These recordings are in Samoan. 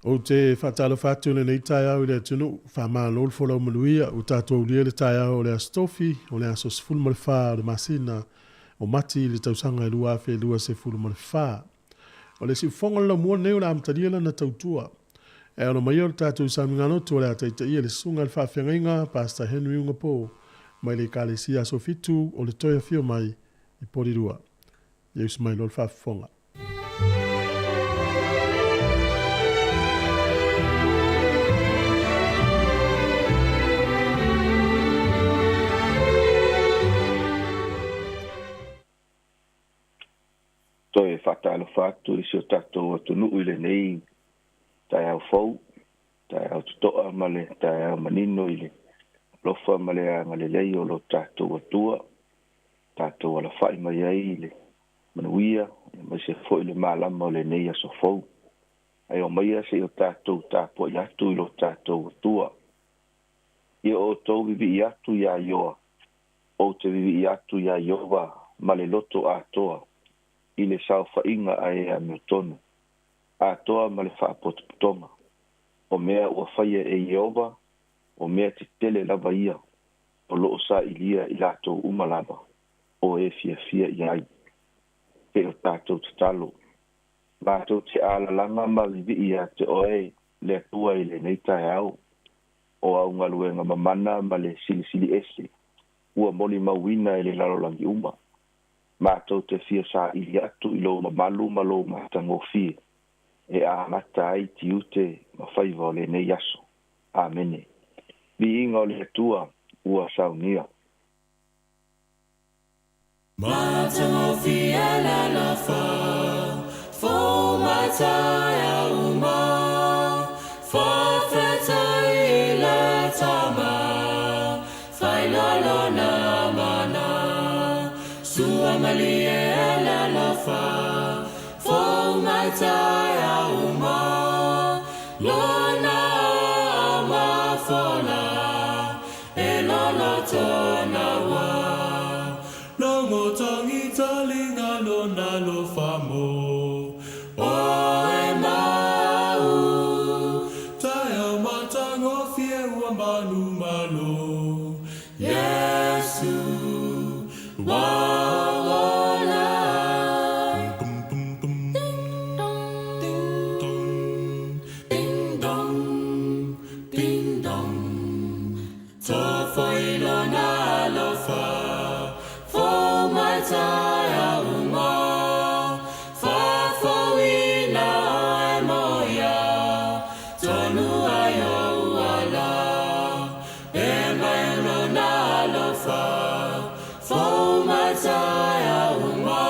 Ou te whaatalofa atu le nei taeao i le atunuu, whamalo le folau manuia, o tātou lia le taeao o le aso tofi, o le aso 14 o le masina, o mati i le tausaga e 2024. O le siufoga le laumua nei o le amatalia lana tautua. E ono mai o le tātou saunigalotu o le ataitaia le susuga le faafeagaiga Pastor Henry Ungapo mai le Ekalesia Aso Fitu o le toe afio mai i Porirua. Ia usu mai loa le faafofoga. Toe faatalofa atu i si o tatou atunuu i lenei taeao fou, taeao totoa ma le taeao manino i le alofa ma le agalelei o lo tatou Atua, tatou alafai mai ai i le manuia, aemaise foi le malama o lenei aso fou. Ae omaia se i o tatou tapuai atu i lo tatou Atua. Ia outou vivii atu iā Ioa, ou te vivii atu iā Ieova ma le loto atoa i le saofaiga a e amiotonu, atoa ma le faapotopotoga. O mea ua faia e Ieova, o mea tetele lava ia, o loo sailia i latou uma lava, o e fiafia i ai. Se i o tatou tatalo. Matou te alalaga ma vivii ia te oe le Atua i lenei taeao, o au galuega mamana ma le silisili ese, ua molimauina e le lalolagi uma. Matou te fia saili atu i lou mamalu ma lou matagofie, e amata ai tiute ma faiva o lenei aso. Amene. Viiga o le Atua ua saunia. Matagofie le alofa, fou mai taeao uma, faafetai i le Tama, faailoa lona mana, sua malie le alofa, fou mai taeao uma, lona mafola, e loloto naua. Longo tangi talinga lona alofa mo, o e mau, taeao matagofie ua manu malo, Iesu ua ola. Ding dong, ding dong, ding dong, tofo i lona alofa, fou mai taeao uma, faafouina oe mo ia, tonu ai ou ala, e mai lona alofa, fou mai taeao uma,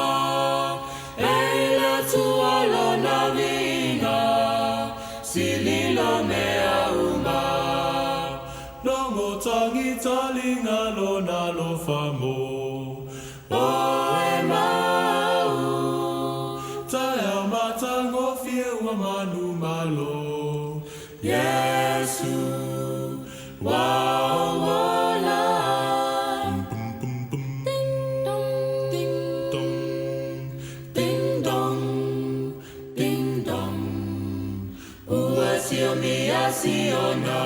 e i le Atua lona viiga, sililo mea uma. Longo tangi talinga lona alofa mo, o e mau, taeao matagofie ua manu malo, Iesu ua ola. Ding dong, ding dong, ding dong, ua siomia siona,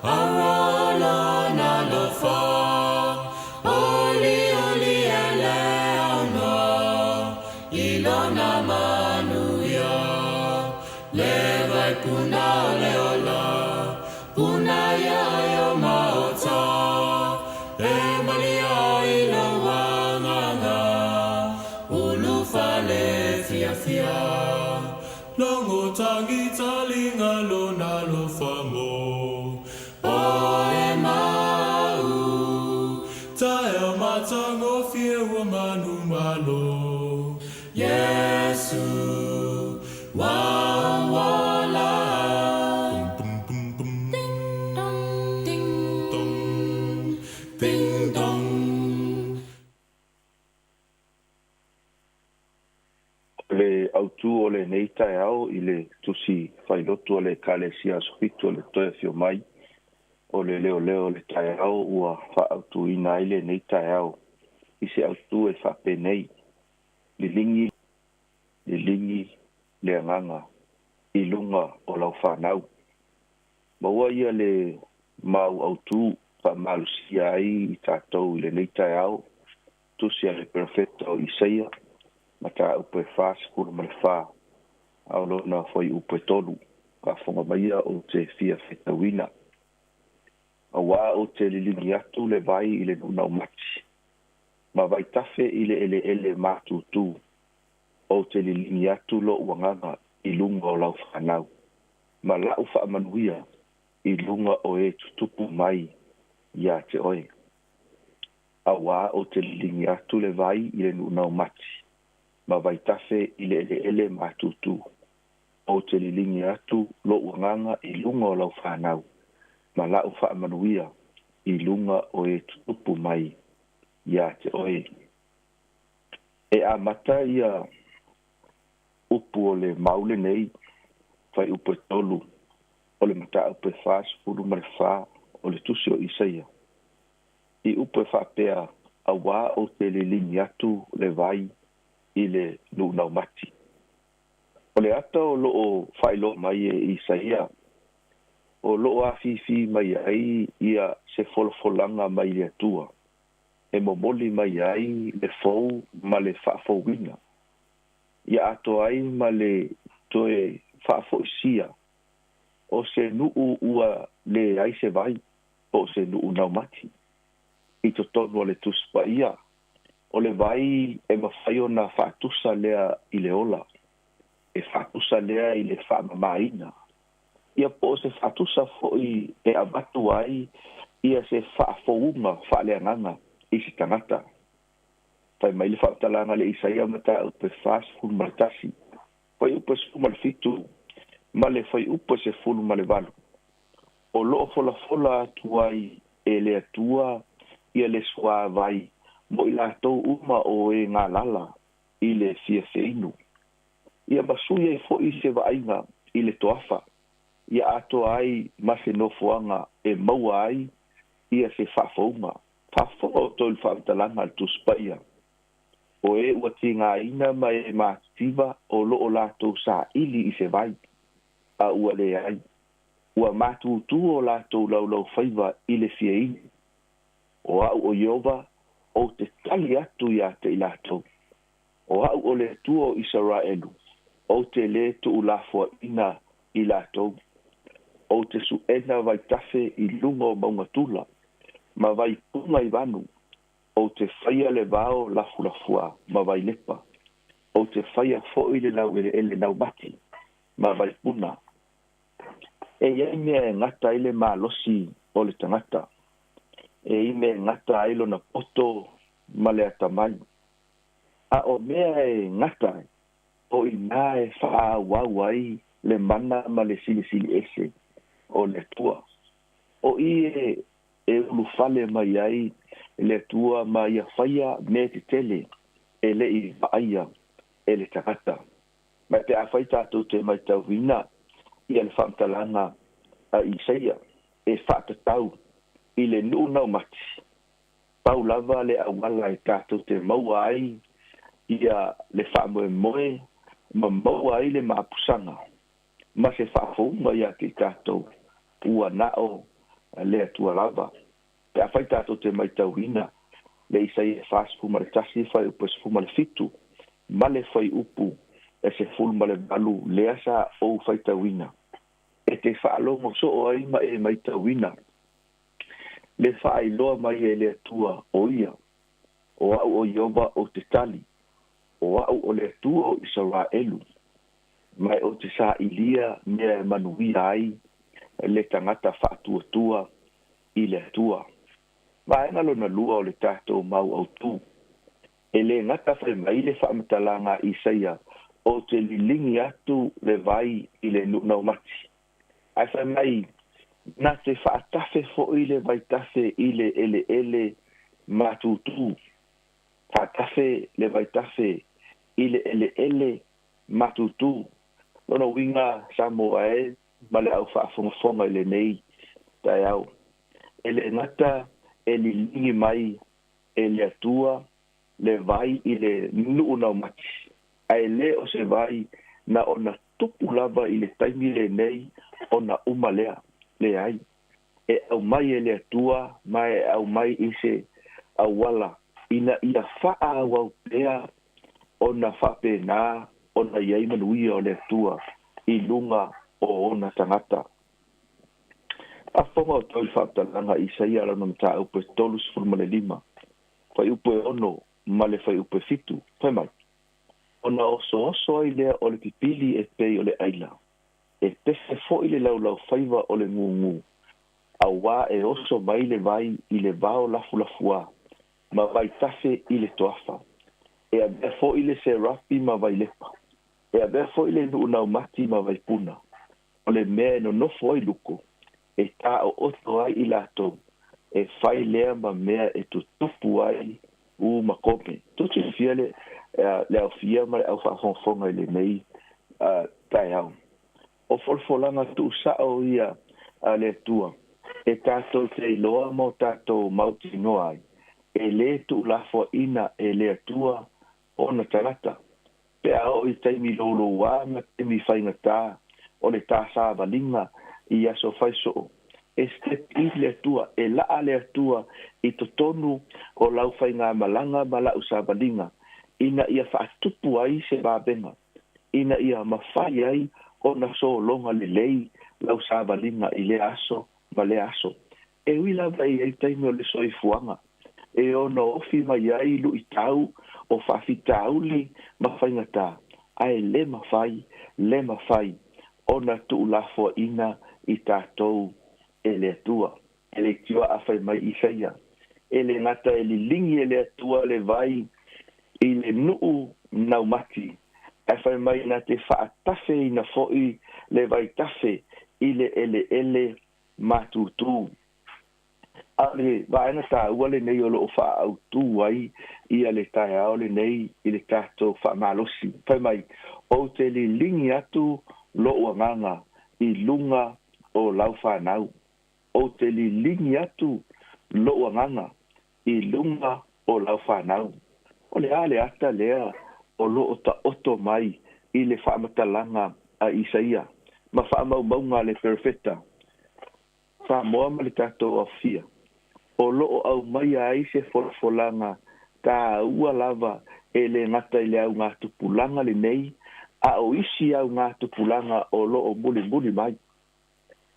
aroa lona alofa, oli oli e le aunoa, i lona manuia, le vai puna o le ola, puna ia e o maota, e malia i lou agaga, ulufale fiafia. Longo tangi talinga lona alofa mo, o e mau, taeao matagofie ua manu malo, Iesu ua ola. Ding dong, ding dong. O le autū o lenei taeao i le tusi failotu o le Ekalesia Aso Fitu o le Toe Afio Mai, o le leoleo o le taeao ua faaautuina ai lenei taeao i se autū e faapenei, liligi, liligi le agaga i luga o lau fanau. Maua ia le mau autū faamalosia ai i tatou i lenei taeao, tusi a le perofeta o Isaia, mataupu e 44, ao lona fuaiupu e 3, faafofoga maia ou te fia fetauina. Auā ou te liligi atu le vai i le nuunaumati, ma vaitafe i le eleele matutu, ou te liligi atu lou agaga i luga o lau fanau, ma lau faamanuia i luga o e tutupu mai ia te oe. Auā ou te liligi atu le vai i le nuunaumati, ma vaitafe i le eleele matutu, ou te liligi atu lou agaga i luga o lau fanau, ma lau faamanuia i luga o e tutupu mai ia te oe. E amata ia upu o le mau lenei, fuaiupu e 3, o le mataupu e 44 o le tusi o Isaia. I upu e faapea, auā ou te liligi atu le vai i le nuunaumati. O le ata o loo faailoa mai e Isaia O loo afifi mai ai ia se folafolaga mai le Atua e momoli mai ai le fou ma le faafouina, ia atoa ai ma le toe faafoisia o se nuu ua leai se vai po o se nuu naumati. I totonu o le Tusi Paia, o le vai e mafai ona faatusa lea i le ola, e faatusa lea i le faamamaina, ia po o se faatusa foi e avatu ai ia se faafouga faaleagaga i se tagata. Fai mai le faamatalaga le Isaia mataupu e 41 fuaiupu e 17 ma le fuaiupu e 18, o loo folafola atu ai e le Atua ia le suavai mo i latou uma o e galala i le fia feinu, ia masui ai foi se vaaiga i le toafa, ia atoa ai ma se nofoaga e maua ai ia se faafouga. Faafofoga outou i le faamatalaga a le Tusi Paia, o e ua tigaina ma e matitiva o loo latou saili i se vai a ua leai, ua matutu o latou laulaufaiva i le fiainu. O au o Ieova ou te tali atu ia te i latou, o au o le Atua o Isaraelu, ou te lē tuulafoaina i latou. Ou te suʻena vaitafe i luga o maugatula ma vaipuga i vanu, ou te faia le vao lafulafuā ma vailepa, ou te faia foʻi le laueleele naumati ma vaipuna. E iai mea e gata ai le malosi o le tagata, e i mea e gata ai lona poto ma le atamai, a o mea e gata ai o inā e faaauau ai le mana ma le silisili ese o le Atua. O i e ulufale mai ai le Atua ma ia faia mea tetele e leʻi vaaia e le tagata. Ma pe afai tatou te matauina ia le faamatalaga a Isaia e faatatau i le nuu naumati, pau lava le auala e tatou te maua ai ia le faamoemoe ma maua ai le mapusaga ma se faafouga ia te i tatou, ua na o le Atua lava. Pe afai tatou te matauina le Isaia 41 fuaiupu e 17 ma le fuaiupu e 18 lea sa ou faitauina, e te faalogo soo ai ma e matauina le faailoa mai e le Atua o ia, o au o Ieova ou te tali, o au o le Atua o Isaraelu, ma ou te sailia mea e manuia ai le tagata faatuatua i le Atua. Vaega lona lua o le tatou mau autū, e lē gata fai mai le faamatalaga a Isaia ou te liligi atu le vai i le nuu naumati, ae fai mai na te faatafe foʻi le vaitafe i le eleele matutū. Faatafe le vaitafe i le eleele matutū, lona uiga sa moa e ma le au faafogafoga i lenei taeao, e lē gata e liligi mai e le Atua le vai i le nuu naumati, ae lē o se vai na ona tupu lava i le taimi lenei ona uma lea. Leai, e aumai e le Atua ma e aumai i se auala ina ia faaauau pea ona faapenā ona iai manuia o le Atua i luga o ona tagata. Faafofoga outou i le faamatalaga a Isaia lona mataupu e 35 fuaiupu e 6 ma le fuaiupu e 7, fai mai, ona osooso ai lea o le pipili e pei o le aila, e pefe foʻi le laulaufaiva o le gugū, auā e oso mai le vai i le vao lafulafuā ma vaitafe i le toafa, e avea foʻi le serapi ma vailepa, e avea foʻi le nuu naumati ma vaipuna, o le mea e nonofo ai luko, e taooto ai i latou, e fai lea ma mea e tutupu ai u ma kome. Tou silafia le le aofia ma le au faafogafoga i lenei taeao. O folafolaga tuusao ia a le Atua e tatou te iloa ma o tatou mautinoa ai, e lē tuulafoaina e le Atua ona tagata pe a oo i taimi loulouā ma taimi faigatā o le tasavaliga I aso faisoo e step i le Atua e la'a le Atua i totonu o lau faigamalaga ma la'u savaliga ina ia fa'atupu ai se vavega ina ia mafai ai ona sologa lelei lau savaliga i lea aso ma lea aso. E ui lava i ai taimi o le soifuaga e ono ofi mai ai lu'itau o fa'afitauli ma faigatā, ae lē mafai, lē mafai ona tu'ulafoa'ina i tatou e le Atua. E le tioa'a fai mai Isaia e le gata e liligi e le Atua le vai i le nu'u naumati, ae fai mai na te fa'atafeina fo'i le vaitafe i le ele'ele matutū. A o le vaega tāua lenei o lo'o fa'aautū ai ia le taeao lenei i le tatou fa'amalosi, fai mai ou te liligi atu lo'u agaga i luga o lau fanau. Ou te liligi atu lo'u agaga i luga o lau fanau. O le a le ata lea o lo'o ta'oto mai i le fa'amatalaga a Isaia ma fa'amaumauga a le perofeta Samoa ma le tatou afia o lo'o aumaia ai se folafolaga tāua lava e lē gata i le augatupulaga lenei a o isi augatupulaga o lo'o mulimuli mai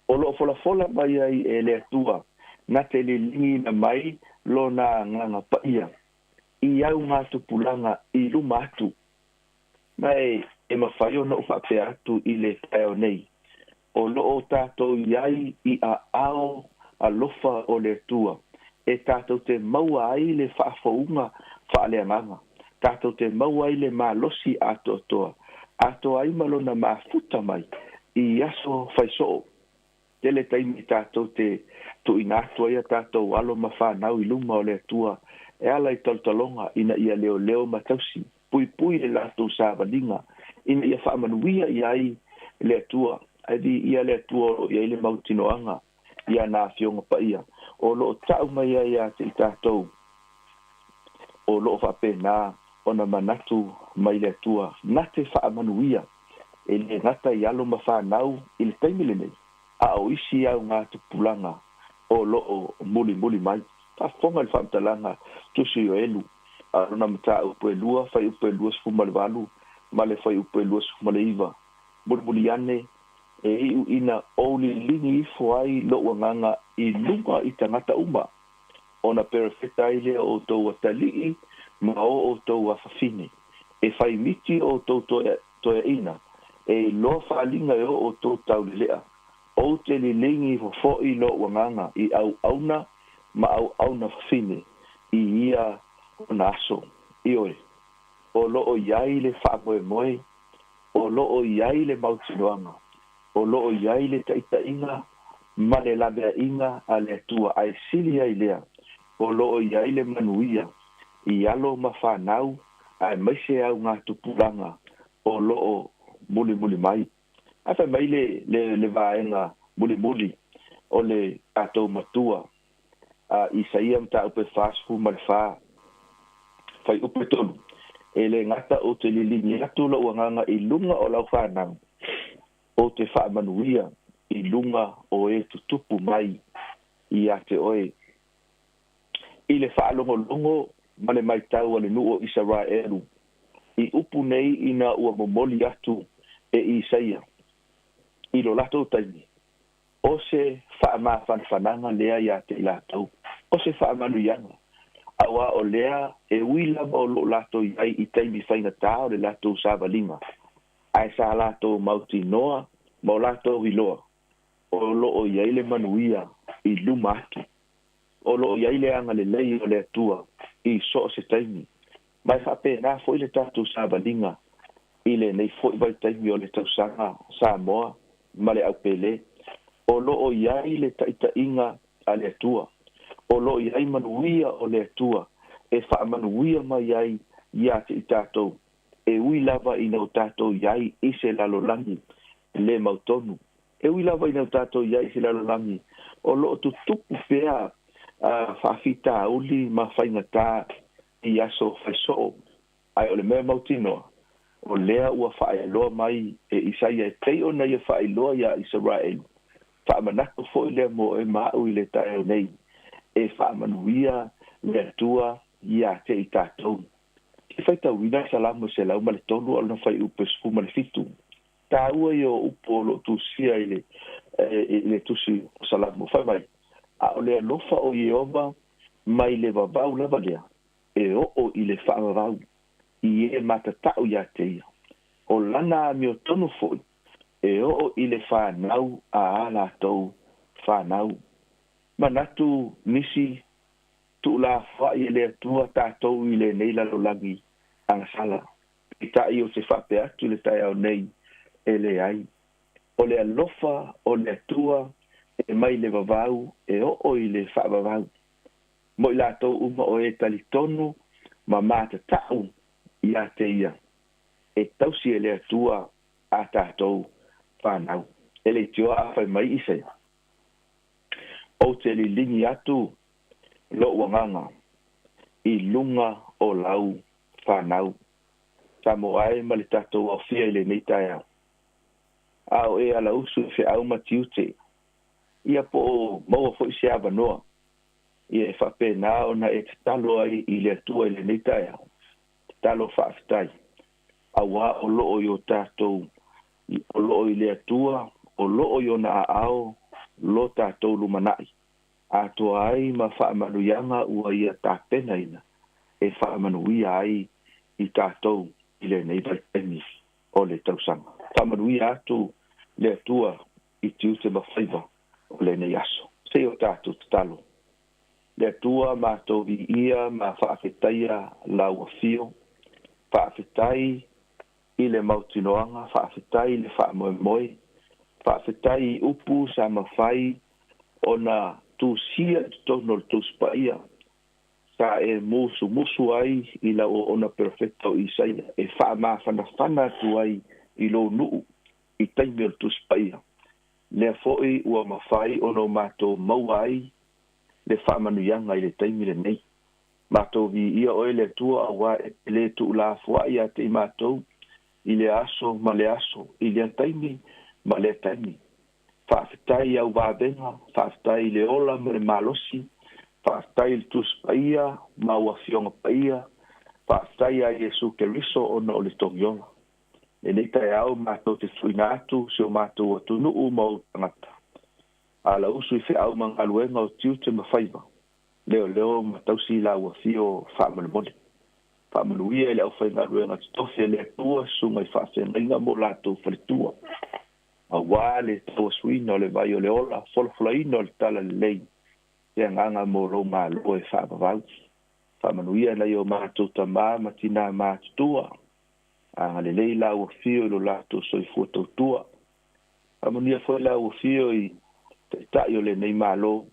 o lo'o folafola mai ai e le Atua na te liligiina mai lona agaga paia i augatupulaga i luma atu. Ma e mafai ona ou fa'apea atu i le taeao nei o lo'o tatou iai i a'ao alofa o le Atua e tatou te maua ai le fa'afouga fa'aleagaga, tatou te maua ai le malosi atoatoa atoa ai ma lona mafuta mai i aso faisoo. Tele taimi tatou te tu'uina atu ai a tatou alo ma fanau i luma o le Atua e ala i talotaloga ina ia leoleo ma tausi puipui le latou savaliga ina ia fa'amanuia i ai le Atua. Ae vi'ia le Atua o lo'o i ai le mautinoaga ia na afioga paia o lo'o ta'u mai ai iā te i tatou o lo'o fa'apena ona manatu mai le Atua na te fa'amanuia e lē gata i alo ma fanau i le taimi lenei a o isi augatupulaga o lo'o mulimuli mai. Faafofoga i le faamatalaga tusi Ioelu a lona matāupu e 2 fuaiupu e 28 ma le fuaiupu e 29. Mulimuli ane e i'u ina ou liligi ifo ai lo'u agaga i luga i tagata uma ona perofeta ai lea o outou atali'i ma o outou afafine e fai miti o outou toeaʻina e iloa fa'aliga e o outou taulele'a. Ou te liligi ifo fo'i lo'u agaga i auauna ma auauna fafine i ia ona aso. Ioe, o lo'o i ai le fa'amoemoe, o lo'o i ai le mautinoaga, o lo'o i ai le ta'ita'iga ma le lavea'iga a le Atua, ae sili ai lea o lo'o i ai le manuia i alo ma fanau aemaise augatupulaga o lo'o mulimuli mai. Ae fai mai le le le vaega mulimuli o le tatou matua a Isaia mataupu e 44 fuaiupu e 3, E lē gata ou te liligi atu lo'u agaga i luga o lau fanau, ou te fa'amanuia i luga o e tutupu mai iā te oe. I le fa'alogologo ma le maitau a le nu'u o Isaraelu i upu nei ina ua momoli atu e Isaia i lo latou taimi, o se fa'amafanafanaga lea iā te i latou, o se fa'amanuiaga, auā o lea e ui lava o lo'o latou i ai i taimi faigatā o le latou savaliga, ae sa latou mautinoa ma o latou iloa o lo'o i ai le manuia i luma atu, o lo'o i ai le agalelei o le Atua i so o se taimi. Ma e fa'apena fo'i le tatou savaliga i lenei fo'i vaitaimi o le tausaga Samoa ma le aupēlē, o lo'o i ai le ta'ita'iga a le Atua, o lo'o i ai manuia o le Atua e fa'amanuia mai ai iā te i tatou, e ui lava ina o tatou i ai i se lalolagi lē mautonu, e ui lava ina o tatou i ai i se lalolagi o lo'o tutupu pea fa'afitauli ma faigatā i aso faisoo. Ae o le mea mautinoa, o lea ua fa'ailoa mai e Isaia e pei ona ia fa'ailoa iā Isaraelu, Faamanatu foʻi lea mo oe ma aʻu i le taeao nei, e faamanuia le Atua iā te i tatou. Ke faitauina Salamo 103 a o lona fuaiupu e 17, taua ia o upu o loo tusia i le i le tusi o Salamo, fai mai, A o le alofa o Ieova mai le vavau lava lea e oo i le faavavau i e matatau iā te ia, o lana amiotonu foʻi e oo i le fanau a ā latou fanau. Manatu nisi tuulafoaʻi e le Atua tatou i lenei lalolagi agasala. Peitai ou te faapea atu i le taeao nei, e leai. O le alofa o le Atua e mai le vavau e oo i le faavavau. Mo i latou uma o e talitonu ma matatau iā te ia, e tausi e le Atua a tatou fanau. E leitioa a fai mai Isaia, Ou te liligi atu loʻu agaga i luga o lau fanau. Samoa e ma le tatou aofia i lenei taeao. A o e alausu i feau ma tiute, ia po o maua foi se avanoa, ia e faapena ona e tatalo ai i le Atua i lenei taeao, tatalo faafetai, auā o loo i o tatou, o loo i le Atua, o loo i ona aao lo tatou lumanaʻi, atoa ai ma faamanuiaga ua ia tapenaina e faamanuia ai i tatou i lenei vaitaimi o le tausaga. Faamanuia atu le Atua i tiute ma faiva o lenei aso. Se i o tatou tatalo. Le Atua matou viia ma faafetaia lau afio, faafetai i le mautinoaga, faafetai i le faamoemoe, faafetai i upu sa mafai ona tusia i totonu o le Tusi Paia, sa e musumusu ai i lau oona perofeta o Isaia e faamafanafana atu ai i lou nuu i taimi o le Tusi Paia. Lea foʻi ua mafai ona o matou maua ai le faamanuiaga i le taimi lenei. Matou viia oe le Atua auā e te lē tuulafoaʻi iā te i matou i lea aso ma le aso, i lea taimi ma lea taimi. Faafetai i au vavega, faafetai i le ola ma le malosi, faafetai i le Tusi Paia ma au Afioga Paia, faafetai iā Iesu Keriso ona o le togiola. Lenei taeao matou te tuuina atu si o matou atunuu ma ou tagata. Ala usu i feau ma galuega o tiute ma faiva, leoleo ma tausi i lau afio faamolemole. Faamanuia i le aufaigaluega totofi a le Atua, susuga i faafeagaiga ma o latou faletua, auā le tauasuina o le vai o le ola, folafolaina o le talalelei, te agaga mo lou Malo e faavavau. Faamanuia nai o matou tamā ma tinā matutua, agalelei lau afio i lo latou soifua tautua. Faamanuia foi lau afio i Taitai o lenei Malo,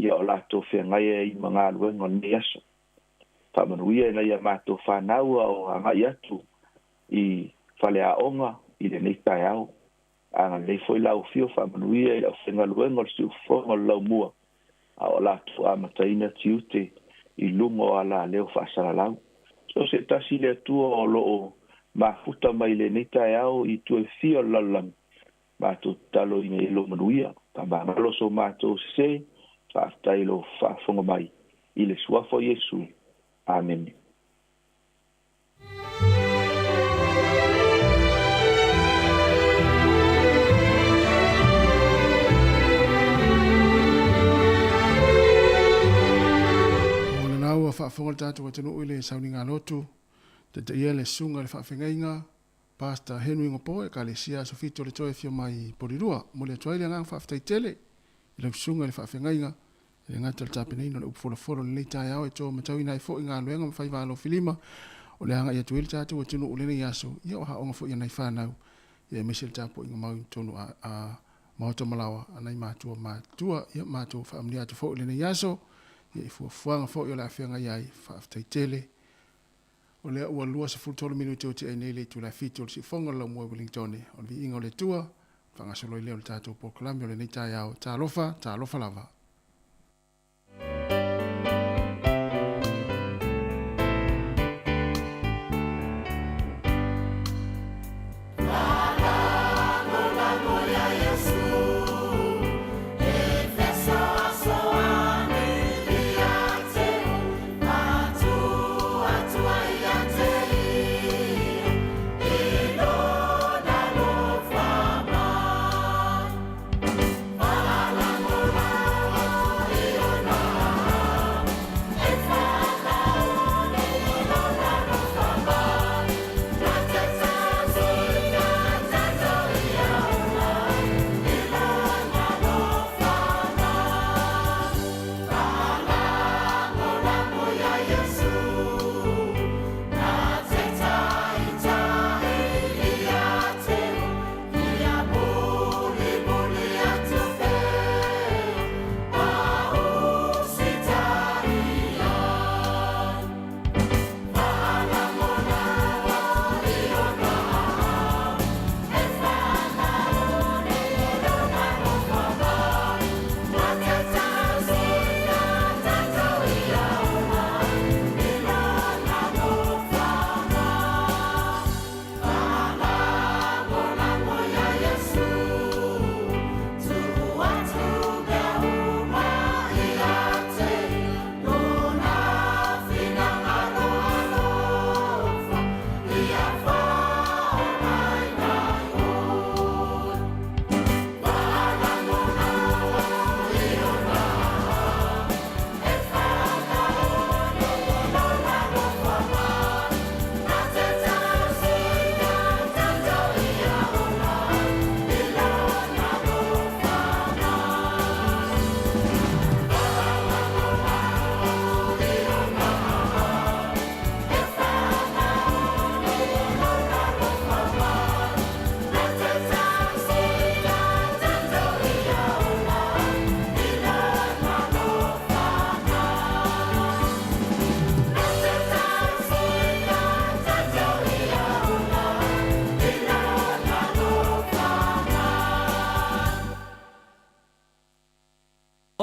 ia o latou feagai ai ma galuega o lenei aso. Faamanuia i nai a matou fanau a o agai atu i faleaoga i lenei taeao. Agalelei foi lau afio faamanuia i le aufaigaluega o le siufofoga o le laumua a o latou amataina tiute i luga o alaleo faasalalau. So se tasi le Atua o loo mafuta mai i lenei taeao i itu e fia o le lalolagi, matou tatalo ina ia lou manuia, faamagalo so matou sese, faafetai i lou faafofoga mai i le suafa o Iesu. Amene. O lena ua faafofoga le tatou atunuu i le sauniga lotu, taitaia le susuga i le faafeagaiga Pastor Henry Ngopo, Ekalesia Aso Fito le Toe Afio Mai i Polilua. Momoli atu ai le agaga faafetai tele i lau susuga i le faafeagaiga e le gata o le tapenaina o le upu folafolo i lenei taeao e to matauina ai foi galuega ma faiva alofilima o le agai atu ai le tatou atunuu i lenei aso, ia o aoga foi a nai fanau, ia aemaise le tapuaiga mau i totonu a maota ma laoa a nai matua matutua. Ia matou faamanuia atu foi i lenei aso, ia i fuafuaga foi o le a feagai ai, faafetai tele. O lea ua 23 minute o tea ai nei le itula e 7 o le siufofoga o le laumua i Wellingtone. O le viiga o le Atua, faagasolo ai lea o le tatou polokalame o lenei taeao. Talofa, talofa lava.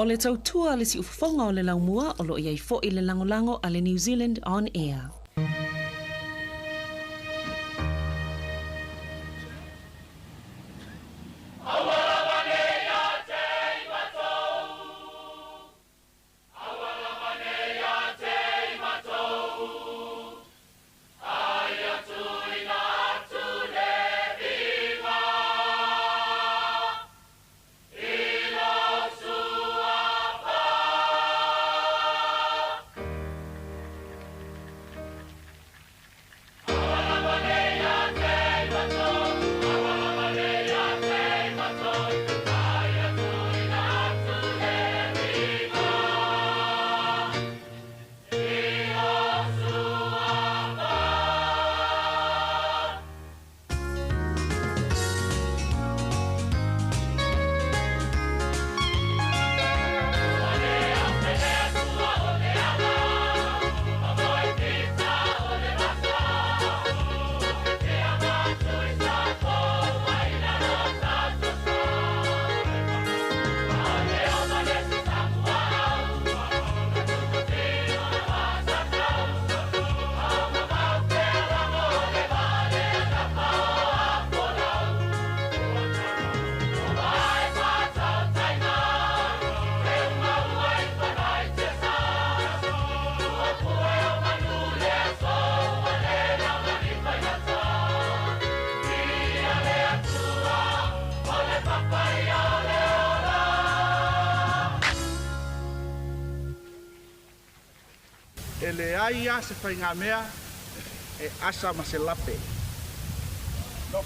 O le tautua a le siufofoga o le laumua o lo o i ai foi le lagolago a le New Zealand On Air. E leai a se faigamea e asa ma se lape. No.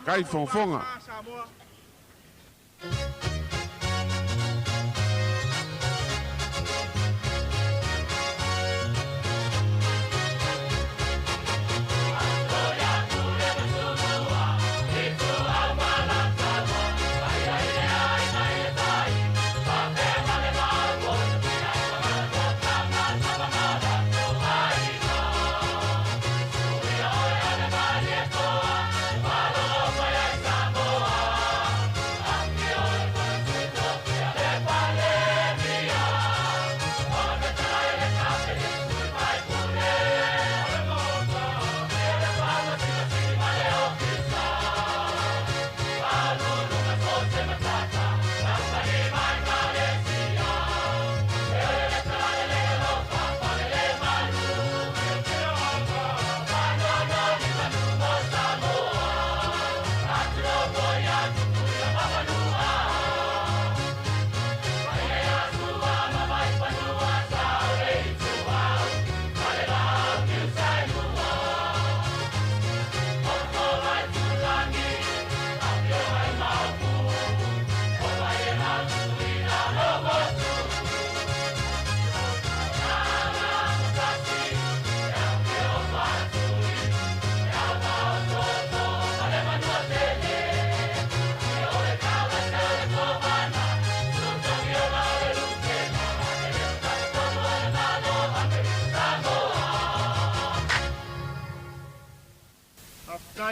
Kai fofoga.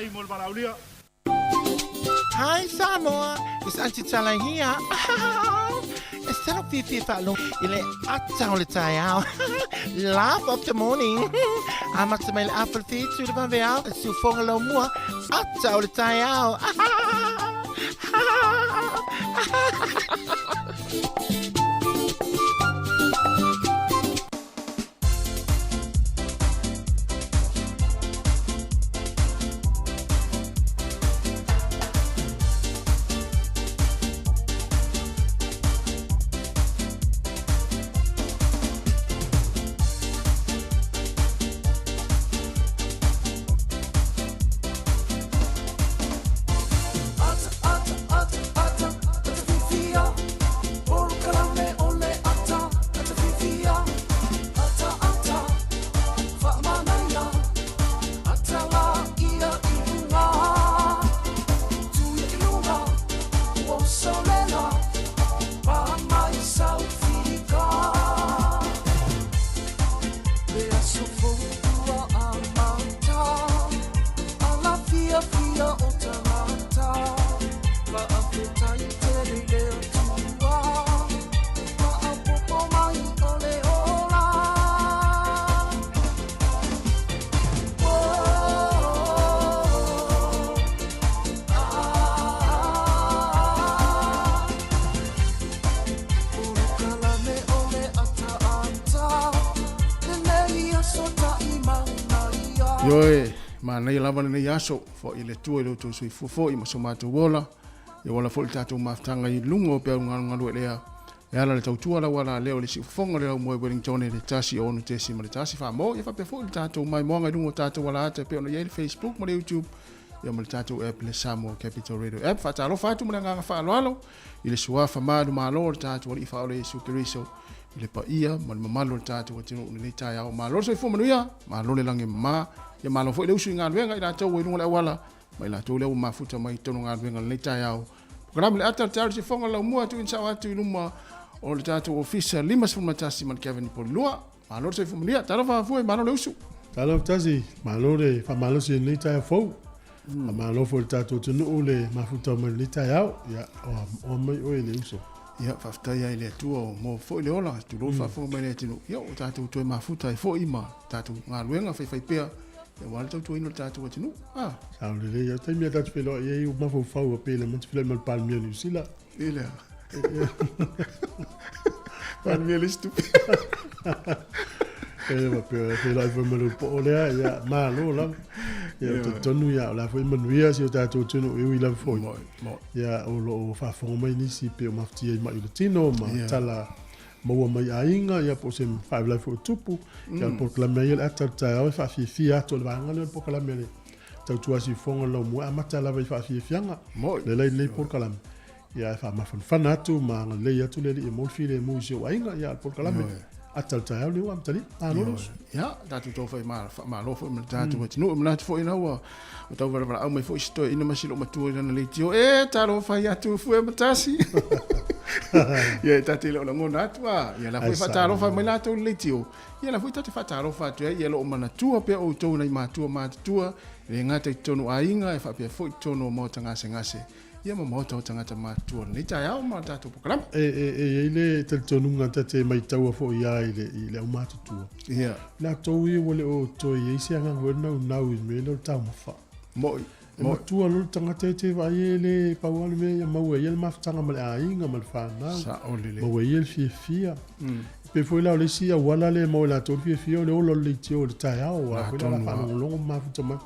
Faafetai mo le valaaulia. Hi Samoa, it's Auntie Tala here. E salo fiafia faalogo i le ata o le taeao. Laugh of the morning. Amata mai le afa le whitu le vaveao, e siufoga lau mua, ata o le taeao. Ioe, manaia lava lenei aso, fo'i i le Atua i lo outou soifua fo'i ma so matou ola, ia ola fo'i le tatou mafutaga i luga o peau galugalu elea, e ala le tautua lau ala lea o le siufofoga o le aumoe Wellington i le 1 6.1 faa-mo, ia faapea fo'i le tatou maimoaga i luga o tatou alaata e pei ona i ai le Facebook ma le YouTube, ia ma le tatou app le Samoa Capital Radio App. Faatalofa atu ma le agaga faaaloalo i le suafa malu malo o le tatou Alii Faaola Iesu Keriso i le paia ma le mamalu o le tatou atunuu i lenei taeao. Malo le soifua manuia, malo le lagi e mama, ia malo foi le usu i galuega i latou ua i luga o le auala ma i latou lea ua mafuta mai i totonu o galuega i lenei taeao. Polokalame le ata o le taeao i le sifoga o le laumua tuuina sao atu i luma o le tatou ofisa 51 ma le Kevin Polilua. Malo le soifua manuia. Talofa Afue, malo le usu. Talofa Tasi, malo le faamalosi i lenei taeao fou. Faamalo foi i le tatou atunuu le mafuta mai i lenei taeao. Ia, oa mai oe le uso. Ia, faafetai lava i le Atua ua maua foi le ola, tulou le faafofoga mai le atunuu. Ia, ua tatou toe mafuta ai foi ma tatou galuega faifaipea aua le tautuaina o le tatou atunuu. Ah. Sao lelei. O le taimi a tatou feiloai ai, ua mafaufau a pei la manatu feiloai ma le Palemia o Niu Sila. I lea. Palemia le isi tupe. E faapea, feiloai foi ma le poo lea, ia, malo lava. Ia, o talitonu, ia, o le a foi manuia si o tatou atunuu e ui lava foi. Ia, o lo o faafofoga mai nisi pei o mafatia i mai o le tino ma tala maua mai aiga, ia, po o se faalavelave foi o tupu. Ia, o le polokalame lava ia o le ata o le taeao e faafiafia atu o le vaega lea o le polokalame a le tautua siufofoga o le laumua e amata lava i faafiafiaga. Le la i lenei polokalame. Ia e faamafanafana atu ma agalelei atu le Alii e maua le filemu i si ou aiga, ia a o le polokalame ata o le taeao lenei ua amatalia. Malo le uso. Ia, tatou tau fai faamalo foi ma le tatou atunuu. E manatu foi ina ua tau valaau mai foi si toeaina ma si loomatua i lana leitio. E, talofa i atu fue ma tasi. Ia, e ta te le o lagona atu a. Ia, la foi faatalofa mai latou i le leitio. Ia, la foi ta te faatalofa atu ai. Ia, loo manatua pea outou nai matua matutua, e le gata i totonu o aiga, e faapea foi i totonu o maota gasegase. Ia ma maota o tagata matutua o lenei taeao ma le tatou polokalame. E, e, e i ai le talitonuga ta te maitaua foi lava i le, i le aumatutua. Ia. Latou ia ua le o toe i ai se agaga foi naunau i le mea lea o le taumafa. Mo'i. E matua loa le tagata e te vaai e le pau lava le mea ia maua ai le mafutaga ma le aiga ma le fanau. Sao lelei. Maua ai le fiafia. E pei foi la o le isi auala lea e maua e latou le fiafia o le ola o le leitio i le taeao aua foi la o le a faalogologo ma mafuta mai.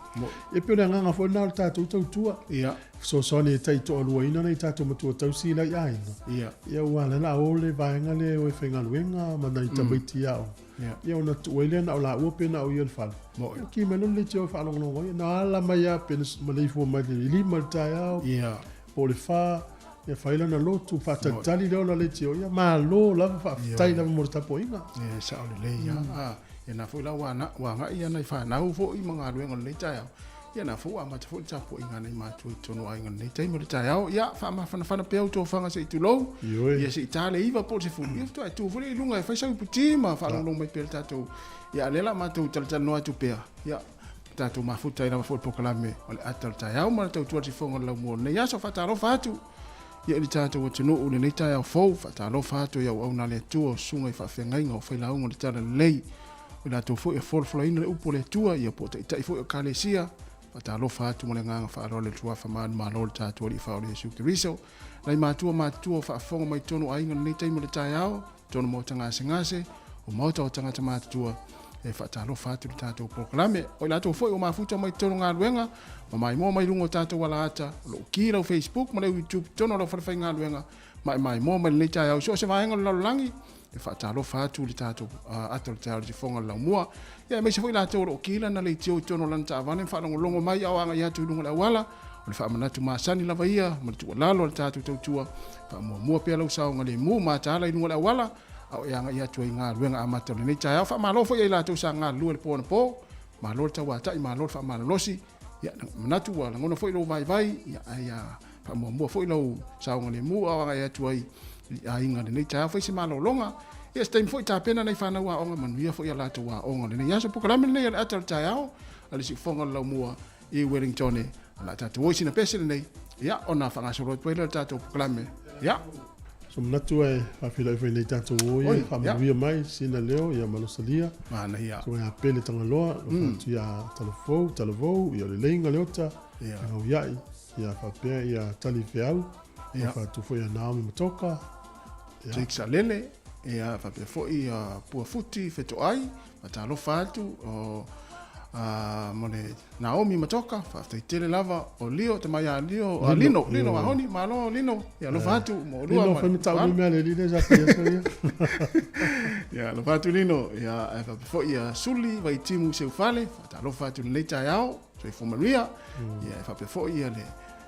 E pei o le agaga foi lena o le tatou tautua. Ia. Fesoasoani e taitoaluaina nai tatou matua tausi la i aiga. Ia. Ia ua ala la o le vaega lea e o e faigaluega ma nai tamaiti aoga. Ia. Ia ona tuu ai lea na o laua pe na o ia i le fale. Mo'i. Ia ki mai loa le leitio e faalogologo ai. Na ala mai lava pe na maleifua mai i le 5 i le taeao. Ia. Po o le 4. Ia fai lana lotu, faatalitali lea o la leitio. Ia malo lava, faafetai lava mo le tapuaiga. Ia, e sao lelei lava. Ia na foi la ua agai ia nai fanau foi ma galuega o lenei taeao. Ia na foi ua amata foi le tapuaiga a nai matua i totonu o aiga i lenei taimi o le taeao. Ia faamafanafana pea outou faga se i tulou. Ioe. Ia se i ta le 9 po o le 10. Ia faatoa e tu foi lea i luga e fai sau iputi ma faalogologo mai pea le tatou. Ia a o lea o le a matou talatalanoa atu pea. Ia. Tatou mafuta ai lava foi le polokalame o le ata o le taeao ma le tautua sifoga o le laumua o lenei aso. Faatalofa atu ia i le tatou atunuu i lenei taeao fou. Faatalofa atu i auauna a le Atua o susuga i faafeagaiga o failauga o le Talalelei, o i latou foi e folafolaina le upu a le Atua, ia po o taitai foi o Ekalesia. Faatalofa atu ma le agaga faaaloalo i le Tuafa manumalo o le tatou Alii Faaola Iesu Keriso. Nai matua matutua o faafofoga mai totonu o aiga i lenei taimi o le taeao, totonu o maota gasegase, o maota o tagata matutua, e faatalofa atu i le tatou polokalame. O i latou foi ua mafuta mai totonu o galuega, ma maimoa mai luga o tatou alaata, o lo o ki lau Facebook ma lau YouTube totonu o lau falefaigaluega, ma e maimoa mai lenei taeao i so o se vaega o le lalolagi, e faatalofa atu i le tatou ata o le taeao i le tifoga o le laumua. Ia, aemaise foi latou o lo o ki lana leitio i totonu o lana taavale ma faalogologo mai a o agai atu i luga o le auala. O le faamanatu masani lava ia ma le tuualalo a le tatou tautua, faamuamua pea lau saogalemu mataala i luga o le auala a o e agai atu ai i galuega amata o lenei taeao. Faamalo foi ia i latou sa galulue i le po anapo, malo le tauatai, malo le faamalolosi. Ia, manatu ua lagona foi lou vaivai, ia, ae ia faamuamua foi lau saogalemu a o agai atu ai i aiga i lenei taeao. Fai se malologa. Ia, se taimi foi tapena nai fanau aoga, manuia foi a latou aoga i lenei aso. Polokalame lenei o le ata o le taeao a le siufofoga o le laumua i Wellington. O le a tatou o i sina pese lenei, ia, ona faagasolo atu ai lea o le tatou polokalame. Ia. So manatu e faafeiloai foi nei tatou o ia, faamanuia mai sina leo ia ma Losalia. Manaia. So ia pele Tagaloa, lo fatu ia Talafou, Talavou, ia le Leinga Leota, ia Gauiai, ia faapea ia Tali Feau, ia fatu foi ia Naomi Matoka, ia Jake Salele, ia faapea foi ia Puafuti Fetoai, faatalofa atu o mo le Naomi Matoka, faafetai tele lava o Lio, tama ia Lio, a Lino, Lino Ahoni, malo Lino, ia alofa atu mo olua. Lino, fai matau mea le lile sa fai aso ia. Ia alofa atu Lino, ia ae faapea foi ia Suli Vaitimu Seufale, faatalofa atu i lenei taeao, soifua manuia. Ia e faapea foi ia le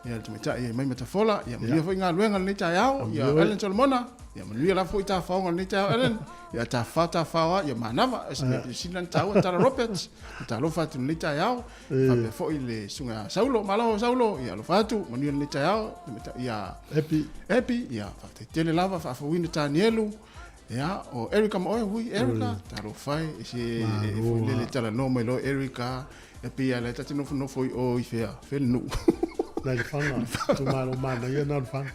Ia le tamaitai e mai Matafola, ia manuia foi galuega lenei taeao, ia Ellen Solomona, ia manuia lava foi tafaoga lenei taeao Ellen, ia tafafao tafafao lava, ia manava, se mea pito sili ona taua Tala Roberts, talofa atu lenei taeao, faapea foi le susuga ia Saulo, malo Saulo, ia alofa atu, manuia lenei taeao, ia Epi, Epi, ia faafetai tele lava, faafouina Tanielu, ia o Erica ma oe, hui Erica, talofa e, se foi lele talanoa mai loa Erica, E pei lava la e ta te nofonofo i o i fea, fea le nuu. Nai le fana, itumalo manaia na o le fana.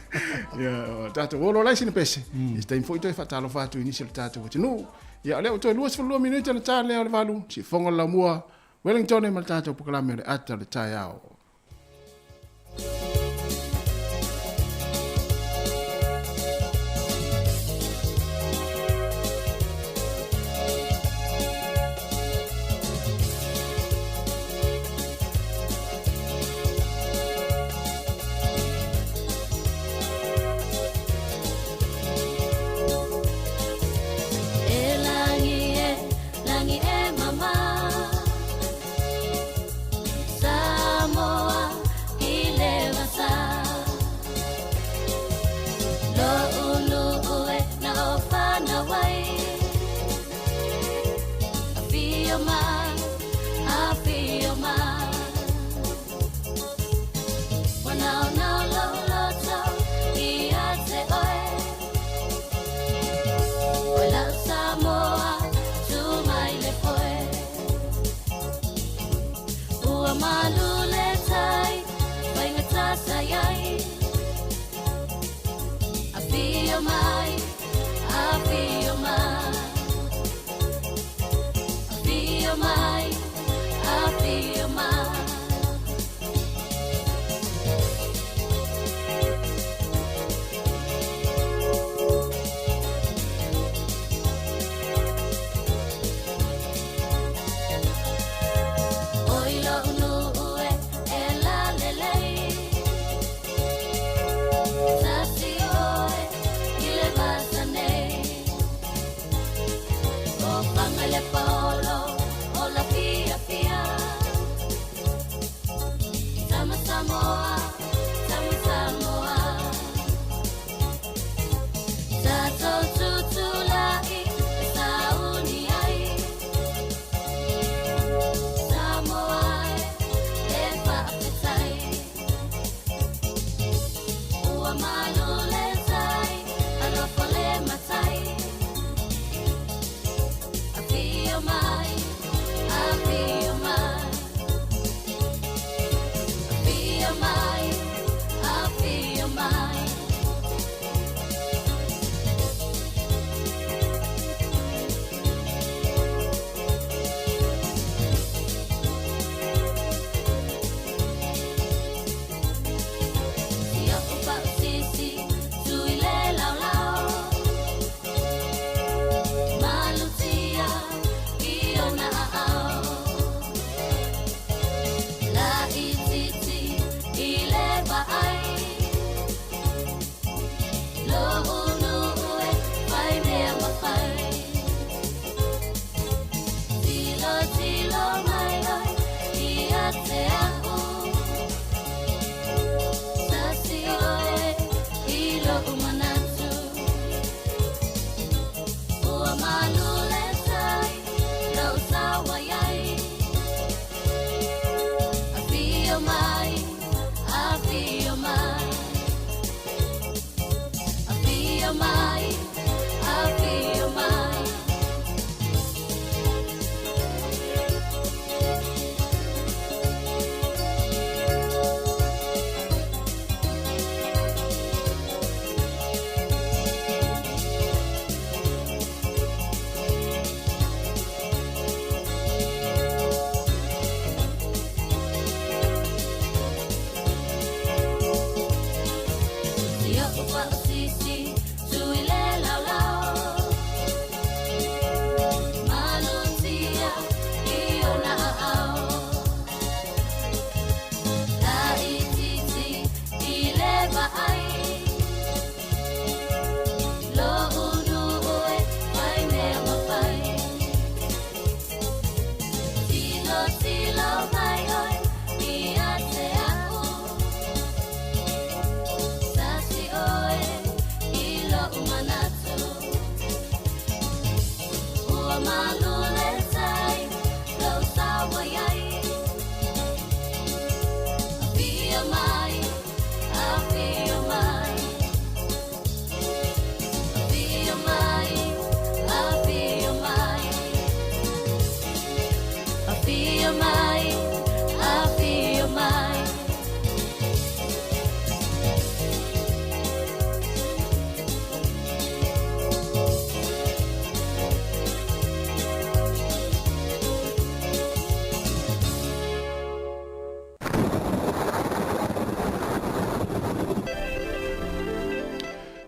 Ia, tatou o loa la i sina pese. I se taimi foi toe faatalofa atu i nisi o le tatou atunuu. Ia, o lea ua toe 22 minute ona ta lea o le 8, siufofoga o le laumua, Wellington ma le tatou polokalame o le ata o le taeao. E lagi e, lagi e mama Samoa i le vasa Lo'u e na o whanau ai Afio mai, afio mai Ua naonao lou loto ia te oe Oe lau Samoa, tu mai le foe Ua malu le tai, faigata sa i ai Afio mai, afio mai Afio mai, afio mai. Oi lo'u nuu e, e lalelei Tasi oe i le vasa nei O Fagalepaolo o la fiafia Tama Samoa, tama Samoa Tatou tutulai e sauni ai Samoa e, e faafetai Ua malu le tai, alofa le matai Afio mai. mai, afio mai.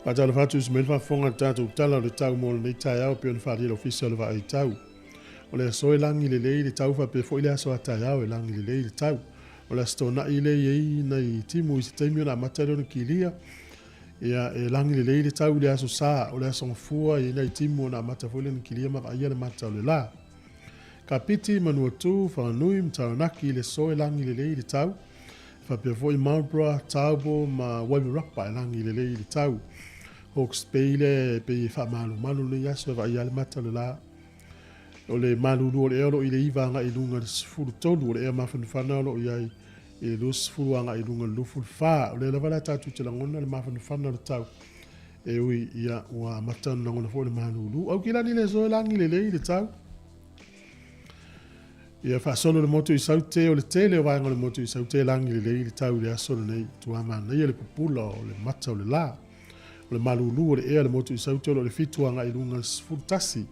Faatalofa atu i se mea faafofoga le tatou tala o le tau mo lenei taeao pei ona faaalia le Ofisa o le Vaai Tau. O le aso e lagi lelei le tau faapea foi le aso a taeao e lagi lelei le tau. O le aso Toonai lea e i ai nai timu i se taimi ona amata lea ona kilia. Ia, e lagi lelei le tau i le aso Sa, o le aso Gafua e i ai nai timu ona amata foi lea ona kilia ma vaaia le mata o le la. Kapiti, Manuatū, Whanganui ma Taranaki i le aso e lagi lelei le tau. Faapea foi Marlborough, Taupo ma Wairarapa e lagi lelei le tau. Hawke's Bay lea e pei e faamalumalu lenei aso e vaaia ai le mata o le la. O le malulu o le ea o lo o i le 9 agai i luga i le 13, o le ea mafanafana o lo o i ai i le 20 agai i luga i le 24. O lea lava la tatou te lagona le mafanafana o le tau e ui ia ua amata ona lagona foi le malulu. Aukilani le aso e lagi lelei le tau. Ia faasolo le motu i Saute, o le tele o vaega o le motu i Saute e lagi lelei le tau i le aso lenei. Tua manaia le pupula o le mata o le la. O le malulu o le ea le motu i Saute o lo o le 7 agai i luga i le 11.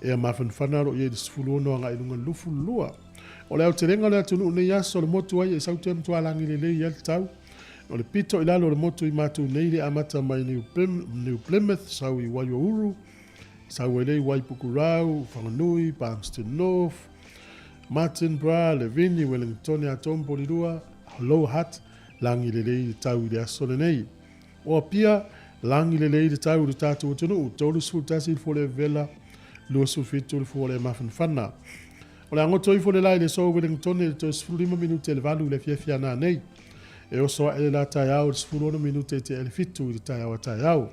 Ea mafanafana o lo o i ai i le 16 agai i luga i le 22. O le aotelega o le atunuu nei aso, o le motu ai e Saute e matua lagi lelei ai le tau. O le pito i lalo o le motu i matou nei le amata mai New Plymouth sau i Waiouru, sau ai lea i Waipukurau, Whanganui, Palmerston North, Martinborough, Levini, Wellingtone atoa ma Porirua, Lower Hutt, lagi lelei le tau i le aso lenei. O Apia, lagi lelei le tau i le tatou atunuu, 31 le fua o le vela, 27 le fua o le mafanafana. O le a goto ifo le la i le aso o Wellingtone i le toe 15 minute le 8 i le afiafi a nanei. E oso ae le la taeao i le 16 minute i te le 7 i le taeao a taeao.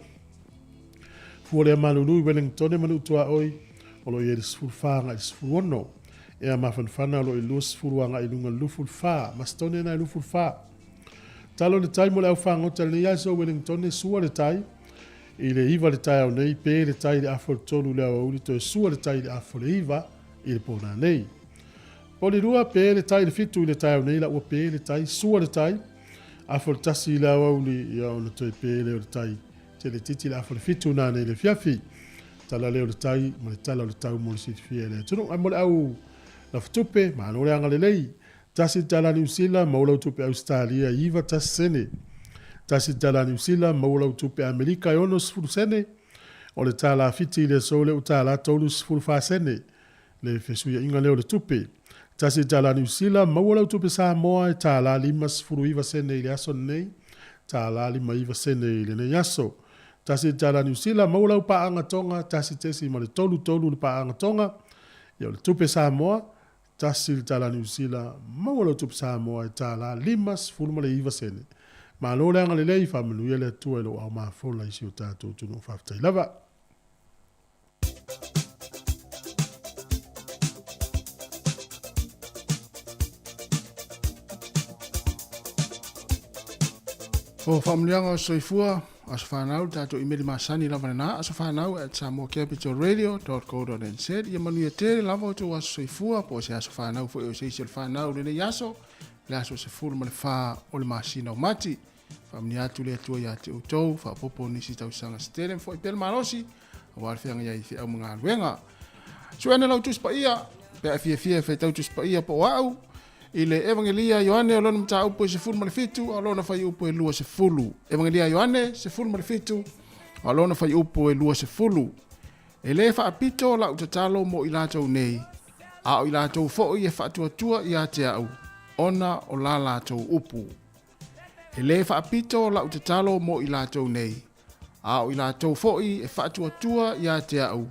Fua lea malulu i Wellingtone ma Nuutuaoi, o lo o i ai le 14 agai i le 16. Ea mafanafana o lo o i le 20 agai i luga i le 24. Masitone na e 24. Talo le tai mo le au fagota i lenei aso Wellingtone sua le tai i le 9 le taeao nei, pe le tai i le afa o le 3 i le aoauli, toe sua le tai i le afa o le 9 i le pō nanei. Porirua, pe le tai i le 7 i le taeao nei, la ua pe le tai, sua le tai, afa o le 1 i le aoauli, ia ona toe pe lea o le tai tele titi le afa o le 7 nanei i le afiafi. Tala lea o le tai ma le tala o le tau mo le silafia e le atunuu. Ae mo le au lafatupe, malo le agalelei. Tasi le tala Niu Sila, maua lau tupe Ausetalia e 91 sene. Tasi le tala Niu Sila, maua lau tupe Amerika e 60 sene. O le tala Fiti i le aso lea ua tala 34 sene le fesuiaiga lea o le tupe. Tasi le tala Niu Sila, maua lau tupe Samoa e tala 59 sene i le aso lenei, tala 59 sene i lenei aso. Tasi le tala Niu Sila, maua lau paaga Tonga, 1.33 le paaga Tonga. Ia o le tupe Samoa, Tasi le tala Niu Sila, maua lau tupe Samoa e tala 59 sene. Malo le agalelei, faamanuia le Atua i lou ao mafola i si o tatou atunuu. Faafetai lava. O faamanuiaga o soifua. aso fanau, le tatou imeli masani lava lena, asofanau@samoacapitalradio.co.nz. Ia manuia tele lava o outou aso soifua, po o se aso fanau foi o se isi o le fanau i lenei aso, le aso 14 o le masina o Mati. Faamanuia atu le Atua ia te outou, faaopoopo nisi tausaga se tele ma foi pea le malosi, aua le feagai ai i feau ma galuega. Sueina lau Tusi Paia, pe a e fiafia e faitau Tusi Paia po o au, i le Evagelia a Ioane o lona mataupu e 17 a o lona fuaiupu e 20. Evagelia a Ioane 17 a o lona fuaiupu e 20. E lē faapito lau tatalo mo i latou nei, a o i latou foi e faatuatua ia te au, ona o la latou upu. E lē faapito lau tatalo mo i latou nei, a o i latou foi e faatuatua ia te au,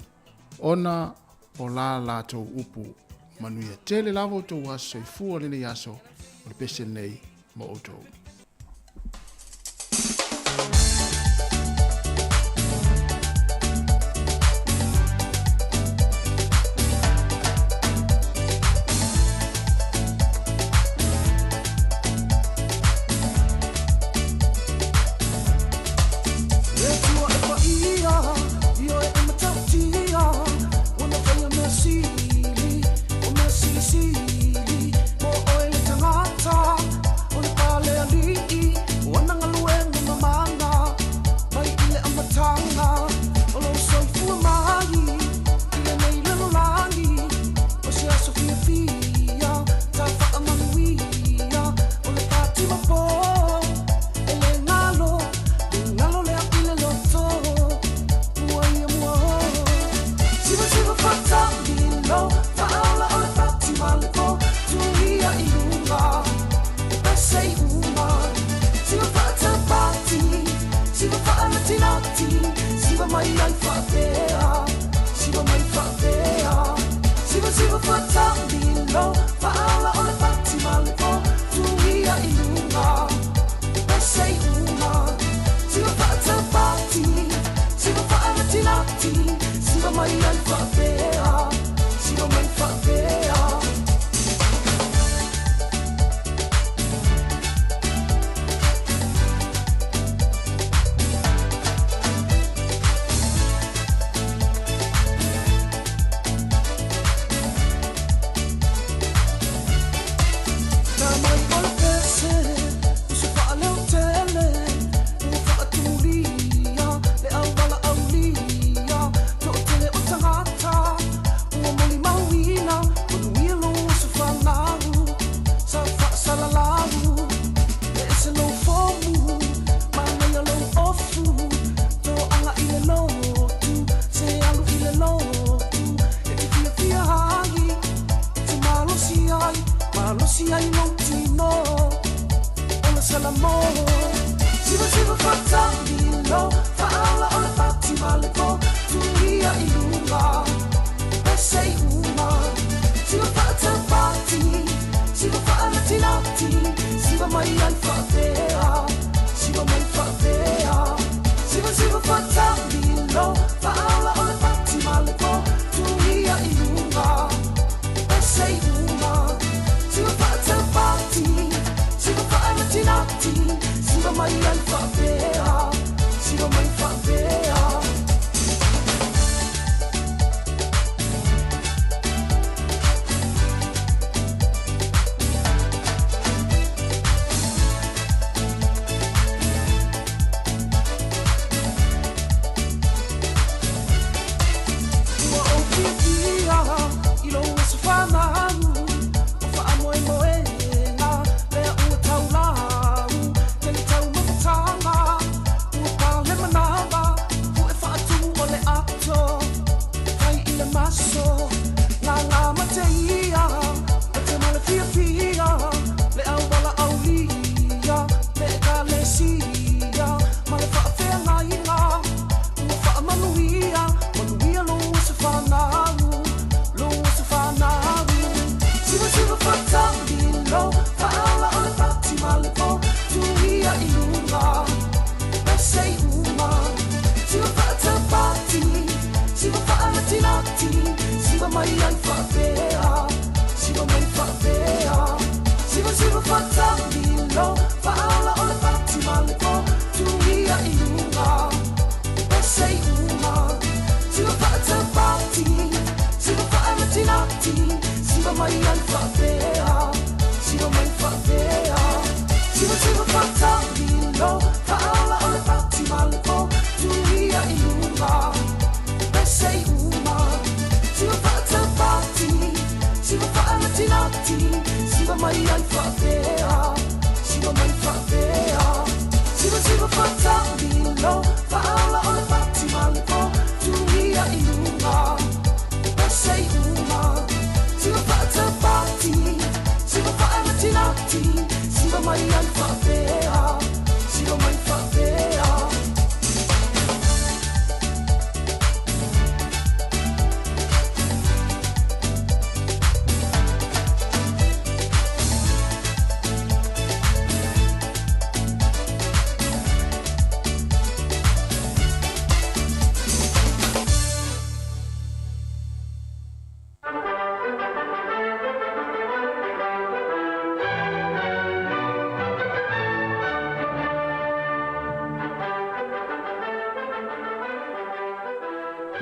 ona o la latou upu. Manuia tele lava outou aso soifua lenei aso o le pese lenei mo outou. mai ai faapea, siva mai faapea. Siva siva faatamilo, faaola o le pati ma le po, tuia i luga, pese i uma. Siva faatapati, siva faanatinati, siva mai ai faapea, siva mai faapea. Siva siva faatamilo, faaola o le pati ma le po, tuia i luga, pese i uma. Siva faatapati, siva faanatinati, siva mai ai faapea, siva mai faapea.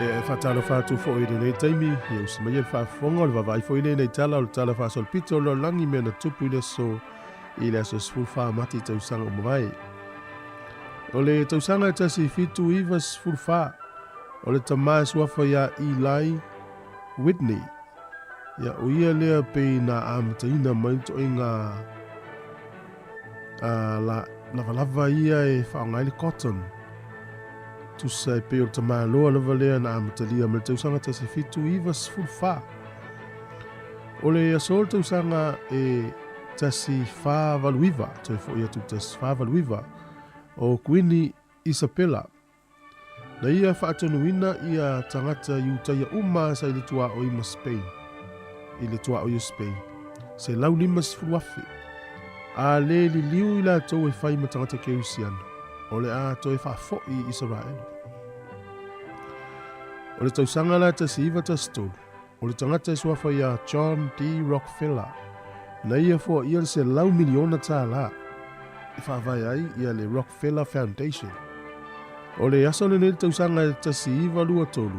E faatalofa atu foʻi i lenei taimi, ia usi mai le faafofoga o le vaavaai foi lenei tala o le Tala Faasolopito o le Lalolagi mea na tupu i le aso i le aso 14 Mati tausaga ua mavae. O le tausaga e 1914, o le tamā e suafa iā Eli Whitney, ia o ia lea pei na amataina mai toʻaiga a la lavalava ia e faaaoga ai le cotton. Tusa e pei o le tamaloa lava lea na amatalia mai le tausaga 1794. O le aso o le tausaga e 1489, toe foʻi atu i le 1489, o Kuini Isapela, na ia faatonuina ia tagata Iutaia uma sa i le tuaoi ma Spain, i le tuaoi o Spain, 150,000, a le liliu i latou e fai ma tagata Kerisiano, o le a toe faafoʻi i Isaraelu. O le tausaga la 1913, o le tagata e suafa iā John D. Rockefeller, na ia foaia le $100 miliona tālā e faavae ai ia le Rockefeller Foundation. O le aso lenei le tausaga e 1923,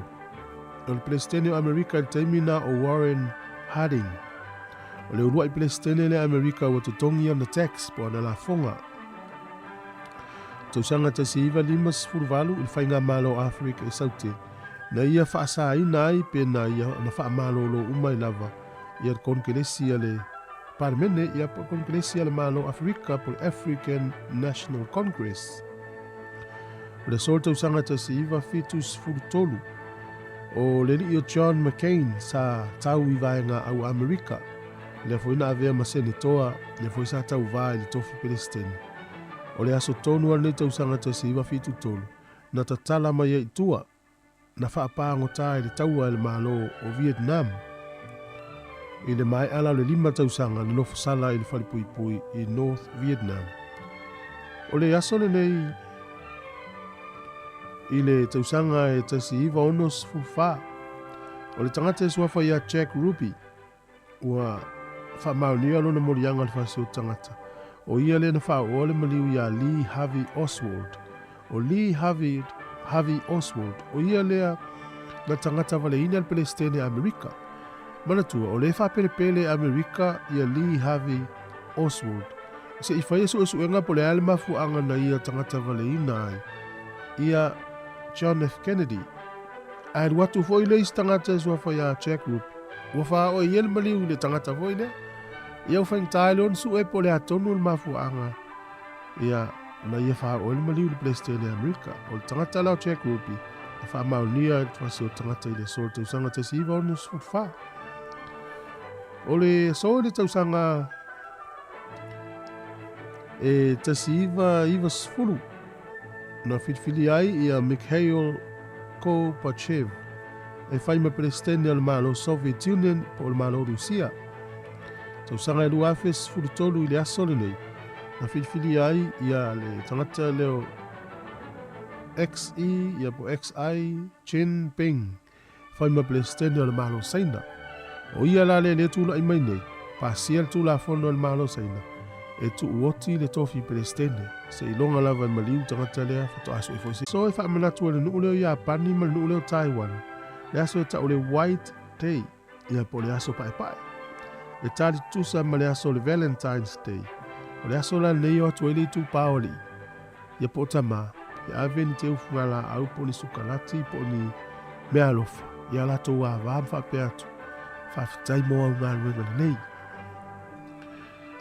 o le Peresetene o Amerika i le taimi na o Warren Harding. O le uluai Peresetene lea Amerika ua totogi ana tax po o ana lafoga. Tausaga 1958 i le Faigamalo o Aferika i Saute, na ia faasāina ai pe na ia na faamalōlō uma ai lava ia le Konekelesi a le Palemene ia po o le Konekelesi a le Malo o Aferika po o le African National Congress. O le aso o le tausaga 1973, o le alii o John McCain sa tau i vaega au Amerika, lea foi na avea ma Senetoa, lea foi sa tauvā i le tofi Pelesitene. O le aso tonu o lenei tausaga 1973, na tatala mai ai i tua, na faapāgotā i le taua e le Malo o Vietnam. I le maea la o le 5 tausaga na nofosala i le falepuipui i North Vietnam. O le aso lenei i le tausaga e 1964, o le tagata e suafa ia Jack Ruby, ua faamaonia lona moliaga o le fasi o tagata. O ia lea na faaooa le maliu iā Lee Harvey Oswald. O Lee Harvey, Harvey Oswald, o ia lea na tagata valeina le Pelesitene a Amerika. Manatua, o lea e faapelepele e Amerika ia Lee Harvey Oswald. Se i faia suesuega po o le a le mafuaaga na ia tagata valeina ai ia John F. Kennedy. Ae alu atu foi le isi tagata e suafa iā Jack Ruby. Ua faaoe ia le maliu i le tagata foi lea. Ia ua faigata ai loa ona sue po o le a tonu le mafuaaga ia na ia faaoe le maliu i le Peresetene Amerika. O le tagata la o Jack Ruby na faamaonia e le fasi o tagata i le aso o le tausaga 1964. O le aso i le tausaga e 1990 na filifili ai ia Mikhail Gorbachev e fai ma Peresetene o le Malo Soviet Union po o le Malo Rusia. Tausaga e 2013 i le aso lenei, na filifili ai ia le tagata lea o XE ia po XI Jinping fai ma Peresetene o le Malo Saina. O ia la lea lea tula'i mai nei, pasia le Tulafono a le Malo Saina e tuu oti le tofi Peresetene, seiloga lava e maliu tagata lea faatoa sue foi se aso e faamanatu ai le nuu lea o Iapani ma le nuu lea o Taiwan, le aso e ta'u le White Day, ia po o le aso paepae. E tali tutusa ma le aso o le Valentine's Day. O le aso la lenei e o atu ai le itupa o alii, ia po o tamā, e ave ni teufugalaau po o ni sukalati po o ni meaalofa i a latou ava ma faapea atu, Faafetai mo au galuega lelei.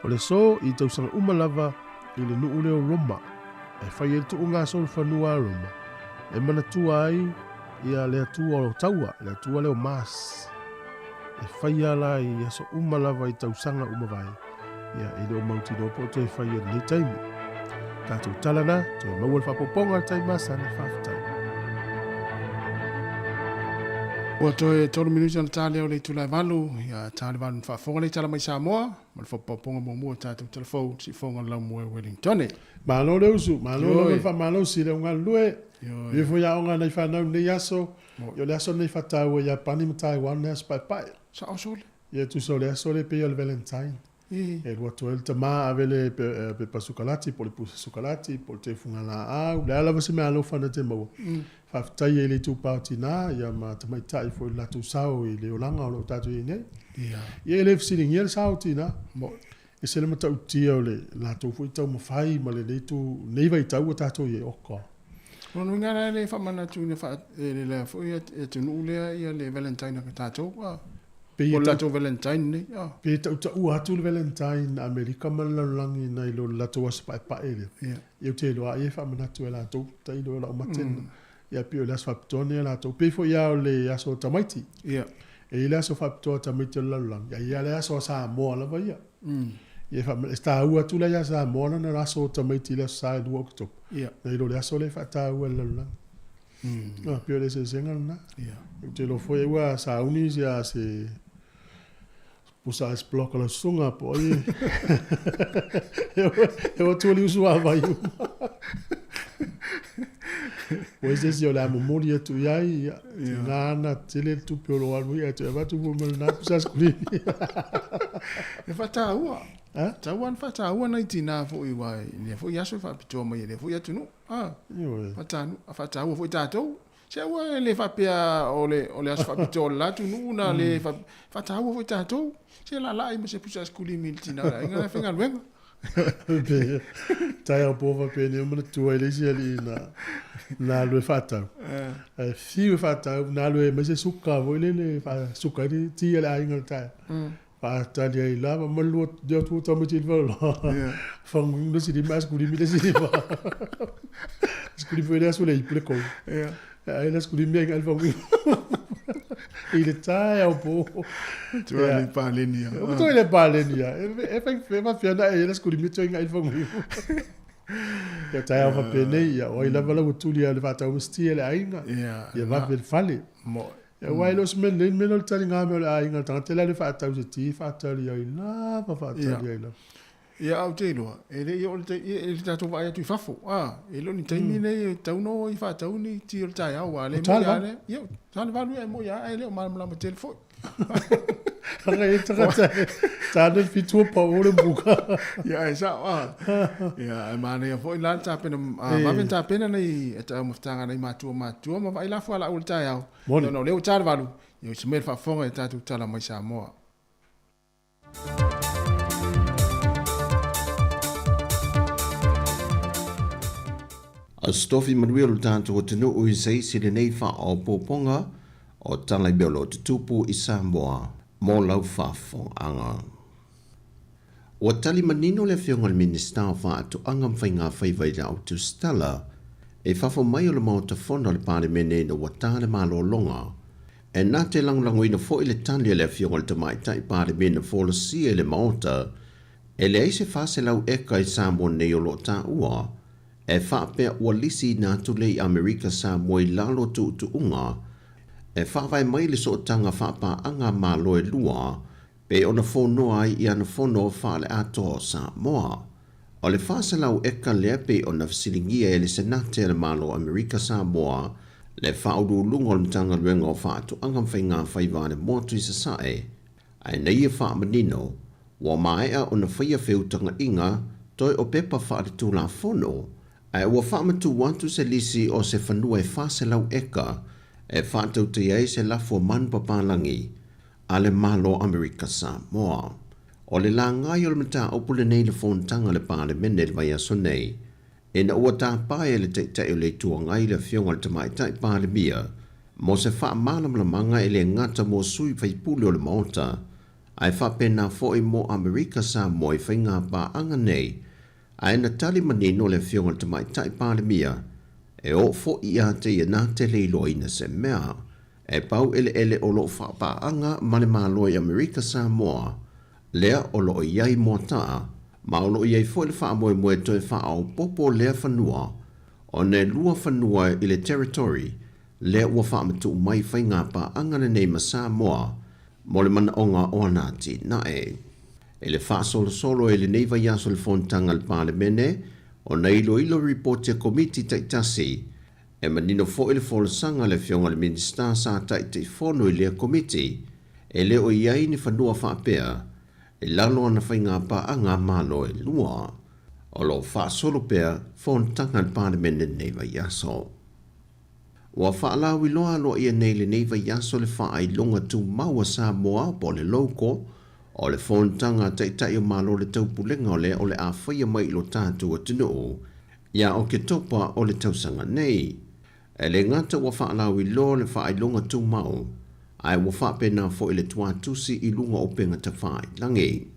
O le aso i tausaga uma lava i le nuu lea o Roma, e fai ai le tuuga aso o le fanua a Roma, e manatua ai ia le atua o taua, le atua lea o Mars. E faia la i aso uma lava i tausaga uma vae, ia e le o mautinoa po o toe faia i lenei taimi. Tatou tala na, toe maua le faaopoopoga i le taimi masani, faafetai. Ua toe tolu minute ona ta lea o le itula e valu, ia ta le valu na faafofoga le tala mai Samoa, ma le faaopoopoga muamua o tatou talafou, siufofoga o le laumua e Wellingtone. Malo le usu, malo lava le faamalosi i le au galulue. Ia foi aoga a nai fanau i lenei aso. Ia o le aso lenei faataua i Iapani ma Taiwan le aso paepae. Sao sole. Ia tusa o le aso lea pei o le Valentine. E alu atu ai le tama ave le pepa sukalati po o le pusa sukalati po o le teufugalaau, le a lava se meaalofa na te maua. Faafetai ai i le itupa o tina ia ma tamaitai foi i le latou sao i le olaga o lo o tatou i ai nei. Ia e le fesiligia le sao o tina. E ese le matautia o le latou foi taumafai ma lenei itu, lenei vaitau ua tatou i ai, oka. O lona uiga la e le faamanatuina faa, e le lea foi atunuu lea ia le Valentine a tatou, a. Pei O le latou Valentine nei, a. Pei e tautaua atu le Valentine a Amerika ma le lalolagi nai lo le latou aso paepae lea. Ia. Ia ou te iloa ai e faamanatu e latou, tailo o lau mate lena. Ia pei o le aso faapitoa lenei a latou. Pei foi lava o le aso o tamaiti. Ia. E i ai le aso faapitoa o tamaiti o le lalolagi, a i ai lava le aso a Samoa lava ia. Ia e faamana, e taua atu la ia Samoa lana aso o tamaiti i le aso Sa e 2 Oketopa. Ia. Nai lo le aso lea e faataua e le lalolagi. Ah, pei o le eseesega lena. Ia. Ou te iloa foi ai ua sauni se se pusa ice block a lau susuga po o ai e o atu o le usu a vai uma. Ua i se isi o le a momoli atu i ai, ia, tina ana tele le tupe o lo o alu ai, ae toe avatu foi ma lena pusa ice cream. E faataua. Ha? Taua na faataua nai tina foi aua i lea foi aso e faapitoa mai e lea foi atunuu. Ah, Ioe. faatanu, faataua foi tatou. Se aua e le faapea o le, o le aso faapitoa o le la atunuu na le fa, faataua foi tatou. Se laalaa ai ma se pusa aisekulimi i le tina o le aiga la e faigaluega. Pe taeao po faapea nei manatua ai le isi alii na na alu e faatau. Ae fiu e faatau na alu e aumai se suka foi lele e faasuka ai le ti a le aiga i le taeao. Faatali ai lava ma lua lea atu tamaiti i le faleoloa. Faguinu le isi lima aisekulimi le isi lima. Aisekulimi foi le aso le ipu le kou. Ai le aisekulimi ai le faguinu. I le taeao po. Tua le paleni ia. O toi le paleni ia. E fai e faapea na e le aisekulimi toi ngai le faguinu. Ia taeao faapenei ia o ai lava la ua tuli ai le faatau ma se ti a le aiga. Ia vave le fale. Ia aua e le o se mea lelei le mea lea o le taliga mea o le aiga o le tagata la e faatau se ti faatali ai lava faatali ai lava. Ia ae ou te iloa, e le i oo i le taimi, i le tatou vaai atu i fafo, a, e le o ni taimi nei e tatau ona o ai faatau ni ti o le taeao, aua o lea e moni lava lea. Ia, ta le valu ia e moni lava ae le o malamalama tele foi. Leaga e i ai tagata e ta le fitu o pau o le muka. Ia ae sao a. Ia ae manaia foi la le tapena, vave ona tapena nai taumafataga a nai matua matutua ma vaai la fualaau o le taeao. Moni. Ona o lea ua ta le valu, ia o se mea le faafofoga i a tatou tala mai Samoa. Aso Tofi manuia lo tatou atunuu i se isi lenei faaopoopoga o tala i mea o lo o tutupu i Samoa mo lau faafofogaaga. Ua tali manino le Afioga i le Minisita o Faatoaga ma Faigafaiva i le Autusitala i fafo mai o le Maota Fono a le Palemene ina ua ta le malologa. E na te lagolagoina foi le tali a le Afioga i le Tamaitai Palemia na folasia i le Maota, e leai se 400 eka i Samoa nei o lo o taua e faapea ua lisiina atu lea i Amerika Samoa i lalo o tuutuuga e faavae mai i le sootaga faapaaga a Malo e lua pei ona fonoa ai i ana fono faale-atoa o Samoa. O le 400 eka lea pei ona fesiligia e le Senate a le Malo o Amerika Samoa, le Faauluuluga o le Matagaluega o Faatoaga ma Faigafaiva a le Motu i Sasae, ae na ia faamanino, ua maea ona faia feutagaiga toe o pepa faaletulafono, ae ua faamatuu atu se lisi o se fanua e 400 eka e faatautaia ai se lafo manupapalagi a le Malo o Amerika Samoa. O le lagai o le mataupu lenei i le fonotaga a le Palemene i le vaiaso nei, ina ua tapa e le Taitai o le Itu Agai le Afioga i le Tamaitai Palemia mo se faamalamalamaga e le gata mo sui faipule o le Maota, ae faapena foi mo Amerika Samoa i faiga paaga nei, ae na tali manino le Afioga i le Tamaitai Palemia e oo foi ia te ia na te le iloaina se mea. E pau eleele o lo o faapaaga ma le Malo i Amerika Samoa, lea o lo o i ai Moataa, ma o lo o i ai foi le faamoemoe toe faaopoopo lea fanua, ona e lua fanua i le territory lea ua faamatuu mai faiga paaga lenei ma Samoa mo le manaoga o ana atinae. I le faasolosolo i lenei vaiaso i le fonotaga a le Palemene, ona iloilo ripoti a Komiti taitasi, E manino foi le folasaga a le Afioga i le Minisita sa Taitaifono i lea Komiti, e le o i ai ni fanua faapea i lalo ana faigapaaga a Malo e lua. O lo o faasolo pea fonotaga a le Palemene lenei vaiaso. Ua faalauiloa aloaia nei lenei vaiaso le faailoga tumau a Samoa po o le LOCO, o le fonotaga a Taitai o Malo o le Taupulega o lea o le a faia mai i lo tatou atunuu Ia Oketopa o le tausaga nei. E le gata ua faalauiloa le faailoga tumau, ae ua faapena foi le tuatusi i luga o upega tafailagi.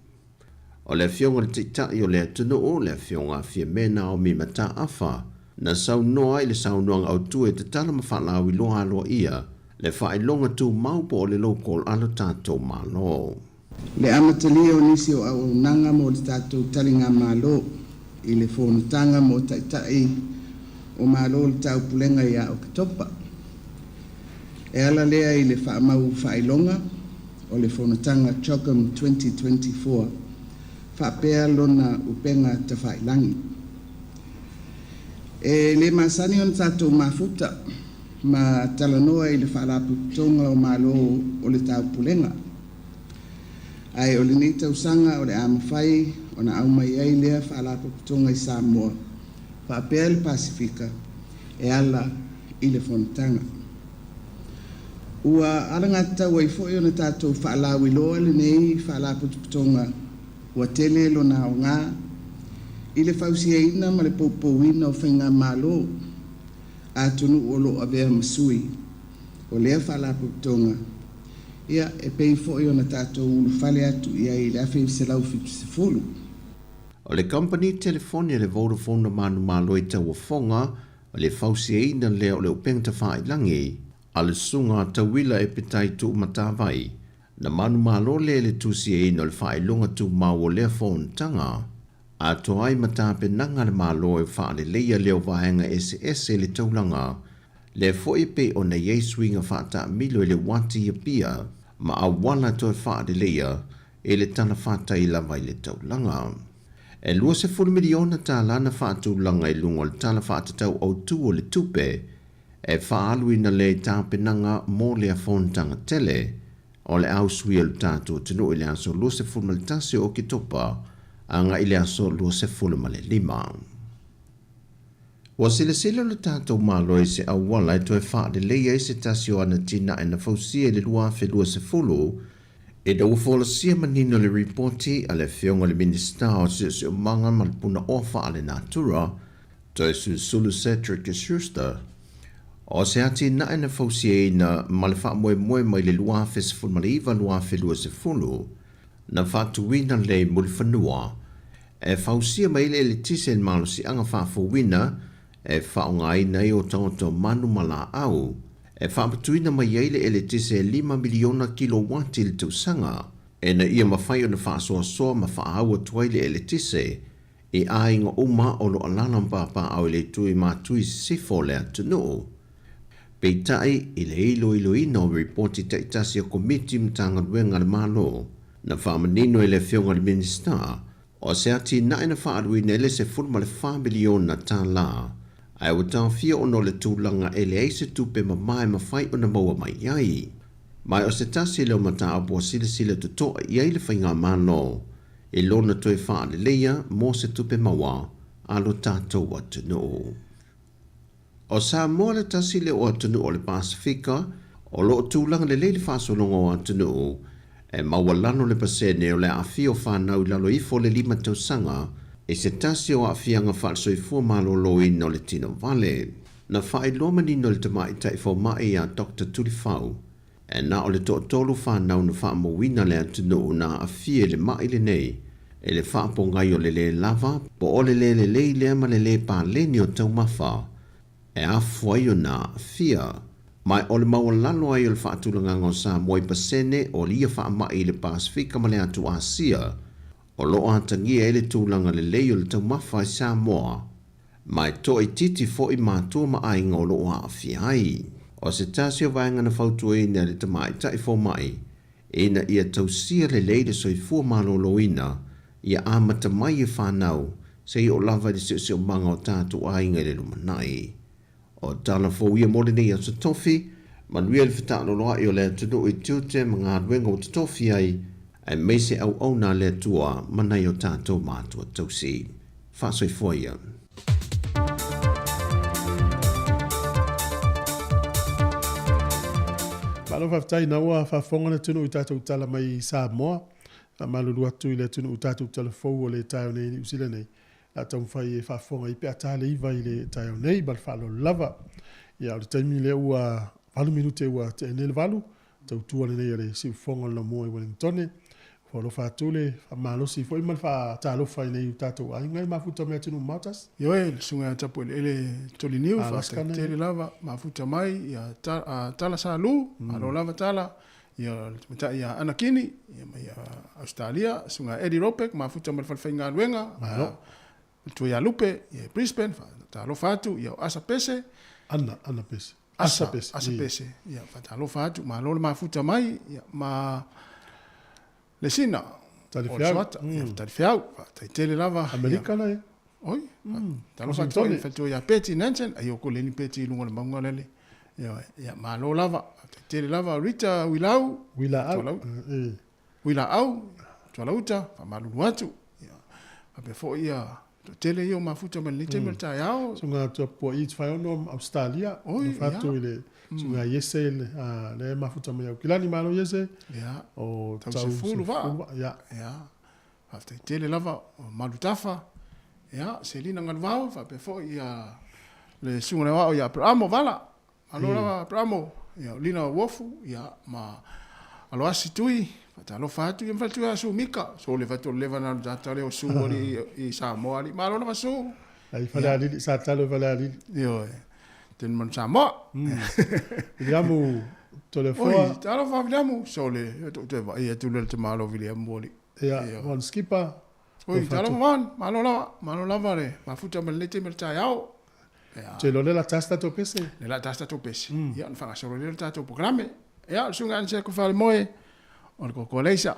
O le Afioga i le Taitai o le atunuu, le Afioga a Fiame Naomi Mataafa, na saunoa i le saunoaga autu e tatala ma faalauiloa aloaia le faailoga tumau po o le local a lo tatou Malo. Le amatalia o nisi o auaunaga mo le tatou taligamalo i le fonotaga mo Taitai o Malo o le Taupulega ia Oketopa. E ala lea i le faamau faailoga o le fonotaga CHOGM 2024 faapea lona upega tafailagi. E le masani ona tatou mafuta ma talanoa i le Faalapotopotoga o Malo o le Taupulega. Ae o lenei tausaga o le a mafai ona aumai ai lea Faalapotopotoga i Samoa faapea le Pasefika e ala i le fonotaga. Ua alagatatau ai foi ona tatou faalauiloa lenei Faalapotopotoga ua tele lona aoga i le fausiaina ma le poupouina o faigamalo a atunuu o lo o avea ma sui o lea Faalapotopotoga, ia, e pei foi ona tatou ulufale atu i ai i le 1970. O le kamupani telefoni a le Vodafone na manumalo i tauofoga o le fausiaina lea o le upega tafailagi a le Susuga a Tauila Epetai Tuumatavai, na manumalo lea i le tusiaina o le faailoga tumau o lea fonotaga. Atoa ai ma tapenaga a le Malo e faaleleia lea o vaega eseese i le taulaga, lea foi e pei ona i ai suiga faataamilo i le uati i Apia ma auala toe faaleleia i le talafatai lava i le taulaga. E $20 miliona tala na faatulaga i luga o le Tala Faatatau Autu o le Tupe e faaaluina lea i tapenaga mo lea fonotaga tele o le au sui o le tatou atunuu i le aso 21 o Oketopa agai i le aso 25. Ua silasila lo tatou Malo i se auala e toe faalelei ai se tasi o ana atinae na fausia i le 2020, ina ua folasia manino le ripoti a le Afioga i le Minisita o Siosiomaga ma le Punaoa Faalenatura, Toesulusulu Cedric Schuster, o se atinae na fausiaina ma le faamoemoe mai le 2019-2020, na faatuina lea i Mulifanua, e fausia mai le eletise i le malosiaga faafouina e faaaogaina ai otaota o manu ma laau, e faapatuina mai ai le eletise e lima miliona kilowati i le tausaga, ina ia mafai ona faasoasoa ma faaau atu ai le eletise i aiga uma o lo o alaala ma papaaao i le itu i Matui Sisifo o le atunuu. Peitai, i le iloiloina o ripoti taitasi a Komiti Matagaluega a le Malo, na faamanino e le Afioga i le Minisita, o se atinae na faaaluina ai le $14 miliona tala, ae ua taofia ona o le tulaga e leai se tupe mama e mafai ona maua mai ai. Ma o se tasi lea o mataupu ua silasila totoa i ai le Faigamalo i lona toe faaleleia mo se tupe maua a lo tatou atunuu. O Samoa le tasi lea o atunuu o le Pasefika o lo o tulaga lelei le faasologa o atunuu E maualalo le pasene o le aafia o fanau i lalo ifo o le 5 tausaga i se tasi o aafiaga faale-soifua maloloina o le tino vale. Na faailoa manino e le tamaitai fomai ia Doctor Tulifau, e na o le toatolu fanau na faamauina le atunuu na aafia i le ma'i lenei i le faapogai o le lē lava po o le lē lelei lea ma le lē paleni o taumafa e afua ai ona aafia. Ma o le maualalo ai o le faatulagaga o Samoa i pasene o ia faama'i i le Pasefika ma le atu Asia, o lo o atagia ai le tulaga lelei o le taumafa i Samoa, ma e toaitiiti foi matua ma aiga o lo o aafia ai. O se tasi o vaega na fautuaina e le tamaitai fomai ina ia tausia lelei le soifua maloloina ia amata mai e fanau seia oo lava i le siosiomaga o tatou aiga i le lumanai. O tala fou ia mo lenei aso tofi, manuia le fetaaloloai o le atunuu i tiute ma galuega ua totofi ai, aemaise auauna a le Atua ma nai o tatou matua tausi. Faasoifua ia. Malo faafetai na ua faafofoga le atunuu i tatou tala mai i Samoa. Faamalulu atu i le atunuu tatou tala fou o le taeao nei i Niu Sila nei. Le a taumafai e faafofoga i pe a ta le 9 i le taeao nei ma le faaaloalo lava. Ia o le taimi lea ua 8 minute ua tea nei le 8, tautua lenei a le siufofoga o le Laumua i Wellingtone. Ua alofa atu le faamalosi foi ma le faatalofa i nei o tatou aiga e mafuta mai atunuu mamao tasi. Ioe, le susuga ia Tapueleele Toliniu, faafetai tele lava, mafuta mai, ia Tala Salu, malo lava Tala, ia le tamaitai ia Ana Kini, ia mai Ausetalia, susuga Eddie Ropek, mafuta mai le fale faigaluega, Malo. Le tua ia Lupe, ia Brisbane, faatalofa atu, ia o Asa Pese. Ana, Ana Pese. Asa Pese. Asa Pese, ia faatalofa atu, malo le mafuta mai, ia ma le sina. Talifeau. Ia, Talifeau, faafetai tele lava. Amerika la ia. Oi, talofa atu foi i le faletua ia Betty Nansen, ai o ko leni Betty i luga o le mauga lele. Ia, ia malo lava, faafetai tele lava Rita Uilau. Uilaau. Uilaau, Tualauta, faamalulu atu. Ia, faapea foi ia toatele ia o mafuta mai lenei taimi o le taeao. Susuga Atua Pua'i Tufaeono Ausetalia, Oi, alofa atu i le susuga Iese lea e mafuta mai Aukilani, malo Iese. Ia, O Tausefulu Vaa. Ia. Ia, faafetai tele lava o Malutafa, ia, Selina Galuvao, faapea foi ia le susuga i le aoao ia Aperamo Vala. Malo lava Aperamo, ia, o Lina Uofu, ia, ma Aloasi Tui, faatalofa atu, ia ma faletua ia Su Mika, so le fatu o le leva na tata lea o Su alii i Samoa alii, malo lava Su. Ai Falealili, sa talo i Falealili. Ioe, tenu manu Samoa. Viliamu Toleafoa. Oi, talofa Viliamu, so le, to toe vaai atu le te malo Viliamu alii. Ia, Von Skipper. Oi, talofa Von, malo lava, malo lava le mafuta ma lenei taimi o le taeao. Ia. Te lo le la tasi tatou pese. Le la tasi tatou pese. Ia, ona faagasolo lea o le tatou programe. Ia, o le susuga Anse ko Falemoe, o le koko leisa.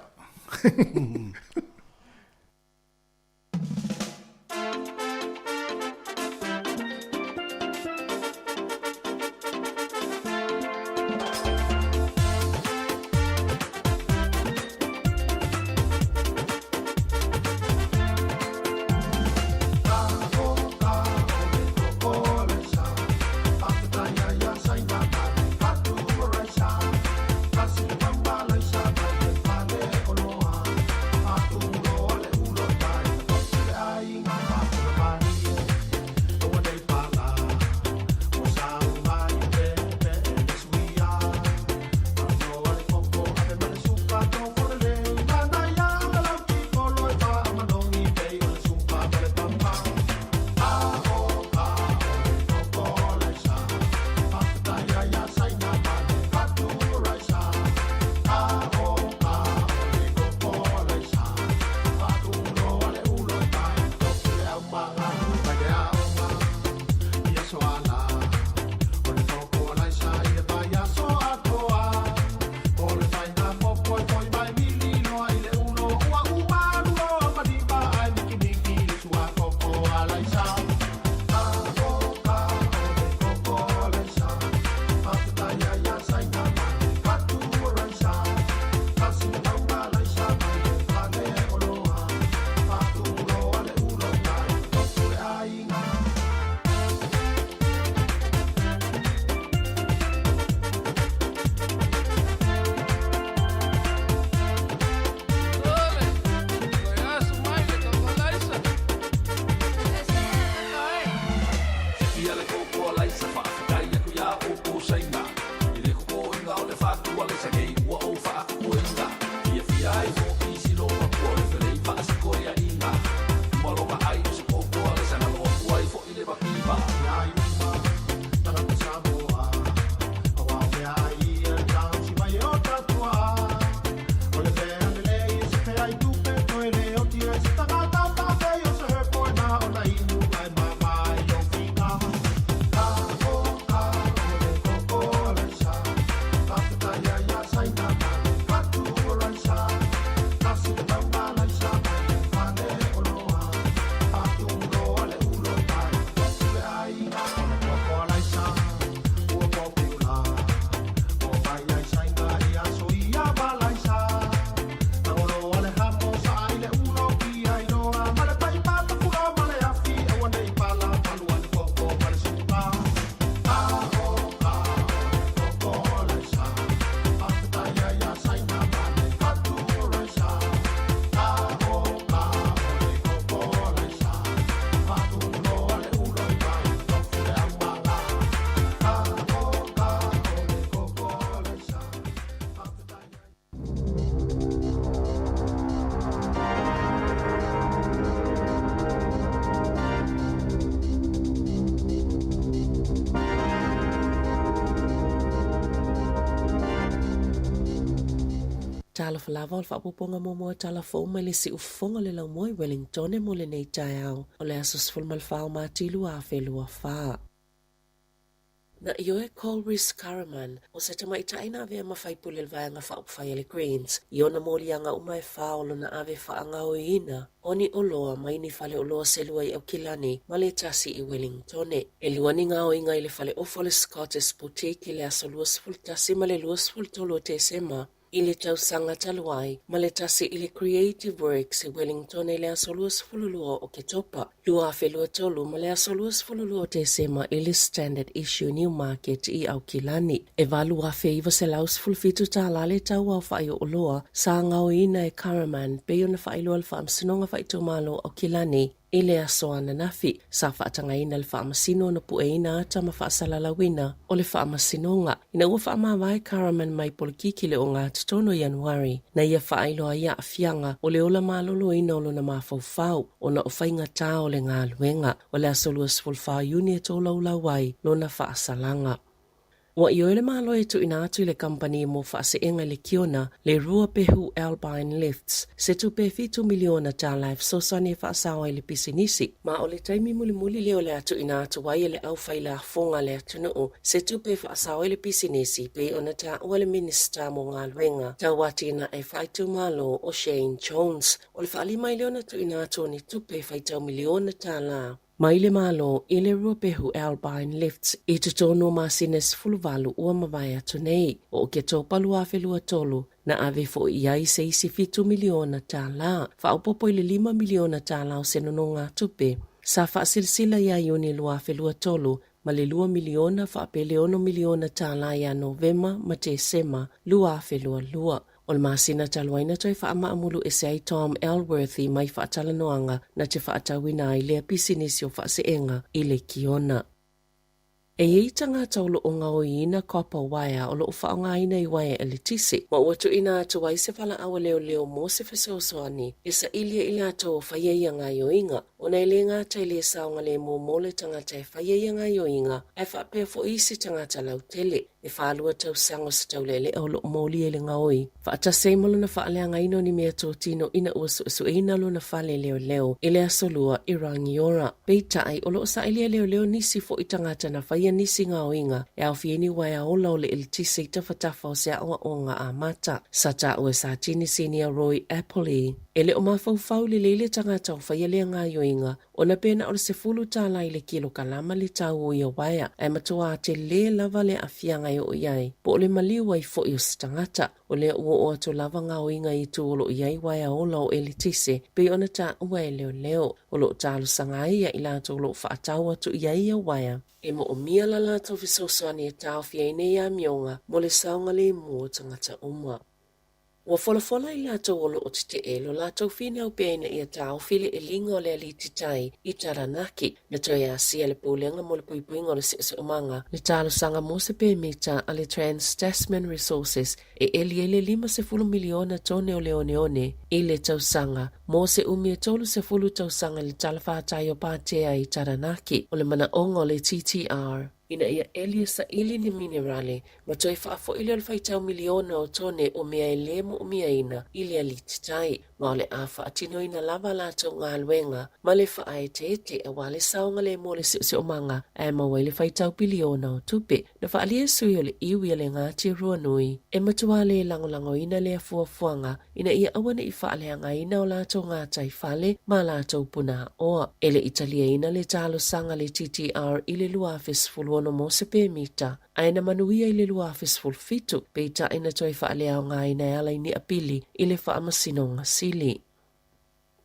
Talofa lava o le faaopoopoga muamua o tala fou mai le siufofoga o le laumua i Wellingtone mo lenei taeao o le aso 14 o Mati 2024. Na ioe Colrys Karaman, o se tamaitai na avea ma faipule o le Vaega Faaupufai a le Greens, i ona moliaga uma e fā o lona ave faagaoiina o ni oloa mai ni faleoloa se lua i Aukilani ma le tasi i Wellingtone. E lua ni gaoiga i le faleofa o le Scottish Boutique i le aso 21 ma le 23 o Tesema i le tausaga talu ai, ma le tasi i le Creative Works i Wellington i le aso 22 o Oketopa 2023 ma le aso 22 o Tesema i le Standard Issue Newmarket i Aukilani. E $8,917 tālā le tau aofai o oloa sa gaoiina e Karaman pei ona faailoa le Faamasinoga Faaitumalo o Aukilani I le aso ananafi, sa faatagaina le faamasino ona pueina ata ma faasalalauina o le faamasinoga. Ina ua faamavae Karaman mai polokiki le ogatotonu o Ianuari, na ia faailoa ai aafiaga o le ola maloloina o lona mafaufau ona o faigatā o le galuega. O le aso 24 o Iuni e tolaulau ai lona faasalaga. Ua ioe le Malo e tuuina atu i le kamupani mo faaseega i le Kiona le rua pehu Alpine Lifts, se tupe $7 miliona e fesoasoani e faasao ai le pisinisi. Ma o le taimi mulimuli lea o le a tuuina atu ai e le aufailafoga a le atunuu se tupe e faasao ai le pisinisi pei ona taua le Minisita mo Galuega Tau Atinae Faaitumalo o Shane Jones. O le faalima ai lea ona tuuina atu o ni tupe faitau miliona tālā. Mai le Malo i le ruapehu Alpine Lifts i totonu o masina e 18 ua mavae atu nei. O Oketopa 2023, na ave foi i ai se isi $7 miliona, faaopoopo i le $5 miliona o se nonogatupe sa faasilasila ia Iuni 2023 ma le $2 miliona faapea le $6 miliona ia Novema ma Tesema 2022. O le masina talu ai na toe faamaamulu ese ai Tom Elworthy mai faatalanoaga na te faatauina ai lea pisinisi o faaseega i le Kiona. E i ai tagata o lo o gaoiina copper wire o lo o faaaogaina i uaea eletise, ma ua tuuina atu ai se valaau a leoleo mo se fesoasoani e saili ai i latou o faia ia gaoioiga, ona e le gata i le saogalemu mo le tagata e faia ia gaoioiga, ae faapea foi isi tagata lautele. E 42 tausaga o se taulealea o lo o molia i le gaoi, faatasi ai ma lona faaleagaina o ni meatotino ina ua suesueina lona fale leoleo i le Aso Lua i Rangiora. Peitai, o lo o sailia leoleo nisi foi tagata na faia nisi gaoiga e aofia ai ni uaea ola o le eletise i tafatafa o se aoaoga amata. Sa taua e Satini Sinia Roy Appley, e le o mafaufau lelei le tagata o faia lea gaoioiga Ona pe na o le $10 i le kilokalama le tau o ia uaea, ae matuā telē lava le aafiaga e oo i ai, po o le maliu ai foi o se tagata. O lea ua oo atu lava gaoiga i itu o lo o i ai uaea ola o eletise, pei ona taua e leoleo. O lo o talosaga ai ia i latou o lo o faatau atu i ai ia uaea. E moomia la latou fesoasoani e taofi ai nei amioga mo le saogalemu o tagata uma. Ua folafola i latou o lo o tetee lo latou finau pea ina ia taofi le eliga o le aliti tai i Taranaki. Na toe asia le Pulega mo le Puipuiga o le Siosiomaga le talosaga mo se pemita a le Trans-Tasman Resources e eli ai le 50 miliona tone o le oneone i le tausaga mo se umi e 30 tausaga i le talafatai o Patea i Taranaki. O le manaoga o le TTR, ina ia eli e saili ni minerale ma toe faafoi lea o le faitau miliona o tone o mea e lē moʻomiaina i le aliti tai, ma o le a faatinoina lava a latou galuega ma le faaeteete aua le saogalemu o le siosiomaga ae maua ai le faitau piliona o tupe. Na faaalia e sui o le iwi a le Ngāti Ruanui e matua lē lagolagoina lea fuafuaga ina ia aua ne i faaleagaina o latou gataifale ma latou punāoa. E le i taliaina le talosaga a le TTR i le 2016 mo se pemita, ae na manuia i le 2017, peitai na toe faaleaogaina e ala i ni apili i le Faamasinoga Sili.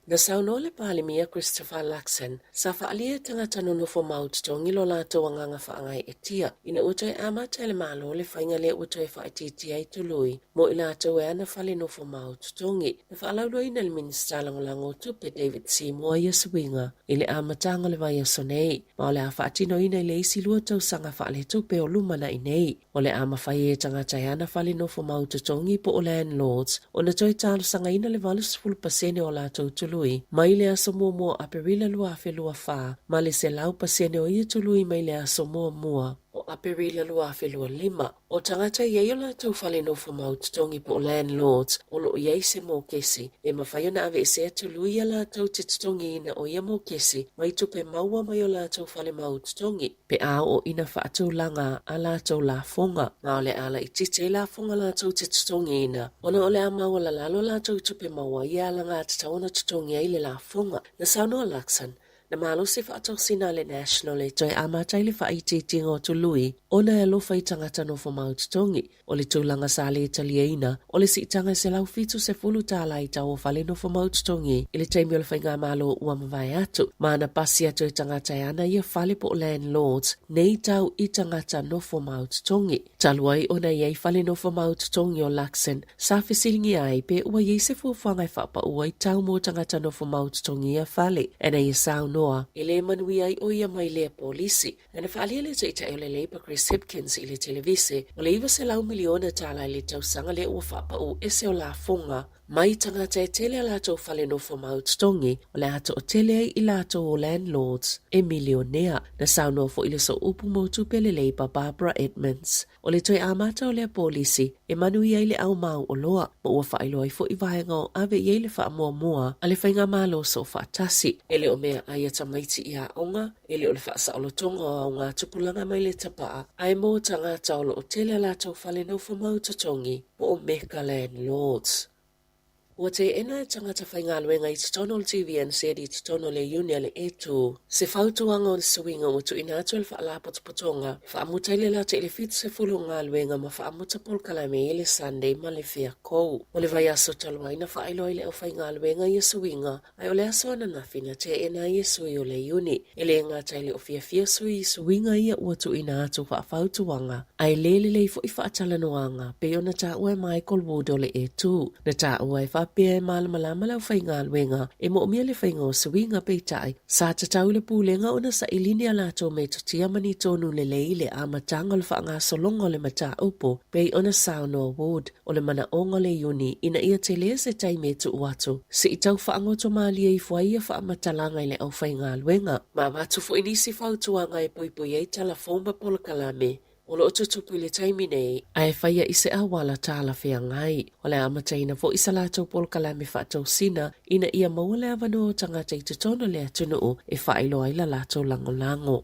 Na saunoa le Palemia Christopher Luxon, sa faaalia e tagata nonofo mau totogi lo latou agaga faagaeetia ina ua toe amata e le Malo le faiga lea ua toe faaitiitia ai tului mo i latou e ana fale nofo mau totogi. Na faalauiloaina e le Minisita Lagolago o Tupe David Seymour ia suiga i le amataga o le vaiaso nei, ma o le a faatinoina i le isi lua tausaga faaletupe o lumanai nei. O le a mafai e tagata e ana fale nofo mau totogi po o landlords ona toe talosagaina le 80% o latou tului mai le aso muamua o Aperila 2024 ma le 100% o ia tului mai le aso muamua o o Aperila 2025. O tagata e i ai o latou fale nofomau totogi po o landlords o lo o i ai se mokesi, e mafai ona aveesea tului ia latou te totogiina o ia mokesi mai tupe maua mai o latou fale mau totogi, pe a oo ina faatulaga a latou lafoga. Ma o le a laitiiti ai lafoga latou te totogiina, ona o le a maualalalo latou tupe maua ia alagatatau ona totogi ai le lafoga. Na saunoa Luxon, Na malosi faatosina a le National e toe amata ai le faaitiitiga o tului ona e alofa i tagata nofo mau totogi. O le tulaga sa le taliaina, o le siitaga e $170 i tau o fale nofo mau totogi i le taimi o le faigamalo ua mavae atu, ma na pasi atu e tagata e ana ia fale po o landlords nei tau i tagata nofo mau totogi. Talu ai ona i ai fale nofo mau totogi o Luxon, sa fesiligia ai pe ua i ai se fuafuaga e faapau ai tau mo tagata nofo mau totogi ia fale. Ina ia saunoa, e le manuia ai o ia mai lea polisi. Ae na faaalia le Taitai o le Labour Chris Hipkins i le televise, o le $900 miliona tala i le tausaga lea ua faapau ese o lafoga mai tagata e tele a latou fale nofo mau totogi, o le a toatele ai i latou o landlords e milionea. Na saunoa foi le sooupu mo tupe le Labour Barbara Edmonds, o le toe amata o lea polisi e manuia ai le au mau oloa, ma ua faailoa ai foi vaega o ave i ai le faamuamua a le faigamalo soofaatasi. E le o mea ai a tamaiti i aoga, e le o le faasaolotoga o augatupulaga mai le tapaa, ae mo tagata o lo o tele a latou fale nofo mau totogi po o mega landlords. Ua teena e tagata faigaluega i totonu o le TVNZ i totonu o le iuni a le E2 se fautuaga o le suiga ua tuuina atu e le Faalapotopotoga e faamuta ai le lata i le 70 o galuega ma faamuta polokalame i le Sunday ma le Fiakou. O le vaiaso talu ai na faailoa ai le aufaigaluega ia suiga Ae o le aso ananafi na teena ai e sui o le iuni. E le gata i le o fiafia sui i suiga ia ua tuuina atu faafautuaga, ae le lelei foi faatalanoaga, pei ona taua e Michael Wood o le E2. Na taua e faapea e malamalama le aufaigaluega e moomia le faiga o suiga peitai, sa tatau i le Pulega ona saili ni a latou metotia ma ni tonu lelei i le amataga o le faagasologa o le mataupu, pei ona saunoa Wood. O le manaoga o le Iuni ina ia tele se taimi e tuu atu, se i tau faagoto malie ifo ai ia faamatalaga i le aufaigaluega. Ma avatu foi nisi fautuaga e poipoi ai tala fou ma polokalame o lo o tutupu i le taimi nei, ae faia i se auala talafeagai. O le a amataina foi sa latou polokalame faatosina ina ia maua le avanoa o tagata i totonu o le atunuu e faailoa ai la latou lagolago.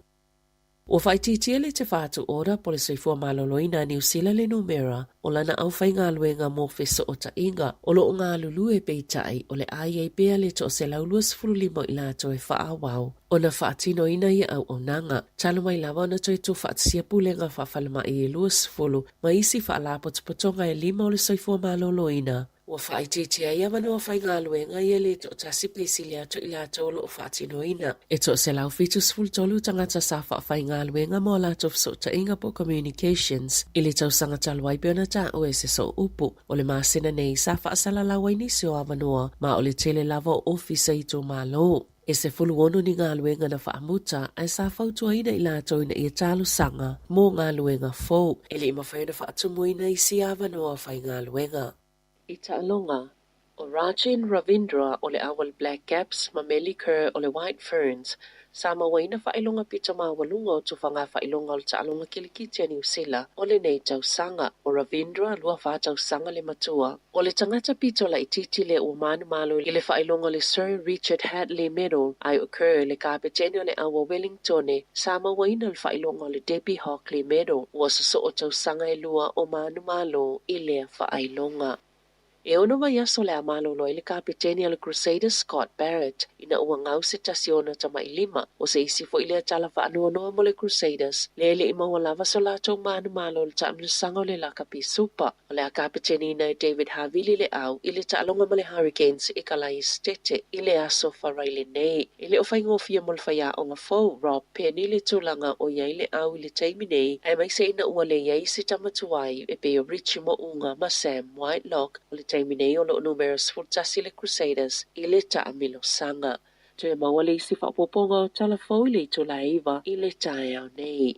Ua faaitiitia le Te Whatu Ora po le Soifua Maloloina a Niu Sila le numera o lana aufaigaluega mo fesootaiga o lo o galulue peitai o le a i ai pea le 125 o i latou e faaauau ona faatinoina ia auaunaga. Talu mai lava ona toe tuufaatasia pulega faafalemai e 20 ma isi faalapotopotoga e lima o le soifua maloloina, Ua faaitiitia ai avanoa faigaluega ia le toatasi pe sili atu i latou o lo o faatinoina. E 173 tagata sa faafaigaluega mo a latou fesootaiga po o communications i le tausaga talu ai pei ona taua e se sooupu. O le masina nei sa faasalalau ai nisi o avanoa ma o le tele lava o ofisa itumalo. E 16 ni galuega na faamuta ae sa fautuaina i latou ina ia talosaga mo galuega fou. E le i mafai ona faatumuina isi avanoa faigaluega. I taaloga, ʻo Rachin Ravindra o le Aual Black Caps ma Meli Kerr o le White Ferns sa mauaina faailoga pito maualuga o tufaga faailoga o le taaloga kilikiti a Niu Sila o lenei tausaga. ʻO Ravindra, 24 tausaga le matua, o le tagata pito laitiiti lea ua manumalo i le faailoga o le Sir Richard Hadlee Medal, ae ʻo Kerr le kapetene o le Aua Wellingtone sa mauaina le faailoga o le Debbie Hockley Medal. Ua sosoo tausaga e lua o manumalo i lea faailoga. E ono vaiaso le a malolo ai le kapetene o le Crusaders Scott Barrett ina ua gau se tasi o ona tama'i lima. ʻO se isi foi lea tala faanoanoa mo le Crusaders, lea e le i maua lava so latou manumalo i le taamilosaga o le Lakapi Super. O le a kapeteneina e David Havili le au i le taaloga ma le Hurricanes i Kalaesetete i le aso Faraile nei. E le o faigofie mo le faiaoga fou, Rob Penny le tulaga o i ai le au i le taimi nei, aemaise ina ua le i ai se tama tuai e pei o Richie Mo'unga ma Sam Whitelock. O le taimi nei o lo o numera 11 le Crusaders i le taamilosaga. Toe maua le isi faaopoopoga o tala fou i le itula e 9 i le taeao nei.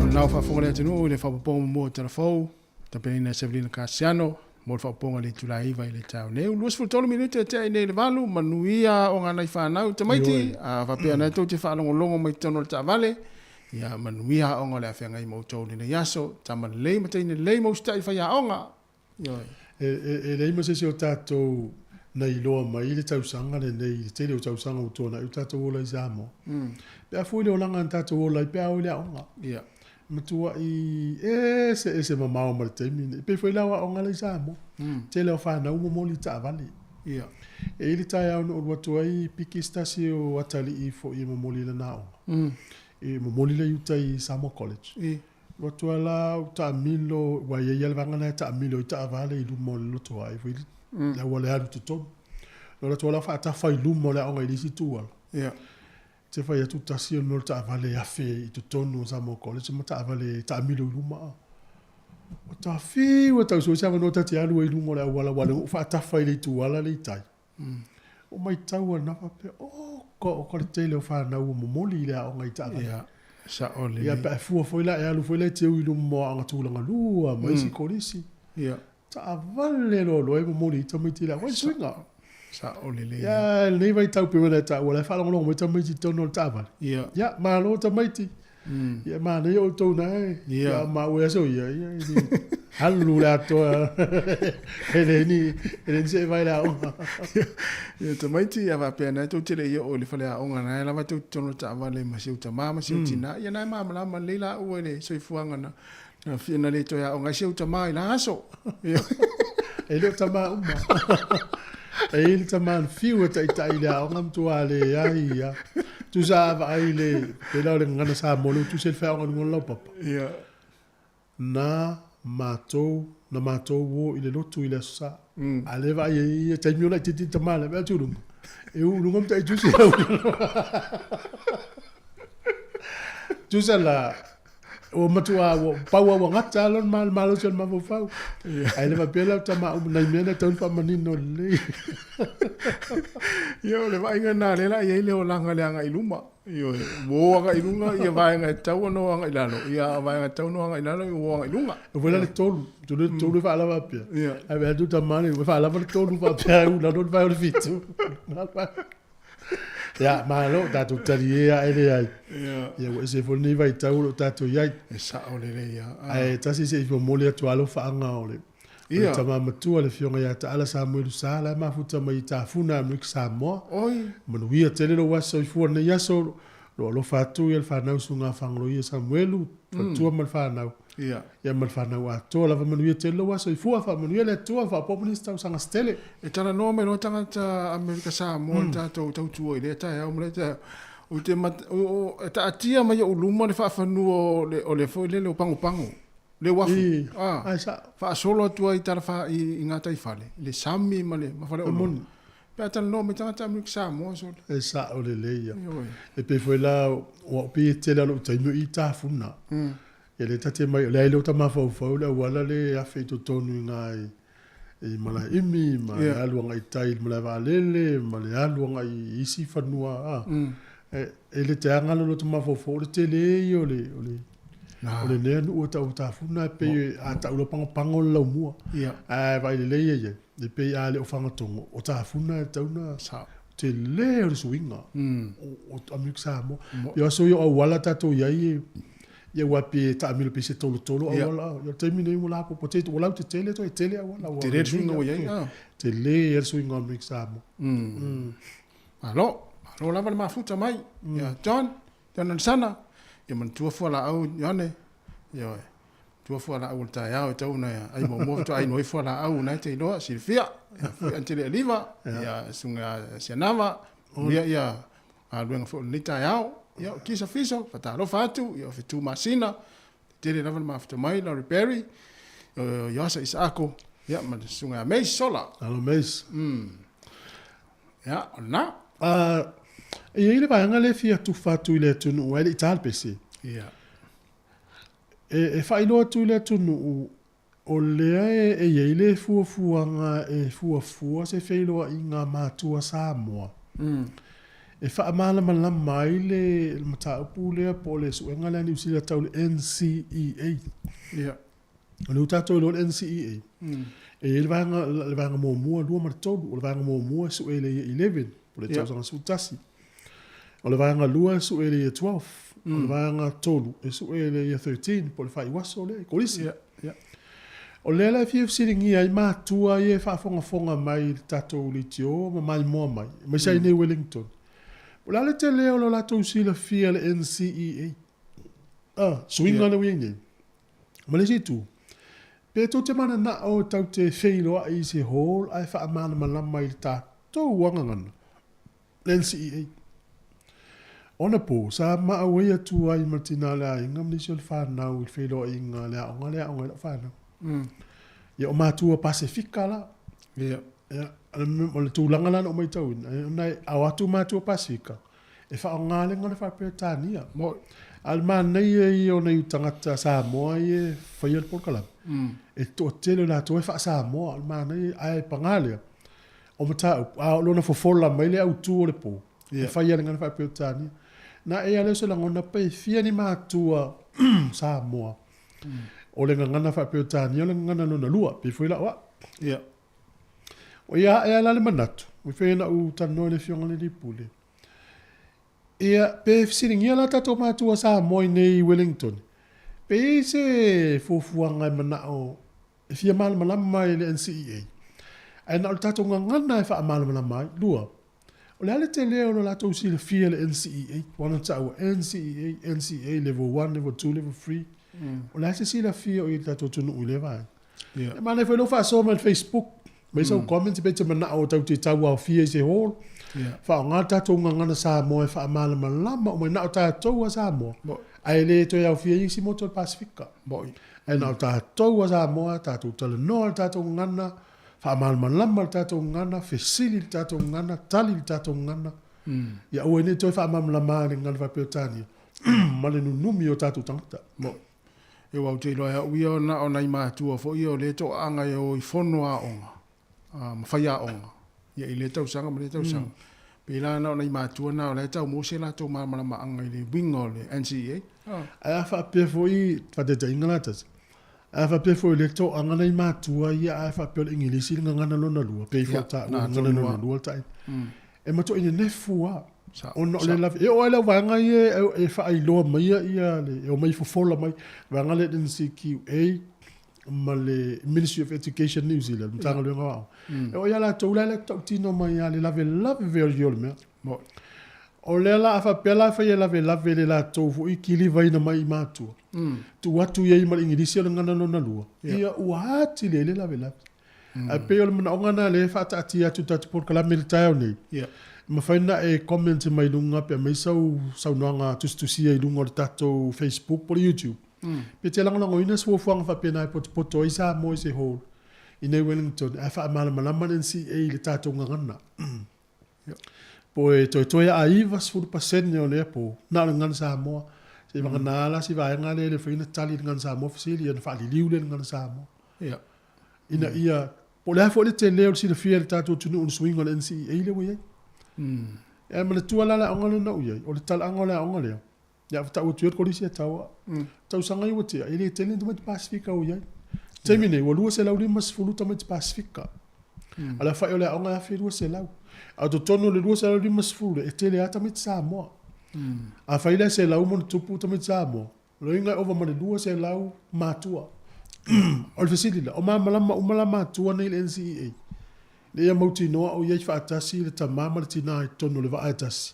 O lena ua faafofoga le atunuu i le faaopoopoga muamua o Tala Fou, tapenaina e Sevelina Kasiano mo le faaopoopoga i le itula e 9 i le taeao nei. Ua 23 minute e tea ai nei i le 8, manuia aoga a nai fanau tamaiti, a faapea na tou te faalogologo mai totonu o le taavale, ia manuia aoga o le a feagai ma outou i lenei aso, tama lelei ma teine lelei ma usitai i faiaoga. Ioe. E leai ma se isi o tatou na iloa mai le tausaga lenei i le tele o tausaga ua tuanai o tatou ola i Samoa. Pe a fua i le olaga na tatou ola ai pe a o i le aoga. Ia. E matuai eseese mamao ma le taimi lenei. E pei foi la o aoga la i Samoa. Tele o fanau ua momoli i taavale. Ia. E i ai le taeao na ou alu atu ai piki se tasi o atalii foi e momoli i lana aoga. E momoli la i uta i Samoa College. I. Alu atu lava la ou taamilo, aua e i ai lava le vaega lena e taamilo ai taavale i luma o le loto ai foi le auala e alu i totonu. Na alu atu lava la faatafa i luma o le aoga i le isi itu ala. Ia. Te fai atu tasi o le mea o le taavale e afe i totonu o Samoa College ma taavale e taamilo i luma. Ua tafiu e tau sue se avanoa ta te alu ai i luga o le auala aua o lea ua ou faatafa i le itu ala lea i tai. Ua matau ana faapea, oka oka le tele o fanau ua momoli i le aoga i taavale. Ia, sao lelei. Ia, pe a fua foi la, e alu foi la e teu i luma o aoga tulaga lua ma isi kolisi. Ia. Taavale loaloa e momoli ai tamaiti i le aoga. Ai suiga. Sao lelei. Ia, lenei vaitau pei ona e taua, o la e faalogologo mai tamaiti i totonu o le taavale. Ia. Ia, malo tamaiti. Ia manaia outou na e. Ia. Ia ma au e aso ia, ia e le alu le atoa. E le ni, e le ni se vai le aoga. Ia tamaiti ia faapea na tou te le i oo i le faleaoga na e lava tou te totonu o le taavale ma si ou tama ma si ou tina. Ia na e malamalama lelei laua i le soifuaga na na fia na le toe aoga ai si ou tama i la aso. Ia. E le o tama uma. E i ai le tama na fiu e taitai i le aoga matua leai ia. Tusa a vaai i le, pela o le gagana Samoa lea ua tusi ai le feaoga i luga o le laupapa. Ia. Na matou, na matou o i le lotu i le Aso Sa. A lea e vaai ai ia taimi o laitiiti le tama lea, vaai atu i luga. E uu i luga ma tai tusi au. Tusa la, Ua matua ua pau lava ua gata lava lona le malosi o le mafaufau. Ae le faapea la o tama uma nai mea na e tatau ona faamanino lelei. Ia o le vaaiga lena lea la e i ai le olaga i le agai i luma. Ioe, ua o agai i luga ia vaega e tatau ona o agai i lalo, ia a o vaega e tatau ona o agai i lalo ua o agai i luga. E foi la le tolu, tolu le tolu e faalava pea. Ae vaai atu tama nei ua faalava le tolu faapea e u lalo le vae o le fitu. Ia, malo, tatou talie ae leai. Ia, ua ese foi lenei vaitau o lo o tatou i ai. E sao lelei lava. Ae tasi se i momoli atu lava alofaaga o le o le tama matua le Afioga ia Taala Samuelu Sa, la e mafuta mai i Tafuna, Amerika Samoa. Oi. Manuia tele lou aso soifua i lenei aso. Lo alofa atu ia le fanau Susuga Fagaloia Samuelu, faletua ma le fanau. Ia. Ia ma le fanau atoa lava manuia tele lou aso soifua, faamanuia le Atua, faaopoopo nisi tausaga se tele. E talanoa mai loa tagata Amerika Samoa i le tatou tautua i lea taeao ma lea taeao. Ou te mat, o, o, e taatia mai i ou luma le faafanua o le, o le foi lele o Pagopago, le uafu. I, Ah, ai sao. faasolo atu ai i tala fa, i, i gataifale, i le sami ma le, ma faleoloa. Moni. Pe a talanoa mai tagata Amerika Samoa sole. E sao lelei ia. Ioe. E pei foi la, ua pei e tele lava lou taimi o i Tafuna. Ia lea ta te mai, o lea e le o ta mafaufau le auala lea e afe i totonu i na i, i Malaeimi ma le alu agai i tai i le malaevaalele ma le alu agai i isi fanua a. E, e le te aga le loto mafaufau o le tele ia o le, o le, o lenei nuu e tau o Tafuna e pei a tau loa pagopago le laumua. Ae vaai lelei ia i ai, e pei a le o Fagatogo, o Tafuna e tatau ona tele o le suiga o Amerika Samoa. Ia aso ia o auala tatou i ai, ia ua pei e taamilo pei se tolotolo auala. Ia o le taimi nei ua lapopo tele, ua lautetele toe tele auala. Tele le suiga ua i ai. Tele le suiga o Amerika Samoa. Malo, malo lava le mafuta mai. Ia John, John Alesana, ia manatua fualaau Ioane, ioe. Tua fualaau o le taeao e tau ona ai muamua faatoa ai noi fualaau na e te iloa silafia. Ia foi ante le aliva, ia susuga Sianava, ia ia galuega foi o lenei taeao. Ia o Kisa Fiso, faatalofa atu, ia o Fetu Masina, tele lava le mafuta mai, Laurie Berry, o Ioasa Isaako, ia ma le susuga ia Mace Sola. Alo Mace. Ia, o lena. E i ai le vaega lea e fia tufa atu i le atunuu ae le i ta le pese. Ia. E faailoa atu i le atunuu, o lea e i ai le fuafuaga e fuafua se feiloaiga matua Samoa. E faamalamalama ai le mataupu lea po o le suega lea a Niu Sila tau le NCEA. Ia. O lea ua tatou iloa le NCEA, e i ai le vaega, le vaega muamua, lua ma le tolu. O le vaega muamua e sue i le Year 11, po o le tausaga 11. O le vaega lua e sue i le Year 12. O le vaega tolu e sue i le Year 13, po o le faaiuaso lea i kolisi. O lea la e fia fesiligia ai matua ia e faafogafoga mai i le tatou leitio ma maimoa mai, aemaise lava i inei i Wellington. Po o le a le tele o lo latou silafia i le NCEA? Ah, suiga lea ua i ai nei. Ma le isi itu, pe tou te mananao e tatou te feiloai i se hall ae faamalamalama i le tatou agagana, le NCEA. Ona po, sa maauei atu ai ma le tina o le aiga ma nisi o le fanau i le feiloaiga i le aoga lea e aoga ai lau fanau. Ia, o matua Pasefika la. Ia. Ia, o le tulaga la na ou matauina, ona e ao atu matua Pasefika, e faaaoga le gagana faa-Peretania. A o le manaia ia o nai tagata Samoa ia e faia le polokalame, e toatele o latou e faa-Samoa, o le manaia, ae paga lea, o mataupu, a o lona fofola mai le autu o le po, e fai lava i le gagana faa-Peretania. Na ea lea o se lagona pe fia ni matua Samoa o le gagana faa-Peretania o le gagana lona lua, pei foi la o au. O ia ae la le manatu, e pei ona ou talanoa i le Afioga i le Alii Pule, ia, pe fesiligia la tatou matua Samoa i inei i Wellington, pe i ai se fuafuaga e manao e fia malamalama i le NCEA, ae na o le tatou gagana e faamalamalama ai. Lua, o le a le tele o lo latou silafia i le NCEA, aua na taua NCEA, NCEA level 1, level 2, level 3. O le a se silafia o i ai i le tatou atunuu i lea vaega? Ia. E manaia foi lou faasoa mai le Facebook, mai sau comments pe e te manao tatou te tauaofia i se hall. Ia. Faaaoga le tatou gagana Samoa e faamalamalama uma, na o tatou a Samoa. Ae le toe aofia ai isi motu o le Pasefika. Moi. Ae na o tatou a Samoa, tatou talanoa le tatou gagana, faamalamalama le tatou gagana, fesili le tatou gagana, tali le tatou gagana. Ia aua ne i toe faamalamalama i le gagana faa-Peretania ma le nunumi o tatou tagata. Moi. E Aua ou te iloa e au ia na o nai matua foi ia o lea e toaaga e o i fono aoga ma faiaoga ia i lea tausaga ma lea tausaga. Pei la na o nai matua na o la e tau maua se latou malamalamaaga i le uiga o le NCEA. Ae a faapea foi, faataitaiga la tasi, ae a faapea foi o lea e toaaga nai matua ia ae faapea o le Igilisi le gagana lona lua, pei foi o taua o le gagana lona lua le taina. E matuai nenefu lava. Ona o le lave, e oo lava i le au vaega ia e faailoa maia le, e omai fofola mai, vaega lea NCQA ma le Ministry of Education New Zealand, Matagaluega o Aoga. E oo ia latou la e tautino mai lava le lavelave o le mea. O lea la a faapea la e fai e lavelave le latou foi kilivaina mai i matua, tuu atu i ai ma le Igilisi o le gagana lona lua, ia ua atili ai le lavelave. Ae pei o le manaoga lena lea e faataatia atu i le tatou polokalame i le taeao nei, e mafai ona e comment mai luga pe aumai sau saunoaga tusitusia i luga o le tatou Facebook po o le YouTube. Pe te lagolagoina se fuafuaga faapena e potopoto ai Samoa i se hall i nei Wellington ae faamalamalama le NCA i le tatou gagana. Po e toetoe a 90% o lea po, na o le gagana Samoa. Seivagana la si vaega lea e le mafai ona tali i le gagana Samoa fesili ona faaliliu lea i le gagana Samoa. Ina ia, po o le a foi le tele o le silafia e le tatou atunuu i le suiga o le NCEA lea ua i ai. Ae manatua la le aoga lea na ou i ai, o le talaaga o le aoga lea, ia tau atu ia le kolisi e tau a. Tausaga ia ua tea, e le tele ni tamaiti Pasefika o i ai. Taimi nei, ua 250 tamaiti Pasefika. A o le aofai o le aoga e 1,200. A o totonu o le 250 lea, e tele lava tamaiti Samoa. Afai la e 100 ma ona tupu tamaiti Samoa, O lona uiga e ova ma le 200 matua. O le fesili la, o malamalama uma la matua nei i le NCEA? Ina ia mautinoa o i ai faatasi le tama ma le tina i totonu o le vaa e tasi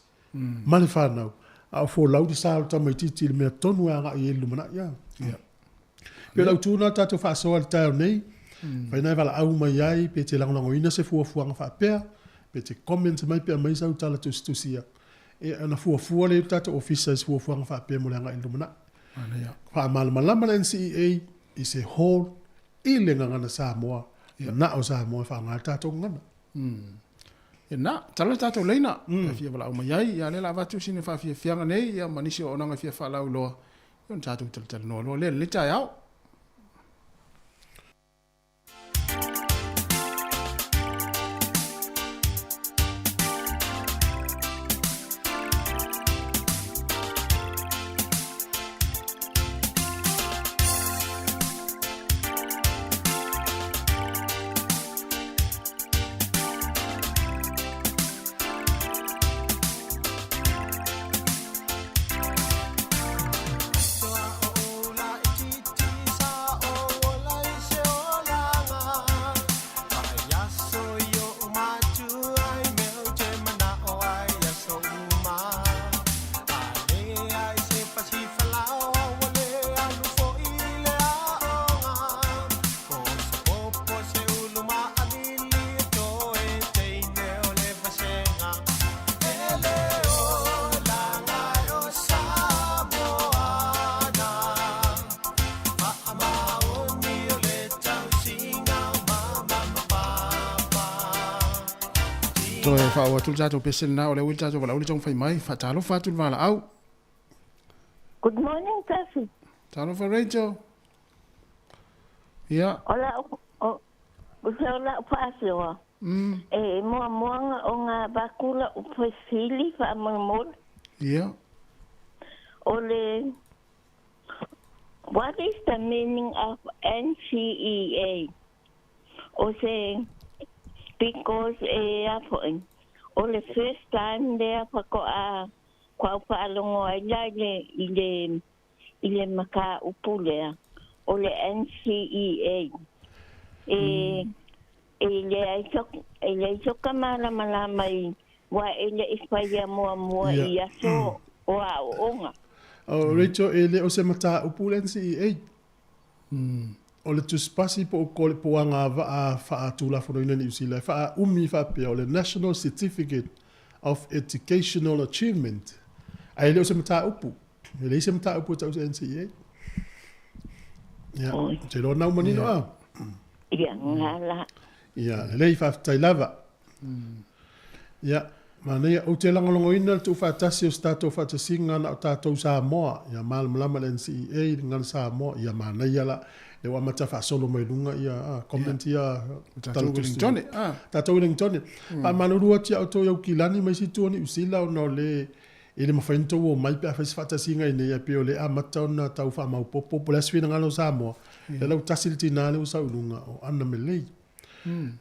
ma le fanau, a o folau le sa o le tamaitiiti i le mea tonu e agai i ai i le lumanai. A. Pei o le autu lena o le tatou faasoa i le taeao nei, fai na e valaau mai ai pe te lagolagoina se fuafuaga faapea, pe te comment mai pe aumai sau tala tusitusia. E ona fuafua lea i le tatou ofisa i se fuafuaga faapea mo le agai i le lumanai. Faamalamalama le NCEA i se hall i le gagana Samoa, na o Samoa e faaaoga ai le tatou gagana. Ia na, tala le tatou laina, e fia valaau mai ai, ia lea la avatu sina faafiafiaga nei, ia ma nisi o auaunaga e fia faalauiloa, ia ona tatou talatalanoa loa lea i lenei taeao. Toe faaoo atu le tatou pese lena, o lea ua i le tatou valaau le taumafai mai. Faatalofa atu le valaau. Good morning, Tafi. Talofa Rachel. Ia. O lau, o, o se o lau faasoa. E muamua ona avatu lau fesili faamolemole. Ia. O le What is the meaning of NCEA? O se because e a foi o le first time lea faatoa faatoa faalogo ai la i le i le i le mataupu lea o le NCEA. E e leai e leai soka malamalama i aua e le i faia muamua i aso o aoaoga. Oh, Rachel, e le o se mataupu le NCEA. O le tusipasi po o kole po o agavaa faatulafonoina i Niu Sila e faaumi faapea o le National Certificate of Educational Achievement. Ae le o se mataupu. E leai se mataupu e tau se NCEA. Ia, ou te iloa na ua manino a. Ia, nga la. Ia, lelei, faafetai lava. Ia, manaia, ou te lagolagoina le tuufaatasi o se tatou faatasiga na o tatou Samoa. Ia malamalama le NCEA i le gala Samoa. Ia manaia la, lea ua amata faasolo mai luga ia comment ia. Tatou Wellingtone. Tatou Wellingtone. Faamalulu atu ia outou i Aukilani ma isi itu o Niu Sila ona o le e le mafai ona tou omai pe afai se faatasiga i inei ae pei o lea e amata ona tau faamaopoopo po o le a se finagalo o Samoa. Lea la ua tasi le tina lea ua sau i luga o Ana Melei.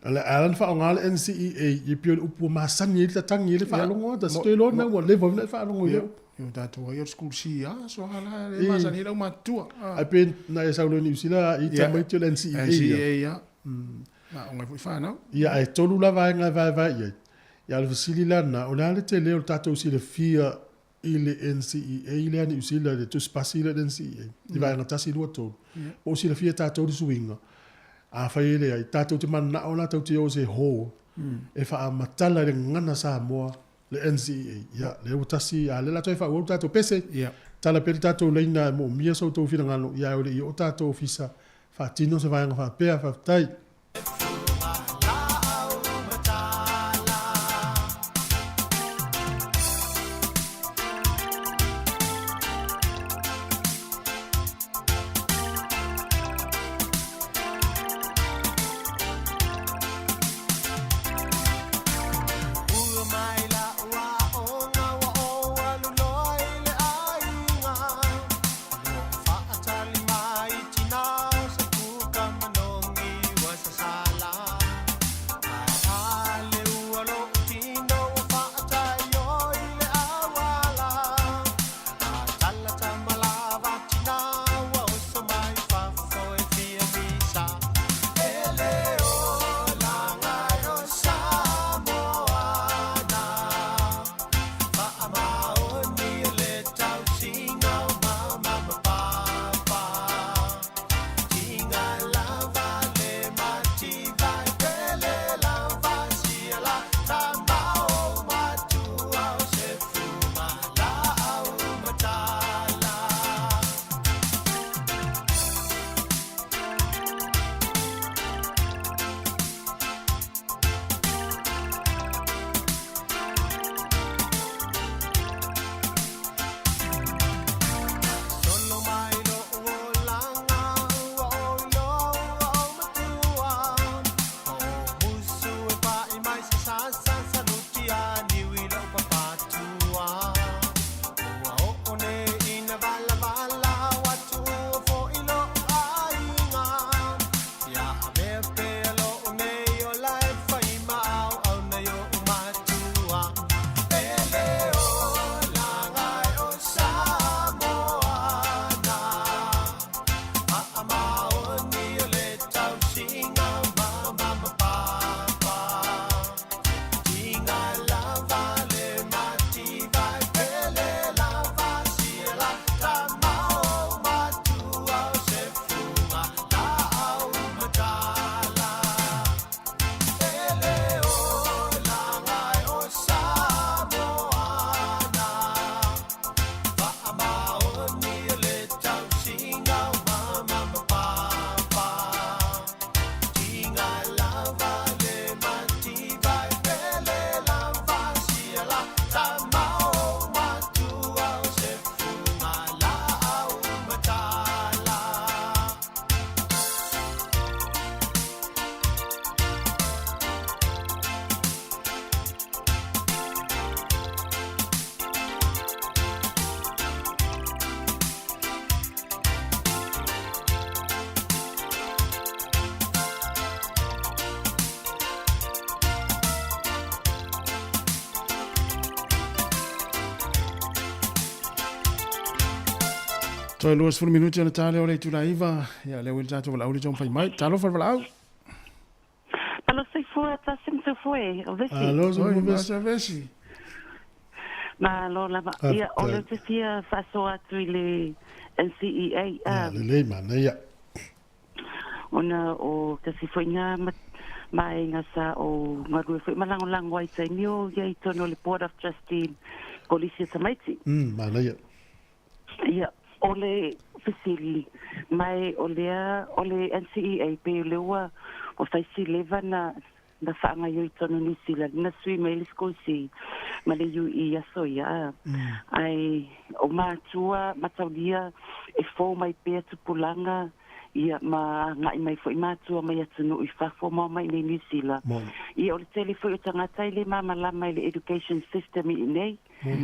A la ona faaaoga le NCEA e pei o le upu ua masani ai le tatagi ai le faalogo ata. Se toe iloa lena ua leva foi ona e faalogo i lea upu. Ia tatou ai o le school C a so ala le masani ai le aumatutua. Ae pe na e sau loa i Niu Sila i tamaiti o le NCEA. NCEA ia. Aoga ai foi fanau. Ia ae tolu la vaega e vaevae i ai. Ia o le fesili la lena, o le a le tele o le tatou silafia i le NCEA lea Niu Sila, le tusipasi lea le NCEA, i vaega 1, 2, 3, po o silafia e tatou le suiga? Afai e leai, tatou te mananao la tatou te o se hall e faamatala i le gagana Samoa le NCEA. Ia, lea ua tasi, a o lea o le a toe faaauau le tatou pese. Tala pea le tatou laina e moomia so outou finagalo, ia ae o le i oo tatou ofisa faatino se vaega faapea. Faafetai. Toe 20 minute ona ta lea o le itula e 9, ia lea ua i le tatou valaau le taumafai mai. Talofa le valaau. Alo soifua tasi ma soifua e, o Vesi. Alo soifua Oi, Vesi. maso Vesi. Malo lava. Ia, o lea ou te fia faasoa atu i le NCEA. Ia, lelei manaia. Ona o tasi foi na maenga sa o galue foi ma lagolago ai i taimi o ia i totonu o le Board of Trustee Kolisi o Tamaiti. Manaia. Ia, o le fesili, mai o lea o le NCEA pei o lea ua ua fai si leva na na faagaioi i totonu o Niu Sila na sui mai le Sikolisi ma le UE i aso ia a. Ae o matua mataulia e fou mai pea tupulaga ia ma agai mai foi matua mai atunuu i fafo ma omai i Niu Sila. Ia o le tele foi o tagata e le malamalama i le education system i inei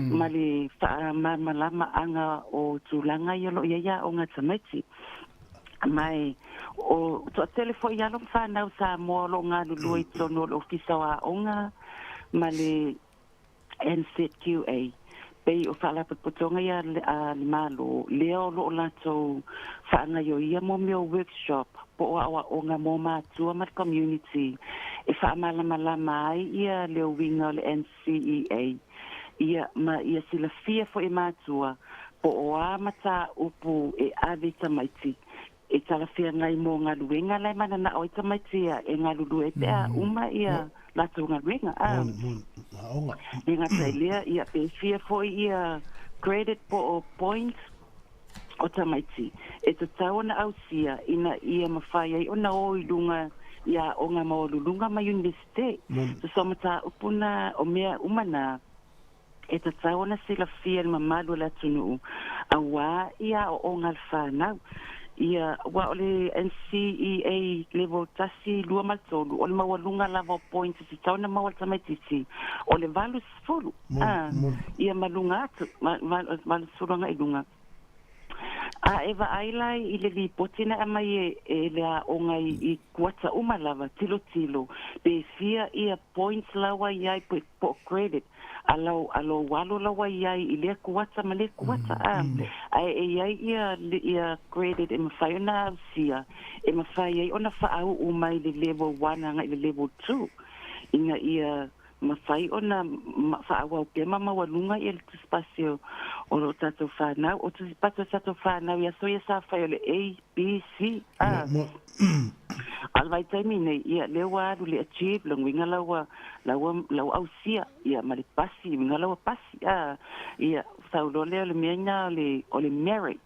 ma le faamalamalamaga o tulaga ia o lo o i ai aoga a tamaiti. Mai o toatele foi alo ma fanau Samoa o lo o galulue i totonu o le Ofisa o Aoga ma le NZQA, pei o faalapotopotoga ia a le Malo lea o lo o latou faagaioia mo mea o workshop po o aoaoga mo matua ma le community e faamalamalama ai ia le uiga o le NCEA ia ma ia silafia foi e matua po o a mataupu e ave i tamaiti e talafeagai mo galuega la e mananao ai tamaiti ia e galulue ai pe a uma ia latou galuega. A le gata i lea, ia pe fia foi ia credit po o points o tamaiti e tatau ona ausia ina ia mafai ai ona o i luga i aoga maualuluga ma Iunivesite. So o mataupu na, o mea uma na, e tatau ona silafia e le mamalu o le atunuu auā i aoaoga a le fanau. Ia, aua o le NCEA Level 1, 2 ma le 3, o le maualuga lava o points e tatau ona maua e le tamaitiiti, o le 80, a, ia ma luga atu, 80 agai i luga. A e vaai la i le lipoti na aumai e le aoga i kuata uma lava, tilotilo, pe fia ia points la ua i ai po o credit a lau a lou alo la ua i ai i lea kuata ma lea kuata, a. Ae e i ai ia ia credit e mafai ona ausia, e mafai ai ona faauu mai le level 1 agai i le level 2 ina ia mafai ona faaauau pea ma maualuga ia le tusipasi o lo tatou fanau. O tusipasi o tatou fanau i aso ia sa fai o le A, B, C, A. A o le vaitaimi nei, ia lea ua alu le achieve, lona uiga la ua, la ua, la ua ausia, ia ma le pasi, uiga la ua pasi, a. Ia, sau loa lea o le mea lena o le, o le merit.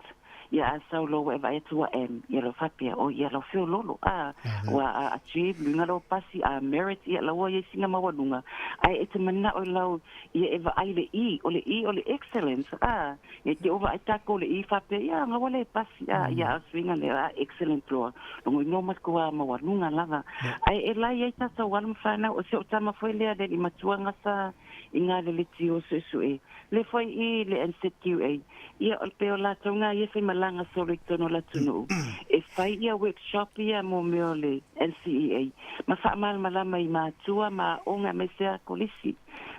Ia a sau loa ua e vaai atu ua M, ia loa faapea, oh ia lau feololo, a, ua a achieve luga lau pasi, a merit, ia lau ua iai sina maualuga. Ae e te manao i lau, ia e vaai le E, o le E o le excellence, a, ia te o vaai takou le E faapea, ia nga ua le pasi, a, ia a o suiga lea, a excellent loa, longo inoa matua maualuga lava. Ae e la iai tatou alo ma fanau, o si ou tama foi lea le alii matua nga sa i nga leleti o suesue, le foi i le NZQA, Ia, o le pei o latou nga ia e fai malaga solo i totonu o le atunuu, e fai ia workshop ia mo mea o le NCEA, ma faamalamalama i matua ma aoga aemaise a kolisi.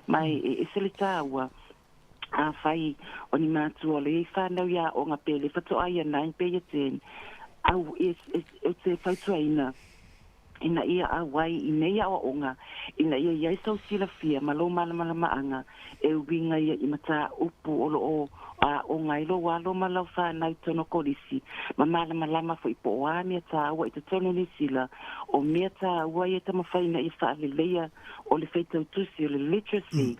Ma e ese le taua, afai o ni matua o le i whanau i aoga pe le whatoa ia 9 pe ia 10, au e, e, e te fautuaina ina ia auai i nei aoaoga, ina ia i ai sou silafia ma lou malamalamaaga e uiga ia i mataupu o lo o aoga ai lou alo ma lau fanau i totonu o kolisi, ma malamalama foi po o a mea taua i totonu o Niu Sila, o mea taua ia e taumafai ina ia faaleleia o le faitautusi, o le literacy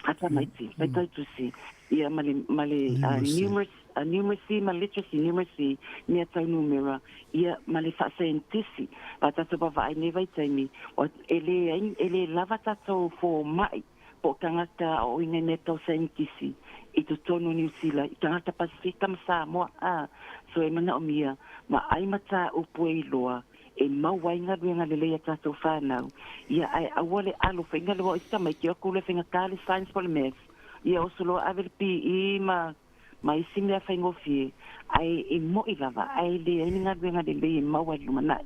a tamaiti, faitautusi, ia ma le, ma le numeracy. Numeracy ma literacy, numeracy, mea tau numera, ia ma le faasaienitisi. A tatou vaavaai i nei vaitaimi, ua, e le ai, e le lava tatou fomai po o tagata aoaoina i mea tau saienitisi i totonu o Niu Sila, i tagata Pasifika ma Samoa, a, so e manaomia ma ai mataupu e iloa e maua ai galuega lelei a tatou fanau, ia ae aua le alo faiga le ua o isi tamaiti o atu le faigata le science po o le maths, ia oso loa ave le PE ma ma isi mea faigofie, ae e moʻi lava, ae e leai ni galuega lelei e maua i le lumanai.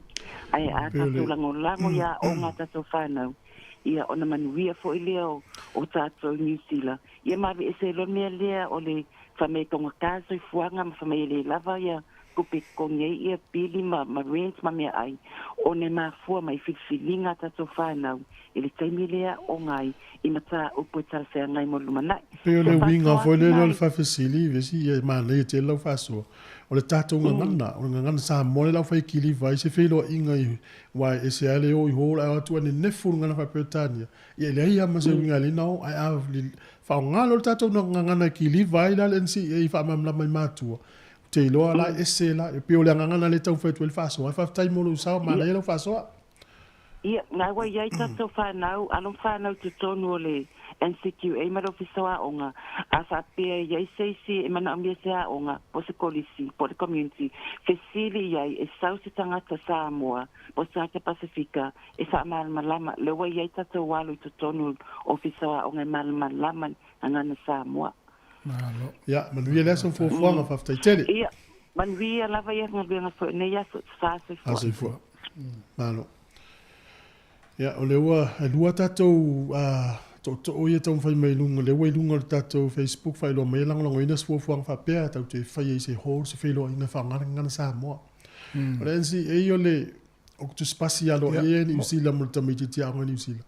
Ae a tatou lagolago i aoga a tatou fanau, ia ona manuia foi lea o tatou i Niu Sila. Ia ma aveese ai loa le mea lea o le Fai mai e taugata le soifuaga ma fai mai e le lava ia tupe e totogi ai ia pili ma ma rent ma meaai ona e mafua mai i filifiliga a tatou fanau i le taimi lea aoga ai i mataupu e talafeagai mo le lumanai. Pei o Se le uiga faasoa foi atu lele o le nai. faafesili, vesi ia e manaia tele lau faasoa. O le tatou gagana, o le gagana Samoa lea la ua fai kiliva ai se feiloaiga i aua e ese lava le o i o ae o atu ae nenefu le gagana faa-Peretania. Ia e leai lava ma se uiga e ala ai ona o, ae a faaaoga loa le tatou gagana e kiliva ai la le NCEA e faamalamalama i matua, ou te iloa la e ese la, e pei o le agaga lena lea e taumafai atu ai le faasoa. Ae faafetai mo lou sao, manaia lau faasoa. Ia, na ua i ai tatou fanau, alo ma fanau i totonu o le NCQA ma le Ofisa o Aoga, a faapea e i ai se isi e manaomia se aoga po o se kolisi po o le community, fesili i ai e sau se tagata Samoa po o se tagata Pasefika e faamalamalama, lea ua i ai tatou alo i totonu o le Ofisa o Aoga e malamalama i gagana Samoa. Malo. Ia, manuia le aso ma fuafuaga, faafetai tele. Ia, manuia lava ia galuega foi o nei aso, sa soifua. Sa soifua. Malo. Ia, o lea ua, e lua tatou tootoo ia e taumafai mai i luga, lea ua i luga o le tatou Facebook faailoa mai e lagolagoina se fuafuaga faapea tatou te faia i se hall, se feiloaiga e faaaoga le gagana Samoa. O le NCEA o le Octosipasi aloaia ia i Niu Sila mo le tamaitiiti aoga i Niu Sila.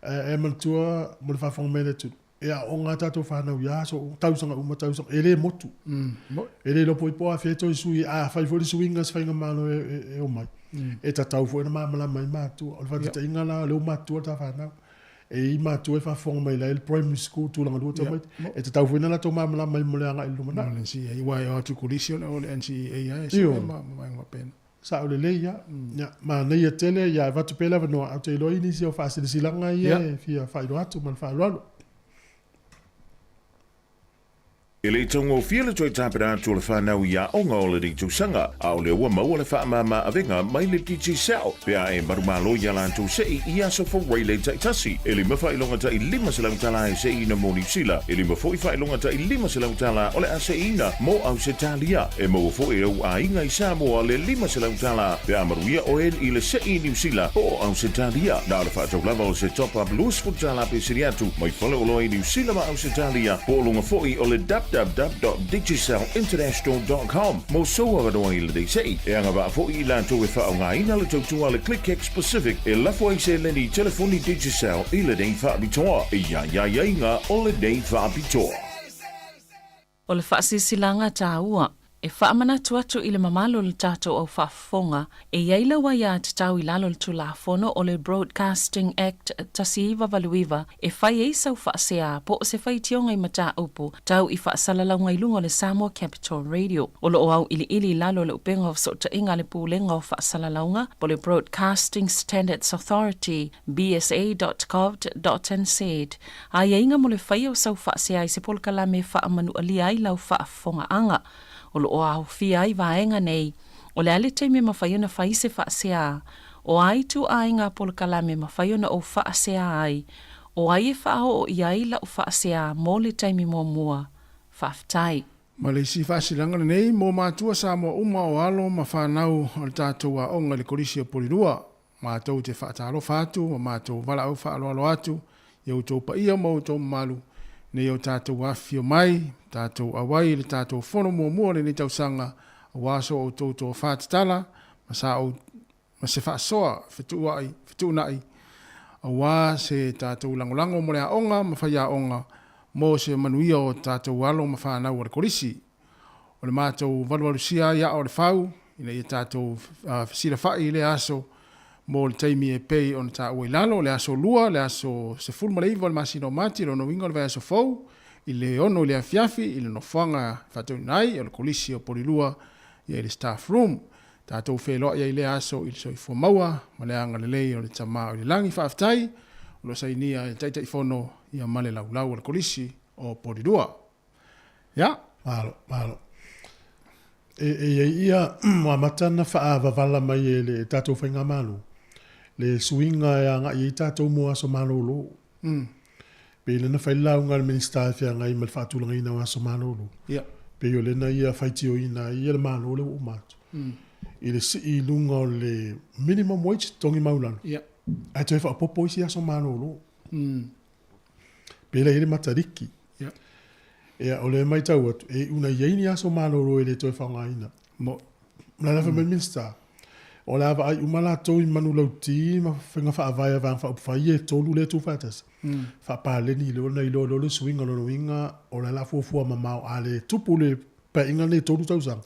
E manatua mo le faafofoga mai a le atunuu, e aoga a tatou fanau i aso uma, tausaga uma tausaga, e le motu. E le iloa po o afea e toe sui ai, a fai foi le suiga i se faigamalo e omai, e tatau foi ona malamalama ai matua. O le faataitaiga la, o lea ua matutua le ta fanau, e i ai matua e faafofoga mai la i le primary school tulaga lua tamaiti, e tatau foi ona latou malamalama ai mo le agai i le lumanai. Mo le NCEA, aua e o atu i kolisi ona o le NCEA lava e sue ma vaega faapena. Sao lelei ia. Ia, manaia tele, ia avatu pea le avanoa, ae ou te iloa i nisi o faasilasilaga ia e fia faailoa atu ma le faaaloalo. E le i taugofie le toe tapena atu o le whanau i aoga o lenei tausaga, a o lea ua maua le whaamāmā avega mai le Digicel, pe a e marumalo i a latou se'i i aso Fuailei taitasi. E lima faailoga ta'i 500 tala e se'iina mo Niu Sila, e lima fo'i faailoga ta'i 500 tala o le a se'iina mo Ausetalia. E maua foi e ou aiga i Samoa le 500 tala pe a manuia oe i le se'i i Niu Sila po o Ausetalia. Na o le faatau lava o se top up 20 tala pe sili atu mai faleoloa i Niu Sila ma Ausetalia po o luga foi o le www.digicelinternational.com mo sou avanoa i lenei se'i. E agavaa foi i latou e faaaogaina le tautua a le ClickX Pacific e lafo ai seleni i telefoni Digicel i lenei faapitoa. E i ai aiaiga o lenei faapitoa. O le faasilasilaga taua, e faamanatu atu i le mamalu o le tatou au faafofoga, e i ai lau aiatatau i lalo o le Tulafono o le Broadcasting Act 1989 e fai ai sau faasea po o se faitioga i mataupu tau i faasalalauga i luga o le Samoa Capital Radio. O lo o auiliili i lalo o le upega o fesootaiga a le Pulega o Faasalalauga po o le Broadcasting Standards Authority, bsa.govt.nz, Aiaiga mo le faia o sau faasea i se polokalame e faamanualia ai lau faafofogaaga. O lo o aofia ai vaega nei, o le a le taimi e mafai ona fai se faasea, o a ituaiga polokalame e mafai ona ou faasea ai, o ai e faaoo i ai lau faasea mo le taimi muamua. Faafetai. Ma le isi faasilaga lenei mo matua Samoa uma o alo ma fanau o le tatou aoga i le Kolisi o Porirua. Matou te faatalofa atu ma matou valaau faaaloalo atu i outou paia ma outou mamalu nei o tatou afifio mai, tatou auai i le tatou fono muamua o lenei tausaga aua so outou tofa tatala ma sa ou ma se faasoa fetuua'i fetuunai aua se tatou lagolago mo le aoga ma faiaoga mo se manuia o tatou alo ma fanau a le Kolisi. O le matou valuvalusia ai aa o le fau, ina ia tatou fesilafa'i i lea aso mo le taimi e pei ona taua i lalo, le aso Lua, le aso 19 o le masina o Mati, lona uiga o le vaiaso fou, i le 6 i le afiafi, i le nofoaga e faatauina ai, o le Kolisi o Polilua, ia i le Staff Room. Tatou feiloai ai i lea aso i le soifua maua ma le agalelei o le Tama o i le Lagi. Faafetai, o lo o sainia e le Taitaifono ia ma le Laulau o le Kolisi o Polilua. Ia. Malo, malo. E, e i ai ia ua amata ona faavavala mai e le tatou faigamalo le suiga e agai ai tatou mo aso malolo. Pei lea na fai le lauga a le Minisita e feagai ma le faatulagaina o aso malolo. Ia. Pei o lea na ia faitioina ai ia le Malo lea ua uma atu. I le sii i luga o le minimum wage, totogi maualalo. Ia. Ae toe faaopoopo isi aso malolo. Pei la e i ai le Matariki. Ia. Ia, o lea e matau atu, e iu na i ai ni aso malolo e le toe faaaogaina. Mo. O le ala fai mai le Minisita, o le a vaai uma latou i manulauti ma faiga faavae a Vaega Faaupufai ia e tolu lea e tuufaatasi, faapaleni loa ona iloa loa le suiga. O lona uiga, o le ala fuafua mamao a le tupu le paeaiga lenei e tolu tausaga,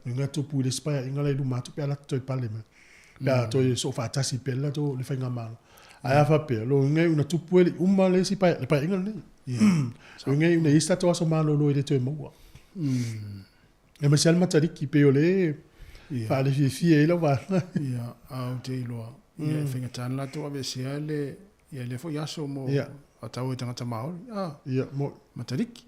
uiga e tupu i le isi paeaiga la i luma atu pe a latou toe pale mai, pe a toe soofaatasi pea le latou le faigamalo. Ae a faapea, o lona uiga e iu ina tupu e le i uma le isi le paeaiga lenei. O lona uiga e iu ina i ai se tatou aso malolo e le toe maua. Aemaise lava le Matariki, pei o lea e faalefiafia ai lau vaega. Ia, a ou te iloa, ia e faigata ona latou aveesea le, ia lea foi aso mo faatau e tagata Māori, a, Ia, mo. Matariki.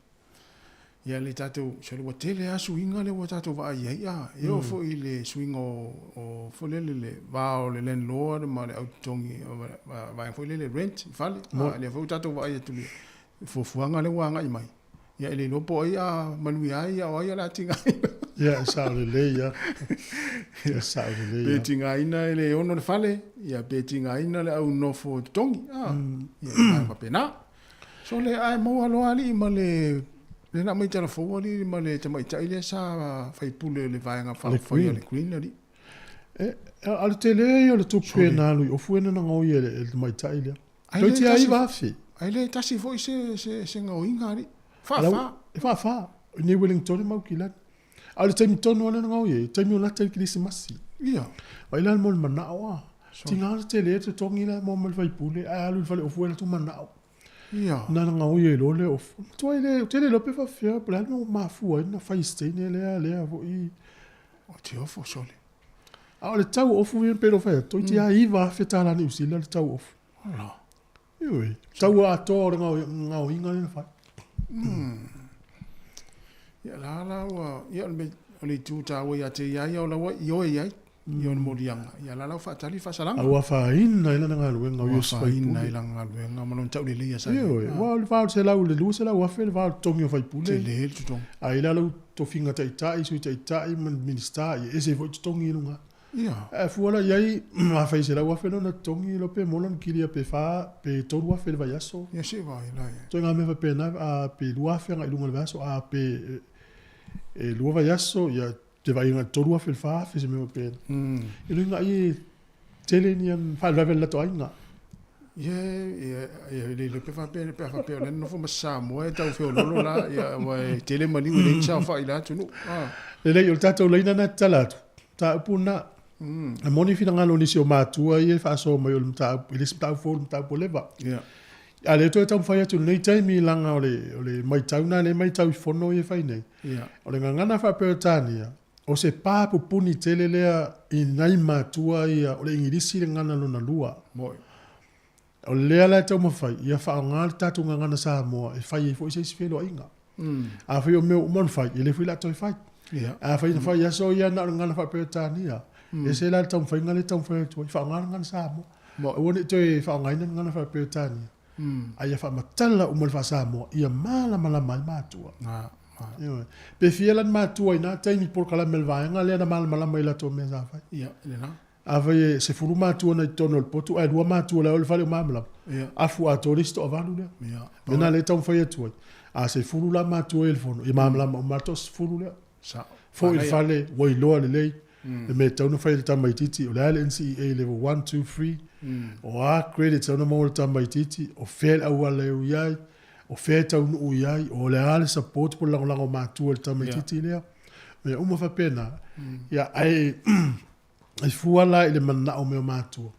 Ia le tatou, sole ua tele lava suiga lea ua tatou vaai i ai, a, e oo foi i le suiga o, o foi lele le va o le landlord ma le au totogi, vaega foi lele rent i fale, a, lea foi ua tatou vaai atu i le fuafuaga lea ua agai mai. Ia e le iloa po o ai a manuia ai a o ai o le a tigaina. Ia, e sao lelei lava. E sao lelei lava. Pe tigaina e le ono le fale, ia pe tigaina le au nofo totogi. Ah, ia e faapena. So le ae maua loa alii ma le le na mai tala fou alii ma le tamaitai lea sa faipule o le vaega faaupufai a le Green alii. E, a o le tele ia o le tupe na alu i ofu e na gaoi e le tamaitai lea. Toeitiiti lava 9,000. Ae le tasi foi se, se, se gaoiga, alii. Faa-fa. E faa-fa. I nei Wellington ma Aukilani. A o le taimi tonu lava lea na gaoi ai, taimi o lata i le Kerisimasi. Ia. Vaai la mo le manao a. Tiga le tele e totogi la mo ma le faipule, ae alu i le fale ofu e latou manao. Ia. Na na gaoi ai loa le ofu. Matua le, ou te le iloa pe faapefea, po o le a le mea ua mafua ai ona fai se lea, lea foi. O te ofo sole. A o le tau o ofu ia pei ona fai atu, toeitiiti lava $9,000 Niu Sila le tau o ofu. Ola. Ioe, tau atoa o le gaoiga lea na fai. Ia la la ua, ia o le itu taua ia te ia ia o la ua ioe i ai, i ona moliaga, ia la la ua faatali le faasalaga. A ua afaina ai lana galuega o Iosi Faipule. Ua afaina ai lana galuega ma lona tauleleia sa i ai. Ioe, aua o le 800 i le 200,000 le va o le totogi o faipule. Tele le totogi. A i lalo tofiga taitai, sui taitai ma Minisita, ia ese foi totogi i luga. Ia. Ae fua la i ai, afai 100,000 lona totogi, iloa pe maua lona kilia pe fa, pe 3,000 i le vaiaso. Ia se i vaai la i ai. Ituaiga mea faapena, a pe 2,000 agai i luga i le vaiaso, a pe e lua vaiaso, ia te vaai agai i le 3,000 i le 4,000 se mea faapena. I luga ai e tele ni faalavelave i le latou aiga. Ia, ia, ia, le iloa pe faapea, pe a faapea o lea na nofo ma Samoa e tau feololo la, ia, aua e tele maliu e leai ni saofai i la atunuu. Ah. Lelei, o le tatou laina lena e tatala atu, mataupu lena. E moni finagalo o nisi o matua ia e faasoa mai o le mataupu, e le o se mataupu fou, o le mataupu ua leva. Ia. A o lea toe taumafai atu i lenei taimi leaga o le, o le matau lena lea e matau i fono ia e fai nei. Ia. O le gagana faa-Peretania, O se pā pupuni tele lea i nai matua ia, o le Igilisi le gagana lona lua. Moi. O lea la e taumafai ia faaaoga le tatou gagana Samoa e fai ai foi se isi feiloaiga. Afai o mea ua uma ona fai, e le foi la toe fai. Ia. Afai na fai aso ia na o le gagana faa-Peretania, ese la le taumafaiga lea e taumafai atu ai, faaaoga le gagana Samoa. Moi. Aua ne i toe faaaogaina le gagana faa-Peretania. A ia faamatala uma le faa-Samoa ia malamalama ai matua. Ioe. Pe fia la ni matua i na taimi polokalame a le vaega lea na malamalama i latou mea sa fai. Ia, lena. Afai e 10 matua na i totonu o le potu ae lua matua la e o i le fale o malamalama, Ia. afu atoa le isi toavalu lea. Ia. Mea na lea e taumafai atu ai, a 10 la matua i le fono, ia malamalama uma lava le toasefulu lea. Sao. Foi i le fale, ua iloa lelei le mea e tatau ona fai e le tamaitiiti, o le a le NCEA level 1, 2, 3, o a credits e tatau ona maua e le tamaitiiti, o fea le auala e ui ai, o fea e taunuu i ai, o le a le support po o le lagolago matua i le tamaitiiti lea. Mea uma faapena. Ia, ae e fua la i le manao o mea o matua,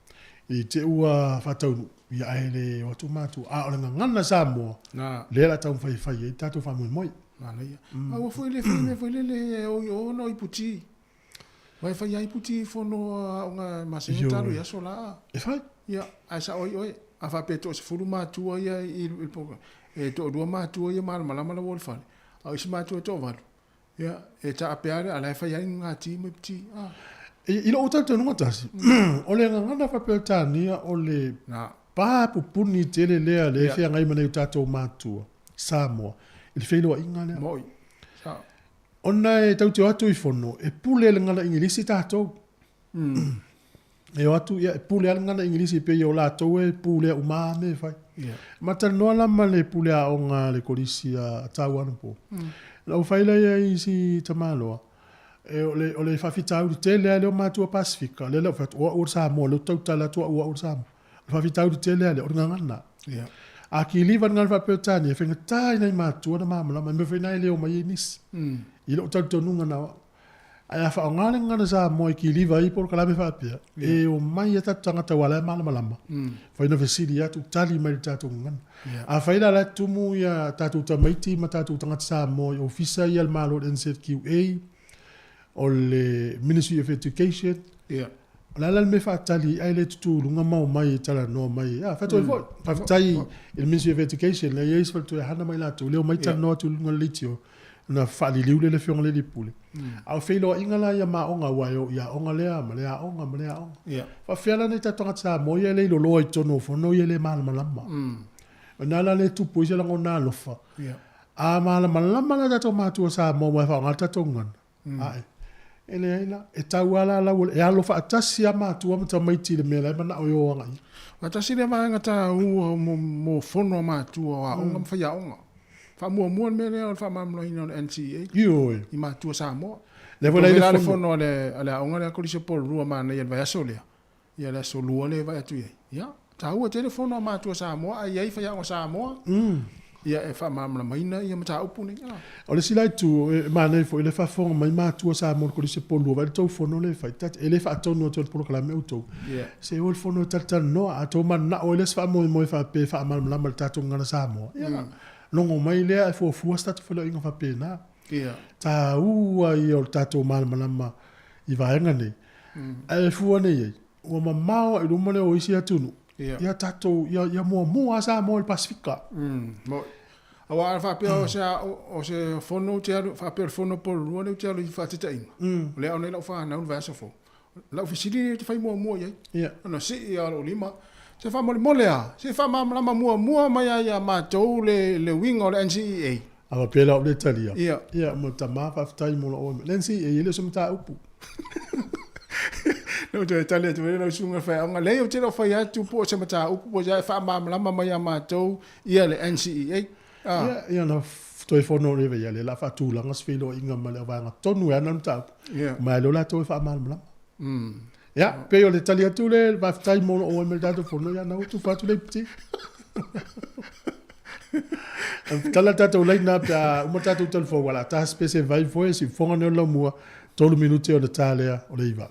i te i ua faataunuu, ia ae le o atu matua. A o le gagana Samoa, lea o le a taumafai e fai ai le tatou faamoemoe. Manaia. A ua foi le fai mea foi lele e o i o ona o iputi. Vai fai ai iputi i fono aoga masani ona talu i aso la. E fai. Ia, ae sao ai oe. A faapea e toasefulu matua ia i le program, e toalua matua ia malamalama la ua o le fale, a o isi matua e toavalu, ia, e taape lava a la e fai ai ngā ti ma iputi. Ah. I lou talitonuga tasi, o le gagana faa-Peretania o le pa pupuni tele lea lea e feagai ma nai o tatou matua. Samoa, i le feiloaiga lea. Moi. Sao. Ona e tau te o atu i fono, e pule le gagana Igilisi tatou. E o atu, ia, e pule lava le gagana Igilisi pei o latou e pulea uma lava mea e fai. Ma talanoa la ma le pule aoga a le Kolisi a Tau anapo. Na ou fai lea i isi tamaloa, e, o le, o le faafitauli tele lava lea o matua Pasefika, lea la ou fai atu, o au o le Samoa, lea ou te tautala atu au o au o le Samoa. O le faafitauli tele lava lea, o le gagana. A kiliva le gagana faa-Peretania, e faigata i nai matua ona malamalama, e mea foi lena e le omai ai nisi. I lou talitonuga na o au. Ae a faaaoga le gagana Samoa e kiliva ai polokalame faapea, e omai a tatou tagata aua o la e malamalama, fai ona fesili atu, tali mai i le tatou gagana. Afai la o la e tumu ia tatou tamaiti ma tatou tagata Samoa i ofisa ia a le Malo, le NZQA, o le Ministry of Education, o le a la le mea e faatali ai ae le tutu i luga ma omai e talanoa mai? A fai atu ai foi, faafetai i le Ministry of Education, lea e i ai se faletua e hana mai latou, le omai talanoa atu i luga o le leitio, ona faaliliu lea e le Afioga i le Alii Pule. A o feiloaiga la ia ma aoga, aua e o i aoga lea ma lea aoga ma lea aoga. Faapefea la nai tatou tagata Samoa ia e le iloloa i totonu o fono ia e le malamalama. O i ina la lea e tupu ai se lagona alofa. A malamalama la tatou matua Samoa aua e faaaoga le tatou gagana, ae e leai la, e tau lava la lau, e alo faatasi lava matua ma tamaiti i le mea la e manao e o agai i ai. Aua tasi lea vaega taua mo fono a matua o aoga ma faiaoga. Faamuamua le mea lea o le faamalamalamaina o le NCEA Ioe. i matua Samoa. Lea foi la i le fono a le aoga lea a Kolisi o Porirua manaia i le vaiaso lea, ia le aso Lua lea e vaai atu i ai. Ia, taua tele fono a matua Samoa, a i ai faiaoga Samoa, ia e faamalamalamaina ia mataupu nei. O le isi la itu, e manaia foi le faafofoga mai matua Samoa o le Kolisi o Porirua, vaai le tou fono lea e fai, e le faatonu atu e le polokalame outou. Se o le fono e talatalanoa, a outou mananao ai lea se faamoemoe faapea e faamalamalama i le tatou gagana Samoa, ia, logo mai lea ae fuafua se tatou feiloaiga faapena. Taua ia o le tatou malamalama i vaega nei. Ae fua nei ai, ua mamao i luma lea o isi atunuu, ia tatou, ia muamua lava Samoa i le Pasefika. Aua a faapea o se, o se fono ou te alu, faapea o le fono Porirua lea ou te alu i faataitaiga, o lea a onai lau fanau i le vaiaso fou, Lau fesili lea ou te fai muamua i ai. Ona sii lava o lou lima. Se faamolemole lava, se i faamalamalama muamua mai lava ia matou le, le uiga o le NCEA. A faapea la o le talia. Ia, mo tama, faafetai mo lou Le NCEA e le o se mataupu. Na ou toe tali atu ai lau susuga i le faiaoga, leai ou te le o fai atu po o se mataupu po o se a, e faamalamalama mai ia matou ia le NCEA. Ia, ia na toe fono le ia le la faatulaga se feiloaiga ma le auvaega tonu e ana le mataupu. Ma e leo latou e faamalamalama. Ia, pei o le tali atu le faafetai mo lou oe ma le tatou fono, ia na ua tufa atu le iputi. Tala tatou laina pe a uma tatou telefoni wala ta spese vai foi si fonga ne o mua 3 minute o le ta lea o le iva.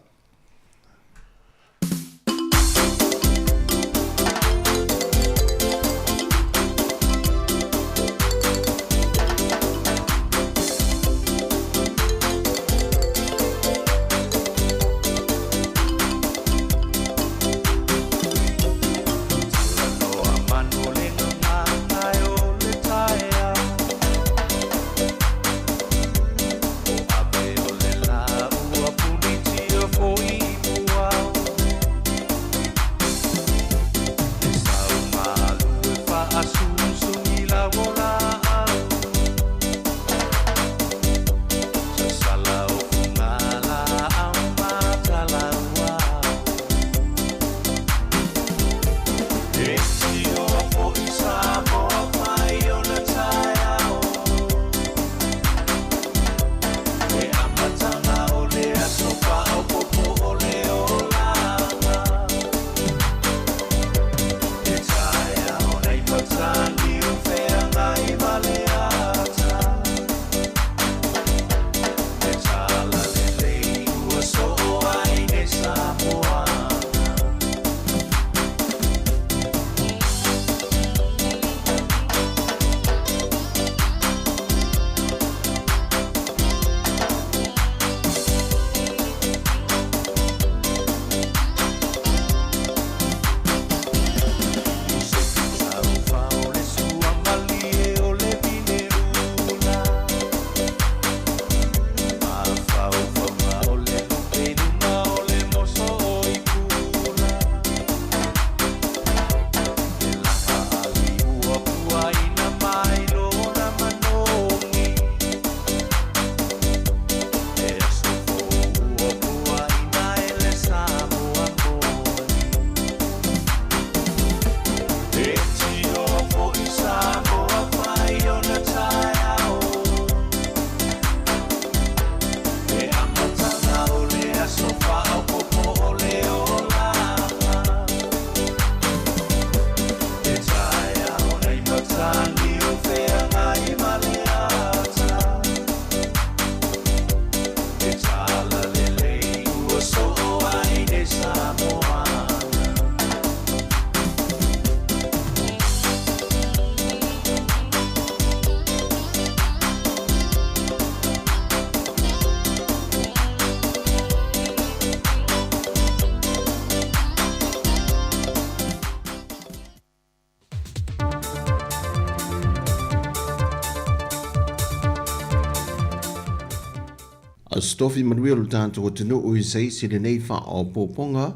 Aso Tofi manuia lo tatou atunuu i se isi lenei faaopoopoga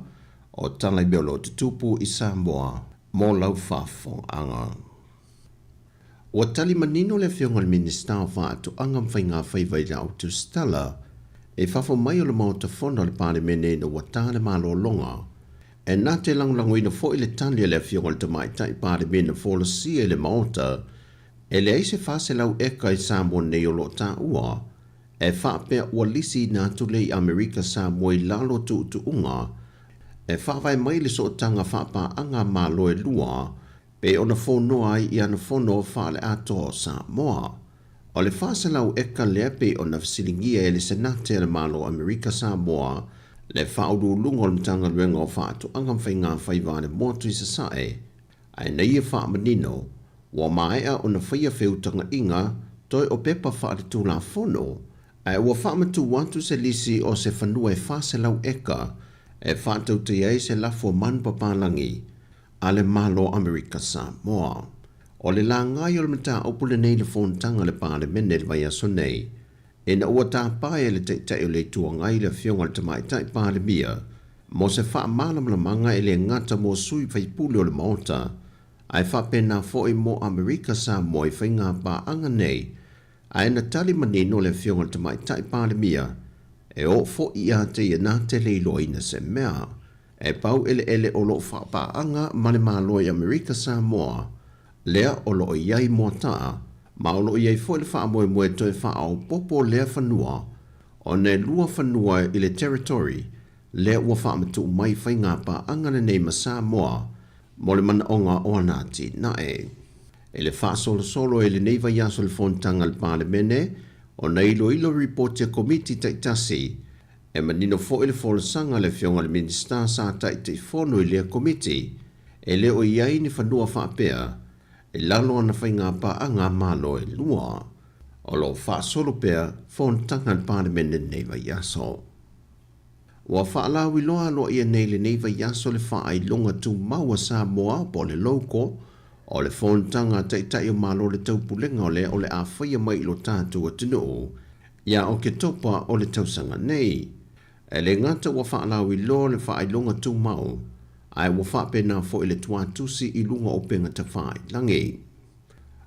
o tala i mea o lo o tutupu i Samoa mo lau faafofogaaga. Ua tali manino le Afioga i le Minisita o Faatoaga ma Faiga Faiva i le Autusitala i fafo mai o le Maota Fono a le Palemene ina ua ta le malologa. E na te lagolagoina foi le tali a le Afioga i le Tamaitai Palemia na folasia i le Maota e leai se 400 eka i Samoa nei o lo o taua e faapea ua lisiina atu lea i Amerika Samoa i lalo o tuutuuga e faavae mai le sootaga faapaaga a Malo e lua pei ona fonoa ai i ana fono faale-atoa o Samoa. O le 400 eka lea pei ona fesiligia e le Senate a le Malo o Amerika Samoa le Faauluuluga o le Matagaluega o Faatoaga ma Faiga Faiva a le Motu i Sasae, ae na ia faamanino ua maea ona faia feutagaiga toe o pepa faaletulafono, ae ua faamatuu atu se lisi o se fanua e 400 eka e faatautaia ai se lafo manupapalagi a le Malo o Amerika Samoa. O le lagai o le mataupu lenei i le fonotaga a le Palemene i le vaiaso nei, ina ua tapae e le Taitai o le Itu Agai le Afioga i le Tamaitai Palemia mo se faamalamalamaga e le gata mo sui faipule o le Maota, ae faapena foi mo Amerika Samoa i faiga paaga nei, ae na tali manino le Afioga i le Tamaitai Palemia e oo foi ia te ia na te le iloaina se mea. E pau eleele o lo o faapaaga ma le Malo i Amerika Samoa, lea o lo o i ai Moataa, ma o lo o i ai foi le faamoemoe toe faaopoopo lea fanua, ona e lua fanua i le territory lea ua faamatuu mai faiga paaga lenei ma Samoa mo le manaoga o ana atinae. I le faasolosolo i lenei vaiaso i le fonotaga a le Palemene, ona iloilo ripoti a Komiti taitasi E manino foi le folasaga a le Afioga i le Minisita sa Taitaifono i lea Komiti, e le o i ai ni fanua faapea i lalo o ana faigapaaga a Malo e lua. O lo o faasolo pea fonotaga a le Palemene lenei vaiaso. Ua faalauiloa aloaia nei lenei vaiaso le faailoga tumau a Samoa po o le Logo o le fonotaga a Taitai o Malo o le Taupulega o lea o le a faia mai i lo tatou atunuu Ia Oketopa o le tausaga nei. E le gata ua faalauiloa le faailoga tumau, ae ua faapena foi le tuatusi i luga o upega tafailagi.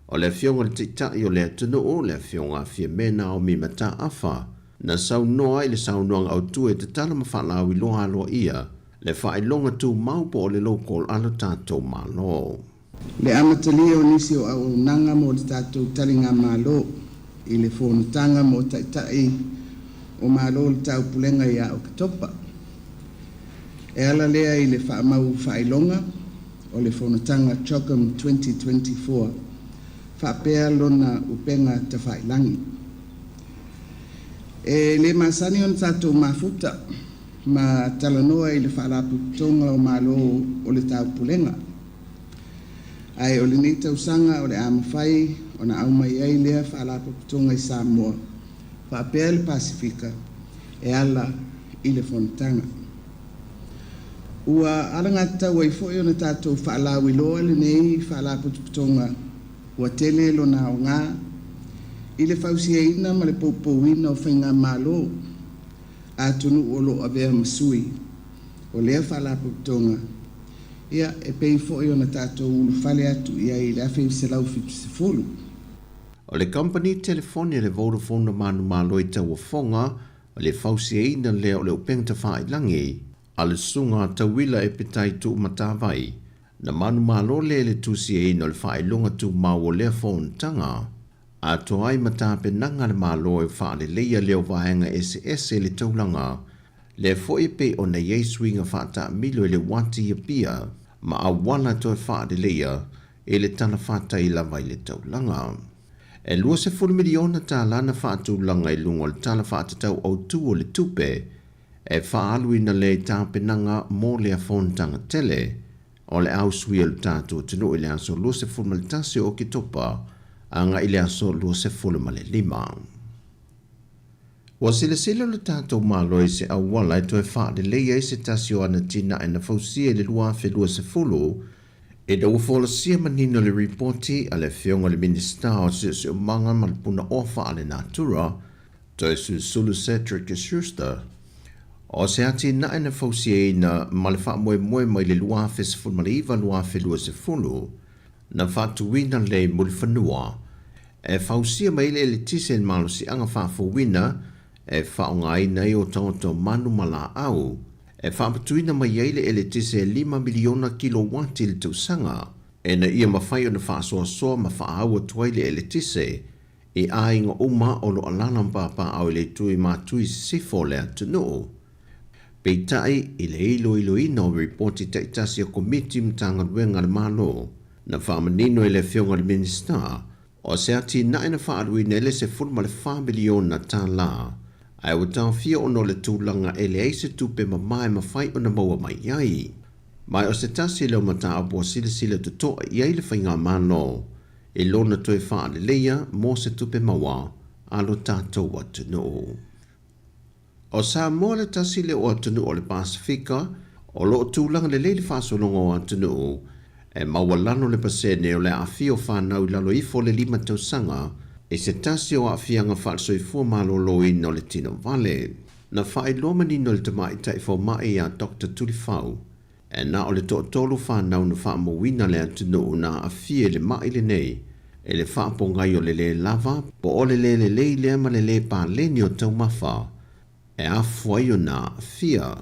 O le Afioga i le Taitai o le atunuu, le Afioga a Fiame Naomi Mataafa, na saunoa i le saunoaga autu e tatala ma faalauiloa aloaia le faailoga tumau po o le local a lo tatou Malo. Le amatalia o nisi o auaunaga mo le tatou taligamalo i le fonotaga mo Taitai o Malo o le Taupulega ia Oketopa. E ala lea i le faamau faailoga o le fonotaga CHOGM 2024 faapea lona upega tafailagi. E le masani ona tatou mafuta ma talanoa i le Faalapotopotoga o Malo o le Taupulega. Ae o lenei tausaga o le a mafai ona aumai ai lea Faalapotopotoga i Samoa faapea le Pasefika e ala i le fonotaga. Ua alagatatau ai foi ona tatou faalauiloa lenei Faalapotopotoga ua tele lona aoga i le fausiaina ma le poupouina o faigamalo a atunuu o lo o avea ma sui o lea Faalapotopotoga, ia, e pei foi ona tatou ulufale atu i ai i le 1970. O le kamupani telefoni a le Vodafone na manumalo i tauofoga o le fausiaina lea o le upega tafailagi a le Susuga a Tauila Epitai Tuumatavai, na manumalo lea i le tusiaina o le faailoga tumau o lea fonotaga. Atoa ai ma tapenaga a le Malo e faaleleia lea o vaega eseese i le taulaga, lea foi e pei ona i ai suiga faataamilo i le uati i Apia ma auala toe faaleleia i le talafatai lava i le taulaga. E $20 miliona tala na faatulaga i luga o le Tala Faatatau Autu o le Tupe e faaaluina lea i tapenaga mo lea fonotaga tele o le au sui o le tatou atunuu i le aso 21 o Oketopa agai i le aso 25. Ua silasila lo tatou Malo i se auala e toe faalelei ai se tasi o ana atinae na fausia i le 2020, ina ua folasia manino le ripoti a le Afioga i le Minisita o Siosiomaga ma le Punaoa Faalenatura, Toesulusulu Cedric Schuster, o se atinae na fausiaina ma le faamoemoe mai le 2019 2020, na faatuina le Mulifanua e fausia mai le eletise le malosiaga faafouina e faaaogaina ai o tagata manu ma laau, e faapatuina mai ai le eletise e 5 miliona kilowati i le tausaga, ina ia mafai ona faasoasoa ma faaau atu ai le eletise i aiga uma o lo o alaala ma papaaao i le itu i Matu i Sisifo o le atunuu. Peitai, i le iloiloina o ripoti taitasi a Komiti Matagaluega a le Malo, na faamanino e le Afioga i le Minisita, o se atinae na faaaluina ai le $14 miliona tala, ae ua taofia ona o le tulaga e leai se tupe mama e mafai ona maua mai ai. Ma o se tasi lea o mataupu ua silasila totoa i ai le Faigamalo i lona toe faaleleia mo se tupe maua a lo tatou atunuu. O Samoa le tasi lea o atunuu o le Pasefika o lo o tulaga lelei le faasologa o atunuu e maualalo le pasene o le aafia o fanau i lalo ifo o le 5 tausaga i se tasi o aafiaga faale-soifua maloloina o le tino vale. Na faailoa manino e le tamaitai fomai ia Doctor Tulifau, e na o le toatolu fanau na faamauina le atunuu na aafia i le ma'i lenei i le faapogai o le lē lava po o le lē lelei lea ma le lē paleni o taumafa e afua ai ona aafia.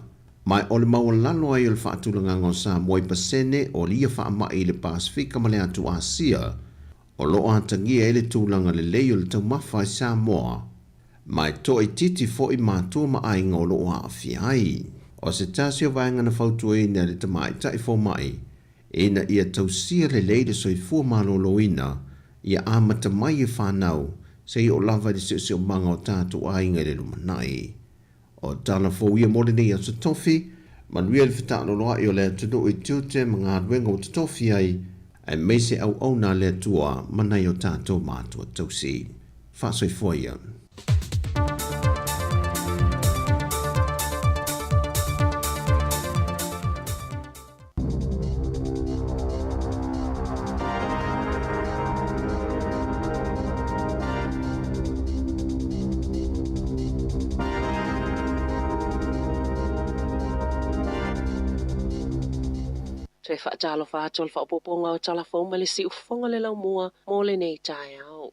Ma o le maualalo ai o le faatulagaga o Samoa i pasene o ia faama'i i le Pasefika ma le atu Asia o lo o atagia ai le tulaga lelei o le taumafa i Samoa, ma e toaitiiti foi matua ma aiga o lo o aafia ai. O se tasi o vaega na fautuaina e le tamaitai fomai ina ia tausia lelei le soifua maloloina ia amata mai e fanau seia oo lava i le siosiomaga o tatou aiga i le lumanai. O tala fou ia mo lenei aso tofi, manuia le fetaaloloai o le atunuu i tiute ma galuega ua totofi ai, aemaise auauna a le Atua ma nai o tatou matua tausi. Faasoifua ia. Toe faatalofa atu o le faaopoopoga o tala fou mai le siufofoga o le laumua mo lenei taeao.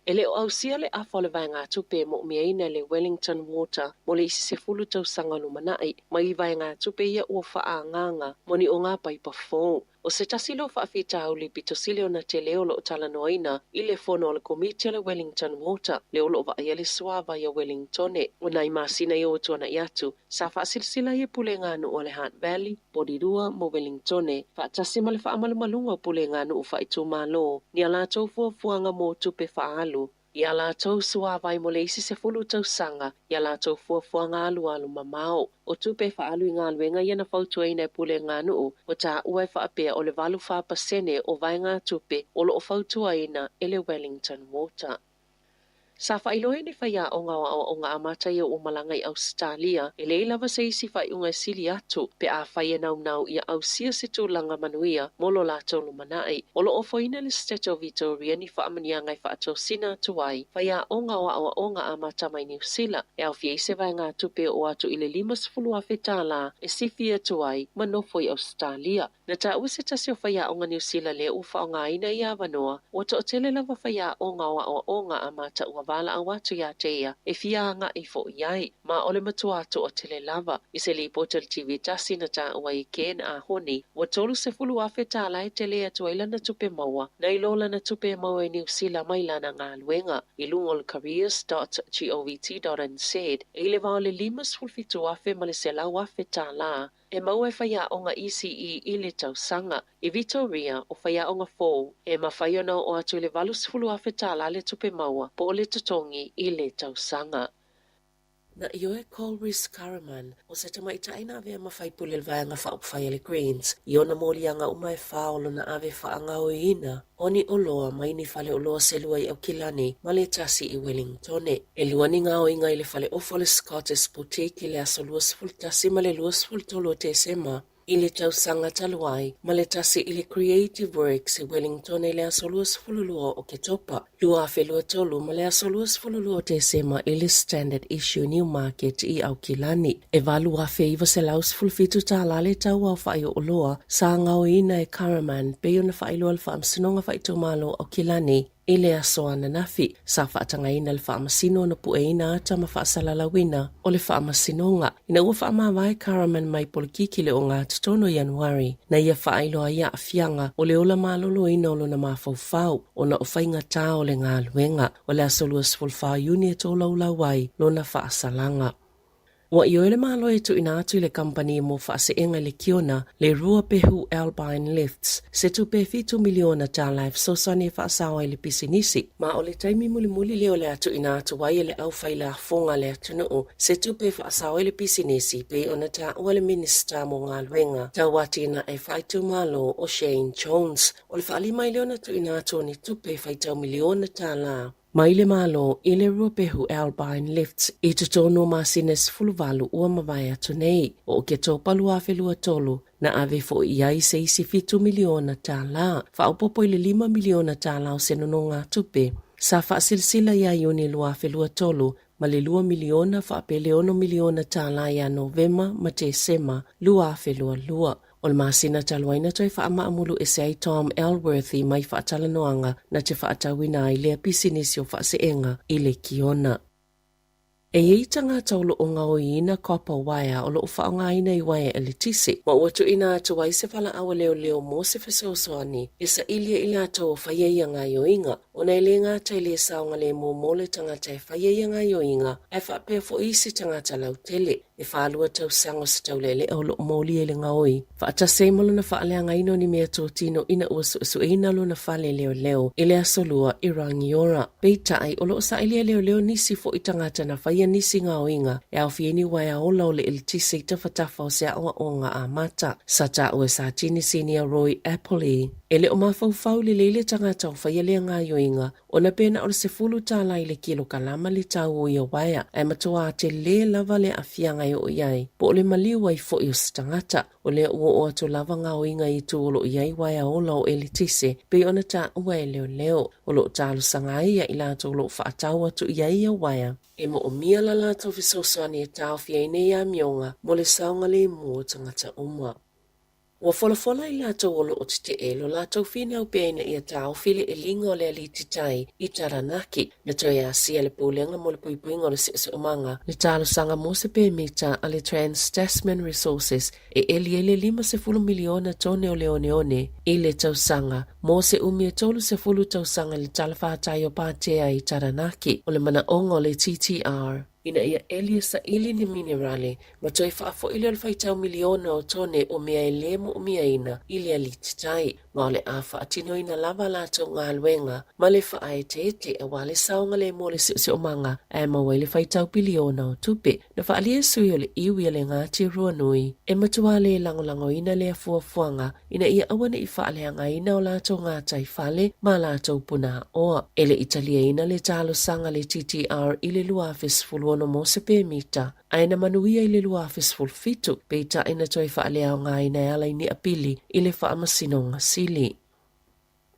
E le o ausia le afa o le vaegatupe e mo'omiaina e le Wellington Water mo le isi 10 tausaga lumanai mai i vaegatupe ia ua faaagaaga mo ni oga paipa fou. O se tasi lea o faafitauli pito sili ona tele o lo o talanoaina i le fono a le Komiti a le Wellington Water lea o lo o vaaia le suavai a Wellingtone. O nai masina ia ua tuana'i atu, sa faasilasila ai e Pulega Nuu a le Hutt Valley, Porirua ma Wellingtone, faatasi ma le faamalumaluga o Pulega Nuu faaitumalo, ni a latou fuafuaga mo tupe faaalu i a latou suavai mo le isi 10 tausaga i a latou fuafuaga alualu mamao. O tupe faaalu i galuega ia na fautuaina e Pulega Nuu ua taua e faapea o le 84% o vaegatupe o lo o fautuaina e le Wellington Water. Sa faailoa e ni faiaoga o aoaoga amata ia ua malaga i Ausetalia, e leai lava se isi faaiuga e sili atu pe afai e naunau ia ausia se tulaga manuia mo lo latou lumanai. O lo o ofoina le Setete o Vitoria ni faamanuiaga e faatosina atu ai faiaoga o aoaoga amata mai Niu Sila, e aofia ai se vaegatupe e oo atu i le $50,000 e sifi atu ai ma nofo i Ausetalia. Na taua se tasi o faiaoga Niu Sila lea ua faaaogaina ia avanoa, ua toatele lava faiaoga o aoaoga amata ua valaau atu ia te ia e fia agai foi ai, ma o le matua toatele lava. I se lipoti a le TV tasi na taua ai e Ken Ahoni, ua $30,000 e tele atu ai lana tupe maua, nai lo lana tupe e maua i Niu Sila mai lana galuega i luga o le careers.govt.nz i le va o le $57,000 ma le $100,000. E maua e faiaoga ECE i le tausaga. I Vitoria, o faiaoga fou, e mafai ona oo atu i le $80,000 le tupe maua po o le totogi i le tausaga. Na ioe Colrys Karaman, o se tamaitai na avea ma faipule o le Vaega Faaupufai a le Greens, i ona moliaga uma e fa o lona ave faagaoiina o ni oloa mai ni fale oloa se lua i Aukilani ma le tasi i Wellingtone. E lua ni gaoiga i le fale ofa o le Scottish Boutique i le aso 21 ma le 23 o Tesema. i le tausaga talu ai ma le 1 i le Creative Works i Wellington i le aso 22 o Oketopa 2023 ma le aso 22 o Tesema i le Standard Issue Newmarket i Aukilani. E $8,917 tālā le tau aofa'i o oloa sa gaoiina e Karaman pei ona faailoa le Faamasinoga Faaitumalo o Aukilani i le aso ananafi. Sa faatagaina le faamasino na pueina ata ma faasalalauina o le faamasinoga ina ua faamavae Karaman mai polokiki le ogatotonu o Ianuari na ia faailoa ai aafiaga o le ola maloloina o lona mafaufau ona o faigatā o le galuega. O le aso 24 o Iuni e tolaulau ai lona faasalaga. Ua ioe le Malo e tuuina atu i le kamupani mo faaseega i le Kiona le rua pehu Alpine Lifts se tupe e $7 miliona e fesoasoani e faasao ai le pisinisi. Ma o le taimi mulimuli lea o le a tuuina atu ai e le aufailafoga a le atunuu se tupe e faasao ai le pisinisi pei ona taua le Minisita mo Galuega Tau Atinae Faaitumalo o Shane Jones. O le faalima ai lea ona tuuina atu o ni tupe e faitau miliona tālā mai le Malo i le ruapehu Alpine Lifts i totonu o masina e 18 ua mavae atu nei. O Oketopa 2023, na ave foi i ai se isi $7 miliona faaopoopo i le $5 miliona o se nonogatupe sa faasilasila ia Iuni 2023 ma le $2 miliona faapea le $6 miliona ia Novema ma Tesema 2022. O le masina talu ai na toe faamaamulu ese ai Tom Elworthy mai faatalanoaga na te faatauina ai lea pisinisi o faaseega i le Kiona. E i ai tagata o lo o gaoiina copper wire o lo o faaaogaina i uaea eletise, ma ua tuuina atu ai se valaau a leoleo mo se fesoasoani e sailia i latou o faia ia gaoioiga, ona e le gata i le saogalemu mo le tagata e faia ia gaoioiga, ae faapea foi isi tagata lautele. E 42 tausaga o se taulealea o lo o molia i le gaoi, faatasi ai ma lona faaleagaina o ni meatotino ina ua suesueina lona fale leoleo i le Aso Lua i Rangiora. Peitai, o lo o sailia leoleo nisi foi tagata na faia nisi gaoiga e aofia ai ni uaea ola o le eletise i tafatafa o se aoaoga amata. Sa taua e Satini Sinia Roy Appley, e le o mafaufau lelei le tagata o faia lea gaoioiga Ona pe na o le $10 i le kilokalama le tau o ia uaea, ae matuā telē lava le aafiaga e oo i ai, po o le maliu ai foi o se tagata. O lea ua oo atu lava gaoiga i itu o lo o i ai uaea ola o eletise, pei ona taua e leoleo. O lo o talosaga ai ia i latou o lo o faatau atu i ai ia uaea. E moomia la latou fesoasoani e taofi ai nei amioga mo le saogalemu o tagata uma. Ua folafola i latou o lo o tetee lo latou finau pea ina ia taofi le eliga o le aliti tai i Taranaki. Na toe asia le Pulega mo le Puipuiga o le Siosiomaga le talosaga mo se pemita a le Trans-Tasman Resources e eli ai le 50 miliona tone o le oneone i le tausaga mo se umi e 30 tausaga i le talafatai o Patea i Taranaki. O le manaoga o le TTR, ina ia eli e saili ni minerale ma toe faafoi lea o le faitau miliona o tone o mea e lē moomiaina i le aliti tai, ma o le a faatinoina lava a latou galuega ma le faaeteete auā le saogalemu o le siosiomaga ae maua ai le faitau piliona o tupe. Na faaalia e sui o le iwi a le Ngāti Ruanui e matuā lē lagolagoina lea fuafuaga ina ia aua ne i faaleagaina o latou gataifale ma latou punāoa. E le i taliaina le talosaga a le TTR i le 2016 mo se pemita, ae na manuia i le 2017, peitai na toe faaleaogaina e ala i ni apili i le Faamasinoga Sili.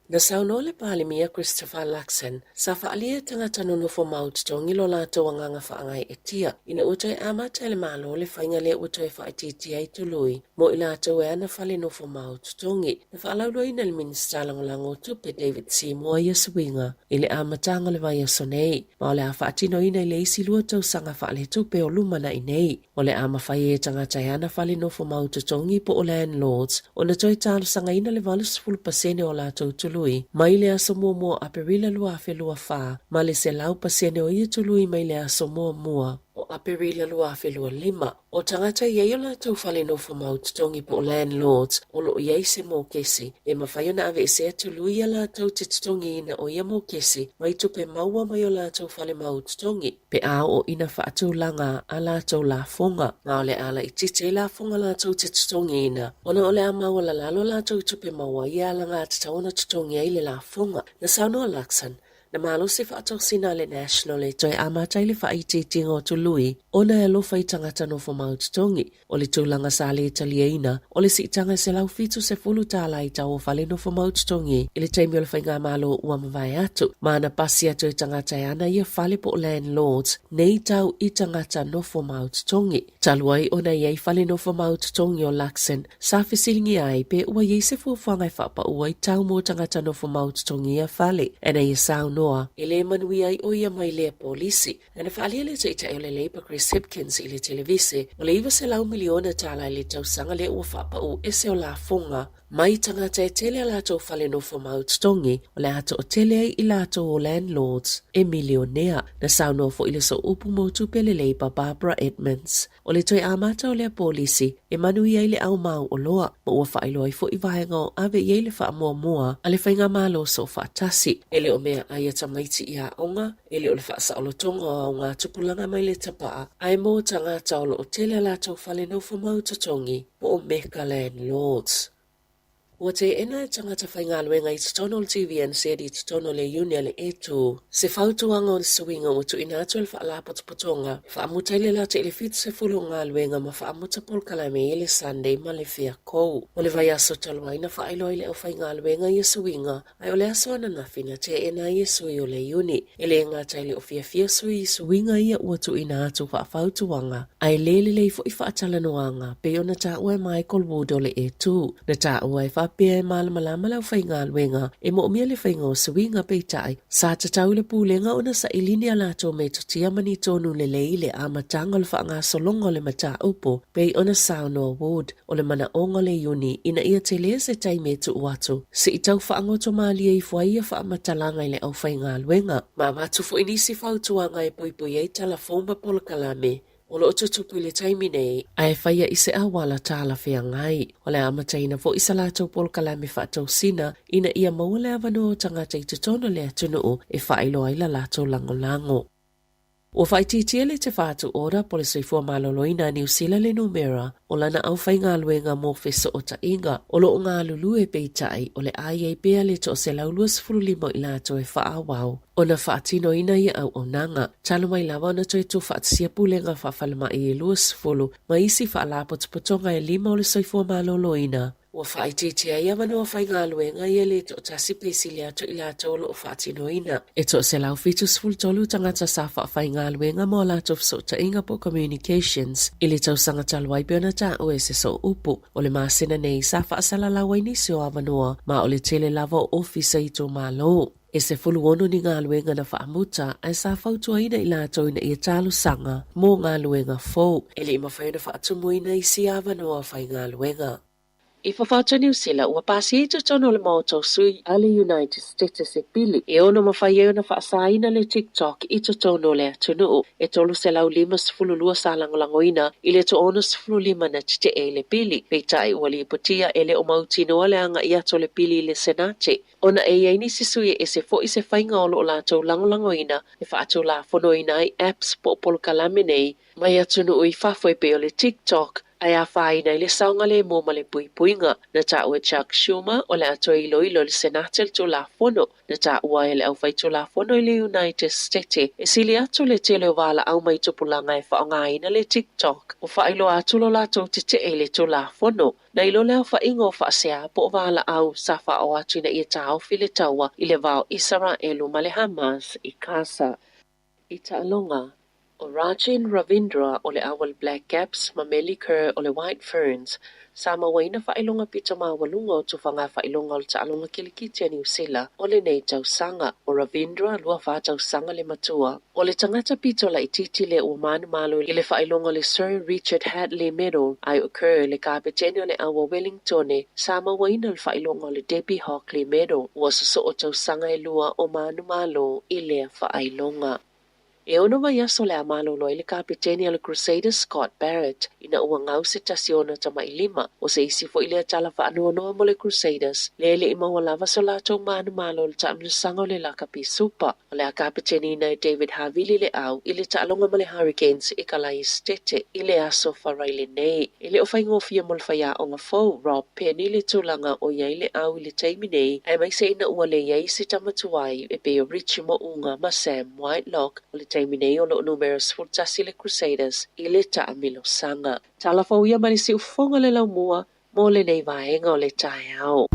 Na saunoa le Palemia Christopher Luxon, sa faaalia e tagata nonofo mau totogi lo latou agaga faagaeetia ina ua toe amata e le Malo le faiga lea ua toe faaitiitia ai tului mo i latou e ana fale nofo mau totogi. Na faalauiloaina e le Minisita Lagolago o Tupe David Seymour ia suiga i le amataga o le vaiaso nei, ma o le a faatinoina i le isi lua tausaga faaletupe o lumanai nei. O le a mafai ai e tagata e ana fale nofo mau totogi po o landlords ona toe talosagaina le 80% o latou tului mai le aso muamua o Aperila 2024 ma le 100% o ia tului mai le aso muamua o Aperila 2025. O tagata e i ai o latou fale nofo mau totogi po o landlords o lo o i ai se mokesi e mafai ona aveesea tului ia latou te totogiina o ia mokesi mai tupe maua mai o latou fale mau totogi. Pe a oo ina faatulaga a latou lafoga, ma o le a laitiiti ai lafoga latou te totogiina, ona o le a maualalalo latou i tupe maua ia alagatatau ona totogi ai le lafoga. Na saunoa Luxon. Na malosi faatosina a le National e toe amata ai le faaitiitiga o tului ona e alofa i tagata nofomau totogi. O le tulaga sa le taliaina, o le siitaga e $170 i tau o fale nofomau totogi i le taimi o le faigamalo ua mavae atu, ma na pasi atu e tagata e ana ia fale po o landlords nei tau i tagata nofomau totogi. Talu ai ona e i ai fale nofomau totogi o Luxon, sa fesiligia ai pe ua i ai se fuafuaga e faapaʻu ai tau mo tagata nofomau totogi ia fale. Ina ia saunoa, e le manuia ai ʻo ia mai lea polisi. Na faaalia le Taitai o le Labour Chris Hipkins i le televise, o le $900 miliona i le tausaga lea ua faapaʻu ese o lafoga mai tagata e tele a latou fale nofomau totogi, o le a toatele ai i latou o landlords e milionea. Na saunoa foi le Sooupu mo Tupe a le Labour Barbara Edmonds, o le toe amata o lea polisi e manuia ai le au mau oloa, ma ua faailoa ai foi vaega o ave i ai le faamuamua a le Faigamalo Soofaatasi. E le o mea ai a tamaiti i aoga, e le o le faasaolotoga o augatupulaga mai le tapaa, ae mo tagata o lo o tele a latou fale nofomau totogi po o mega landlords. Ua teena e tagata faigaluega i totonu o le TVNZ i totonu o le Iuni a le E2 se fautuaga o le suiga ua tuuina atu e le Faalapotopotoga e faamuta ai le lata i le 70 o galuega ma faamuta polokalame i le Sunday ma le Fiakou. O le vaiaso talu ai na faailoa ai le aufaigaluega ia suiga Ae o le aso ananafi na teena ai e sui o le Iuni. E le gata i le o fiafia sui i suiga ia ua tuuina atu faafautuaga, ae le lelei foi faatalanoaga, pei ona taua e Michael Wood o le E2. Na taua e faapea e malamalama le aufaigaluega e moomia le faiga o suiga peitai, sa tatau i le Pulega ona saili ni a latou metotia ma ni tonu lelei i le amataga o le faagasologa o le mataupu, pei ona saunoa Wood. O le manaoga o le Iuni ina ia tele se taimi e tuu atu, se i tau faagoto malie ifo ai ia faamatalaga i le aufaigaluega. Ma avatu foi nisi fautuaga e puipui ai tala fou ma polokalame o lo o tutupu i le taimi nei, ae faia i se auala talafeagai. O le a amataina foi sa latou polokalame faatosina ina ia maua le avanoa o tagata i totonu o le atunuu e faailoa ai la latou lagolago. Ua faaitiitia le Te Whatu Ora po le Soifua Maloloina a Niu Sila le numera o lana aufaigaluega mo fesootaiga o lo o galulue peitai o le a i ai pea le 125 o i latou e faaauau ona faatinoina ia auaunaga. Talu mai lava ona toe tuufaatasia pulega faafalemai e 20 ma isi faalapotopotoga e lima o le soifua maloloina, Ua faaitiitia ai avanoa faigaluega ia le toatasi pe sili atu i latou o lo o faatinoina. E 173 tagata sa faafaigaluega mo a latou fesootaiga po o communications i le tausaga talu ai pei ona taua e se sooupu. O le masina nei sa faasalalau ai nisi o avanoa ma o le tele lava o ofisa i itumalo. E 16 ni galuega na faamuta ae sa fautuaina i latou ina ia talosaga mo galuega fou. E le i mafai ona faatumuina isi avanoa faigaluega. I fafo atu o Niu Sila, ua pasia i totonu o le Maota o Sui a le United States se pili e ono mafai ai ona faasaina le TikTok i totonu o le atunuu. E 352 sa lagolagoina i le 65 na tetee i le pili. Peitai ua lipotia e le o mautinoa le agai atu o le pili i le Senate ona e i ai nisi sui e ese foi se faiga o lo o latou lagolagoina e faatulafonoina ai apps po o polokalame nei mai atunuu i fafo e pei o le TikTok, ae afaina ai le saogalemu ma le puipuiga. Na taua e Chuck Schumer o le a toe iloilo e le Senate le Tulafono. Na taua ai e le Aufaitulafono i le United State e sili atu le tele o valaau mai tupulaga e faaaogaina le TikTok ua faailoa atu lo latou tetee i le Tulafono. Na iloa le aofaiga o faasea po o valaau sa faaoo atu ina ia taofi le taua i le va o Isaraelu ma le Hamas i Gaza. I taaloga, ʻo Rachin Ravindra o le Aual Black Caps ma Meli Kerr o le White Ferns sa mauaina faailoga pito maualuga o tufaga faailoga o le taaloga kilikiti a Niu Sila o lenei tausaga. ʻO Ravindra, 24 tausaga le matua, o le tagata pito laitiiti lea ua manumalo i le faailoga o le Sir Richard Hadlee Medal, ae ʻo Kerr le kapetene o le Aua Wellingtone sa mauaina le faailoga o le Debbie Hockley Medal. Ua sosoo tausaga e lua o manumalo i lea faailoga. E ono vaiaso o le a malolo ai le kapeteni a le Crusaders Scott Barrett ina ua gau se tasi o ona tamailima. O se isi foi lea tala faanoanoa mo le Crusaders lea e le i maua lava so latou manumalo i le taamilosaga o le Lakapi Super. O le a kapeteniina e David Havili le au i le taaloga ma le Hurricanes i Kalaesetete i le aso Faraile nei. E le o faigofie mo le faiaoga fou Rob Penney le tulaga o i ai le au i le taimi nei, aemaise ina ua le i ai se tama tuai e pei o Richie Mo'unga ma Sam Whitelock. O le taimi nei o lo o numera 11 le Crusaders i le taamilosaga. Tala fou ia mai le siufofoga o le laumua mo lenei vaega o le taeao.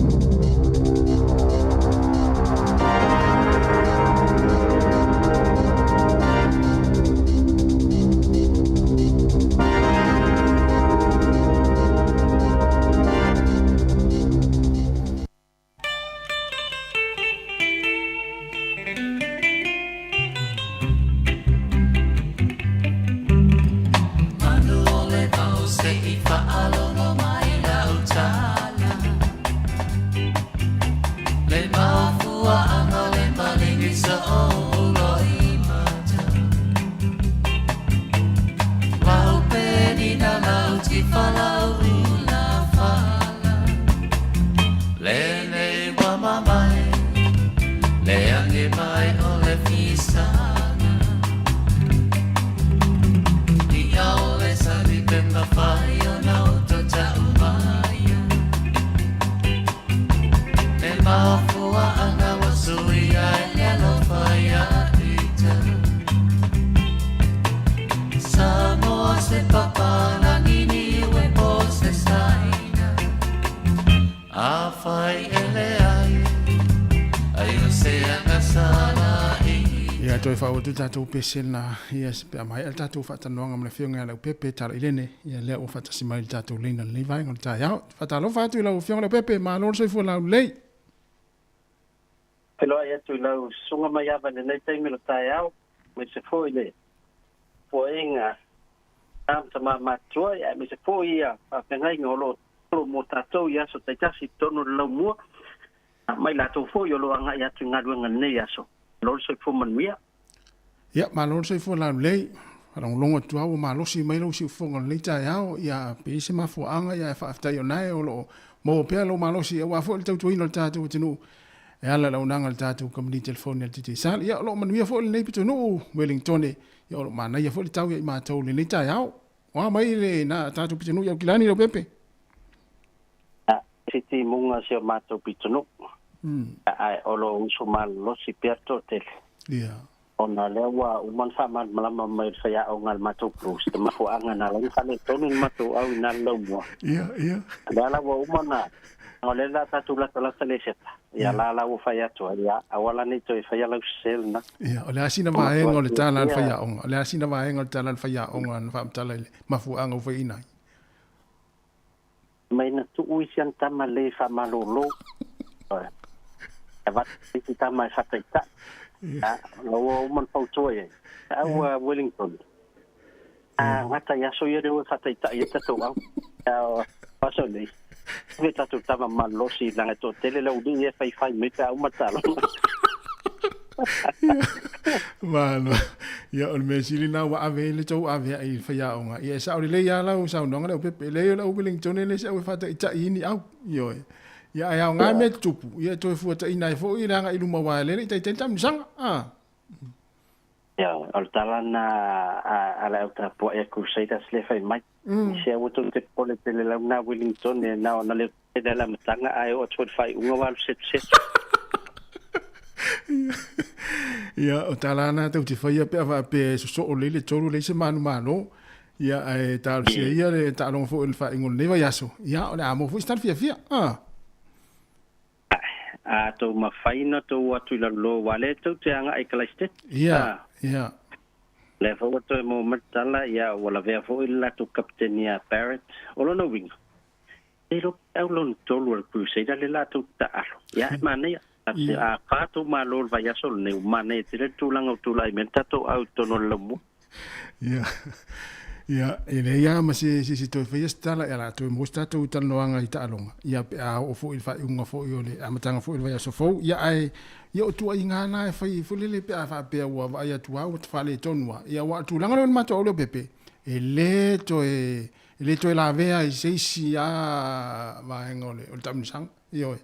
Ia toe faaauau tatou pese lena ia se pe a maea le tatou faatanoaga ma le afioga ia Leaupepe Talailene ia lea ua faatasi mai i le tatou leina i lenei vaega o le taeao. Faatalofa atu i lau afioga Leaupepe, malo le soifua laulelei. Feiloai atu i lau susuga maiava i lenei taimi o le taeao, aemaise foi le puaiga a ma tama matutua, aemaise foi ia faafeagaiga o lo o tatalo mo tatou i aso taitasi i totonu o le laumua, ma i latou foi o lo o agai atu i galuega i lenei aso. Malo le soifua manuia. Ia, malo le soifua laulelei. Faalogologo atu lava ua malosi mai lou siufofoga o lenei taeao, ia pe i ai se mafuaaga, ia ae faafetai o na e o lo o maua pea lou malosi aua foi le tautuaina o le tatou atunuu e ala i le auaunaga a le tatou kamupani telefoni a le Digicel. Ia, o lo o manuia foi lenei pitonuu Wellingtone, ia o lo o manaia foi le tau ia i matou i lenei taeao. O a mai le na tatou pitonuu i Aukilani Leaupepe? Ia, se timuga si o matou pitonuu, ae o lo o usu malolosi pea le toatele. Ia. Ona lea ua uma ona faamalamalama mai e le faiaoga a le matou Bruce le mafuaaga na ala ai ona faaletonu le matou au i na le laumua. Ia, ia. Lea la ua uma ona, o lea la tatou latalata le seta, ia la la ua fai atu ai, ia aua la ne i toe faia lau sese lena. Ia, o le a sina vaega o le tala a le faiaoga? O le a sina vaega o le tala a le faiaoga na faamatala i le mafuaaga ua faiaina ai? Mai na tuu isi ana tama le faamalolo. E avatu isi tama e faataitai. A, la ua uma ona fautua i ai. Au a Wellington. A gata i aso ia lea ua faataitai ai tatou au. A aso nei. Ave tatou tama malolosi leaga e toatele le aualii ia e faifai mai pe a uma le taaloga. Malo. Ia, o le mea sili lena ua ave ai le tou ave ai i le faiaoga. Ia, e sao lelei lava lau saunoaga Leaupepe. E leai o le au Wellington e le se au e faataitai i ni au. Ioe. Ia, ae aoga mea tutupu, ia e toe fuataina ai foi le agai i luma aua e le i taitai le taamilosaga. A. Ia, o le tala lena a le au tapuai a Crusaders lea e fai mai. Se aua tou te popole tele lau na Wellington e na ona le tele le amataga ae oo atu foi i le faaiuga ua alu setusetu. Ia, o tala na tou te faia pe a faapea e sosoo lelei le tolu leai se manumalo. Ia, ae talosia ia le taaloga foi o le faaiuga o lenei vaiaso. Ia, o le a maua foi se tala fiafia. A. A tou mafai ona tou o atu i lalo aua lea tou te agai i Kalaisitete. Ia, ia. Lea foi ua toe maua mai le tala, ia ua lavea foi le latou kapeteni ia Barrett. O lona uiga, e iloa pe au lona tolu a le Crusader le latou taalo. Ia, e manaia. A fa tou malo i le vaiaso lenei, ua manaia tele le tulaga ua tulai mai ai le tatou au i totonu o le laumua. Ia. Ia, e leai lava ma se se isi toe faia se tala, ia o le a toe maua se tatou talanoaga i taaloga, ia pe a oo foi i le faaiuga foi o le amataga foi o le vaiaso fou. Ia ae, ia o tuuaiga lava na e fai foi lele pe a faapea ua vaai atu lava ua faaletonu lava. Ia aua o le tulaga lea o le matou au Leaupepe, e le toe, e le toe lavea i se isi lava vaega o le, o le taamilosaga. Ioe.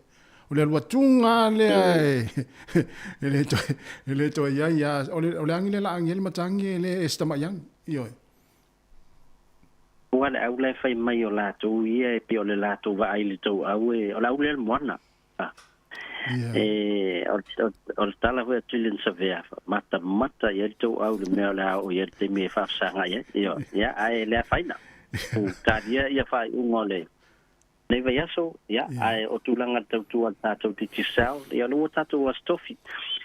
O le alu atuga lava lea e, e le toe, e le toe i ai lava. O le, o le agi lea o le a agi ai le matagi e le e se tamai agi. Ioe. Ua le au la e fai mai o latou ia e pei o le latou vaai i le tou au e, o le au lea le moana. E, o, o, o le tala foi a Julian Savea, matamata i ai le tou au i le mea o le a oo i ai le taimi e faafesagai ai. Ioe. Ia, ae le afaina. Ua talia ia faaiuga o le Nei vaiaso, ia, ae o tulaga tautua a le tatou Digicel, ia o lea ua tatou Aso Tofi,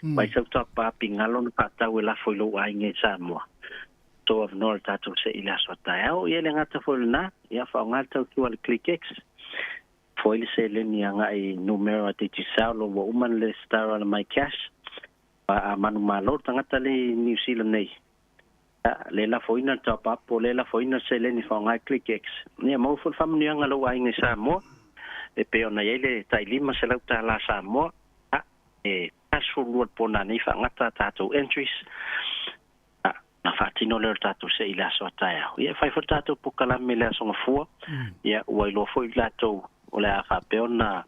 mai sau tapa pigalo na faatau e lafo i lou aiga i Samoa. Tou avanoa le tatou se i le aso a taeao, ia e le gata foi i lena, ia faaaoga le tautua a le ClickX, foi le seleni agai i numera Digicel o ua uma na resitala le MyCash, a manumalo le tagata lea i Niu Sila nei, Ia, le lafoina le top up po o le lafoina le seleni faaaoga e ClickX. Ia, maua foi le faamanuiaga a lou aiga i Samoa, e pei ona i ai le tai $500 Samoa, ia, e 42 le po nanei faagata a tatou entries, ia, ona faatino lea o le tatou se i le aso a taeao. Ia, e fai foi le tatou pokalame i le Aso Gafua, ia, ua iloa foi i latou o le a faapea ona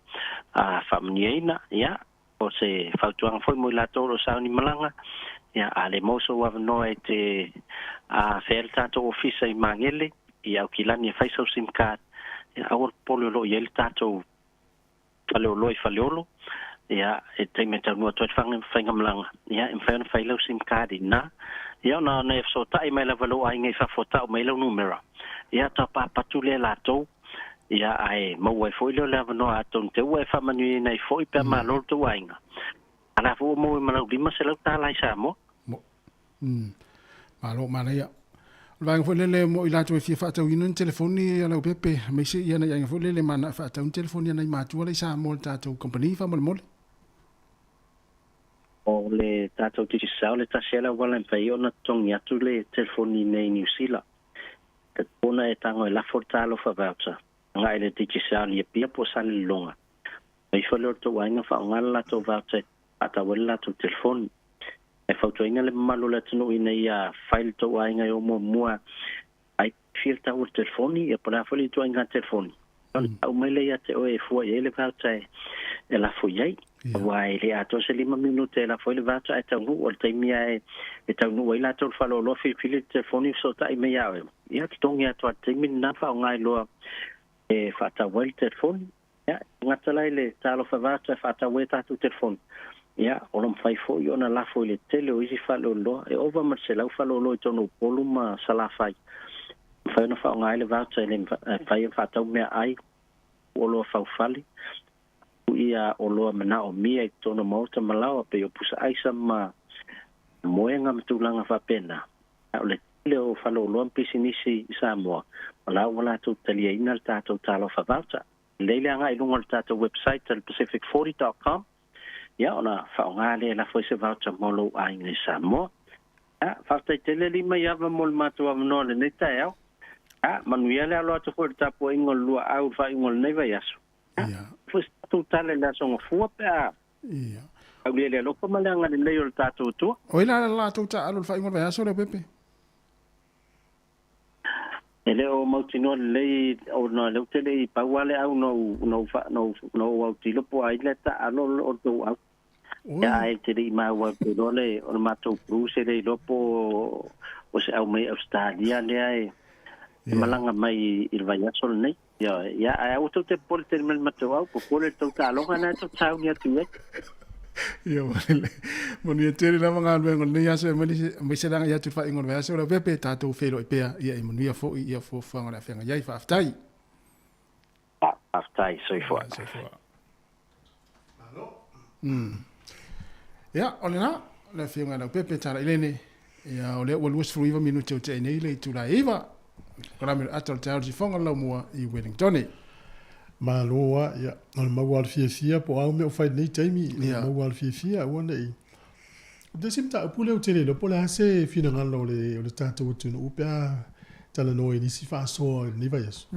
faamanuiaina, ia, O se fautuaga foi mo i latou o lo o sauni malaga, ia, a le maua sou avanoa e te afea le tatou ofisa i Magele, i Aukilani e fai sau sim card, ia, aua le popole o lo o i ai le tatou faleoloa i Faleolo, ia, i le taimi e taunuu atu ai le faigamalaga, ia, e mafai ona fai lau sim card i ina. Ia, ona ona e fesootai mai lava i lou aiga i fafo e tau mai ai lau numera, ia, taupaapatu lea e latou, Ia, ae maua ai foi lea o le avanoa atonu te ua e faamanuiaina ai foi pe a malo le tou aiga. A la foi ua maua ai ma lau $500 i Samoa. Mo. Mm. Malo, manaia. O le vaega foi lele mo i latou e fia faatauina ni telefoni a Leaupepe, aemaise ia nai aiga foi lele mananao e faatau ni telefoni a nai matua la i Samoa i le tatou kamupani faamolemole. O le tatou Digicel le tasi lava le auala e mafai ai ona totogi atu le telefoni i inei i Niu Sila. Ka tona e tago e lafo le talofa voucher agai le Digicel i Apia po o Salelologa. Ona ifo lea o le tou aiga faaaoga le latou voucher e faatau ai le latou telefoni. E fautuaina le mamalu o le atunuu ina ia fai le tou aiga e o muamua ai fia le tau o le telefoni ia po o le a foi le ituaiga telefoni. Ona tau mai lea ia te oe e fua i ai le voucher e lafo i ai. Aua e le atoa se 5 minute e lafo ai le voucher ae taunuu. O le taimi lava e taunuu ai latou i le faleoloa filifili le telefoni fesootai mai ia oe. Ia totogi atu lava i le taimi lena faaaoga ai loa e faatau ai le telefoni. Ia, e gata la i le talofa voucher e faatau ai a tatou telefoni. Ia, o lo o mafai foi ona lafo i le tele o isi faleoloa. E ova ma le 100 faleoloa i totonu o Upolu ma Salafai. Mafai ona faaaoga ai le voucher e le mafai ona faatau meaai, oloa faufale, ia oloa manaomia i totonu o maota ma laoa pei o pusa aisa ma moega ma tulaga faapena. A o le tele o faleoloa ma pisinisi i Samoa, o la ua latou taliaina le tatou talofa voucher. Lelei le agai i luga o le tatou website o le pacific40.com, ia ona faaaoga lea e lafo ai se voucher mo lou aiga i Samoa. Ia, faafetai tele Limaiava mo le matou avanoa i lenei taeao. Ia, manuia le alo atu foi i le tapuaiga o le luaau i le faaiuga o lenei vaiaso. Ia, foi se tatou tala i le Aso Gafua pe a aulia le alofa ma le agalelei o le tatou Atua. O ai la le latou taaalo i le faaiuga o le vaiaso, Leaupepe? E le o mautinoa lelei ona lea ou te le i pau lava le au na ou autilo po o ai le taaalo o le tou au. Ia, ae te le i maua ou te iloa le, o le matou Bruce e le iloa po o se au mai Ausetalia lea e malaga mai i le vaiaso lenei. Ioe, ia, ae aua tou te popole tele mai i le matou au, popole i le tou taaloga lena e tou te sauni atu i ai. Ia, manuia tele lava galuega o lenei aso, aemaise le agai atu i le faaiuga o le vaiaso. Leaupepe, tatou feiloai pea, ia e manuia foi ia fuafuaga o le a feagai ai. Faafetai. Faafetai, soifua. Soifua. Ia, o lena, le afioga i Leaupepe Talailene, ia, o lea ua 29 minute o tea nei le itula e 9, polokalame o le ata o le taeao i le sifoga o le laumua i Wellingtone. Malo a, ia, o le maua o le fiafia po o a mea o fai i lenei taimi, o le maua o le fiafia, aua ne i. O le isi mataupu lea ou te le iloa po o le a se finagalo o le tatou atunuu pe a talanoa i nisi faasoa i lenei vaiaso.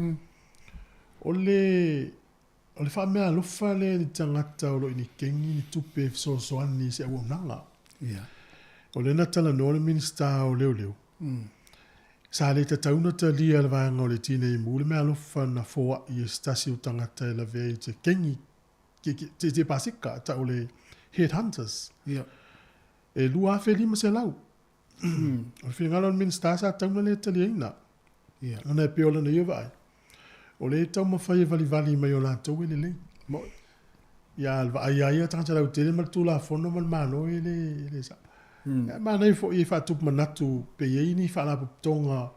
O le o le faameaalofa lea i ni tagata o lo o i ni kegi ni tupe e fesoasoani i se auaunaga. Ia. O lea na talanoa le Minisita o Leoleo, sa le tatau ona talia e le vaega o le Tineimu le meaalofa na foai e se tasi o tagata e lavea i te kegi, te pasika, tau o le Head Hunters. Ia. E 2,500. O le finagalo o le Minisita sa tatau ona le taliaina. Ia. Ona e pei o lana ia vaai, o lea e taumafai e valivali mai o latou e lelei. Mo'i. Ia, le vaai a ia tagata lautele ma le Tulafono ma le Malo e le, e le sao. Ae manaia foi e faatupu manatu pe i ai ni faalapotopotoga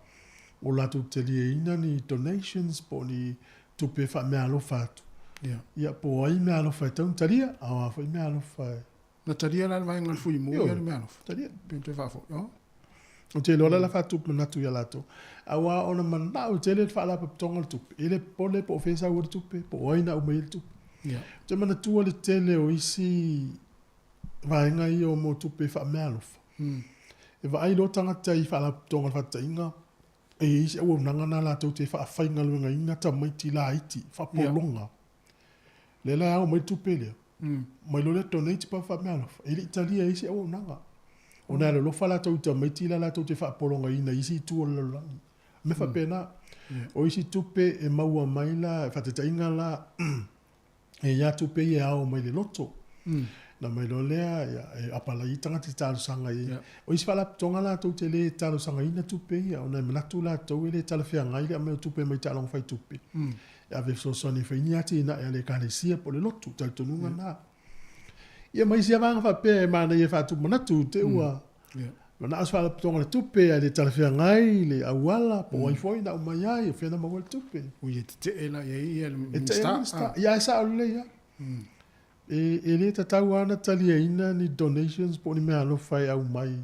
o latou taliaina ni donations po o ni tupe faameaalofa atu. Ia. Ia, po o ai meaalofa e tatau ona talia, a o a foi meaalofa e Na talia la le vaega o le Fuimu Ioe, ia le meaalofa. Talia. Pe toe faafoi. Oh. Ou te iloa la la faatupu manatu ia latou. Aua ona manao tele le faalapotopotoga o le tupe. E le popole po o fea e sau ai le tupe, po o ai na aumai ai le tupe. Ia. Ou te manatua le tele o isi vaega ia o mo tupe faameaalofa. E vaai loa tagata i faalapotopotoga o le faataitaiga, e i ai isi auaunaga na latou te faafaigaluegaina tamaiti laiti, faapologa. Lea la e ao mai le tupe lea, mai loa lea donate pa faameaalofa, e le i talia ai se auaunaga. Ona e alolofa latou i tamaiti la latou te faapologaina i isi itu o le lalolagi. Mea faapena. O isi tupe e maua mai la, faataitaiga la, e i ai tupe ia e ao mai le loto. Na mai loa lea, ia, e apalai ai tagata i talosaga i ai. O isi faalapotopotoga latou te le talosagaina tupe ia, ona e manatu latou e le talafeagai le aumai o tupe mai taaloga fai tupe. E ave e fesoasoani e fai ni atinae a le Ekalesia po o le lotu, talitonuga na. Ia ma isi lava vaega faapea e manaia e faatupu manatu te ua manao se faalapotopotoga o le tupe ae le talafeagai le auala po o ai foi na aumai ai, o fea na maua ai le tupe. Ui e tetee la i ai ia le E tetee le Minista. Minista. Ia ae sao lelei lava. E le tatau lava ona taliaina ni donations po o ni meaalofa e aumai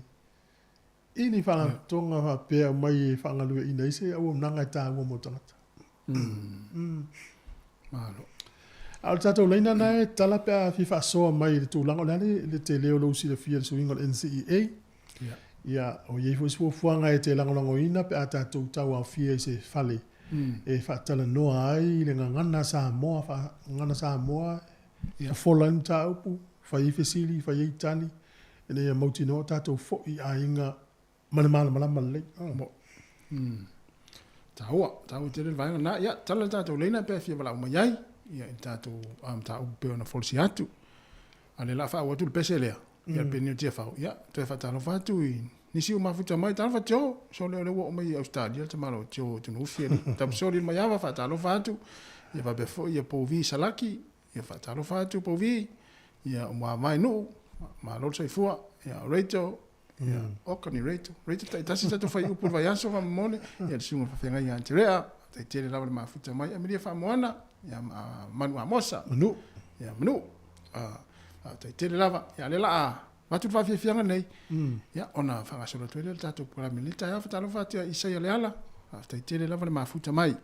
i ni faalapotopotoga faapea e aumai e faagalueaiina ai se auaunaga e taua mo tagata. Malo. A o le tatou laina lena e tala pe a fia faasoa mai i le tulaga o le a le, le tele o lou silafia i le suiga o le NCEA. Ia. Ia, o i ai foi se fuafuaga e te lagolagoina pe a tatou tauaofia i se fale e faatalanoa ai le gagana Samoa, faa, gagana Samoa, Ia. fofola ai le mataupu, fai ai fesili, fai ai tali, ina ia mautinoa o tatou foi i aiga ma le malamalama lelei. Mo. Taua, taua tele le vaega lena. Ia, tala le tatou laina pe a fia valaau mai ai, ia, i le tatou mataupu pei ona folasia atu. A o lea o le a faaauau atu le pese lea, ia, pe ni o Tiafau, ia, toe faatalofa atu i nisi ua mafuta mai. Talofa Tio, sole o lea ua oo mai i Ausetalia le tamaloa Tio Tunuufi alii. Tamasoli le Maiava, faatalofa atu. Ia faapea foi ia Pouvi Salaki, Ia faatalofa atu Pouvi, ia o Muavae Nuu, malo le soifua, ia o Rachel, ia oka ni Rachel. Rachel taitasi tatou fai upu i le vaiaso faamolemole, ia le susuga i le faafeagai ia Anterea, faafetai lava le mafuta mai, Amelia Faamoana, ia Manu Amosa. Manu. Ia Manu. Faafetai tele lava. Ia lea la a avatu le faafiafiaga nei, ia ona faagasolo atu ai lea o le tatou polokalame i lenei taeao. Faatalofa atu ia Isaia Leala, faafetai tele lava le mafuta mai.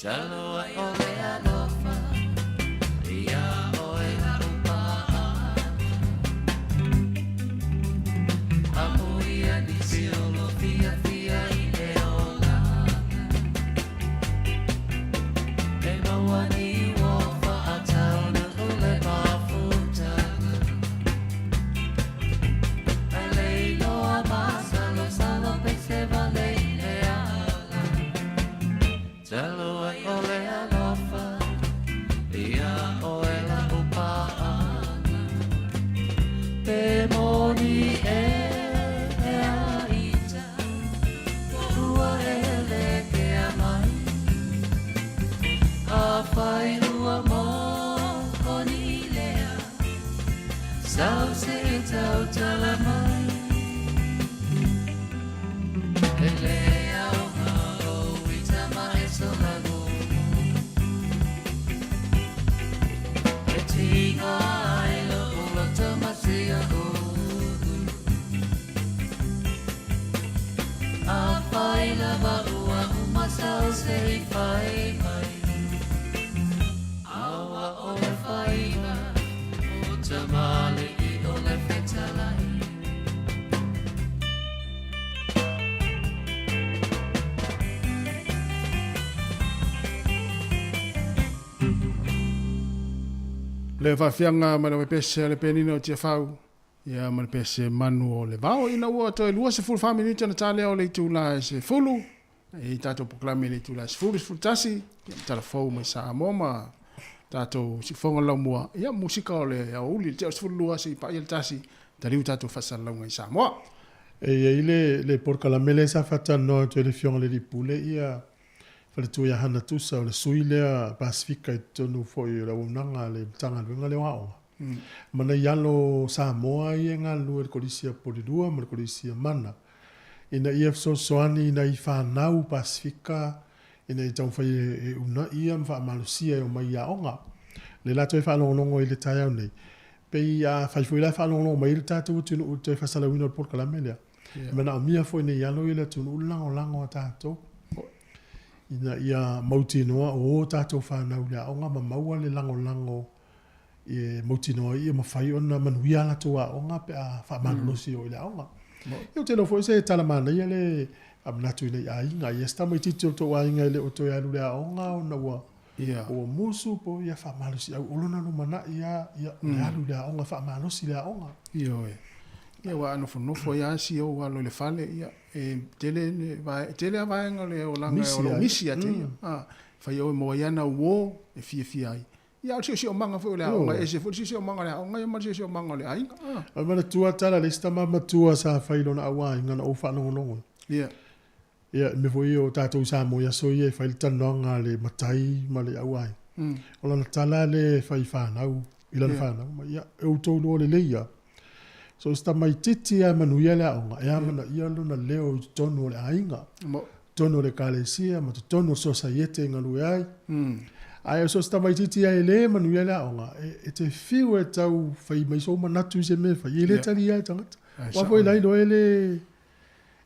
Talo ai o le alofa Ia oe lau paaga Amuia nisi o lo fiafia i le olaga E maua ni ua faataunuu le mafutaga Ae le iloa masalosalo pe se vale i le ala Talu ai o le alofa Ia oe lau paaga Pe moni e a ita Ua e le kea mai Afai ua moni lea Sau se i tautala mai E le aoga o ita ma e solagumu E tiga ai lo'u loto ma sia ulu Afai lava ua uma sau se i fai mai Aua o le faiva o tamalii o le fetalai. Le faafiaga ma le uepese a le penina o Tiafau, ia ma le pese manu o le vao ina ua toe 24 minute ona ta lea o le itula e 10, e i tatou polokalame i le itula e 10, 11, ia ma tala fou mai Samoa ma tatou siufofoga laumua, ia musika o le aoauli i le tea o le 12 seia paia le tasi, taliu tatou faasalalauga i Samoa. E i ai le le polokalame lea sa faatalanoa atu ai le Afioga i le Alii Pule, ia faletua ia Hana Tusa, o le sui lea Pasefika i totonu foi o le auaunaga a le Matagaluega lea o Aoga. Ma nai alo Samoa ia e galulue i le Kolisi a Polilua ma le Kolisi a Mana, ina ia fesoasoani i nai fanau Pasefika ina ia taumafai e uunaia ma faamalosia e omai i aoga. O lea la toe faalogologo i le taeao nei, pei a fai foi la e faalogologo mai ai le tatou atunuu i le toe faasalauina o le polokalame lea, e manaomia foi nei alo ia le atunuu le lagolago a tatou ina ia mautinoa o o tatou fanau i le aoga ma maua le lagolago e mautinoa ai ia mafai ona manuia a latou aoga pe a faamalolosi o i le aoga. Ia ou te iloa foi se tala manaia le manatu i nai aiga. Ia se tamaitiiti o le tou aiga e le o toe alu i le aoga ona ua ua musu po ia faamalosi au o lona lumanai lava ia o le alu i le aoga faamalosi le aoga. Ioe. Ia aua a nofonofo ai lava si ou alo i le fale, ia e tele le vae, tele lava vaega o le olaga o lo o misi ia te ia. A fai oe maua ai ana uo e fiafia ai. Ia, a o le siosiomaga foi o le aoga, e ese foi le siosiomaga o le aoga ia ma le siosiomaga o le aiga. A. Ae manatua tala le isi tama matua sa fai i lona auaiga na ou faalogologo. Ia. Ia, mea foi ia o tatou i Samoa i aso ia e fai le talanoaga a le matai ma le auaiga. O lana tala lea e fai i fanau, i lana fanau, ma ia, e outou iloa lelei lava, so o se tamaitiiti lava e manuia le aoga, e amanaia lona leo i totonu o le aiga, totonu o le ekalesia ma totonu o le sosaiete e galue ai. Ae so o se tamaitiiti lava e le manuia le aoga, e te fiu e tau fai mai sou manatu i se mea e fai, e le talia e tagata. Aua foi la iloa e le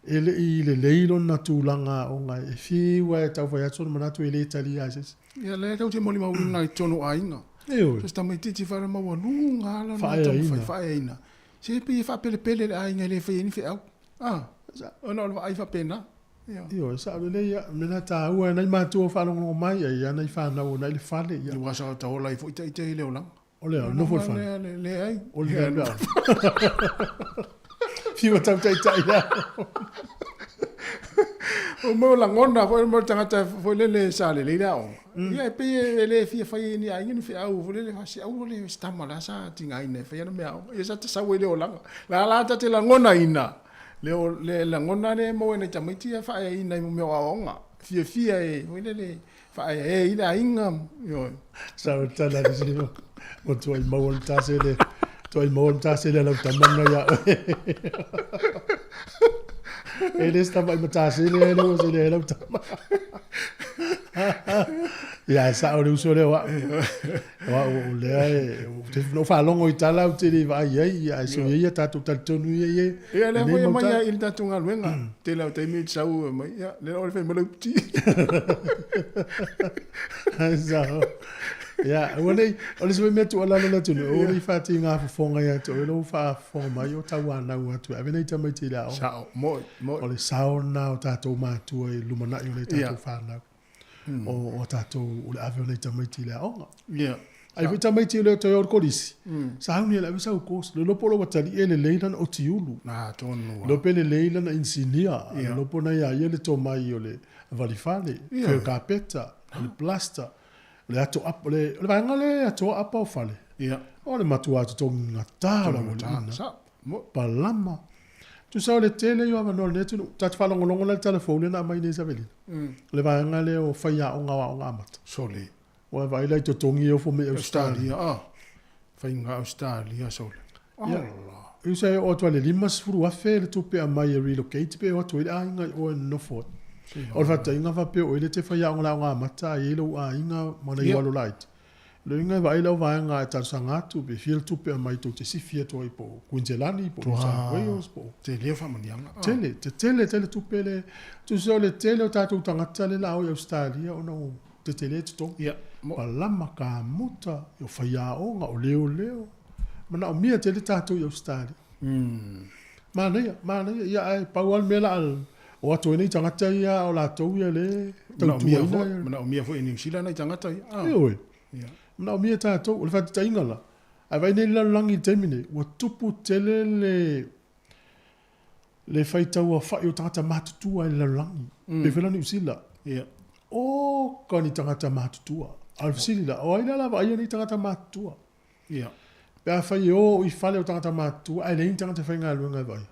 e le i lelei lona tulaga aoga, e fiu lava e tau fai atu sona manatu e le talia e se isi. Ia lea tou te molimauina i totonu o aiga. Ioe. So se tamaitiiti faale-maualuga lava lona taumafai faaeaina. Se pei e faapelepele le aiga e le faia ai ni feau. A, ona o le vaai faapena. Ioe. Ioe, sao lelei lava. O le mea lena e taua e nai matua o faalogologo mai, e i ai lava nai fanau o na i le fale. Ia aua sa ta ola ai foi ita i le olaga. O le a, nofo i le fale. Leai. O le mea. Fiu e tau taitai la. O mea o lagona foi mo le tagata foi lele sa lelei le aoga. Ia e pei e le fia fai e ni aiga ni feau foi lele fa se aua le se tama la sa tigaina e fai ana mea aoga. Ia sa tasau ai le olaga. La la ta te lagonaina le le lagona lea e maua e nai tamaiti ia faaeaina i mea o aoaoga. Fiafia e foi lele Faaeaea i le aiga, ioe. Sa o tala le sio. Ua tuai maua le matase tuai maua le matase le lau tama lena ia oe. E le se tamai matase le lau se le lau tama. Ia, e sao le uso lea o au. O au o lea e, ou te ou faalogo i tala ou te le vaai ai, ia, ae sui ia tatou talitonu ia ia. Ia, lea foi e mai i le tatou galuega. Tele o taimi e sau mai, ia, lea o le fai mai lau piti. Ai sao. Ia, ua nei, o le isi foi mea tuualalo le atunuu, aua ne i faatiga fofoga ia te oe lou faafofoga mai o tauanau atu e ave nei tamaiti i le aoga. Sao, moi, moi. O le sao lena o tatou matua i le lumanai o nai tatou fanau. O, o tatou, o le ave o nai tamaiti i le aoga. Ai foi tamaiti o le toe o le kolisi, sauni e le ave sau course. Le iloa po o le ua talie lelei lana otiulu. Ah, tonu Le iloa pe lelei lana inisinia. Le iloa po na ia ia le tomai o le valifale, feu kapeta, o le plaster, o le ato apa, o le, o le vaega lea e atoa apa o fale. O le matua totogi gata o le aualiina. Palama. Tusa o le tele ia o avanoa o lenei atunuu. Ta te faalogologo la i le tala fou lea na aumai nei Savelina. O le vaega lea o faiaoga o aoga amata. Sole. Ua vaai la i totogi e ofo mai Australia. Australia, ah. Faiga Australia, sole. Ia. Usa e oo atu i le $50,000 le tupe e aumai e relocate pe o atu ai le aiga i o e nonofo ai. O le faataitaiga faapea o oe lea e te faiaoga i le aoga amata a i ai lou aiga ma nai alo laiti. Loiga e vaai lau vaega e talosaga atu pe fia le tupe aumai tou te sifi atu ai po o Kuiniselani po o New South Wales po o Tele o faamanuiaga. Tele, tetele tele tupe le tusa o le tele o tatou tagata le la o i Ausetalia ona o tetele totogi. Ia. Palama, kamuta, o faiaoga, o leoleo. Manaomia tele tatou i Ausetalia. Manaia, manaia. Ia ae pau lava le mea la a o atu ai nei tagata ia a o latou ia le tautuaina. Manaomia foi e Niu Sila nai tagata ia. Ioe. Manaomia e tatou. O le faataitaiga la, ae vaai nei le lalolagi i le taimi nei, ua tupu tele le le faitau aofai o tagata matutua i le lalolagi. Pei foi la Niu Sila. Ia. Oka ni tagata matutua. A o le fesili la, o ai la o le a vaaia nei tagata matutua? Ia. Pe afai e o i fale o tagata matutua ae leai ni tagata faigaluega e vaaia.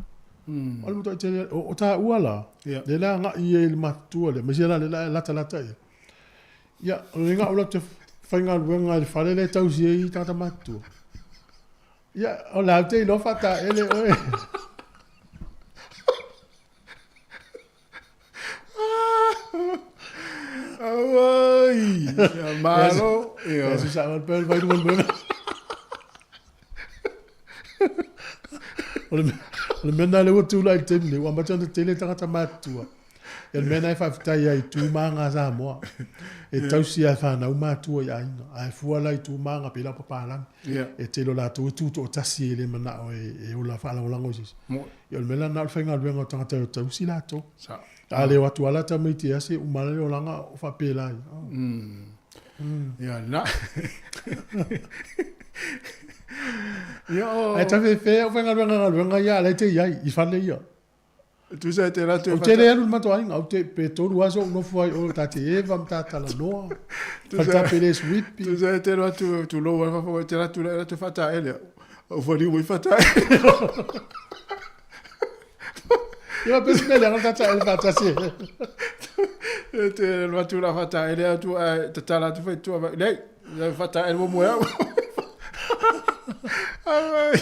O le matuai tele, o taua la, lea la agai ia i le matutua lea, aemaise la lea la e latalata ia. Ia, o le gau la te faigaluega i le fale lea e tausi ai tagata matutua. Ia, o le a te iloa faataele oe. Auai! Ia malo. Ia se sa al pel vai no mea. O le o le mea na le ua tula i le taimi nei, ua amata ona tele tagata matutua. Ia le mea na e faafetai ai i tu ma aga a Samoa. E tausi lava e fanau matua i aiga. Ae fua la i tu ma aga pei la o papalagi. E tele o latou e tutoatasi e le manao e ola faalagolago i se isi. Ia o le mea la lena o le faigaluega o tagata e o tausi latou. A le o atu lava la tamaiti e asi e uma le olaga o faapela ia. Ia na. Ia o. Ae tafefe au faigaluega galuega ia a la e te i ai i fale ia. Tusa e te ratou. Ou te le alu i le matou aiga, ou te pe tolu aso ou nofo ai o ta te eva ma ta talanoa. Faletape le suipi. Tusa e te alu atu tulou ai fafo e te alu atu la te faataele. O faliu mai faataele. Ia pe se mele ta taele faatasi. E te alu atu la faataele atu ae tatala atu fai tua mai. Nei, faataele mo moe au. Ai.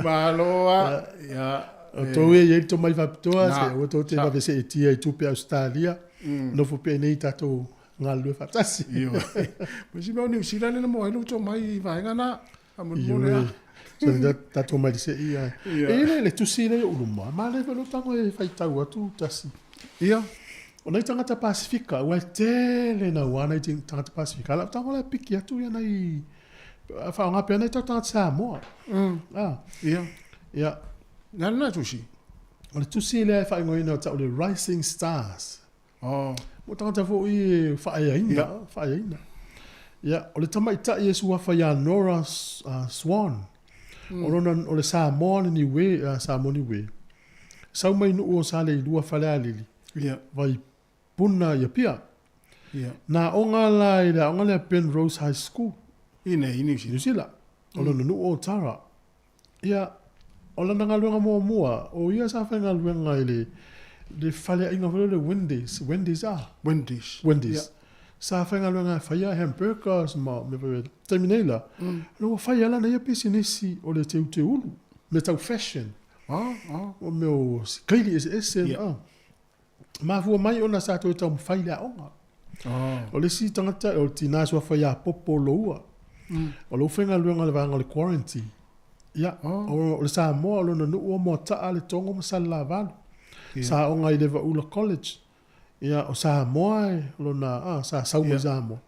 Malo a. Ia. O tou e i ai le tomai faapitoa, se aua tou te vave seetia i tupe Ausetalia, nofo pea i inei tatou galulue faatasi. Ioe. Ma isi mea o Niu Sila lea na maua ai lou tomai i vaega na. Faamolemole a. Ioe. Tatou omai i le sei ae. E i ai le tusi lea i ou luma, manaia foi lou tago e faitau atu tasi. Ia. O nai tagata Pasifika, aua e tele naua nai tagata Pasifika, a o lau tago la e piki atu ia nai, faaaoga pea nai tagata Samoa. Ia. Ia. Le a lena tusi? O le tusi lea e faaigoaina o tau le Rising Stars. Oh. Mo tagata foi e faaeaina, yeah. faaeaina. Ia, o le tamaitai e suafa ia Nora Swan. O lona, o le Samoa le Niue, Samoa Niue. Sau mai nuu o Saleilua Falealili. Yeah. Vaipuna i Apia. Yeah. Na aoga la i le aoga lea Penrose High School. I nei, i New Zealand. New Zealand. O lona nuu o Tara. Ia, o lana galuega muamua, o ia sa faigaluega i le, le faleaiga foi lea o le Wendy's, Wendy's a? Wendy's. Wendy's. Ia. Sa faigaluega e faia hamburgers ma mea faapena. Taimi nei la, ua fai lava lana ia pisinisi o le teuteulu, mea tau fashion. O mea o kaili eseese. Mafua mai ona sa toe taumafai i le aoga. O le isi tagata, o le tinā suafa ia Popo Loua. O lou faigaluega i le vaega o le quarantine. Ia, o le Samoa, o lona nuu o Moataa, Letogo ma Salelavalu. Sa aoga i Levaula College. Ia, o Samoa e, o lona, a, sa sau mai Samoa.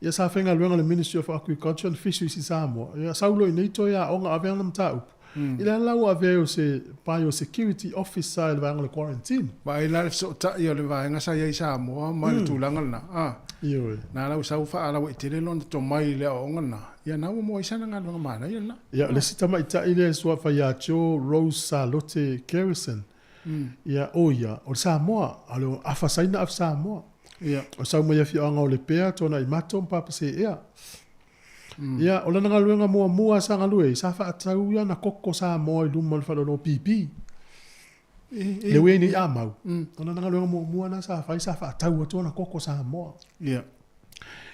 Ia, sa faigaluega i le Ministry of Agriculture and Fisheries i Samoa. Ia, sau loa i inei toe aoga ave ana mataupu. I le a la ua avea ai o se Biosecurity Officer i le vaega o le Quarantine. Vaai la le fesootai o le vaega sa i ai i Samoa ma le tulaga lena, a. Ioe. Na la ua sau faalauaitele lona tomai i le aoaoga lena, ia na ua maua ai sana galuega manaia lena. Ia, o le isi tamaitai lea e suafa ia Joe Rose Salote Garrison, Ia, o ia, o le Samoa, a o le afa Saina afa Samoa. Ia. O sau mai afioaga o Lepea, Tuanaimato ma Papaseea. Ia, o lana galuega muamua sa galue ai, sa faatau ia ana koko Samoa i luma o le faleoloa PP. Lea ua i ai nei Amau. O lana galuega muamua lena sa fai, sa faatau atu ana koko Samoa. Ia.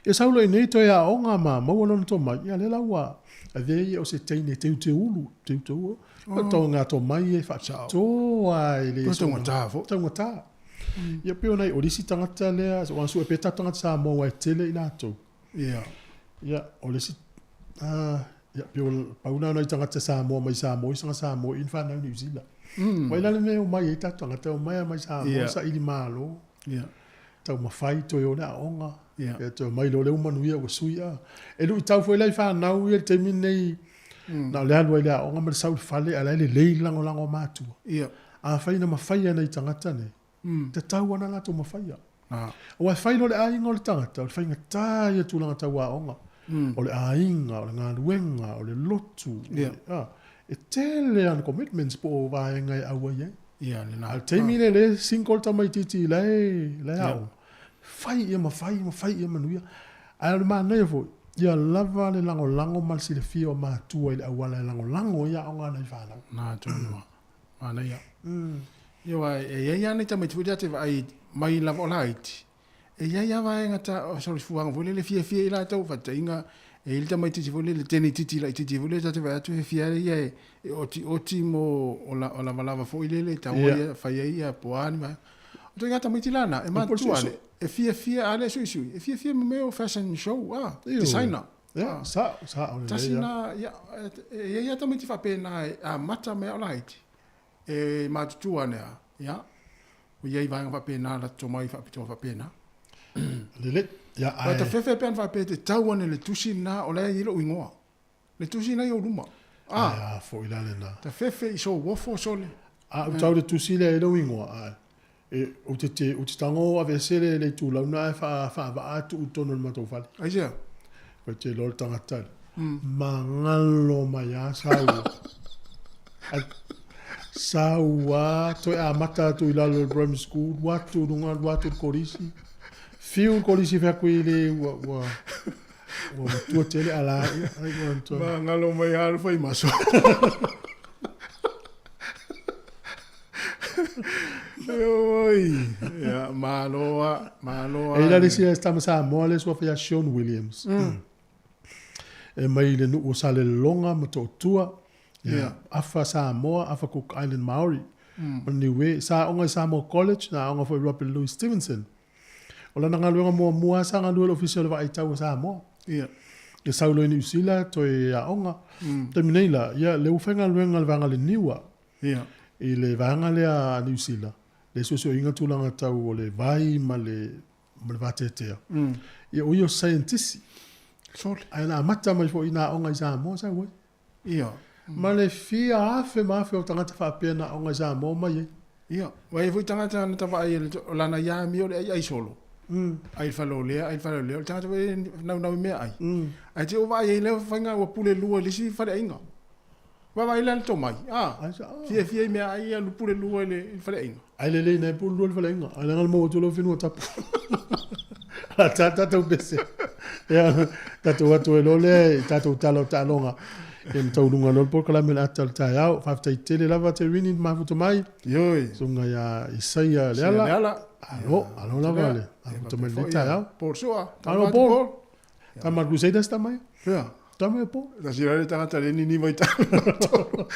Ia sau loa i inei toe aoga ma maua lona tomai, ia lea la ua avea ia o se teine teuteulu, teuteu, oh. Tau ngā tomai e faapitoa i le... Toe taugata foi. Taugata. Ia pei ona i o le isi tagata lea, o sue pea tatou tagata Samoa aua e tele i latou. Ia. Ia, o le isi, ia, pei o pau na o nai tagata Samoa mai Samoa, i sanga Samoa i na whanau New Zealand. Wai la le mea o mai ai tatou tagata, o mai a mai Samoa, saili malo. Ia. Taumafai toe o le aoga, Ia. ia toe omai loa lea ua manuia ua sui a. E luitau foi la i fanau ia i le taimi lenei, na o le alu ai i le aoga ma le sau i le fale ae la e lelei le lagolago a matua. Ia. Afai na mafai e nai tagata nei, tatau lava ona latou mafaia. Ah. Aua e fai loa le aiga o le tagata, o le faigata ia tulaga tau aoga. O le aiga, o le galuega, o le lotu, o le, a, e tele ana commitments po o vaega e auai ai. Ia, lena. A o le taimi lea lea e single le tamaitiiti la e, la e aoga, fai ia ma fai ma fai ia manuia. Ae o le manaia foi, ia lava le lagolago ma le silafia o matua i le auala e lagolago ai aoga a nai fanau. Na tonu lava. Manaia. Ia aua e i ai lava nai tamaiti foi lea ta te vaai mai lava o laiti, E i ai lava vaega ta o solifuaga foi lele e fiafia i latou, faataitaiga, e i ai le tamaitiiti foi lele tenititi laitiiti foi lele ta te vaai atu e fiafia ia e otioti mo o lavalava foi lele e tau ai ia fai ai ia po o a ni vaega. O ituaiga tamaiti la na, e matutua ane, e fiafia, a le suisui, e fiafia ma mea o fashion show, a, designer. Ia, sao, sao lelei. Tasi na, ia, e i ai lava tamaiti faapena e amata mai lava o laiti, E matutua ane a, ia, ua i ai vaega faapena la tomai faapitoa faapena. Lelei, ia ae. Ta fefe pe ana faapea te tau ane le tusi lena o la e i ai lou ingoa. Le tusi lena i ou luma. A. Ae a foi la lena. Ta fefe i sou ofo sole. A ou tau le tusi lea i lou ingoa, ae e, ou te te, ou te tago aveese le, le itulau lena ae faa, faavaa atu i totonu o le matou fale. Aisea? Koe te iloa le tagata lea. Magalo mai a sau. Ai, sau a, toe amata atu i lalo i le primary school, alu atu i luga, alu atu i le kolisi. Fiu le kolisi fai atu i le, ua, ua, ua matua tele ala ia. Ai, ua toe. Magalo mai a le fai maso. Oi, ia, malo a, malo a. E i la le isi tama Samoa le suafa ia Sean Williams. E mai i le nuu o Salelologa ma Tootua. Ia, afa Samoa, afa Cook Island Maori. Ma Niue, sa aoga i Samoa College, na aoga foi i Robert Louis Stevenson. O lana galuega muamua sa galue i le Ofisa o le Vaai Tau a Samoa. Ia. Ia sau loa i Niu Sila, toe aoga. Taimi nei la, ia, lea ua faigaluega i le vaega a le Niua. Ia. I le vaega lea a Niu Sila, le suesueina tulaga tau o le vai ma le, ma le vateatea. Ia, o ia o se saienitisi. Sole. Ae na amata mai foi i nā aoga i Samoa sau ai. Ia. Ma le fia afe ma afe o tagata faapea na aoga i Samoa mai ai. Ia, ua i ai foi tagata na ta vaai e o lana ia amio le aiai solo. Ai le fale o lea, ai le fale o lea, o le tagata foi e naunau i meaai. Ae te i ua vaai ai lea faiga ua pule lua i le isi faleaiga. Vaavaai la le tomai, a, fiafia i meaai ia alu pule lua i le faleaiga. Ai lelei na e pule lua i le faleaiga, ai leaga le maua atu o lau whenua tapu. Ala tā tātou pese. Ia, tātou atu e loa lea i tātou tala o taaloga. Ia ma tauluga loa le polokalame o le ata o le taeao. Faafetai tele lava te Rini i mafuta mai. Ioi. Susuga ia Isaia Leala. Leala. Alo, alo lava le mafuta mai lenei taeao. Paul Sua. Alo Paul. Tama Crusaders tama ia. Fea? Tama ia Paul. Tasi la le tagata le nini mai talo.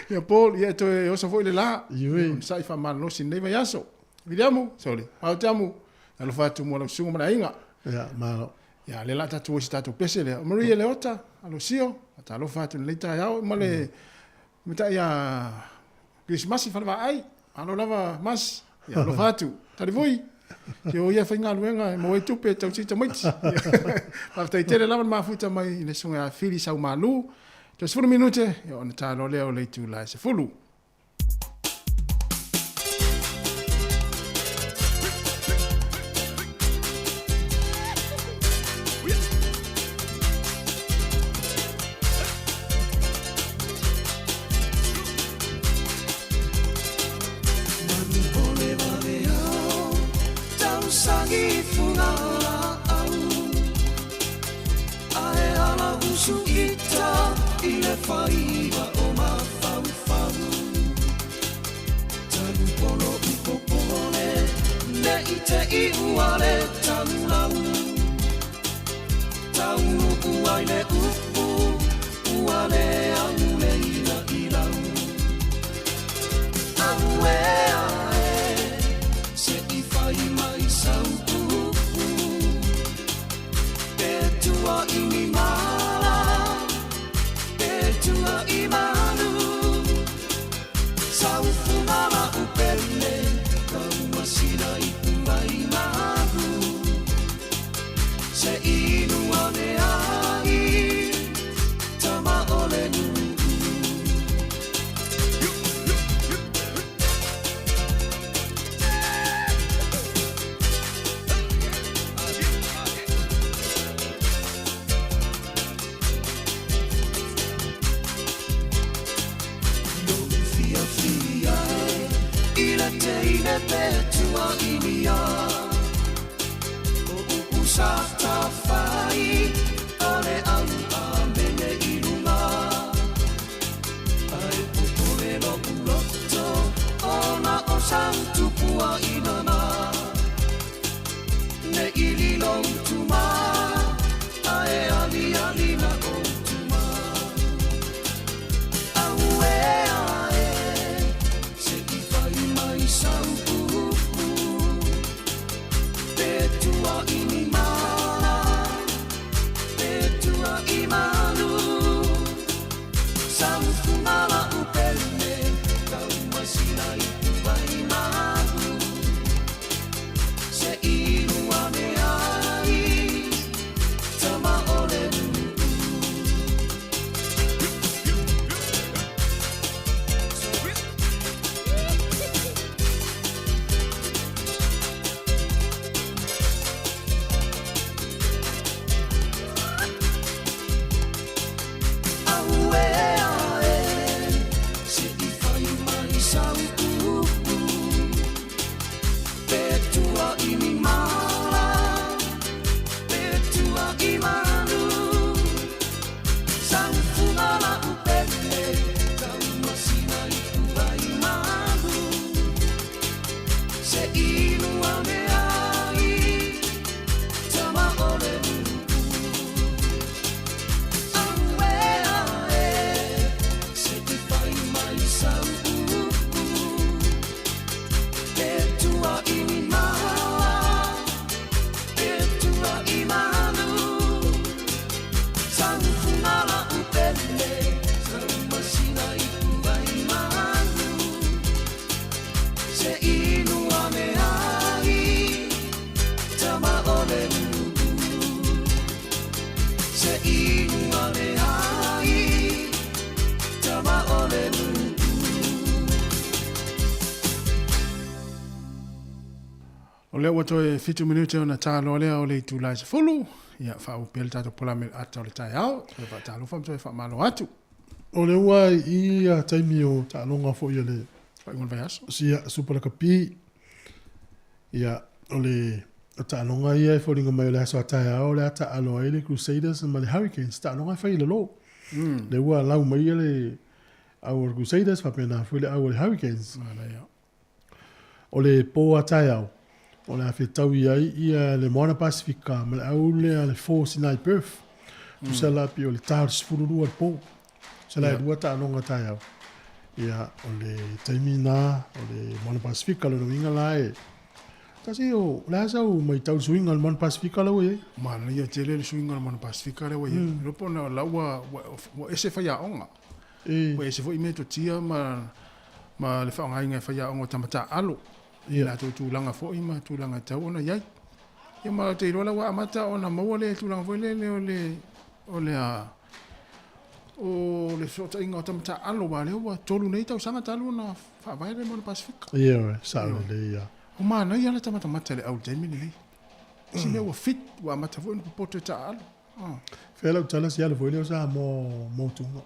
Ia Paul, ia e toe oso foi le la. Ioi. Sa i whamalalosi nei vaiaso. Viliamu, sorry. Pao te amu. Alofa atu mo lau susuga ma le aiga. Ia, malo. Ia, lea la tatou o i se tatou pese lea. O Maria Leota, Alosio, faatalofa atu i lenei taeao ma le matai ia Kerisimasi Falevaai. Malo lava Mas. Ia, alofa atu. Talivui. Se o ia faigaluega e maua ai tupe e tausi ai tamaiti. Faafetai tele lava le mafuta mai i le susuga ia Fili Saumalu. Toe 10 minute, ia ona ta loa lea o le itula e 10. O lea ua toe 7 minute ona ta loa lea o le itula e 10. Ia, faauu pea le tatou polame i le ata o le taeao. Toe faatalofa ma toe faamalo atu. O lea ua i ia taimi o taaloga foi a le Faaiuga o le vaiaso. Ia, Super Lakapi. Ia, o le taaloga ia e foliga mai o le aso a taeao o le a taalo ai le Crusaders ma le Hurricanes. Taaloga e fai i lalo. Lea ua lau mai le au o le Crusaders faapena foi le au o le Hurricanes. Manaia. O le pō a taeao, o le a fetaui ai ia le Moana Pasifika ma le au lea le Force i Perth. Tusa la pei o le ta o le 12 le pō. Tusa la e lua taaloga taeao. Ia, o le taimi na o le Moana Pasifika, lona uiga la e Tasi o le a sau maitau i le suiga o le Moana Pasefika la ua i ai. Manaia tele le suiga o le Moana Pasefika lea ua i ai. Iloa po o la ua ua ese faiaoga. Ua ese foi metotia ma ma le faaaogaina e faiaoga o tama taaalo i latou tulaga foi ma tulaga e tatau ona i ai. Ia ma ou te iloa la ua amata ona maua le tulaga foi lele o le o le a o le fesootaiga o tama taaalo aua lea ua 3 nei tausaga talu ona faavae le Moana Pasefika. Ioe, sao lelei ia. Ua manaia la tamatamata i le au i le taimi lenei. Isi mea ua fit, ua amata foi ona popoto e taaalo. Fea lau tala si alo foi lea o Samoa Motuga.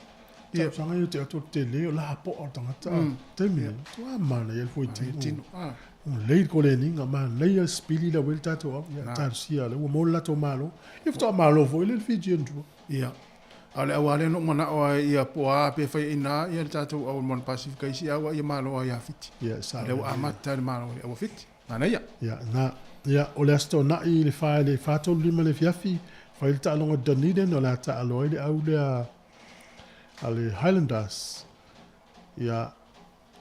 Tausaga ia te atu o le tele o la poa o le tagata. Taimi nei, matua manaia le fuaitino. Lelei le koleniga, manaia le sipili lea ua i ai le tatou au. Ia talosia lea ua maua le latou malo. Ia faatoa malo foi lea le Fijian Drua. Ia. A o le au lava lea na ou manao ai ia po o a pe fai ina ia le tatou au o le Moana Pasefika isi au a ia malo lava ia Fiti. Ia, sa. Lea ua amata le malo i le au a Fiti. Manaia. Ia, na. Ia, o le Aso Toonai i le 4 i le 4:35 i le afiafi, fai le taaloga i Dunedin, o le a taalo ai le au lea a le Highlanders. Ia,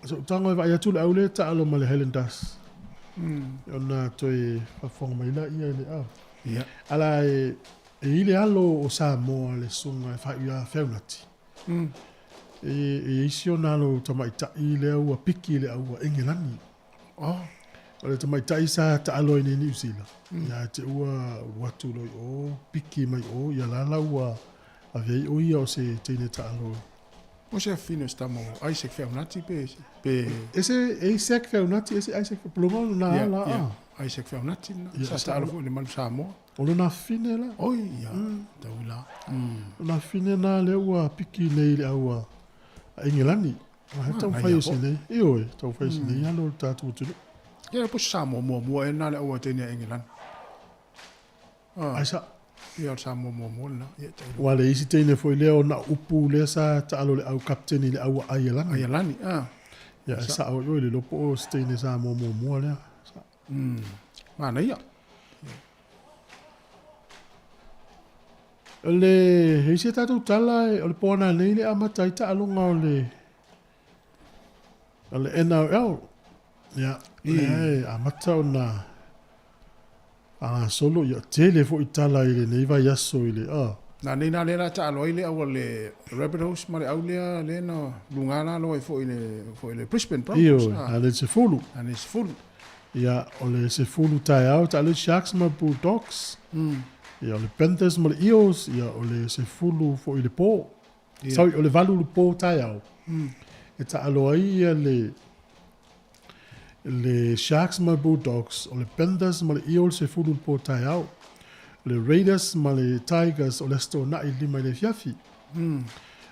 so tago e vaai atu le au lea e taalo ma le Highlanders. Ona toe faafofoga mai laia i le au. Ia. Ala e, e i le alo o Samoa le susuga e faaiu ia Feaunati. E, e isi ona alo tamaitai lea ua piki i le au a Engelani. Oh. O le tamaitai sa taalo ai nei Niu Sila. Ia te ua ulu atu loa i o, piki mai o, ia lala ua ave ai o ia o se teine taalo. O se afafine o se tama o Isaac Feaunati pe pe Ese Isaac Feaunati, ese Isaac Pulunga o lona Ia, ala ia. a. Isaac Feaunati lena. Ia, Sa sa taalo foi i le Manu Samoa. O lona afafine la. Oi, ia, tau la. Lona afafine na lea ua piki nei i le au a Engelani. Ah, tau fai o sinei. Ioe, tau fai o sinei alo o le tatou atunuu. Ia, po o se Samoa muamua ea lena le au a teine a Engelani. Ai sa. Ia, o le Samoa muamua lena. Ia, tailo. Ua le isi teine foi lea ona upu lea sa taalo le au kapteni i le au a Aialani. Aialani, ah. Ia, e sao ioe le iloa po o se teine Samoa muamua lea. Sa. Manaia. O le e isi a tatou tala o le po ananei le amata ai taaloga o le o le NRL. Ia, lea e amata ona faagasolo, ia tele foi tala i lenei vaiaso i le a. Na nei na lea la taalo ai le au a le Rabbitohs ma le au lea lea na luga lalo ai foi le foi le Brisbane Broncos. Ioe, na le 10. Na le 10. Ia, o le 10 taeao taalo ai Sharks ma Bulldogs. Ia, o le Panthers ma le Eels, ia, o le 10 foi i le po. Sorry, o le 8 i le po taeao. E taalo ai ia le le Sharks ma le Bulldogs, o le Panthers ma le Eels 10 i le po taeao. O le Raiders ma le Tigers o le Aso Toonai i le 5 i le afiafi.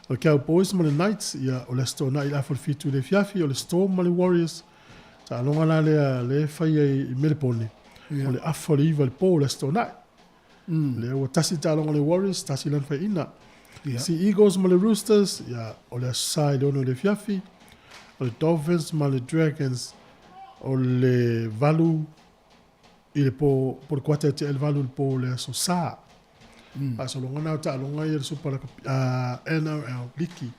O le Cowboys ma le Knights, ia, o le Aso Toonai i le 6:30 i le afiafi, o le Storm ma le Warriors, Taaloga la lea lea e fai ai i Melepone, o le afa o le 9 i le po o le Aso Toonai. Lea ua tasi le taaloga a le Warriors, tasi lana faiina. Sea Eagles ma le Roosters, ia, o le Aso Sa i le 6 i le afiafi. O le Dolphins ma le Dragons, o le 8 i le po, po o le kuata e tea i le 8 i le po o le Aso Sa. Faasologa na o taaloga ia le Super Lakapi, NRL Liki.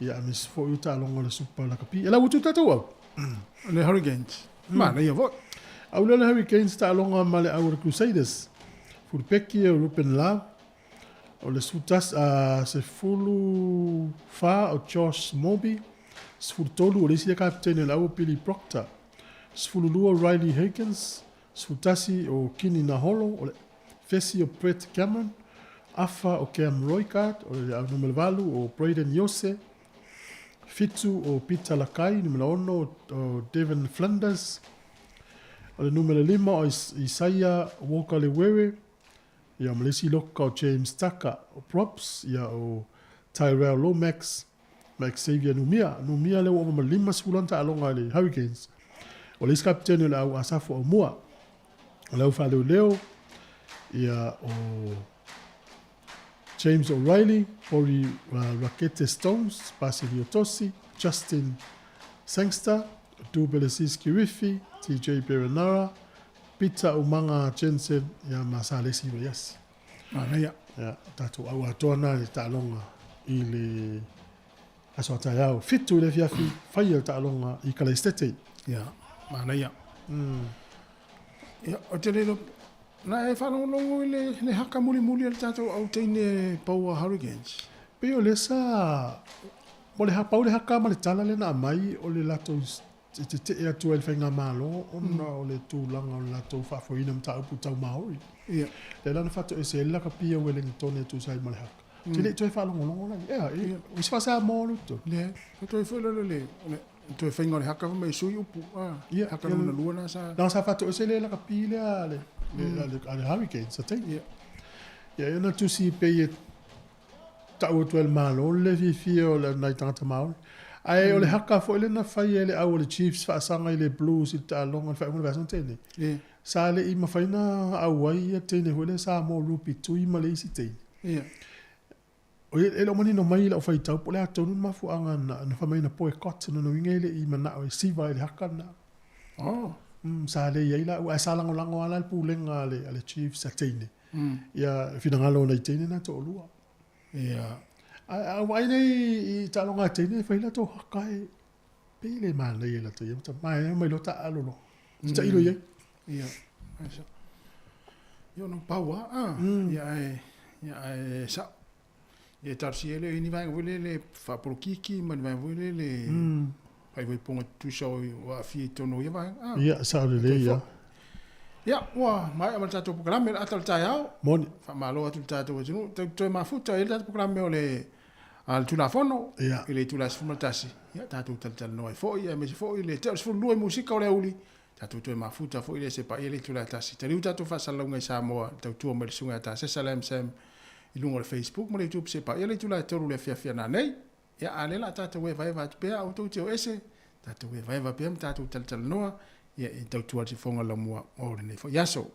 Ia, aemaise foi o taaloga o le Super Lakapi. E lau atu tatou au. Le Hurricanes. Manaia foi. Au lea le Hurricanes taaloga ma le au o le Crusaders. Fulupeki o Ruben Love. O le 11, 14 o Josh Moby. 13 o le isi lea kapitene o le au o Billy Proctor. 12 o Riley Higgins. 11 o Kini Naholo, o le Fesi o Brett Cameron, Afa o Cam Roigard, o le au numera 8 o Brayden Iose, 7 o Peter Lakai, numera 6 o Devin Flinders, o le numera 5 o Isaiah Walker Lewewe, ia ma le isi loka o James Tucker, o props, ia o Tyrell Lomax, ma Xavier Numia. Numia lea ua ova ma le 50 ana taaloga i le Hurricanes. O le isi kapitene o le au Asafo Aumua. O le au faaleoleo, ia o James O'Reilly, Rory Rakete Stones, Basilio Tosi, Justin Sangster, Dubelessis Kirifi, TJ Perenara, Peter Umaga Jensen, ia ma Salesi Vaiasi. Manaia. Ia, o tatou au atoa na i le taaloga i le aso a taeao. 7 i le afiafi, faia le taaloga i Kalaistete. Ia, manaia. Ia, o te le na e faalogologo i le haka mulimuli a le tatou au teine Power Hurricanes. Pei o lea sa o le pau le haka ma le tala lea na aumai o le latou e tetee atu ai i le faigamalo ona o le tulaga o le latou faafoeina mataupu tau Maori. Ia. Lea la na faatoese ai le lakapi a Wellington e tusa ai ma le haka. Te le i toe faalogologo la. Ia, o se faasamoa lo tolu. Le, o toe foi le toe faiga o le haka mai sui upu. Ah, Ia, haka lona lua na sa. Na sa faatoese le lakapi lea a le Hurricanes sa teine. Ia. Ia, e na tusi pei e tau atu ai le Malo le fiafia o le nai tagata Maori. Ae o le haka foi lea na fai e le au o le Chiefs faasaga i le Blues i le taaloga i le faaiuga o le vaiaso na tea nei. Ia. Sa le i mafai ona auai ia teine foi lea Samoa Ruby Tui ma le isi teine. Ia. O e le o manino mai i lau faitau po o le a tonu le mafuaaga na fai mai na boycott lona uiga e le i manao e siva i le haka lena. Oh. Sa le i ai laua ae sa lagolago lava la le pulega a le Chiefs a teine. Ia finagalo o nai teine na toalua. Ia. Ae a ou vaai nei i taaloga a teine e fai latou haka e pei e le manaia i lata ia ma e omai loa taaalo loa. Tailo i ai. Ia. Ia ona pau lava. Ah. Ia ae ia ae sao. Ia talosia ai lea i ni vaega foi lele faapolokiki ma ni vaega foi lele faaipoipoga tutusa o aafia i totonu o ia vaega. Ah. Ia, sao lelei ia. Ia, ua maea ma le tatou polokalame le ata o le taeao. Moni. Faamalo atu i le tatou atunuu. Toe toe mafuta i le tatou polokalame o le a le Tulafono Ia. i le itula e 11. Ia, tatou talatalanoa ai foi, aemaise foi le tea o le 12 i musika o le aoauli. Tatou toe mafuta foi le se paia i le itula e 1. Taliu tatou faasalalauga i Samoa, le tautua mai le susuga ia Tasesa Lam Sam i luga o le Facebook ma le YouTube se paia i le itula e 3 i le afiafi a nanei. Ia, a o lea o le a tatou evaeva atu pea, aua tou te o ese, tatou evaeva pea ma tatou talatalanoa, ia, i tautua le sifoga laumua o lenei foi aso.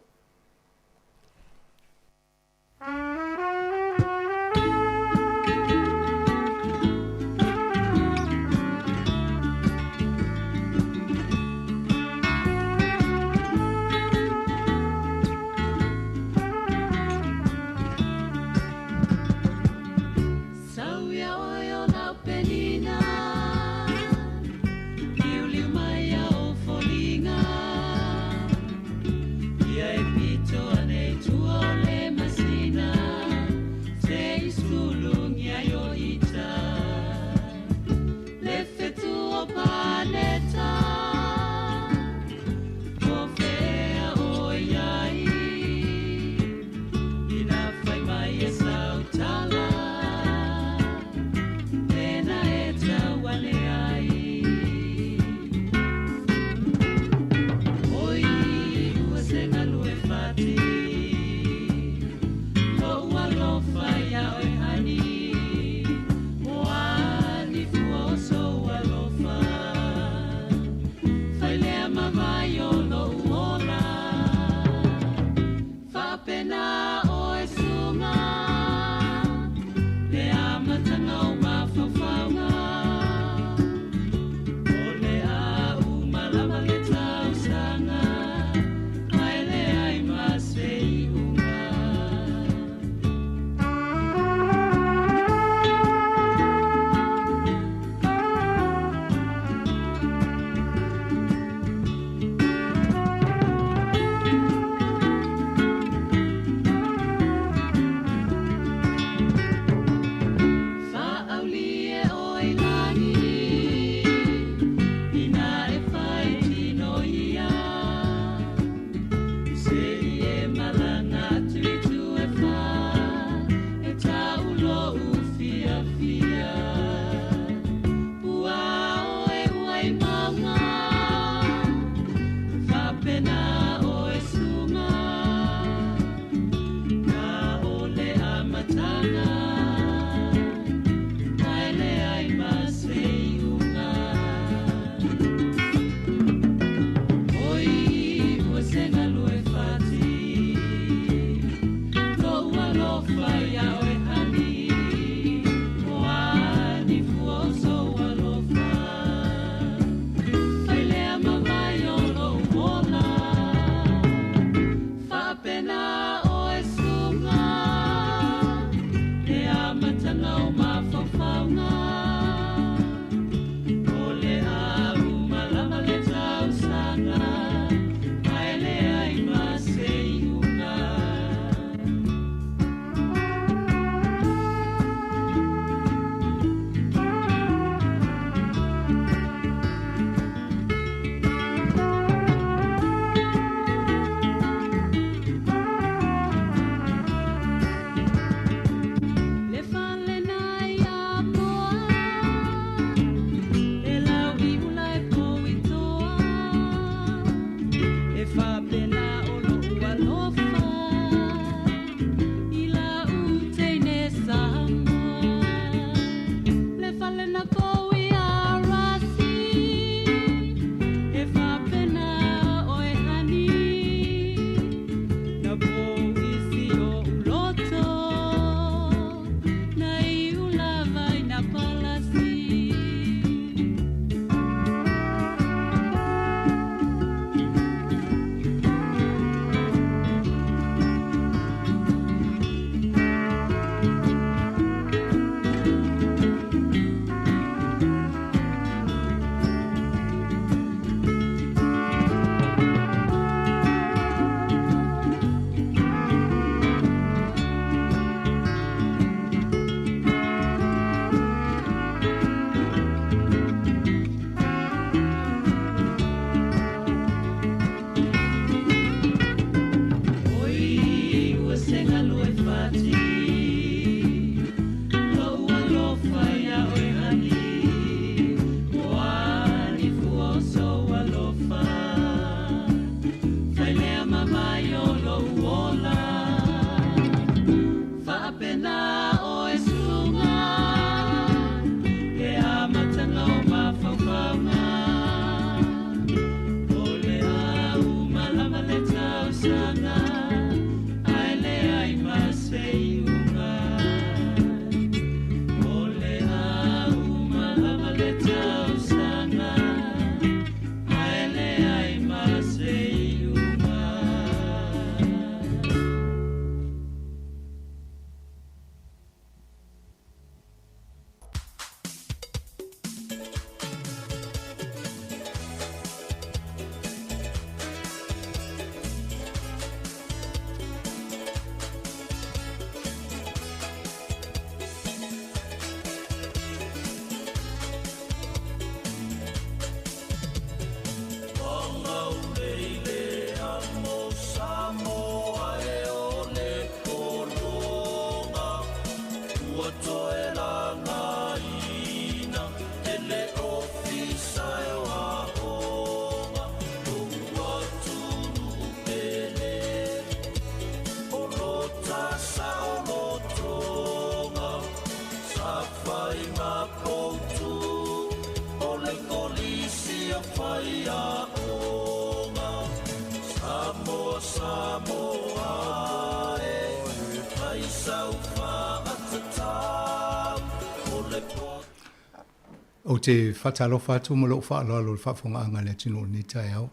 Ou te faatalofa atu ma lou faaaloalo i le faafofogaaga a le atunuu i lenei taeao.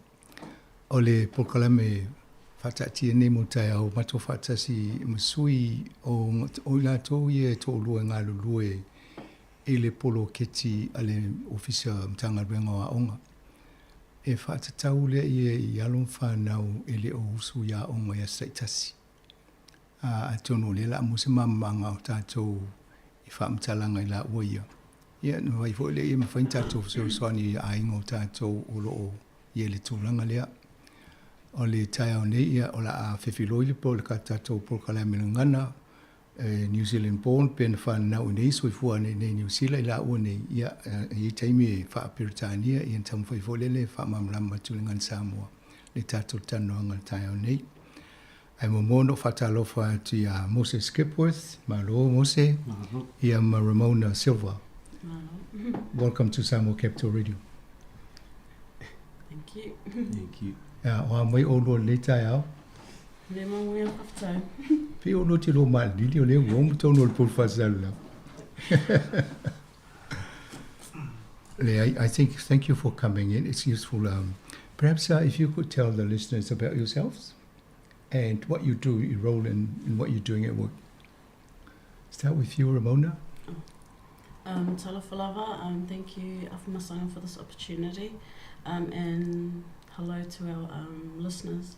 O le polokalame faataatia nei mo le taeao matou faatasi ma sui o o i latou ia e toalua e galulue i le poloketi a le Ofisa Matagaluega o Aoga. E faatatau lea i alo ma fanau e le o usu i aoga i aso taitasi. Atonu o lea o le a maua se malamalamaaga o tatou i faamatalaga i laua ia. Ia, ona mafai foi lea e mafai ona tatou fesoasoani i aiga o tatou o lo o i ai i le tulaga lea. O le taeao nei, ia, o le a fefiloi le po le tatou polokalame gagana e New Zealand born pe na fananau i nei soifua nei nei Niu Sila i laua nei, ia, e i ai taimi e faa-Peretania, ia ona taumafai foi lea e faamalamalama atu i le gagana Samoa le tatou talanoaga i le taeao nei. Ae muamua ona ou faatalofa atu ia Mose Skipworth, malo Mose, Malo. ia ma Ramona Silva. Malo. Welcome to Samoa Capital Radio. Thank you. Thank you. Ia, o a mai ʻolua i lenei taeao? Le manuia faafetai. Pei ʻolua te lua maalilili o lea ua omo tonu o le pulu faasalallau. Leai, I think, thank you for coming in. It's useful. Perhaps if you could tell the listeners about yourselves and what you do, your role in, in what you're doing at work. Start with you, Ramona. Talofa lava, thank you, Afumasanga, for this opportunity, and hello to our listeners.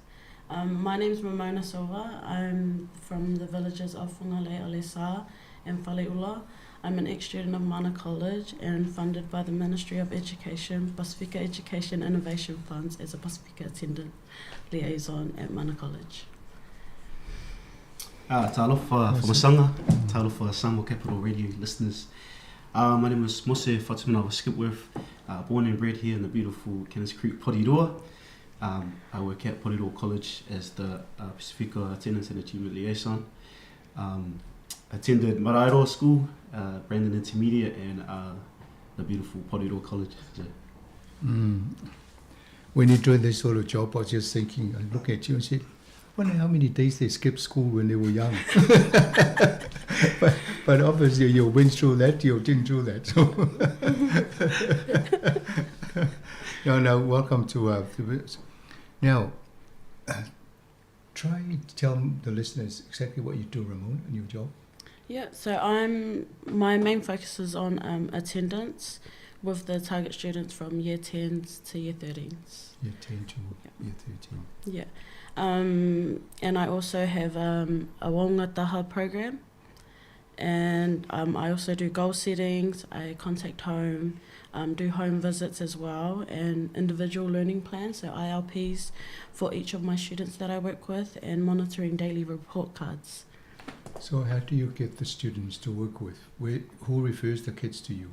My name is Ramona Silva. I'm from the villages of Fugalei, Alesa, and Faleula. I'm an ex-student of Mana College and funded by the Ministry of Education, Pasifika Education Innovation Funds as a Pasifika attendant liaison at Mana College. Talofa Fumasanga, talofa Samoa Capital Radio listeners. My name is Mose Fatumanawa Skipworth, born and bred here in the beautiful Cannons Creek, Porirua. I work at Porirua College as the Pasifika Attendance and Achievement Liaison. Attended Maraeroa School, Brandon Intermediate, and the beautiful Porirua College. So. When you do this sort of job, I was just thinking, I look at you and say, wonder how many days they skipped school when they were young. But obviously you went through that, you didn't do that. So. No, no, welcome to... Now, try to tell the listeners exactly what you do, Ramon, in your job. Yeah, so my main focus is on attendance with the target students from year 10s to year 13s. Year 10 to year 13. Yeah. And I also have a Wonga Taha program, and I also do goal settings, I contact home, do home visits as well, and individual learning plans, so ILPs, for each of my students that I work with, and monitoring daily report cards. So how do you get the students to work with? Who refers the kids to you?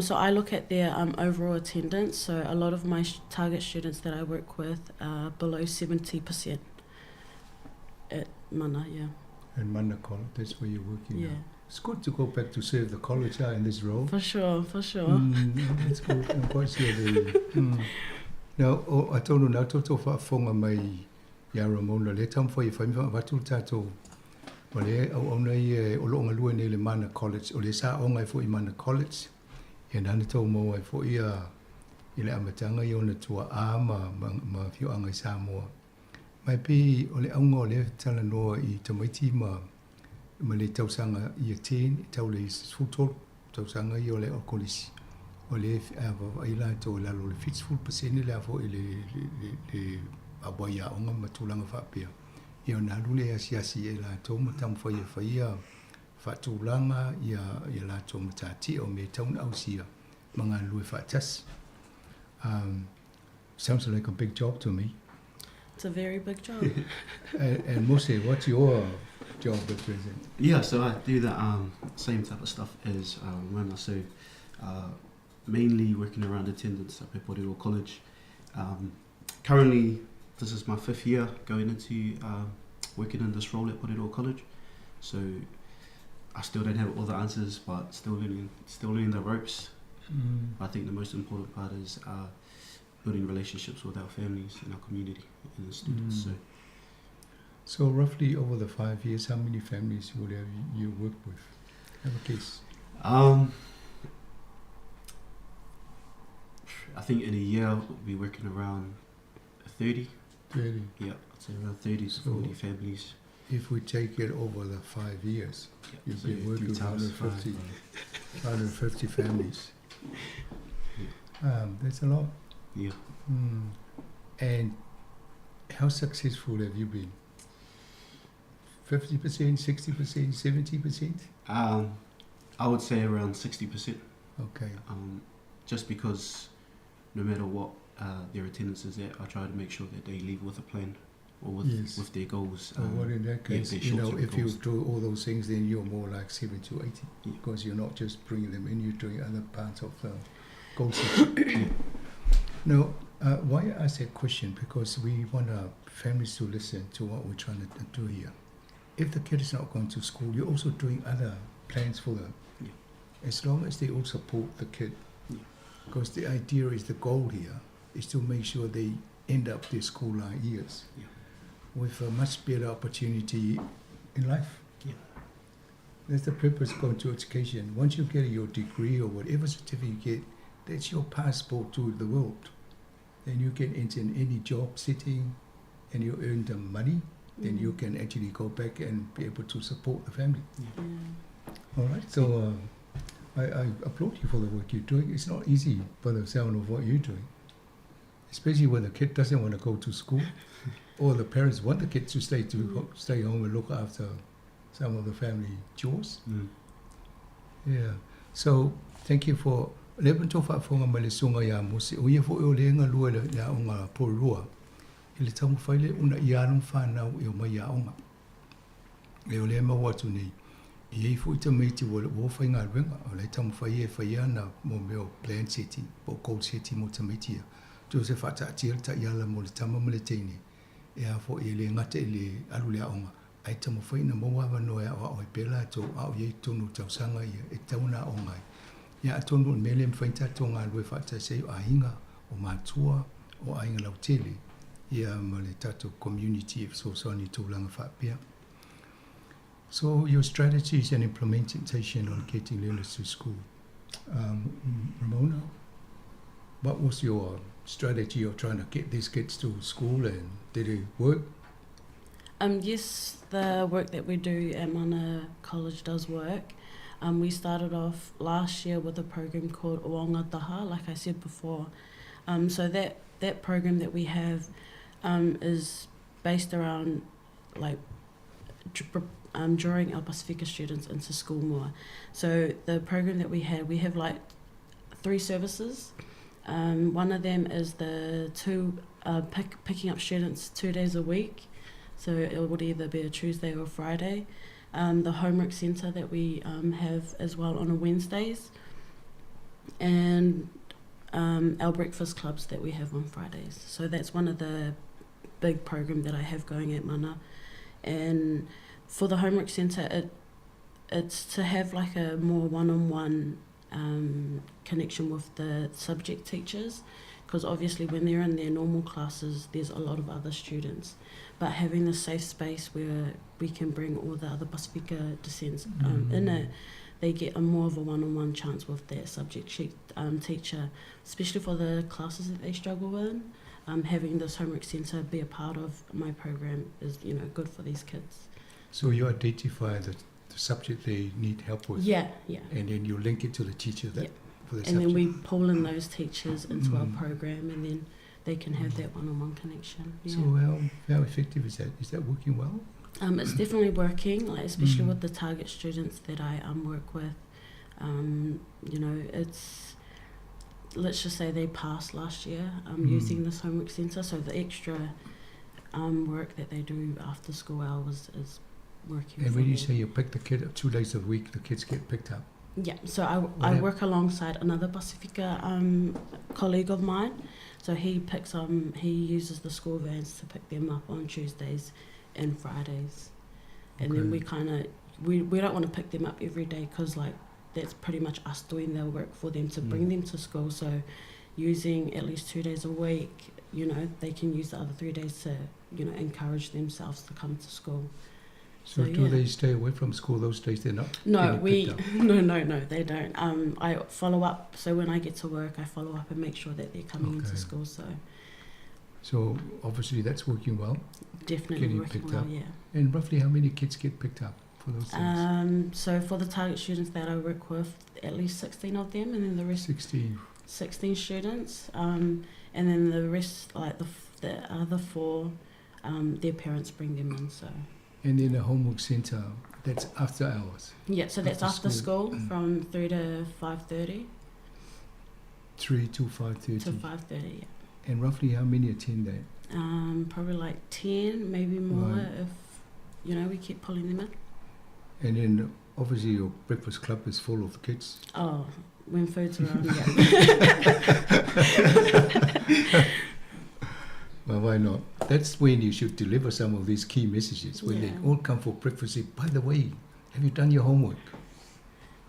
So I look at their overall attendance. So a lot of my target students that I work with are below 70% at Mana, yeah. And Mana College, that's where you're working Yeah. now. It's good to go back to serve the college in this role. For sure. That's good. I'm quite sure they... Now, oh, atonu nā toto whaafonga mai ia Ramona, le taumafai e fai ma faavatu le tatou o le auauna ia o lo o galue nei i le Mana College, o le sa aoga ai foi i Mana College, ia nana tau maua ai foi ia i le amataga ia ona tuaa ma, ma, ma afioaga i Samoa. Mai pei o le auga o lea talanoa i tamaiti ma, ma le tausaga ia 10, tau le 13 tausaga ia o le o kolisi. O le vaavaai latou i lalo o le 70% le a foi le, le, le, le auai aoga ma tulaga faapea. Ia ona alu lea e asiasi e latou ma taumafai e fai ia faatulaga ia, ia latou matatia o mea e tatau ona ausia ma galulue faatasi. Sounds like a big job to me. It's a very big job. And Mose, what's your job at present? Yeah, so I do the same type of stuff as Ramona. So mainly working around attendance up at Porirua College. Currently, this is my 5th year going into working in this role at Porirua College. So I still don't have all the answers, but still learning the ropes. I think the most important part is building relationships with our families and our community and the students. So. So roughly over the five years, how many families would have you worked with? Have a guess. Um, I think in a year we'll be working around 30. 30. Yeah, I'd say around 30 to So 40 families. If we take it over the five years, Yeah, you'd so be working three with times five, 150, 150 families. Um, that's a lot. Yeah. Mm. And how successful have you been? 50%, 60%, 70%? Um, I would say around 60%. Okay. Um, just because no matter what uh, their attendance is at, I try to make sure that they leave with a plan or with, Yes. with their goals. So what in that yeah, case, their you know, short-term if you goals. do all those things, then you're more like 7 to 80 because you're not just bringing them in, you're doing other parts of the goal setting. Now, uh, why I ask that question? Because we want our families to listen to what we're trying to do here. If the kid is not going to school, you're also doing other plans for them. Yeah. As long as they all support the kid. Yeah. Because the idea is the goal here is to make sure they end up their school life years Yeah. with a much better opportunity in life. Yeah. That's the purpose of going to education. Once you get your degree or whatever certificate you get, that's your passport to the world. Then you can enter in any job setting and you earn the money. Then you Mm. can actually go back and be able to support the family. Yeah. All right. So uh, I, I applaud you for the work you're doing. It's not easy by the sound of what you're doing, especially when the kid doesn't want to go to school, or the parents want the kid to stay to stay home and look after some of the family chores. Mm. Yeah. So thank you for le panto faafofoga mai le suga iā Mose, o ia foʻi o lē galue le le aoga Porirua i le taumafai le unaʻi alo ma fanau e omai i aoga. E o lea e maua atu nei, e iai foʻi tamaiti ua ua faigaluega, o lae taumafai e faia ana mo mea o plan setting po o goal setting mo tamaiti ia. Tusa e faataatia le taiala mo le tama ma le teine, e a foʻi e lē gata i le alu le aoga, ae taumafai ina maua avanoa e aoao ai pea latou a o iai totonu o tausaga ia e tatau ona aoga ai. Ia atonu o le mea lea e mafai ona tatou galulue faatasi ai o aiga, o matua, o aiga lautele, ia ma le tatou community e fesoasoani i tulaga faapea. So your strategies and implementation on getting learners to school. Um, Ramona, what was your strategy of trying to get these kids to school and did it work? Um, yes, the work that we do at Mana College does work. Um, we started off last year with a program called Oanga Taha, like I said before. Um, so that, that program that we have um, is based around like um, drawing our Pasifika students into school more. So the program that we had, we have like three services. Um, one of them is the two uh, pick, picking up students two days a week. So it would either be a Tuesday or Friday. Um, the homework centre that we um, have as well on a Wednesdays. And um, our breakfast clubs that we have on Fridays. So that's one of the big program that I have going at Mana. And for the homework centre, it it's to have like a more one-on-one um, connection with the subject teachers because obviously when they're in their normal classes there's a lot of other students but having the safe space where we can bring all the other Pasifika descents um, mm. in it they get a more of a one-on-one chance with that subject um, teacher especially for the classes that they struggle with um, having this homework centre be a part of my program is you know good for these kids so you identify the, the subject they need help with yeah yeah and then you link it to the teacher that yeah. for the and subject. then we pull in those teachers into mm. our program and then they can have that one-on-one connection. Yeah. So how, how effective is that? Is that working well? Um, it's definitely working, like especially mm. with the target students that I um, work with. Um, you know, it's let's just say they passed last year um, mm. using this homework centre, so the extra um, work that they do after school hours is working. And when you say you pick the kid up two days a week, the kids get picked up. Yeah, so I, I work alongside another Pasifika um, colleague of mine. So he picks um he uses the school vans to pick them up on Tuesdays and Fridays. And okay. then we kind of we, we don't want to pick them up every day because like that's pretty much us doing their work for them to bring mm. them to school. So using at least two days a week you know, they can use the other three days to, you know, encourage themselves to come to school. So, so do yeah. they stay away from school those days? They're not. No, we no no no they don't. Um, I follow up. So when I get to work, I follow up and make sure that they're coming okay. into school. So. So obviously that's working well. Definitely Getting working picked well, up. yeah. And roughly how many kids get picked up for those things? Um, so for the target students that I work with, at least 16 of them, and then the rest... 16. 16 students. Um, and then the rest, like the, the other four, um, their parents bring them in, so... And then the homework centre, that's after hours? Yeah, so that's after, after school, school from 3 to 5.30. 3 to 5.30? To 5.30, yeah. And roughly how many attend that? Um, probably like 10, maybe more right. if, you know, we keep pulling them in. And then obviously your breakfast club is full of kids. Oh, when food's around, yeah. well, why not? That's when you should deliver some of these key messages, when yeah. they all come for breakfast. Say, by the way, have you done your homework?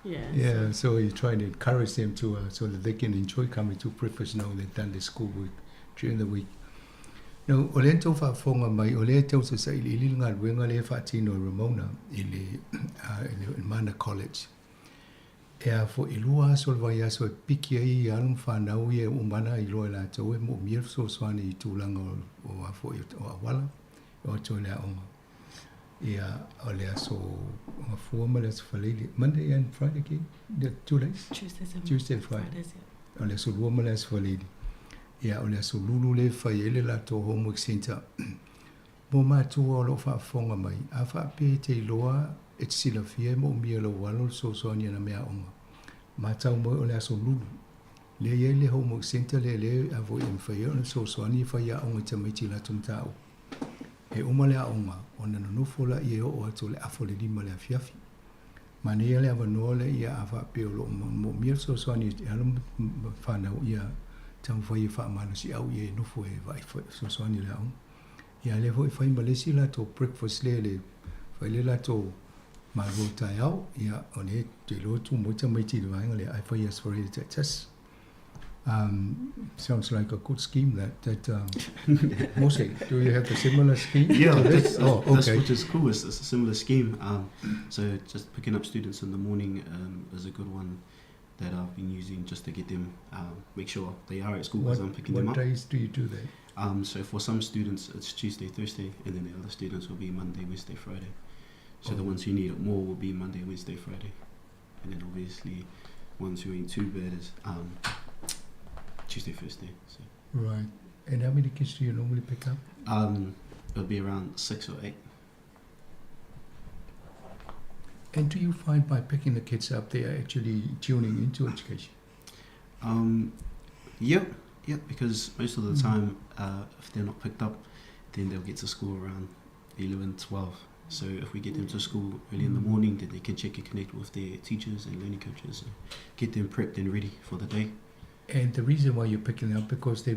Yeah. Yeah, so you try to encourage them to, uh, so that they can enjoy coming to breakfast now they've done the schoolwork during the week. No, o lea tou faafofoga mai, o lea e tau sasailiili le galuega lea e faatino e Ramona i le, uh, i le Mana College. E a fo i lua aso o le vaiaso e piki ai i alo ma fanau ia e uma ana iloa e latou e moomia le fesoasoani i tulaga o, o a foi o auala e o atu ai le aoga. Ia, o le aso Gafua ma le aso Faleili. Monday and Friday, ke? The 2 days? Tuesdays and Tuesday and Friday. Fridays, yeah. O le aso Lua ma le aso Faleili. Ia, o le aso Lulu lea e fai ai le latou homework centre. Mo matua o lo o faafofoga mai, a faapea e te iloa e te silafia e moomia e lou alo le fesoasoani i ana meaaoga, matau mai o le aso Lulu lea e i ai le homework centre lea lea a foi e mafai ai ona fesoasoani e faiaoga i tamaiti i latou mataupu. E uma le aoga, ona nonofo laia e oo atu o le afa o le lima i le afiafi. Manaia le avanoa lea a faapea o lo o moomia le fesoasoani e alo ma fanau ia taumafai e faamalosiau ia e nofo e vaai fesoasoani i le aoga. Ia lea foi fai ma le isi latou breakfast lea le fai le latou malo taeao, ia o lea te iloa tu mai tamaiti i le vaega lea ae fai Aso Faraile taitasi. Um, sounds like a good scheme that that um, Mose, do you have a similar scheme? Yeah, that's, oh, okay. that's which is cool. It's, it's a similar scheme. Um, so just picking up students in the morning um, is a good one that I've been using just to get them, um, make sure they are at school because I'm picking them up. What days do you do that? Um, so for some students it's Tuesday, Thursday, and then the other students will be Monday, Wednesday, Friday. So oh. the ones who need it more will be Monday, Wednesday, Friday. And then obviously ones who ain't too bad is um, Tuesday, Thursday. So. Right. And how many kids do you normally pick up? Um, it'll be around six or eight. And do you find by picking the kids up, they are actually tuning into education? Um, yep, yep, because most of the mm. time, uh, if they're not picked up, then they'll get to school around 11, 12. So if we get them to school early in the mm. morning, then they can check and connect with their teachers and learning coaches and get them prepped and ready for the day. And the reason why you're picking them up because they,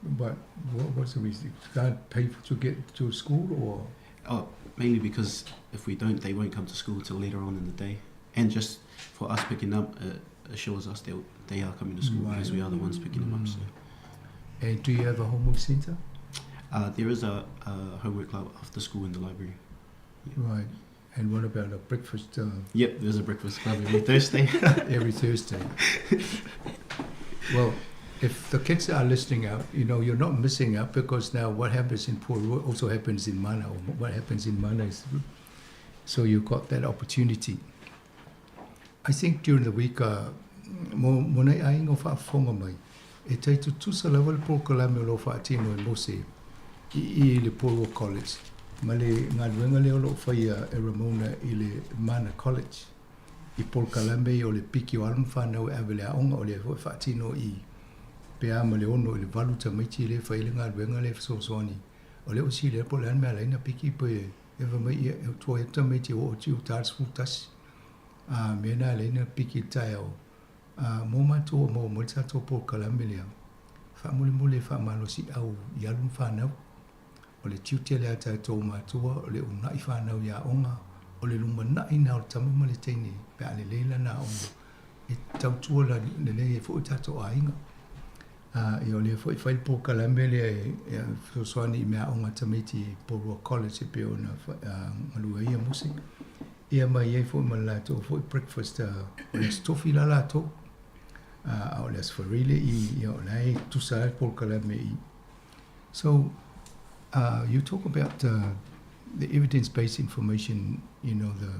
but what, what's the reason? You can't pay for, to get to school or? Oh, mainly because if we don't, they won't come to school till later on in the day. And just for us picking up, it assures us they they are coming to school right. because we are the ones picking mm. them up. So. And do you have a homework center? Uh, there is a, a homework club after school in the library. Yeah. Right. And what about a breakfast? Uh, yep, there's a breakfast club every Thursday. every Thursday. well, if the kids are listening out, you know, you're not missing out because now what happens in Porirua also happens in Mana, or what happens in Mana is, so you've got that opportunity. I think during the week, uh, mo, mo nei aiga o faafofoga mai, e tai tutusa lava le polokalame o lo o faatino e Mose i i le Porirua College ma le galuega lea o lo o faia e Ramona i le Mana College i polokalame ia o le piki o alo ma fanau e ave i le aoga o lea foi e faatino i pe a ma le 6 i le 8 tamaiti lea e fai ai le galuega lea e fesoasoani o lea ua silia po o le a le mea e ala ai ona piki pe e fai mai ia e tua ai tamaiti ua oo atu i uta le 11 a mea na ala ai ona piki i le taeao a mo matou ua maua mai le tatou polokalame lea faamolemole e faamalosiau i alo ma fanau o le tiute lea a tatou matua o le uunai fanau i aoga o le lumanai lena o le tama ma le teine pe a lelei lana aoga e tautua lelei ai foi o tatou aiga. Ia o lea foi e fai le polokalame lea e fesoasoani i meaaoga a tamaiti i Porirua College e pei ona galue ai ia Mose. Ia ma e i ai foi ma le latou foi breakfast o le Aso Tofi la latou, a o le Aso Faraile i, ia o la e tusa lava le polokalame i. So, you talk about the evidence-based information, you know, the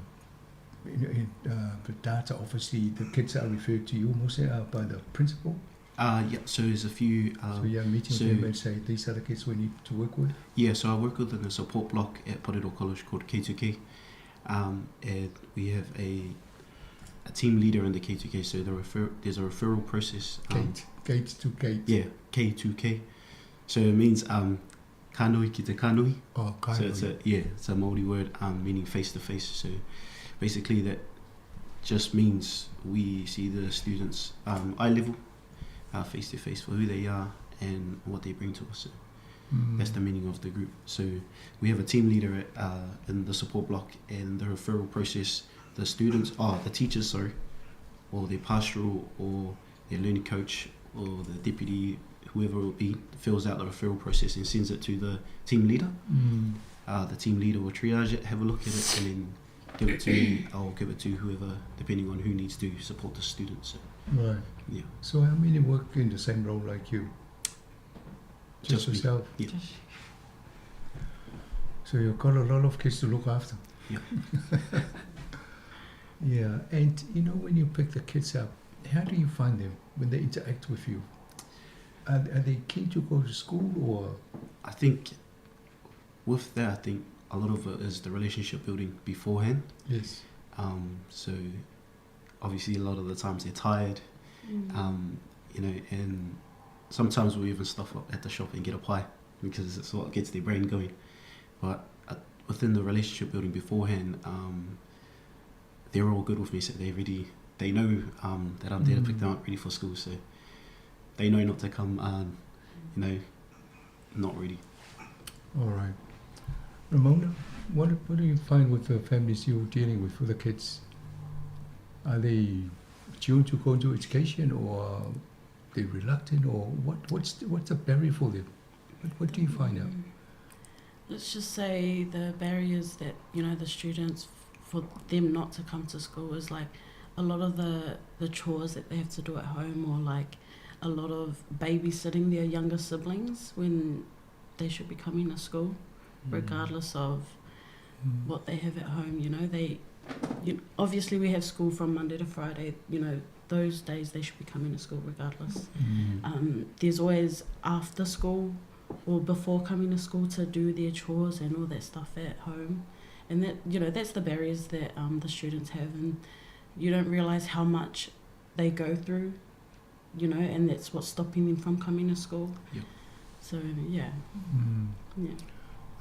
the data, obviously, the kids are referred to you, Mose, by the principal. Yeah, so there's a few... so you have meetings so with them and say, these are the kids we need to work with? Yeah, so I work within a support block at Porirua College called K2K. And we have a team leader in the K2K, so there's a referral process. Gate to gate. Yeah, K2K. So it means kanohi ki te kanohi. Oh, So kanohi. it's a Māori word meaning face to face. So basically that just means we see the students eye level, face to face for who they are and what they bring to us. So that's the meaning of the group. So we have a team leader in the support block, and the referral process, the students, oh, the teachers, sorry, or their pastoral or their learning coach or the deputy, whoever it will be, fills out the referral process and sends it to the team leader. The team leader will triage it, have a look at it, and then give it to me or give it to whoever, depending on who needs to support the students. So, Yeah. So how many work in the same role like you? Just Just me. yourself? Yeah. So you've got a lot of kids to look after. Yeah. Yeah, and when you pick the kids up, how do you find them when they interact with you? Are they keen to go to school or? I think with that, I think a lot of it is the relationship building beforehand. Yes. So obviously a lot of the times they're tired, and sometimes we even stop up at the shop and get a pie because it's what gets their brain going. But within the relationship building beforehand, they're all good with me, so they really, they know that I'm there to pick them up ready for school, so they know not to come, not ready. All right. Ramona, what do you find with the families you're dealing with, for the kids? Are they tuned to go into education, or are they reluctant, or what's the barrier for them? What do you find out? Let's just say the barriers that, the students, for them not to come to school is a lot of the chores that they have to do at home, or a lot of babysitting their younger siblings when they should be coming to school, regardless of what they have at home. Obviously we have school from Monday to Friday, those days they should be coming to school regardless. There's always after school or before coming to school to do their chores and all that stuff at home. And that's the barriers that the students have, and you don't realise how much they go through, and that's what's stopping them from coming to school.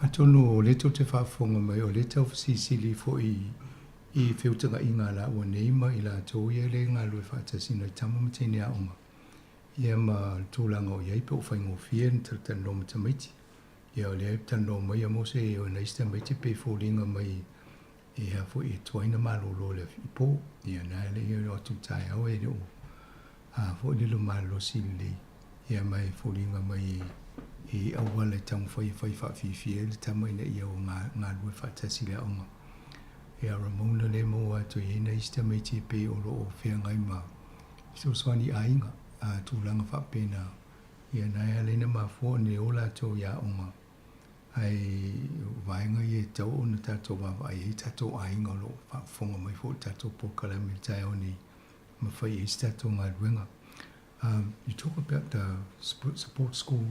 Atonu o le tau te whaafonga mai, o le tau whasisili fo i whiutanga i ngā la ua nei ma i la tō ia le ngā lue whaatasi nei tama ma tēnei aonga. Ia ma tūlanga o iai pe o whaingōwhia ni tara tano ma tamaiti. Ia o le ai tano mai a mose e o nei sta maiti pe fōlinga mai e hea fo i tuaina malolo le i pō. Ia nā le ia o atu tai au e o a fo i lilo malolo sili le. Ia mai fōlinga mai e aua le tangu whai whai whawhiwhi e le tama ina ia o ngā lue whaatasi le aonga. Ia Ramona le mō atu i ina ista maiti pe o lo o whia ngai ma. So swani ainga a tūlanga whapena. Ia nai a leina mafua ne o la tō ia onga. Ai vaenga i e tau o na tātou wawa ai e tātou ainga o lo whaafonga mai fo tātou pōkala me tai o ni ma whai e si tātou ngā ruenga. You talk about the support school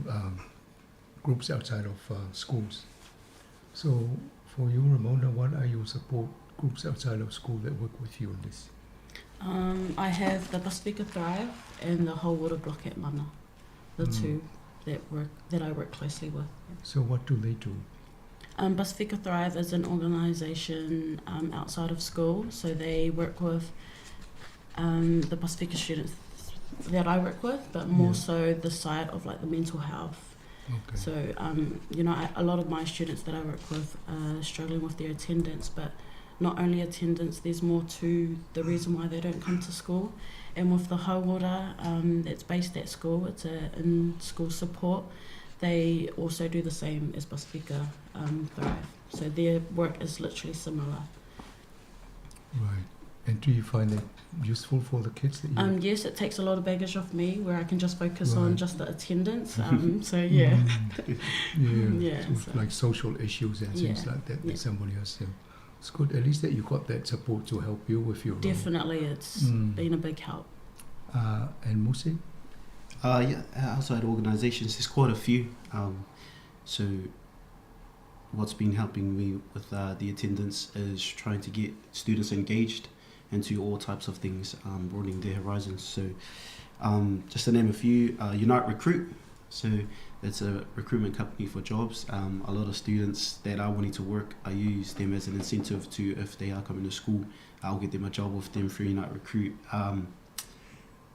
groups outside of schools. So for you, Ramona, what are your support groups outside of school that work with you on this? I have the Pasifika Thrive and the whole water block at Mana, the two that I work closely with. So what do they do? Pasifika Thrive is an organisation outside of school, so they work with the Pasifika students that I work with, but more so the side of the mental health. So a lot of my students that I work with are struggling with their attendance, but not only attendance, there's more to the reason why they don't come to school. And with the hauora that's based at school, it's a in-school support, they also do the same as Pasifika Thrive. So their work is literally similar. Right. And do you find that useful for the kids? That you yes, it takes a lot of baggage off me where I can just focus right. on just the attendance. so, yeah. Yeah, yeah so. Like social issues and things like that with somebody else. Yeah. It's good, at least that you got that support to help you with your Definitely, role. It's been a big help. And Musi? Yeah, outside organisations, there's quite a few. So what's been helping me with the attendance is trying to get students engaged into all types of things, broadening their horizons. So just to name a few, Unite Recruit. So it's a recruitment company for jobs. A lot of students that are wanting to work, I use them as an incentive to, if they are coming to school, I'll get them a job with them through Unite Recruit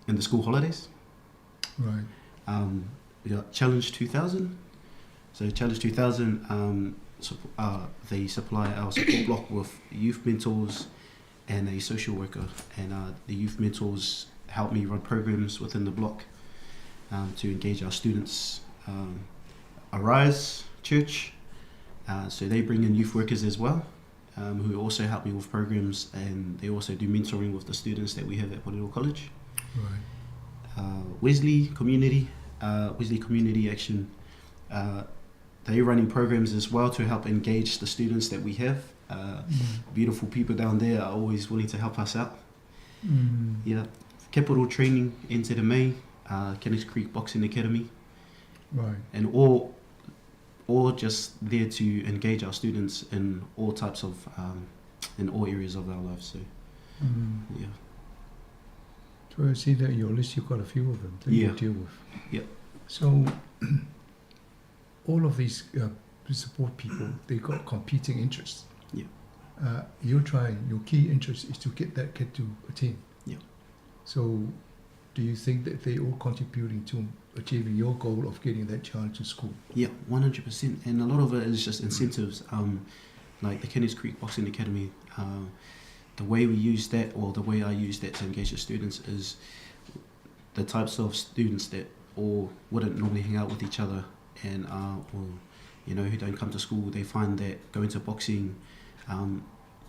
in the school holidays. Right. We got Challenge 2000. So Challenge 2000, they supply our support block with youth mentors and a social worker. And the youth mentors help me run programs within the block to engage our students. Arise Church, so they bring in youth workers as well, who also help me with programs, and they also do mentoring with the students that we have at Porirua College. Right. Wesley Community Action, they're running programs as well to help engage the students that we have. Beautiful people down there are always willing to help us out. Yeah, Capital Training, NZMA, Cannons Creek Boxing Academy. Right. And all just there to engage our students in all types of, in all areas of our lives. So, yeah. So I see that in your list you've got a few of them that you deal with. Yeah. So all of these support people, they've got competing interests. Yeah. You're trying, your key interest is to get that kid to attend. Yeah. So do you think that they all contributing to achieving your goal of getting that child to school? Yeah, 100%. And a lot of it is just incentives. Like the Cannons Creek Boxing Academy, the way we use that, or the way I use that to engage the students, is the types of students that all wouldn't normally hang out with each other and or you know, who don't come to school, they find that going to boxing,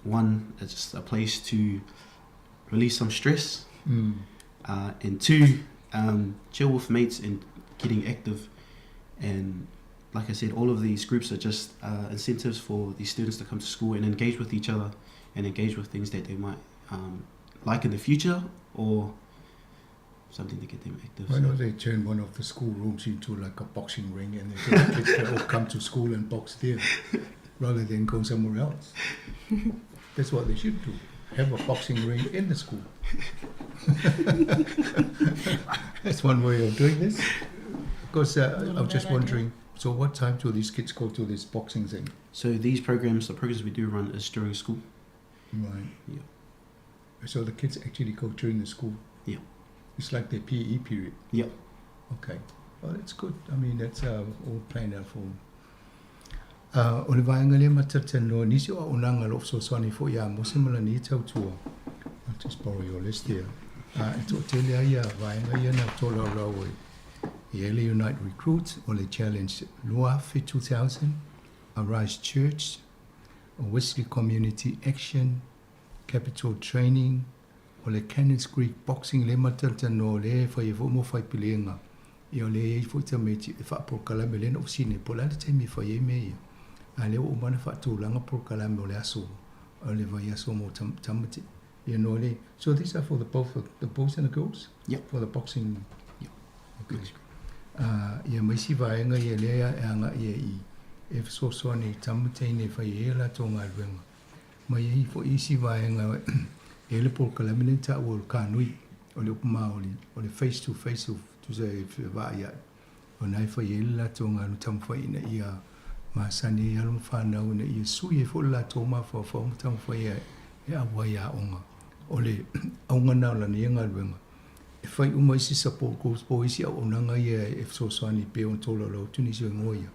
one, it's just a place to release some stress, and two, chill with mates and getting active. And like I said, all of these groups are just incentives for these students to come to school and engage with each other and engage with things that they might like in the future, or something to get them active. Why don't they turn one of the school rooms into like a boxing ring, and the kids can all come to school and box there rather than go somewhere else? That's what they should do. Have a boxing ring in the school. That's one way of doing this. Because I'm just wondering, so what time do these kids go to this boxing thing? So these programs, the programs we do run is during school. Right. Yeah. So the kids actually go during the school? Yeah. It's like their PE period? Yeah. Okay. Well, that's good. I mean, that's all planned out for. O le vaenga lea matatanoa, nisi o auaunaga o lo o fesoasoani foi ia Mose ma lana ia tautua. I'll just borrow your list there. E toatele ai ia vaenga ia na tolaulau ai. I ele Unite Recruit, o le Challenge 2000, 2000, Arise Church, Wesley Community Action, Capital Training, o le Cannons Creek Boxing le matatanoa le whai e mo whai pilenga. Ia o le ei foi tamaiti e whaapolokalame le na usine, po le taimi whai e me ia. A le o mana whaatūlanga polokalame o le aso, o le vai aso mo tamati. Ia no le. So these are for the both the boys and the girls? Yep. For the boxing. Yep. Okay. Ia maisi vaenga ia lea e anga ia i e fesoasoani tamati nei whai e la tō ngā ruenga. Mai e ifo isi vaenga e le polokalame le tā o ka nui o le upu maoli, o le face to face o tusa e vaa ia. O nai whai e le la tō ngā tamawhai ina ia masani e alu whanau ina ia sui e fo la tō mawhawhau mo tamawhai e awa ia onga. O le aunga nā la ni ngā ruenga. E whai uma isi support groups po isi au onanga ia e fesoasoani pe o tō lau tuni si ngoia.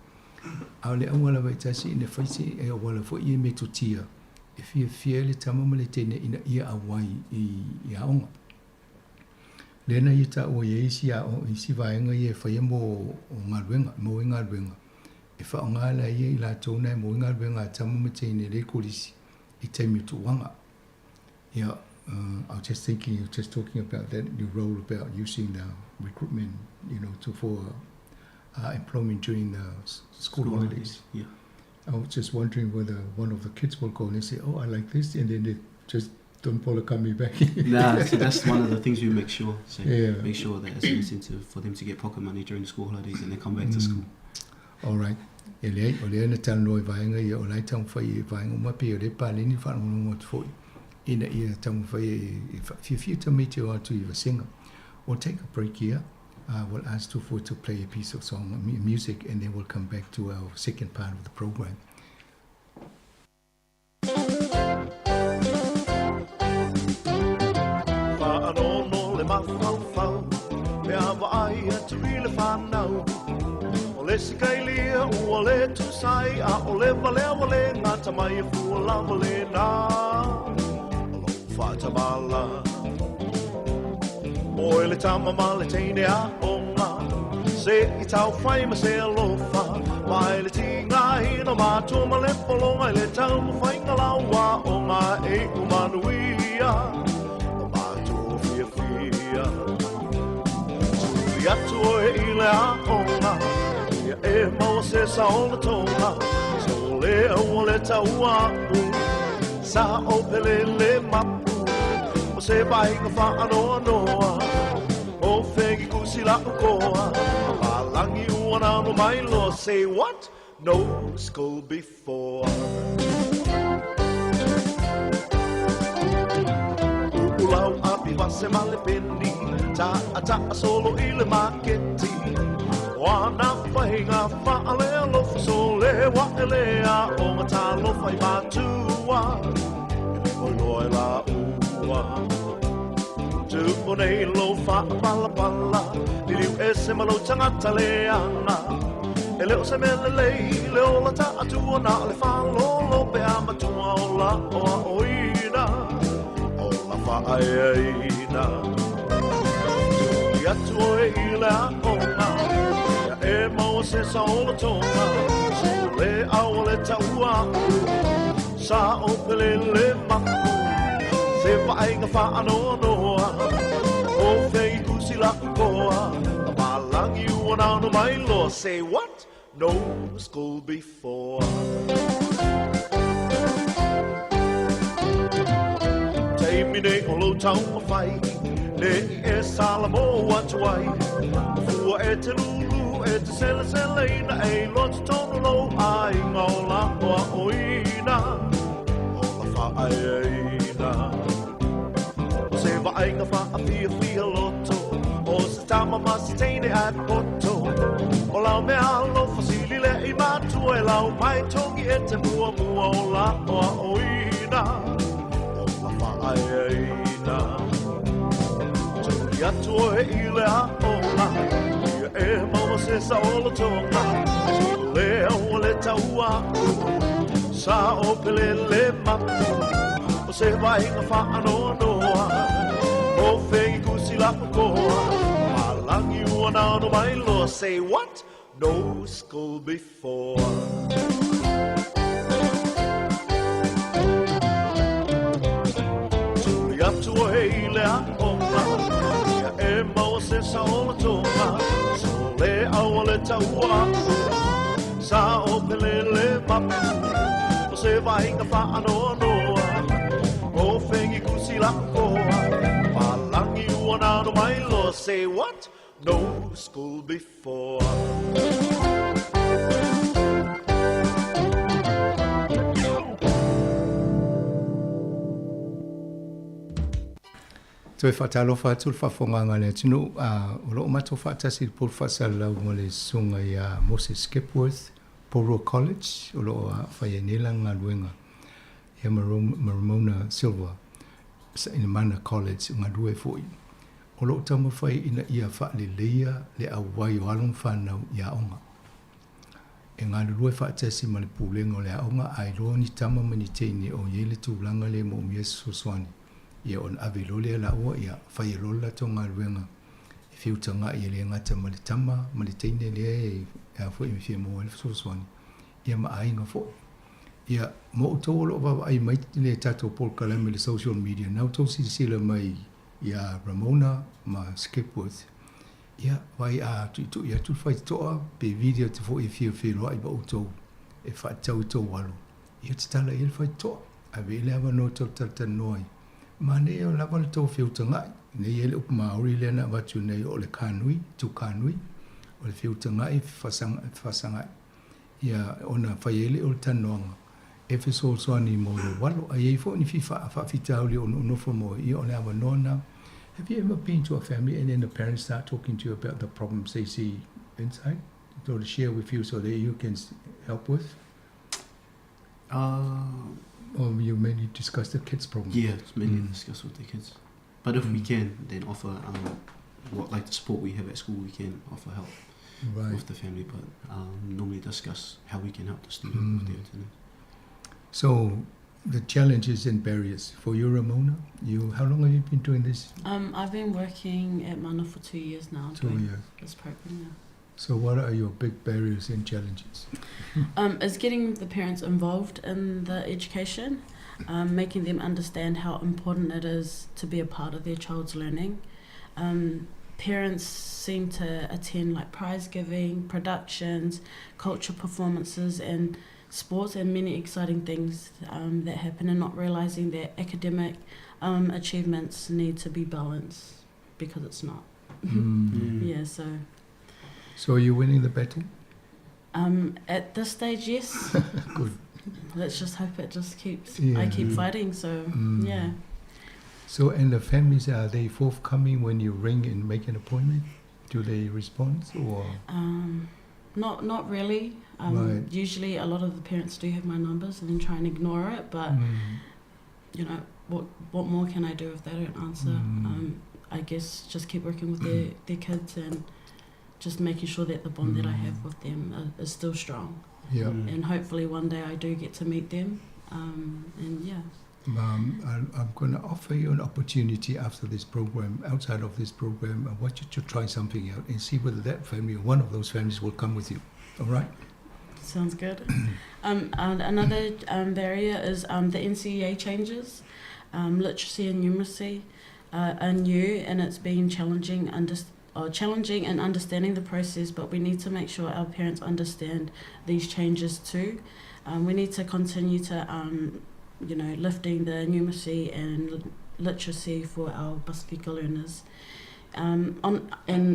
A le aunga la waitasi ina whaisi e awala fo i me tutia e fiafia ai le tama ma le teine ina ia auai i, i aoga. Lea na ia taua i ai isi aoga, isi vaega ia e faia mo o galuega, maua ai galuega. E faaaoga la ia i latou na e maua ai galuega a tama ma teine le kolisi i taimi o tuuaga. Yeah, I was just thinking, just talking about that new role about using the recruitment, you know, to for employment during the school, school holidays. Yeah. I was just wondering whether one of the kids will go and say, "Oh, I like this," and then they just don't bother coming back. nah, so that's one of the things we make sure. So yeah. make sure that it's an incentive for them to get pocket money during the school holidays and they come back to school. All right. E leai, o lea na talanoa i vaega ia, o la e taumafai i vaega uma pei o lea e paleni le faalogologo atu foi ina ia taumafai e faafiafia tamaiti o atu i vasega. We'll take a break here. Uh, we'll ask Tufua to play a piece of song, music, and then we'll come back to our second part of the program. Whaanono le mafaufau Pe a vaai atu i le whanau O le sikailia ua le tusai A o le valea wale ngata mai e fua lava le nā O lou whaatamala Oe le tama ma le teine a onga Se i tau whai ma se alofa Mai le tigaina matua ma le pologa i le taumafaiga lau aoga e iu manuia O matou fiafia Tuli atu oe i le aoga Ia e maua se saolotoga So le aua le taua a'u Sa o pele le mapu O se vaaiga faanoanoa O fegi kusi la'u koa A palagi ua nano mai loa Say what? No school before Uu lau api vase ma le peni Ta'a ta'a solo i le maketi O ana faiga faalealofa So le wa e le aoga talofa i matua E le moeloa e laua Tu'u nei lou faapalapala Liliu ese ma lou tagata leaga E le o se mea lelei le ola taatua Na o le faalolo pe a matua o la o aoina O la faaeaina Tuli atu oe i le aoga Ia e maua se saolotoga So le aua le taua a'u Sa o pele le mapu Se vaaiga faanoanoa O fei kusi la'u koa Papalagi ua nano mai loa Say what? No school before Taimi nei o lou taumafai Ne i e salamo atu ai O fua e te lūlū e te seleseleina E iloa totonu lou aiga o la o aoina O la faaeaina O se vaaiga faafiafia loto O se tama ma se teine ae poto O lau mea alofa sili le i matua E lau mai togi e te muamua o la o aoina O la faaeaina Tuli atu oe i le aoga Ia e maua se saolotoga So le aua le taua a'u Sa o pele le mapu O se vaaiga faanoanoa O fei kusi la'u koa Palagi ua nano mai loa Say what? No school before Tuli atu oe i le aoga Ia e maua se saolotoga So le aua le taua a'u Sa o pele le mapu O se vaaiga faanoanoa O fegi kusi la'u koa Palagi ua nano mai loa Say what? No school before Toe faatalofa atu le faafofogaaga a le atunuu, a o lo o matou faatasi i le polo faasalalau ma le Susuga ia Moses Skipworth, Porirua College, o lo o fai ai nei lana galuega, ia ma Ramona Silva, i le Mana College, o galue foi. O lo o taumafai ina ia faaleleia le auai o alo ma fanau i aoga. e galulue faatasi ma le pulega o le aoga a iloa ni tama ma ni teine o i ai le tulaga lea e moomia se fesoasoani, ia ona ave loa lea laua, ia faia loa le latou galuega e feutagai e le gata ma le tama ma le teine lea e a foi e fia maua ai le fesoasoani, ia ma aiga foi. Ia, mo outou o lo o vaavaai mai le tatou polokalame i le social media, na outou silasila mai iā Ramona ma Skipworth, ia, vaai a tuitui atu le faitotoa pe video atu foi e fia feiloai ma outou e faatatau i tou alo, ia tatala i ai le faitotoa. Ave i ai le avanoa tou talatalanoa ai. Manaia lava le tou feutagai. Nei e i ai le upu Māori lea na avatu nei o le kānui, tu kānui, o le feutagai, fefasagai. Ia, ona fai ai lea o le talanoaga e fesoasoani mo lou alo. A i ai foi ni faafitauli o nonofo mo ia, o le avanoa lena. Have you ever been to a family and then the parents start talking to you about the problems they see inside? To share with you so that you can help with? Or you mainly discuss the kids' problems? Yeah, it's mainly discuss with the kids. But if we can, then offer what like the support we have at school, we can offer help with the family, but normally discuss how we can help the student with their attendance. So the challenges and barriers for you, Ramona, how long have you been doing this? I've been working at Mana for 2 years now. 2 doing years. This program, yeah. So what are your big barriers and challenges? Is getting the parents involved in the education, making them understand how important it is to be a part of their child's learning. Parents seem to attend prize giving, productions, culture performances and sports and many exciting things that happen, and not realising that academic achievements need to be balanced, because it's not. Yeah, so. So are you winning the battle? At this stage, yes. Good. Let's just hope it just keeps, I keep fighting, so, yeah. So, and the families, are they forthcoming when you ring and make an appointment? Do they respond or? Not really. Usually a lot of the parents do have my numbers and then try and ignore it, but what more can I do if they don't answer? I guess just keep working with their kids and just making sure that the bond that I have with them is still strong. And hopefully one day I do get to meet them. I'm going to offer you an opportunity after this program, outside of this program. I want you to try something out and see whether that family or one of those families will come with you. All right? Sounds good. And another barrier is the NCEA changes. Literacy and numeracy are new, and it's been challenging in understanding the process, but we need to make sure our parents understand these changes too. We need to continue to lifting the numeracy and literacy for our Pasifika learners. And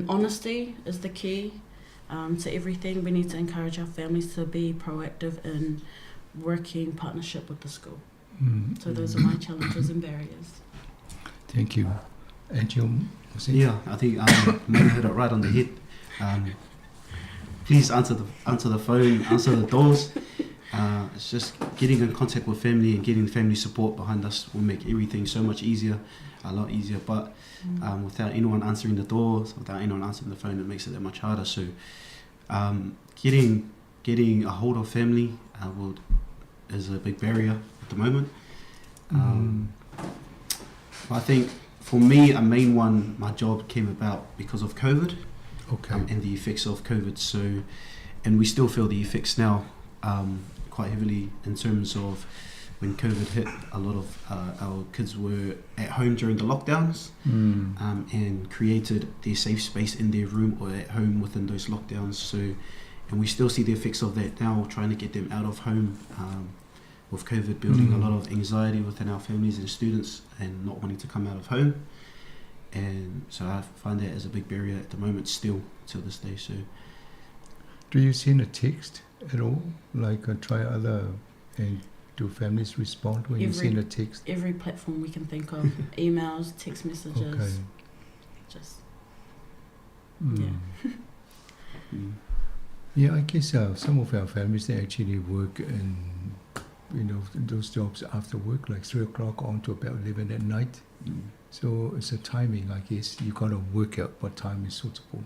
honesty is the key to everything. We need to encourage our families to be proactive in working partnership with the school. So those are my challenges and barriers. Thank you. And you, Jose? Yeah, I think Mona hit it right on the head. Please answer the phone, answer the doors. It's just getting in contact with family and getting family support behind us will make everything so much easier, a lot easier. But without anyone answering the doors, without anyone answering the phone, it makes it that much harder. So getting a hold of family is a big barrier at the moment. But I think for me, a main one, my job came about because of COVID, and the effects of COVID. And we still feel the effects now quite heavily in terms of when COVID hit, a lot of our kids were at home during the lockdowns, and created their safe space in their room or at home within those lockdowns. And we still see the effects of that now, trying to get them out of home. With COVID building a lot of anxiety within our families and students and not wanting to come out of home. And so I find that as a big barrier at the moment still to this day. So, Do you send a text at all? Like try other, and do families respond when you send a text? Every platform we can think of, emails, text messages, just, yeah. Yeah, I guess some of our families, they actually work in, those jobs after work, like 3 o'clock on to about 11 at night. So it's a timing, I guess. You got to work out what time is suitable.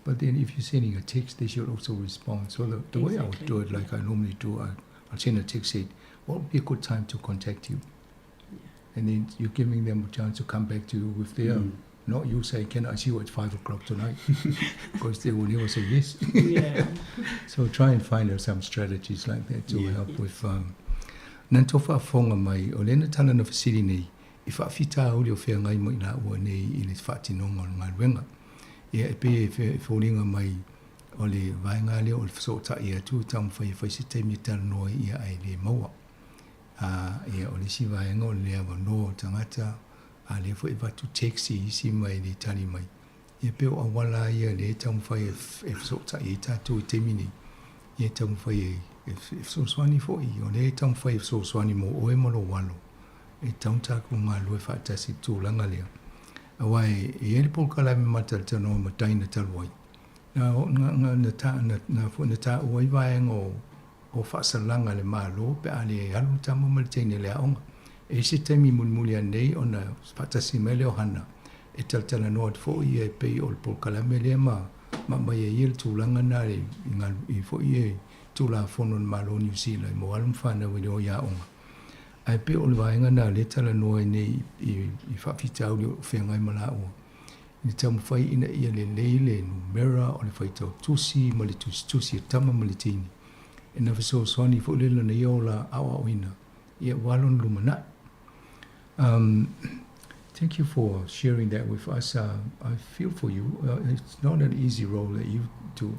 But then if you're sending a text, they should also respond. So the, the way I would do it, like I normally do, I, I'll send a text saying, what would be a good time to contact you? And then you're giving them a chance to come back to you with their, not you say, can I see you at 5 o'clock tonight? Because they will never say yes. So try and find out some strategies like that to help with. Na tau faafofoga mai o lena tala na fesili nei i faafitauli o feagai ma i laua nei i le faatinoga o le galuega. Ia e pei e e foliga mai o le vaega lea o le fesootai atu taumafai e fai se taimi e talanoa ai ia ae lē maua. A ia o le isi vaega o le le avanoa o tagata a lea foi avatu text i isi mai le tali mai. Ia pei o auala ia lea e taumafai e e fesootai ai tatou i taimi nei. Ia taumafai e e fesoasoani foi o lea e taumafai e fesoasoani mo oe ma lou alo. E tatau ona tatou galulue faatasi i le tulaga lea. Auā e i ai le polokalame ma talatalanoa ma Dina talu ai. Na na na na ta na na foi na taua ai vaega o o faasalaga a le Malo pe a le alu le tama ma le teine i le aoga. E i ai se taimi mulimuli ane nei ona faatasi mai lea o Hana e talatalanoa atu foi ia e pei o le polokalame lea ma ma aumai ai ia le tulaga lena i i foi e Tulafono a le Malo o Niu Sila mo alo ma fanau e le o i aoga. Ae pei o le vaega lena o lea e talanoa ai nei i i faafitauli o feagai ma laua. I le taumafai ina ia lelei le numera o le faitau tusi ma le tusitusi a tama ma le teine. E na fesoasoani foi le lona ia ola aoaoina ia aua lona lumanai. Thank you for sharing that with us. I feel for you. It's not an easy role that you do,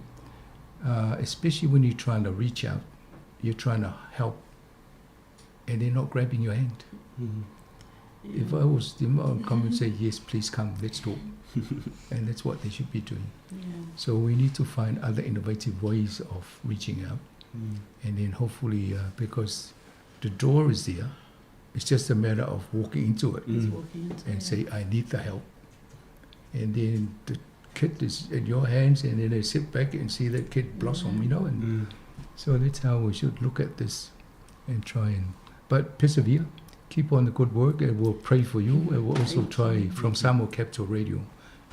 especially when you're trying to reach out, you're trying to help, and they're not grabbing your hand. If I was them, I would come and say, yes, please come, let's talk. And that's what they should be doing. So we need to find other innovative ways of reaching out. And then hopefully, because the door is there, it's just a matter of walking into it Just walking into and it. say, I need the help. And then the kid is in your hands, and then they sit back and see that kid blossom, and so that's how we should look at this and try and, but persevere, keep on the good work, and we'll pray for you, and we'll also Thank try you. from Samoa Capital Radio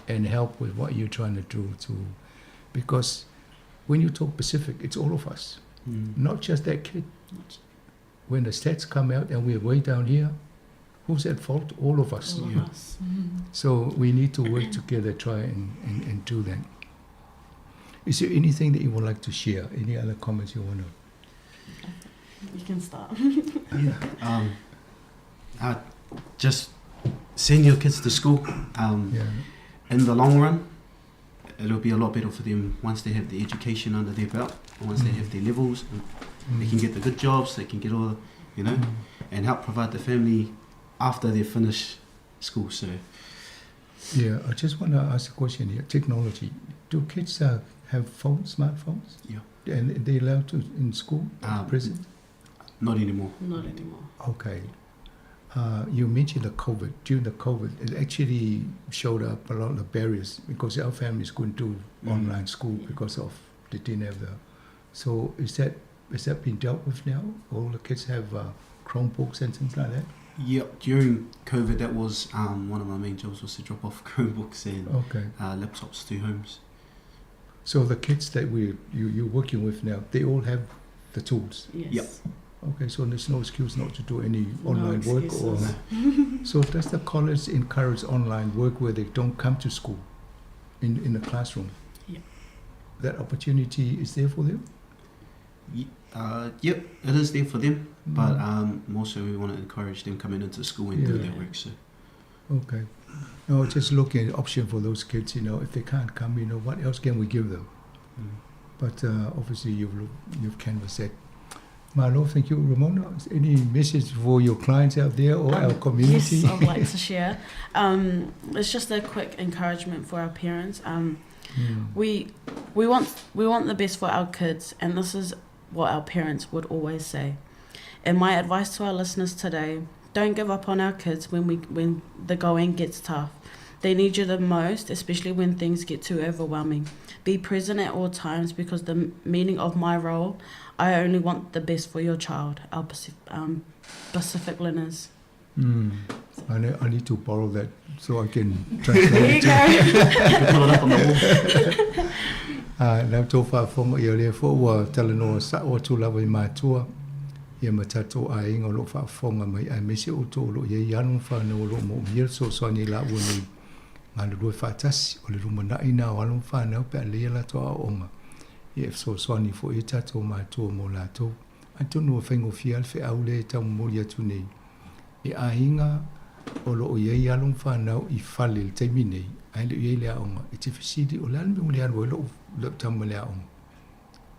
and help with what you're trying to do to, because when you talk Pacific, it's all of us, not just that kid. When the stats come out and we're way down here, who's at fault? All of us. All of us. So we need to work together, try and do that. Is there anything that you would like to share? Any other comments you want to? You can start. Yeah. Just send your kids to school. In the long run, it'll be a lot better for them once they have the education under their belt, once they have their levels, and they can get the good jobs, they can get all, and help provide the family after they finish school. So, Yeah, I just want to ask a question here. Technology. Do kids have phones, smartphones? Yeah. And they allowed to in school at present? Not anymore. Not anymore. Okay. You mentioned the COVID. During the COVID, it actually showed up a lot of barriers because our families couldn't do online school because of they didn't have the. So is that been dealt with now? All the kids have Chromebooks and things like that? Yep. During COVID, that was one of my main jobs, was to drop off Chromebooks and laptops to homes. So the kids that you're working with now, they all have the tools? Yes. Yep. Okay, so there's no excuse not to do any No online work. Or excuses. so does the college encourage online work where they don't come to school in the classroom? Yeah. That opportunity is there for them? Yep, it is there for them, but more so we want to encourage them coming into school and do their work. So. Okay. No, just looking at option for those kids, if they can't come, what else can we give them? But obviously you've canvassed that. Malo, thank you. Ramona, any message for your clients out there or our community? Yes, I'd like to share. It's just a quick encouragement for our parents. We want the best for our kids, and this is what our parents would always say. And my advice to our listeners today: don't give up on our kids when the going gets tough. They need you the most, especially when things get too overwhelming. Be present at all times, because the meaning of my role, I only want the best for your child, our Pacific learners. So. I, know, I need to borrow that so I can translate There you go. You can put it up on the wall. Uh, la outou faafofoga ia o lea foi ua talanoa sa'o atu lava i matua ia ma tatou aiga o lo o faafofoga mai aemaise outou o lo o i ai alo ma fanau o lo o moomia le fesoasoani i laua nei galulue faatasi. O le lumanai lena o alo ma fanau pe a lelei a latou aoaoga ia e fesoasoani foi ai tatou matua mo latou. Atonu e faigofie lava le feau lea e tau momoli atu nei i aiga o lo o i ai alo ma fanau i fale i le taimi nei ae le o i ai le aoga, e te fesili o le a le mea ua le alu ai lou lou tama i le aoga.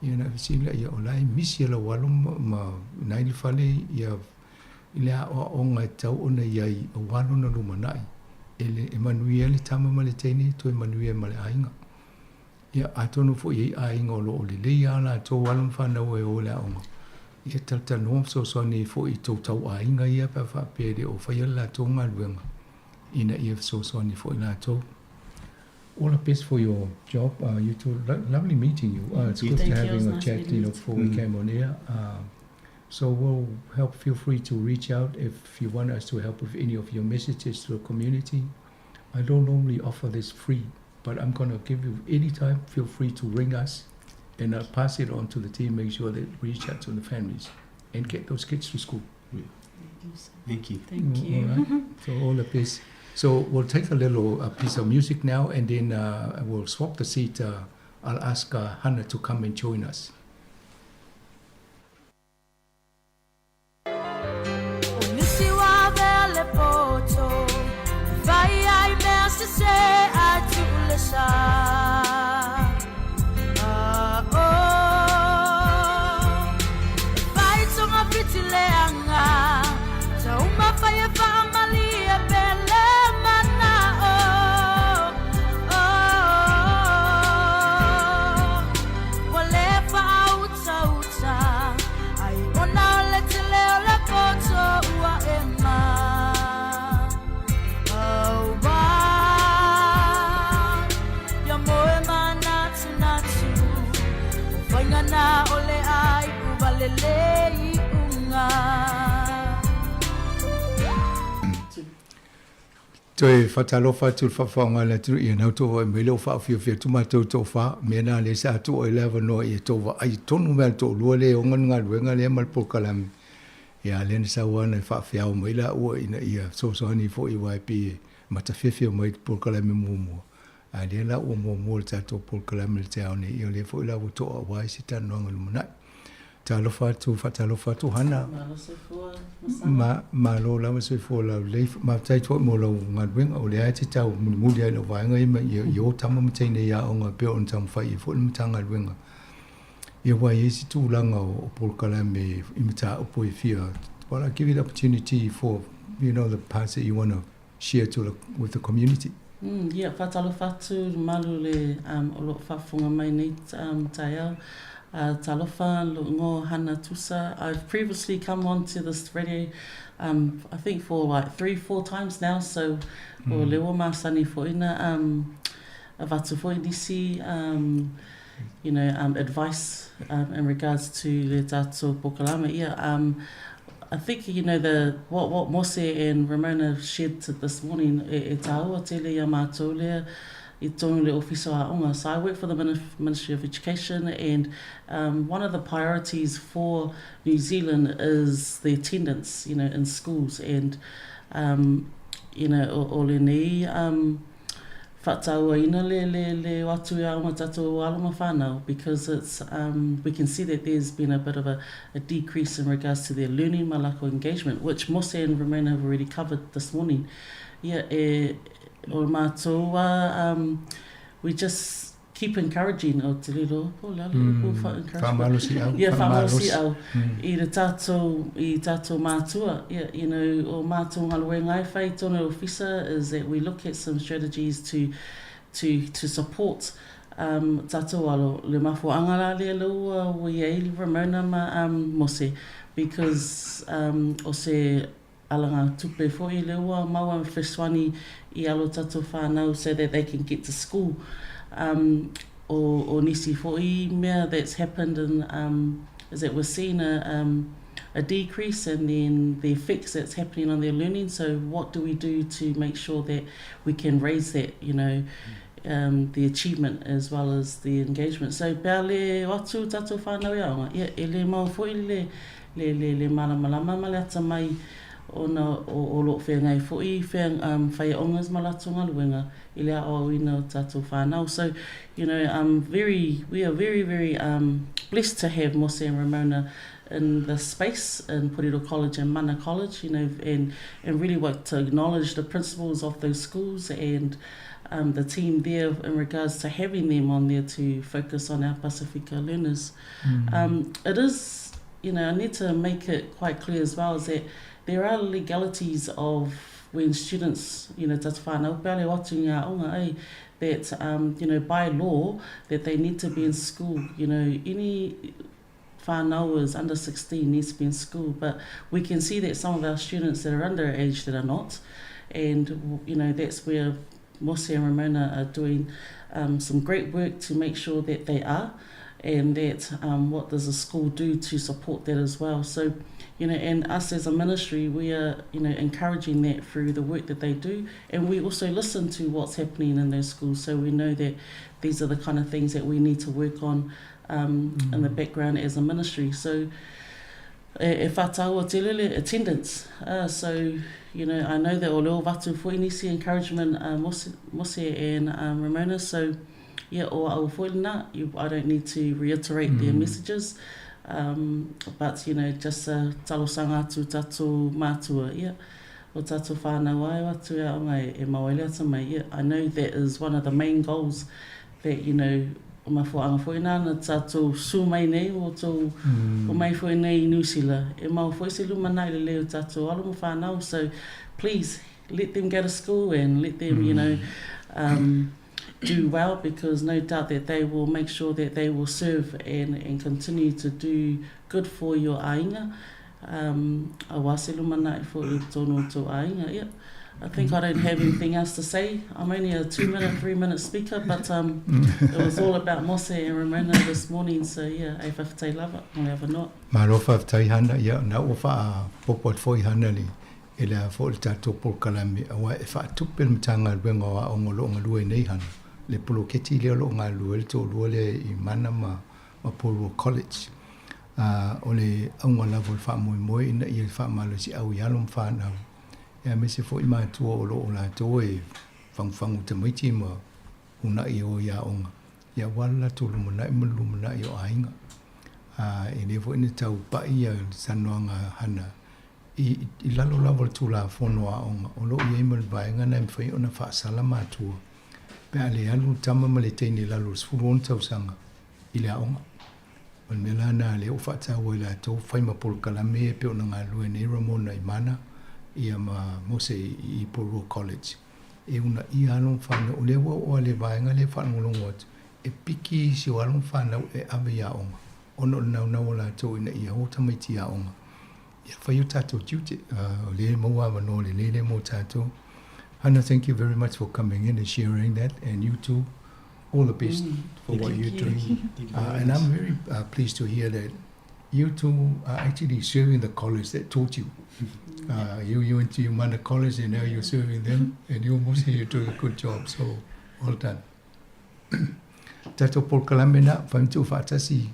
Ia ona e fesili lea, ia o la e misi e lau alo ma ma na i le fale ia i le aoaoga e tatau ona i ai aua lona lumanai e le e manuia ai le tama ma le teine toe manuia ai ma le aiga. Ia, atonu foi e i ai aiga o lo o lelei lava latou alo ma fanau e o i le aoga, ia talatalanoa ma fesoasoani ai foi i tou tauaiga ia pe a faapea e le o faia le latou galuega ina ia fesoasoani foi latou. All the best for your job. Uh, you two, lo lovely meeting you. Uh, it's good Thank to you. It was having a nice chat, meeting you know, you. before we came on air. So we'll help. Feel free to reach out if you want us to help with any of your messages to the community. I don't normally offer this free, but I'm going to give you any time. Feel free to ring us, and I'll pass it on to the team. Make sure that we reach out to the families and get those kids to school. Yeah. Thank you. Thank you. All right. So all the best. So we'll take a little piece of music now, and then we'll swap the seat. I'll ask Hannah to come and join us. O nisi ua avea le poto e fai ai mea sese ae tuu le sa. Ah, oh. E fai togafiti leaga, taumafai e faamalie pe le manao. Oh, ua le faautauta ai ona o le tele o le poto ua e ma. Auā, ia moe manatunatu, o faiga na o le ai uvalele iuga. Toe faatalofa atu i le faafofoga a le atunuu ia na outou vaai mai lea ua faaofiofia atu matou toafa, mea na lea sa tuu ai le avanoa ia tou vaai tonu mai lava i le toalua lea e ona le galuega lea ma le polokalame. Ia a lea na sau lava na faafeao mai laua ina ia fesoasoani foi aua e pei e matafefe mai i le polokalame muamua. A lea la ua muamua i le tatou polokalame i le taeao nei, ia o lea foi la ua to'a aua isi talanoaga lumanai. Talofa atu, faatalofa atu Hana. Malo soifua Masana. Ma, malo lava soifua laulelei. Faafetai foi mo lau galuega, o lea e te tau mulimuli ai i lau vaega ia ma ia, i o tama ma teine i aoga e pei ona taumafai ai foi le Matagaluega. Ia aua e i ai se tulaga o, o polokalame i mataupu e fia, well, I give you the opportunity for, you know, the parts that you want to share to the, with the community. Mm, yeah, whātalofa atu malu le um, o loo faafofoga mai nei um, taeao. Talofa lo ngo Hana Tusa. I've previously come on to this radio um, I think for like 3, 4 times now, so o le ua masani foi na um, avatu foi nisi um, you know, advice in regards to le tatou pokalame. Yeah, I think, you know, the, what, what Mose and Ramona shared to this morning, e, e tāua tele ia mātou lea i tonu le ofisa o aonga. So I work for the Ministry of Education and one of the priorities for New Zealand is the attendance, you know, in schools and, you know, o, o lenei whaatauaina le, le, le o atu i aonga tatou alo ma whanau because it's, we can see that there's been a bit of a, a decrease in regards to their learning ma lako engagement, which Mose and Ramona have already covered this morning. Yeah, e, o mātou we just keep encouraging o te riro po le ala po fa encourage Whamalosi au, yeah whamalosi whamalosi. au i le tātou i tātou mātua yeah you know o mātou ngaluenga e whai tonu ofisa is that we look at some strategies to to to support um tātou alo le mafuaanga la lea le ua ua i ai Ramona ma um Mose because um o se alanga tupe foi le ua maua fesoani i alo tatou whanau so that they can get to school. Um, o, o nisi foi mea that's happened in, um, is that we're seeing a, um, a decrease and then the effects that's happening on their learning. So what do we do to make sure that we can raise that, you know, um, the achievement as well as the engagement. So pea le o atu tātou whānau e aonga, ia, e le mau foi le, le, le, le malamalama ma le atamai ona o, o lo o whengai foi whea, um, whaiaongas ma latou galuega i le aoaoina o tātou whānau. So, you know, I'm very, we are very, very um, blessed to have Mose and Ramona in the space in Porirua College and Mana College, you know, and, and really work to acknowledge the principals of those schools and um, the team there in regards to having them on there to focus on our Pasifika learners. Mm. Um, it is, you know, I need to make it quite clear as well is that there are legalities of when students, you know, tātou whānau, pea le watu ngā onga, ai, that, um, you know, by law, that they need to be in school, you know, any whānau is under 16 needs to be in school, but we can see that some of our students that are underage that are not, and, you know, that's where Mose and Ramona are doing um, some great work to make sure that they are, and that um, what does the school do to support that as well. So, you know, and us as a ministry, we are, you know, encouraging that through the work that they do, and we also listen to what's happening in those schools, so we know that these are the kind of things that we need to work on um, mm. in the mm. background as a ministry. So, e, e whātāua te lele, attendance. Uh, so, you know, I know that o leo vatu fo inisi encouragement uh, Mose, Mose and um, Ramona, so yeah, o au foi lena, you, I don't need to reiterate mm. their messages. Um, but, you know, just a talosanga atu tātou mātua, yeah. O tātou whānau ai o atu e aonga e, e mawele atu mai, yeah. I know that is one of the main goals that, you know, o mafuaanga foi nā na tātou sū mai nei o tō mm. o mai foi nei i New Zealand. E mau foi se luma nā i le leo tātou alo mo whānau. So please let them go to school and let them, mm. you know, um, do well because no doubt that they will make sure that they will serve and, and continue to do good for your āinga. Um, a wā se luma nā i fo i tōno tō āinga, yeah. I think I don't have anything else to say. I'm only a two-minute, three-minute speaker, but um, it was all about Mose and Ramona this morning, so yeah, e whawhitai lava, mo le awanoa. Malo whawhitai hana, ia, na ua wha popo at foi hana li, e le a fo le tātou polokalame, aua e whaatupe le matagaluega o aoga o lo o galue nei hana, le poloketi lea o lo o galulue le toalua lea i Mana ma, ma Porirua College. Uh, o le auga lava o le faamoemoe ina ia faamalosiau i alo ma whanau, e aemaise foi matua o lo o latou e fagufagu tamaiti ma unaʻi o i aoga, ia aua le latou lumanai ma le lumanai o aiga. A e le foi na taupaʻi ia saunoaga hana i, i lalo lava o le Tulafono Aoga o lo o i ai ma le vaega na e mafai ona faasala matua pe a le alu le tama ma le teine i lalo o le 16 tausaga i le aoga. O le mea la na lea ua faataua i latou fai ma polokalame e pei ona galulue nei Ramona i Mana ia ma Mose i Porirua College. E uunaia alo ma fanau, o lea ua oo lava i le vaega lea e faalogologo atu, e piki isi o alo ma fanau e ave i aoga, ona o le naunau o latou ina ia o tamaiti i aoga. Ia fai o tātou tiute, uh, o lea e maua avanoa lelei lea mo tātou. Hana, thank you very much for coming in and sharing that, and you too, all the best mm. for what you're doing. Thank you. Uh, and I'm very uh, pleased to hear that you two are actually serving the college that taught you. Uh, you, you went to Umana College and now you're serving them, and you're mostly you're doing a good job, so well done. Tātou polokalame nā, whaimtu whaatasi,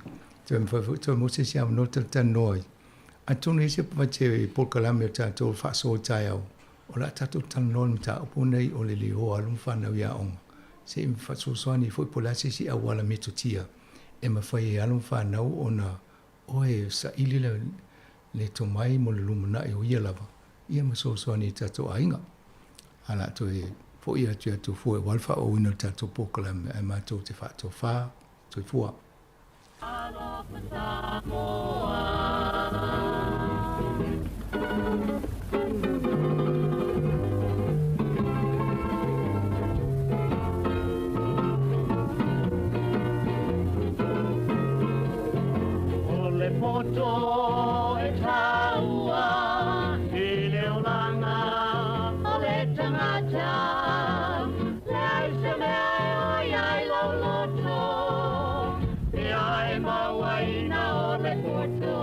toe mo se si awanoa talatanoa ai. Atonu e se pavatea i polokalame o tātou whaasoa taiao, o la tātou talanoa le mataupu nei o le le o alo ma whanau i aoga. Se i whaasoasoani foi po le a se isi auala metotia e mafai e alo ma whanau ona oe saili le, le tomai mo le lumanai o ia lava, ia ma soasoani i tātou aiga. A la toe foʻi atu ia tou fua aua le faaauauina o le tatou polokalame ae matou te faatofā. Soifua. O le poto e taua i le olanga o le tangata. Leai se mea e oi ai lau loto, pe a e mauaina o le poto.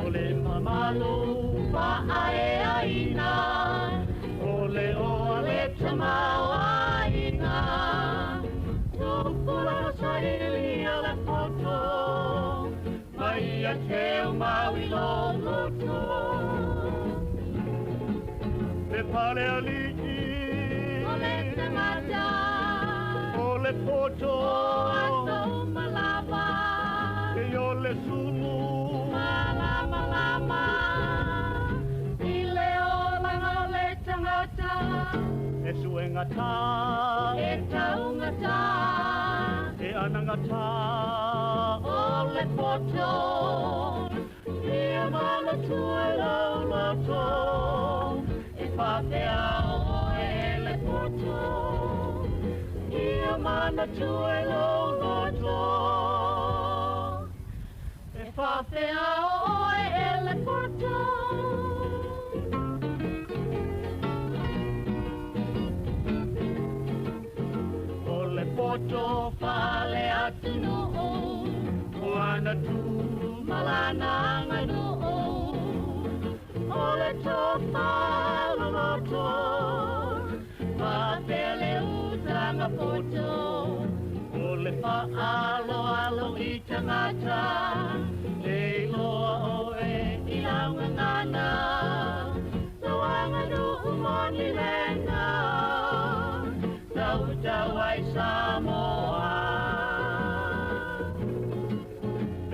O le pale ali'i O le tagata O le poto O aso uma lava E o le sulu Malamalama I le olaga o le tagata E suegatā E taugatā E anagatā O le poto Ia manatua i lou loto E faapea oe e le poto Ia manatua i lou loto E faapea oe e le poto O le poto faale-atunuu O ana tu ma lana aganuu O le tofa loloto Faapea le utaga poto O le faaaloalo i tagata Le iloa oe i lau gagana Lau aganuu moni lena Tautau ai Samoa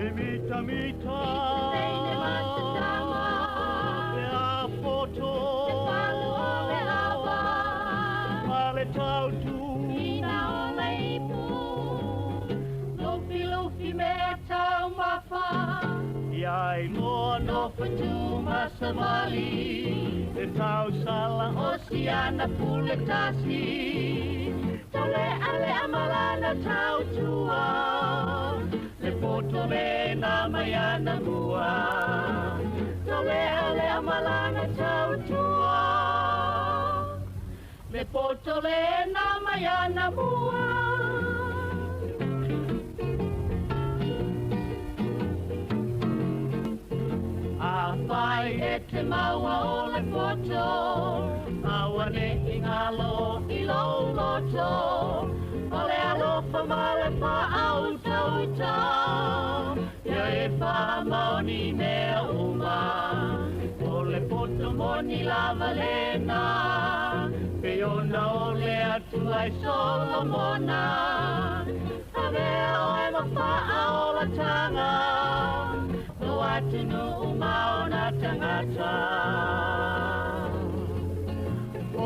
E mitamita Teine ma se tama Pe a poto Se palu o le ava Ma le tautu Ina o le ipu Lufilufi mea taumafa Ia iloa nofo tu ma savali E tausala o siana pule tasi Taulealea ma lana tautua Le poto lena mai ana mua Taulealea ma lana tautua Le poto lena mai ana mua Afai e te maua o le poto Aua ne i galo i lou loto O le alofa ma le faautautā Ia e faamaoni i mea uma O le poto moni lava lena Pei ona ole atu ai Solomona Avea oe ma faaolataga Lou atunuu ma ona tagata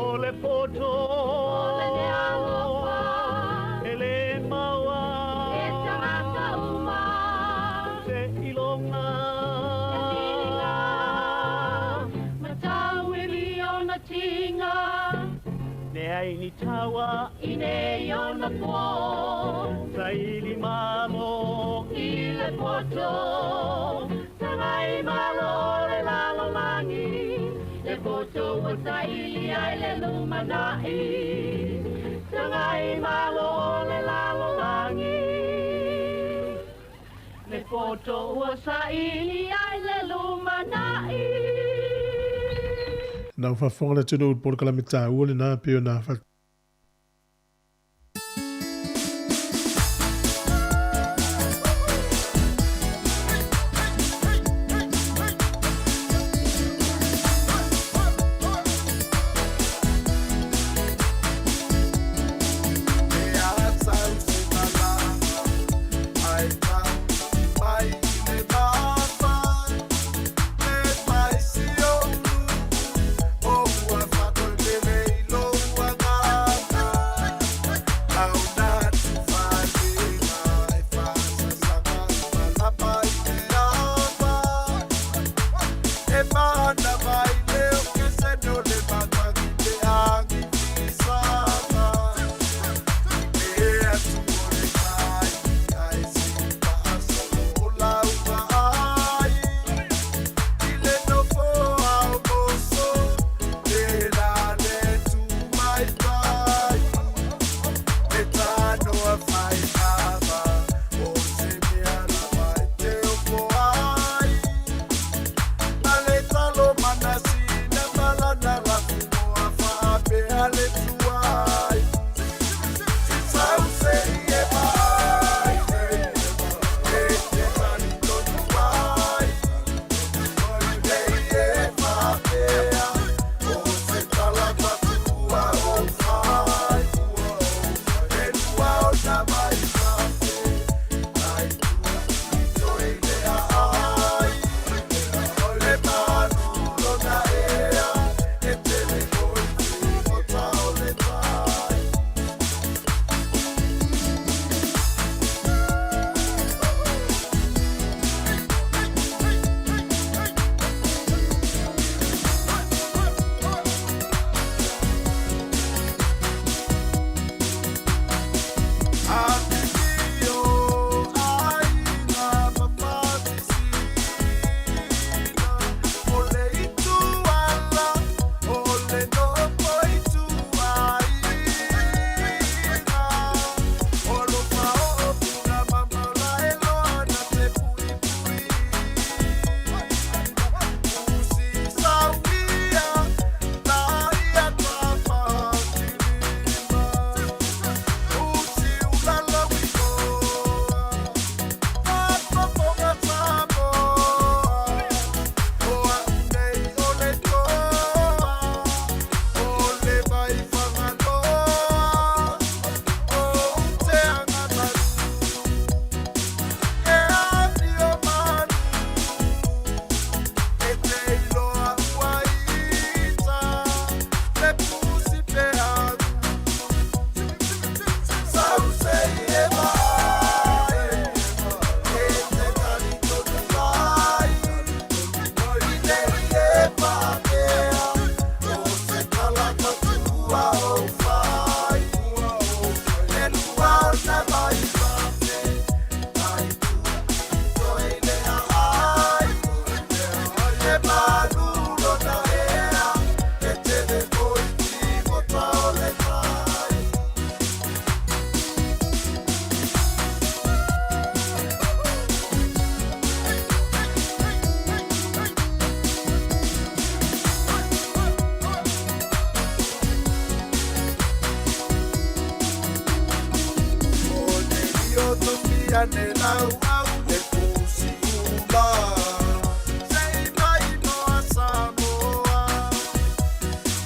O le poto O le alofa E le maua E tagata uma Seiloga E filiga Ma tauili ona tiga Leai ni taua I nei ona po Saili malo I le poto Tagai malo o le lalolagi Le poto ua saili ai le lumanai Tagai malo o le lalolagi Le poto ua saili ai le lumanai. Na ua faafofoga le atunuu i le polokalame taua lena pei ona ane lau au le pusi ula. Sei mai moa Samoa.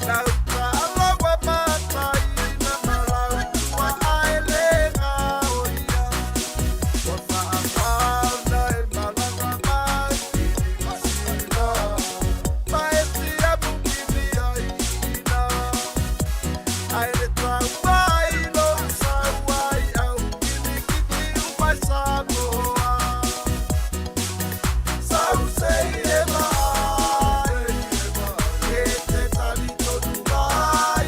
Lau ta'aloa matai na malau ua aelega oia. Ua fa'afauna e malaga mai i Niusila. Ma e siamu kini ai ina. Ai le tauai lo sauai au kilikiti umai Samoa. Sau sei e mai, e te tali tonu mai.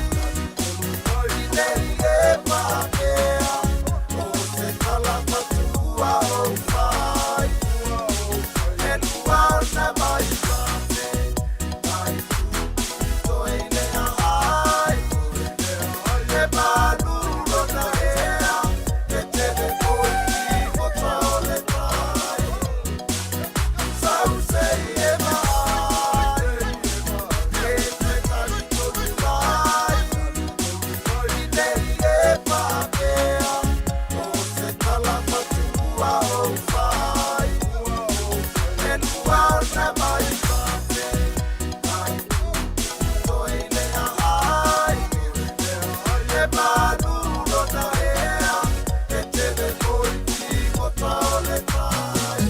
I nei e paakea, o se tala matua o fai. E lua ona mai pape, ai tupito e le ai. E malu lona ea, e tele oi ki gota o le tai. Sau sei e mai, e te tali tonu mai. I nei e paakea, o se tala matua o fai. E lua ona mai pape, ai tupito e le ai. E malu lona ea, e tele oi ki gota o le tai.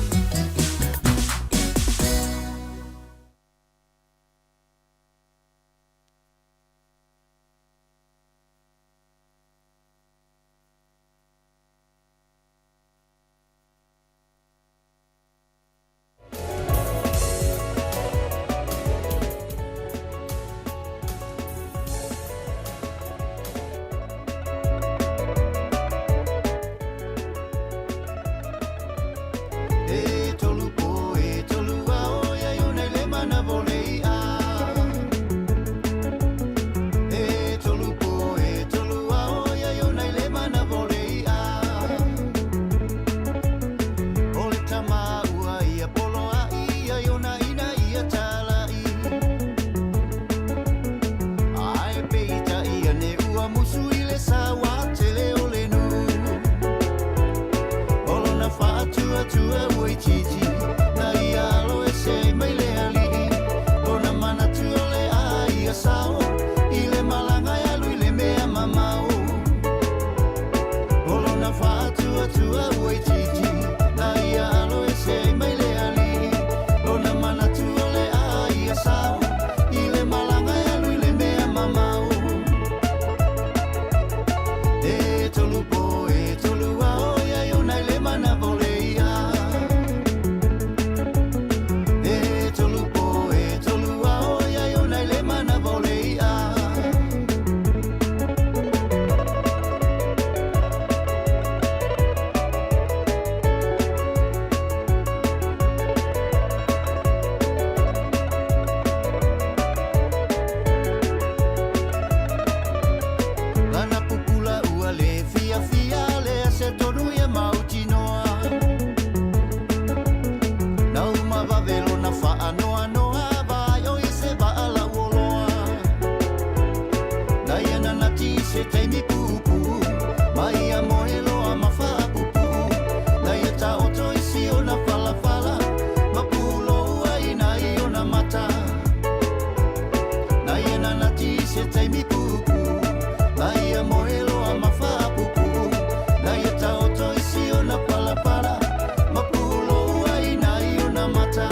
E tolu po, e tolu ao, ia i ona i le mana vole i a. E tolu po, e tolu ao, ia i ona i le mana vole i a. O le tama ua ia polo a ia i ona ina ia talai. Ai peita ia ne ua musu i le sawa tele o le nu. Olona whaatua tua ua i titi, na ia alo e se mai le alii. Lona mana tua le a ia sao, i le malanga e alu i le mea mamao. Olona whaatua tua ua i titi, na ia alo e se mai le alii. Lona mana tua le a ia sao, i le malanga e alu i le mea mamao. E tolu po, e tolu ao, ia i ona i le mana vole ia. E tolu po, e tolu ao, ia i ona i le mana vole ia. Lana pupula ua le fia fia le se tonu ia mautinoa. Na uma vavelo na whaanoa noa vai o i se vaa la uoloa. Na ia nana ti se teimi pupu, mai ia moe loa ma whaapupu. Na ia taoto i si ona falafala, ma pulo ua ina i ona mata. Na ia nana ti se teimi pupu, mai ia moe loa ma whaapupu. Na ia taoto i si ona falafala, ma pulo ua ina i ona mata.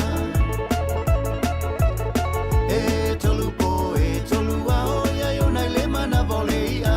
E tolu po, e tolu ao, ia i ona i le mana vole ia.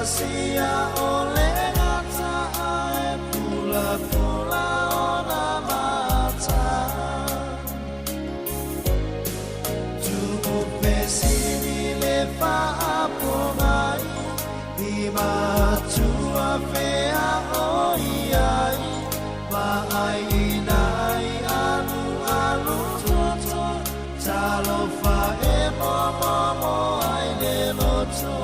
tasi a o le gata a e pulapula ona mata. Tu'ufesili le fa'apogai i matua fea o i ai va'aiina ai alualu toto talofa e momomo ai le loto.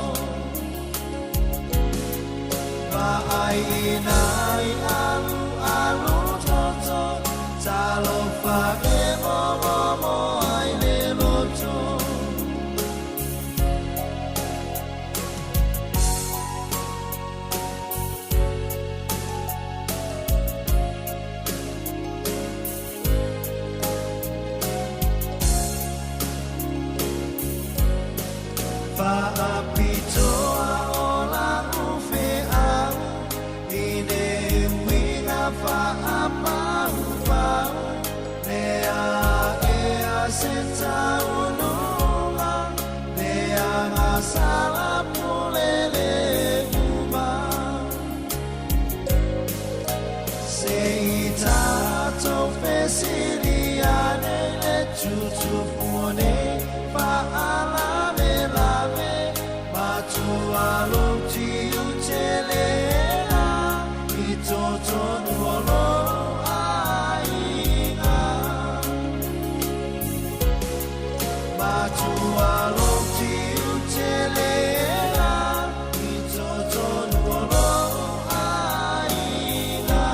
Va'aiina ai alualu toto talofa e momomo ai le loto. Fa'apitoa o la'u fe'au i le uiga fa'apaupau le a'ea se taunu'uga le agasala pule le uma se'i tatou fesiliane le tutupu o nei fa'alavelave matua lou tiutelega i totonu o lou aiga. Matua lou tiutelega i totonu o lou aiga.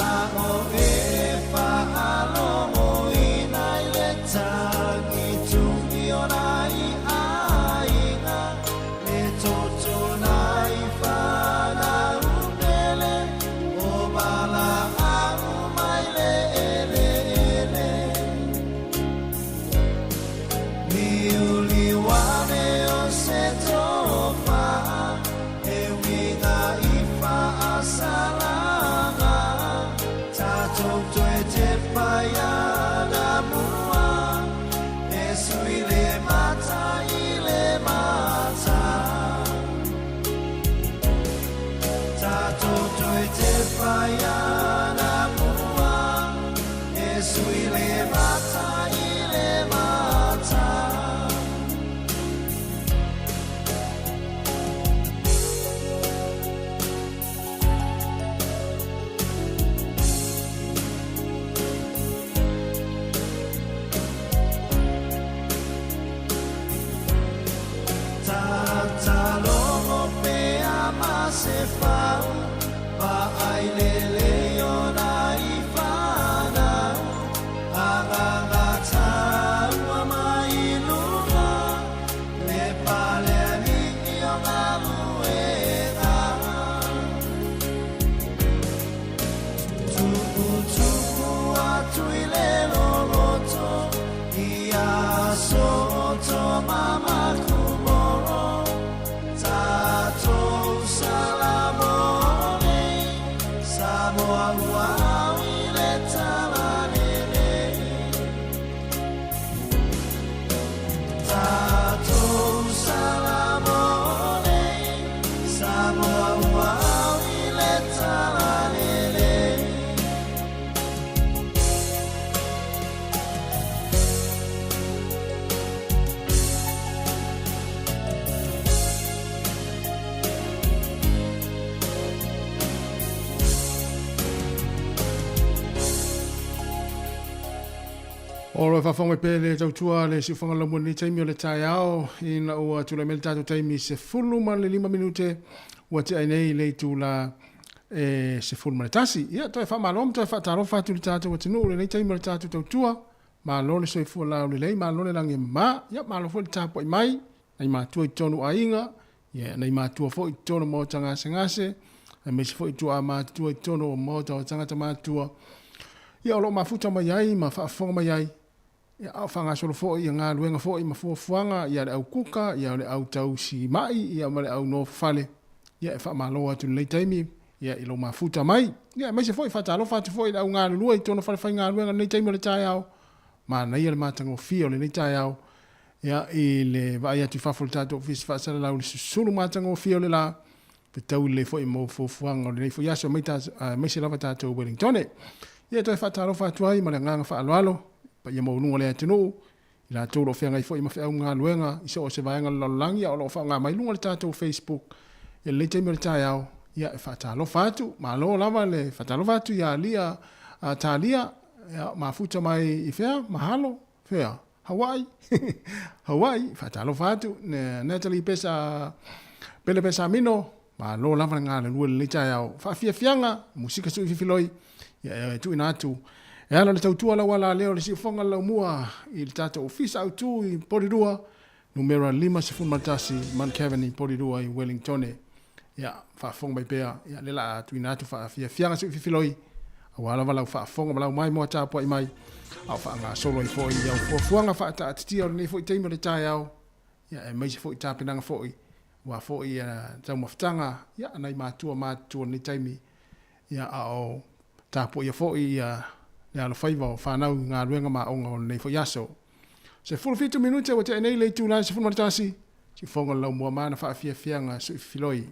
A o e fa'alogoina i le tagitugi o nai aiga le totonai fanaupele o mala'au mai le eleele. Liuliuane o se tofa e uiga i fa'asalaga tatou toe tepaiaga mua e sui le mata i le mata. Tatou toe tepaiaga mua e sui le mata i le mata. Tatalogo pea ma se fau va'ai lelei ona i fanau agagataua mai luga le paleali'i o galuega. Tuputupu atu i le loloto ia soto mamakumoro tatou salamone Samoa ua au i le talalelei. Tatou salamone Samoa ua au i le talalelei. O lo faafofoga mai pea le tautua le siufaga lamua lenei taimi o le taeao ina ua tulai mai le tatou taimi 15 minute ua tea ai nei le itula e 11. Ia toe faamalo ma toe faatalofa atu i le tatou atunuu lenei taimi o le tatou tautua. Malo le soifua laulelei, malo le lagi e mama, ia malo foi le tapuai mai, nai matua i totonu o aiga, ia nai matua foi i totonu o maota gasegase, aemaise foi tuaa matutua i totonu o maota o tagata matutua. Ia o lo o mafuta mai ai ma faafofoga mai ai Ia, a o faagasolo foi ia galuega foi ma fuafuaga ia le au kuka, ia le au tausi ma'i, ia ma le au nofo fale. Ia, e faamalo atu i lenei taimi, ia, i lou mafuta mai. Ia, aemaise foi, faatalofa atu foi i le au galulue i totonu o falefaigaluega i lenei taimi o le taeao. Manaia le matagofie o lenei taeao, ia, i le vaai atu i fafo o le tatou Ofisa Faasalalau i le susulu matagofie o le la, fetaui lelei foi mo fuafuaga o lenei foi aso, aemaise lava tatou Wellingtone. Ia, e toe faatalofa atu ai ma le agaga faaaloalo i paia maualuga o le atunuu, i latou o lo o feagai foi ma feau ma galuega i so o se vaega o le lalolagi a o lo o faaaoga mai luga o le tatou Facebook i lenei taimi o le taeao. Ia, e faatalofa atu, malo lava le faatalofa atu ia Lia Talia, ia, mafuta mai i fea, mahalo, fea, Hawaii, Hawaii, faatalofa atu, Natalie Pesa, Pele Pesamino, malo lava le galulue i lenei taeao. Faafiafiaga, musika sui fifiloi, ia e tuuina atu e ala le tautua lau ala lea o le siufoga le laumua i le tatou ofisa autu i Porirua, numera 51 Mount Caveney, Porirua i Wellingtone. Ia, faafofoga mai pea, ia, lea la a tuuina atu faafiafiaga sui fifiloi, aua lava lau faafofoga ma lau maimoa tapuai mai, a o faagasolo ai foi i au fuafuaga faataatitia o lenei foi taimi o le taeao, ia, aemaise foi tapenaga foi, aua foi ia taumafataga, ia, a nai matua matutua o lenei taimi, ia, a o tapuaia foi ia le alofaiva o fanau i galuega ma aoga o lenei foi aso. 17 minute ua tea nei le itula e 11, siufofoga o le laumua ma ana faafiafiaga suifiloi.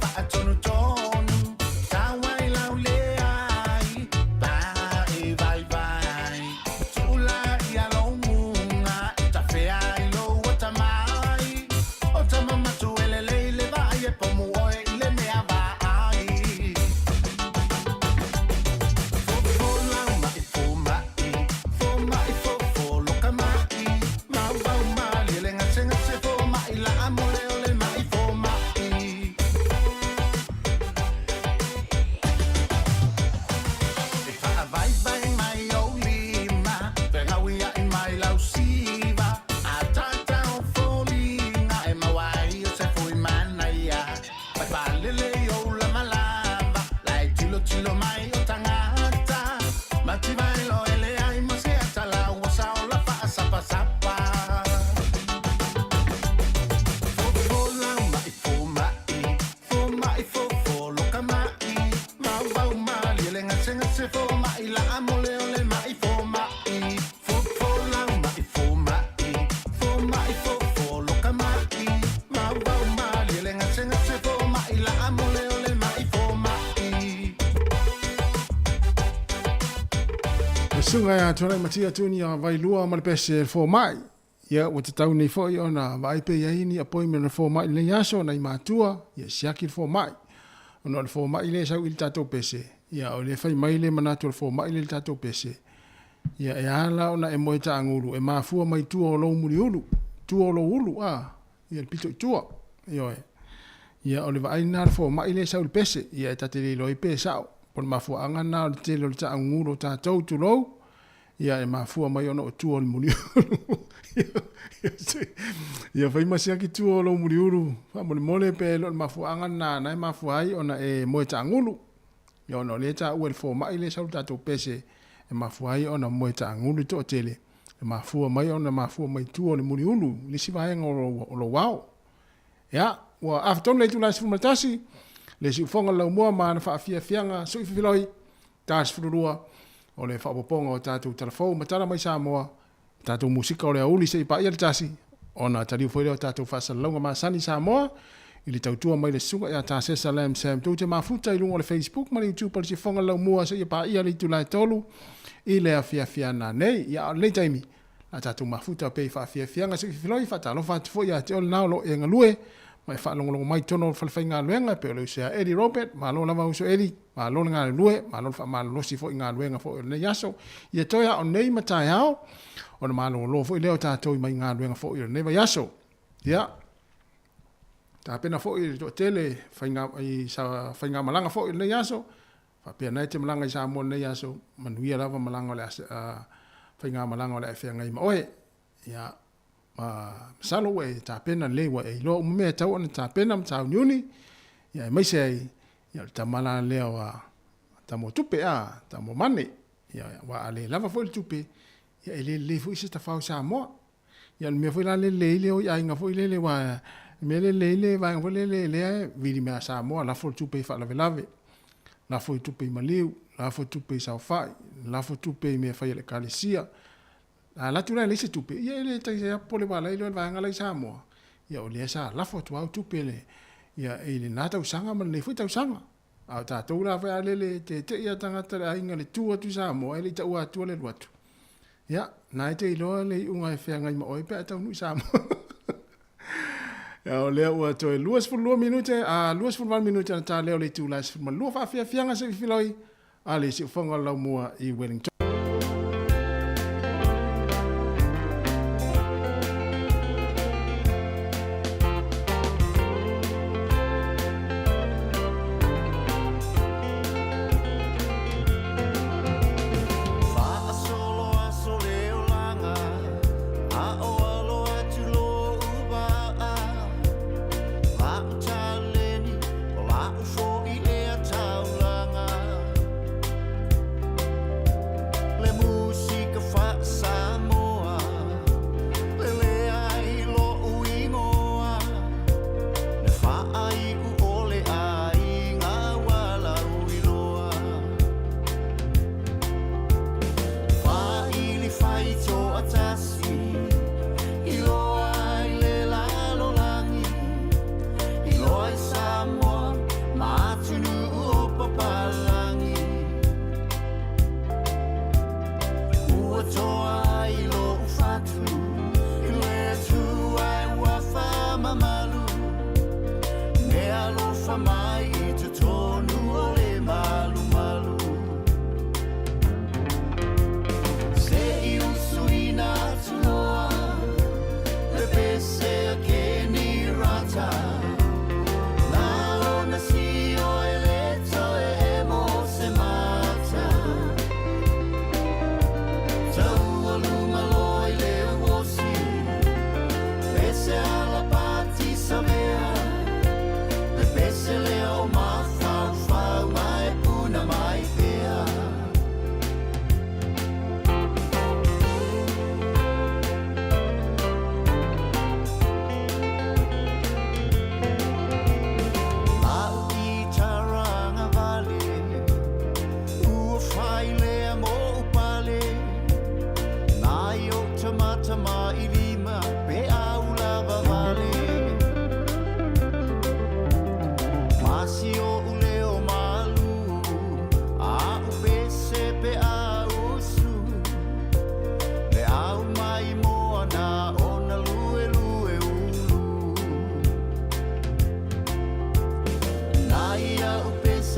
faatonutonu tauailauleai pae vaivai tu'ulaʻi alouguga e tafea ai lou atamai o tamamatu e lelei le vaai e pomu oe i le mea vaai fofo laumaʻi fomaʻi fomaʻi fofo loka maʻi mauvau malie le gasegase fomaʻi laʻa mole o le maʻi fomaʻi E faavaivai mai ou lima fegauiaʻi mai lausiva a tatao foliga e maua ai o se fui manaia mai falele i ou lamalava lae tilotilo mai o tagata mativaelo e leai ma se atalau ua saola faasapasapa fofo laumaʻi fomaʻi fomaʻi fofo loka maʻi mauvau malie le gasegase fomaʻi laʻa mole o le maʻi fomaʻi fofo laumaʻi fomaʻi fomaʻi fofo loka maʻi mauvau malie le gasegase fomaʻi laʻa mole o le maʻi fomaʻi Le susuga ia Tuanaimatia Tuni a Vailua ma le pese fomaʻi. Ia ua tatau nei foʻi ona vaai pe iai ni appointment o le fomaʻi i lenei aso nai matua, ia siaki le fomaʻi. Ona o le fomaʻi lea e sau i le tatou pese, ia o lea fai mai le manatu o le fomaʻi lea i le tatou pese. Ia e ala ona e moe taagulu e mafua mai tua o lou muliulu, tua o lou ulu, a, ia le pito i tua. Ioe. Ia o le vaai lena a le fomaʻi lea e sau i le pese, ia e ta te le iloa ai pe sao. Po o le mafuaaga lena o le tele o le taagugulu o tatou, tulou, Ia e mafua mai ona o tua o le muliulu. Ia fai ma siaki tua o lou muliulu, faamolemole pe e le o le mafuaaga lena na e mafua ai ona e moe taagulu. Ia ona o lea e taua e le fomai lea e sau le tatou pese e mafua ai ona moe taagulu le toatele, e mafua mai ona mafua mai tua o le muliulu i le isi vaega o lou ao. Ia, ua afa tonu le itula e 11, le siufoga o le laumua ma ana faafiafiaga sui fefiloi, Ta 12, o le faaopoopoga o tatou tala fou ma tala mai Samoa, ma tatou musika o le aouli seia paia le tasi, ona taliu foi lea o tatou faasalalauga masani Samoa i le tautua mai le Susuga ia Tasesa Lam Sam. Tou te mafuta i luga o le Facebook ma le YouTube o le Sifoga Laumua seia paia le itula e 3 i le afiafi a nanei. Ia, a o lenei taimi, la tatou mafuta pea i faafiafiaga se i fefiloi, faatalofa atu foi ia te oe lena o lo o e galue ma e faalogologo mai i totonu o le falefaigaluega e pei o le uso ia Eddie Robert. Malo lava uso Eddie. Malo le galulue, malo le faamalolosi foi i galuega foi o lenei aso. Ia toe a o nei ma taeao, ona malolo foi lea o tatou i mai galuega foi o lenei vaiaso. Ia, tapena foi le toatele faiga, i sa faigamalaga foi o lenei aso, faapea na e te malaga i Samoa lenei aso, manuia lava malaga o le ase, a, faigamalaga o le a e feagai ma oe. Ia, ma masalo ua e tapena lelei, ua e iloa uma mea e tatau ona tapena ma tāuniuni, ia aemaise ai, ia o le tama la lea o a tama o tupe, a, tama o mane, ia, aua a le lava foi le tupe, ia e le lelei foi se tafao i Samoa. Ia o le mea foi la le lelei le o i aiga foi lele, aua le mea le lelei le vaega foi lele lea e vili mea a Samoa, lafo le tupe i faalavelave, lafo i tupe i maliu, lafo tupe i saofai, lafo tupe i mea e fai a le Ekalesia, A alu atu la e leai se tupe, ia e le tai a popole aua la e iloa e le vaega la i Samoa, ia o lea sa lafo atu au tupe le, ia i lena tausaga ma lenei foi tausaga. A o tatou la foi a lele tete'i a tagata le aiga le tu atu i Samoa e le i taua atua le alu atu. Ia, na e te iloa le iuga e feagai ma oe pe a e taunuu i Samoa. Ia o lea ua toe 22 minute, a 28 minute ana ta lea o le itula e 12 faafiafiaga se i filoi a le siufoga o le laumua i Wellington. Faasolo aso le olaga, a o alo atu lo'u vaa. La'u taleni, o la'u fo'i lea taulaga.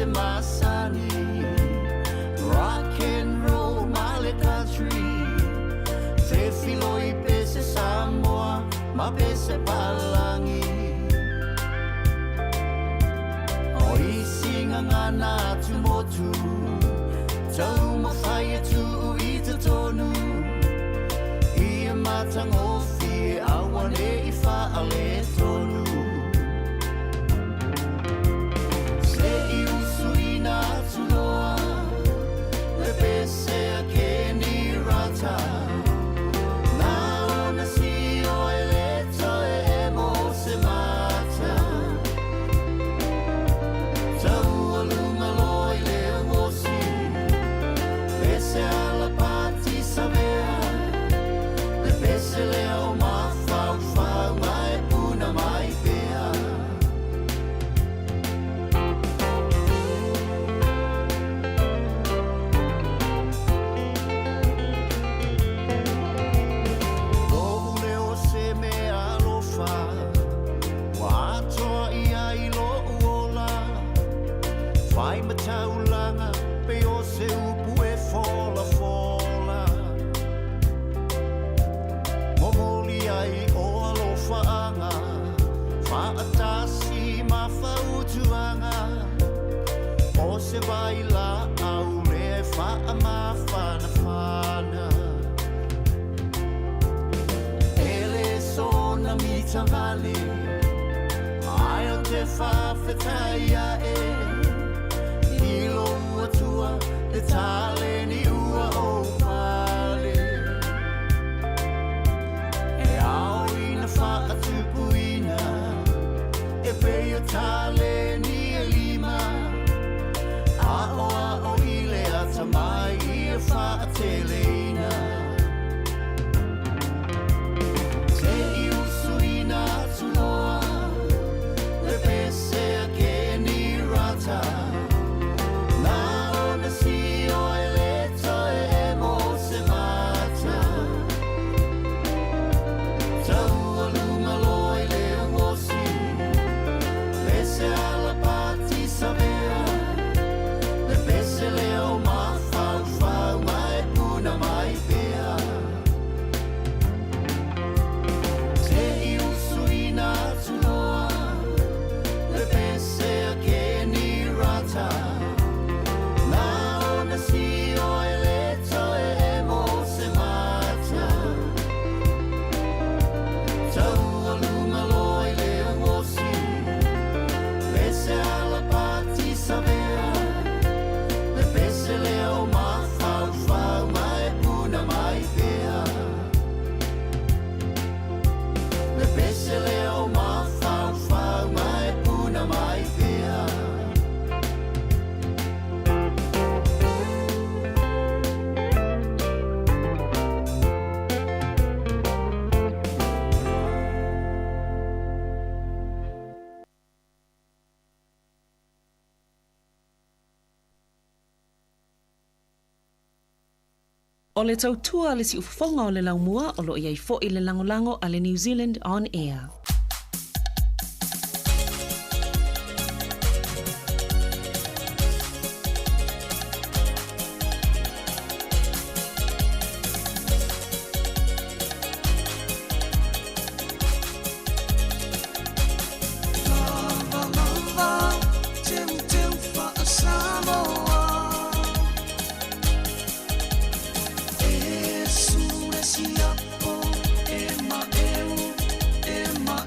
pese masani Rock and roll ma le country Fe filoi pese Samoa ma pese Palangi O isi ngangana atu motu Tau mawhai atu i te tonu I matangofi awane i whaale tonu Se i usu ina atuloa Le pese a Kenny Rata Nā ona si o e le toe e mo se mata Tau alunga loa i le osi Pese ala pati savea Le pese lea o mawhau mai puna mai pea Lo'u le o se mea alofa Ua atoa ia i lo'u ola Fai mataulanga pe o se upu e fola fola Momoli ai o alofa-anga Fa'atasi ma fautuaga O se vai la au le fa'amafanafana E le sona mitavale Ai o te whawhetai e I lo atua le tale ni ua o pale E ao ina whaatupuina E pei o tale ni e lima Ao ao i le ata mai i e whaateleina Te i usu ina atuloa Le pese a Kenny Rata Nā ona si o e le toe e mo se mata Tau alunga loa i le osi Pese ala pati savea Le pese lea o mawhau mai puna mai pea Te i usu ina atuloa Le pese a Kenny Rata Nā ona si o e le toe e mo se mata Tau alunga loa i le osi Pese ala pati savea Le pese lea o mawhau mai puna mai pea Le pese lea o mawhau mai puna mai pea O le tautua le siufofoga o le laumua o loo iai fo'i le lagolago a le New Zealand On Air. Lava lava teu teu fa'asamoa E sule siapo e ma'eu e ma'eu.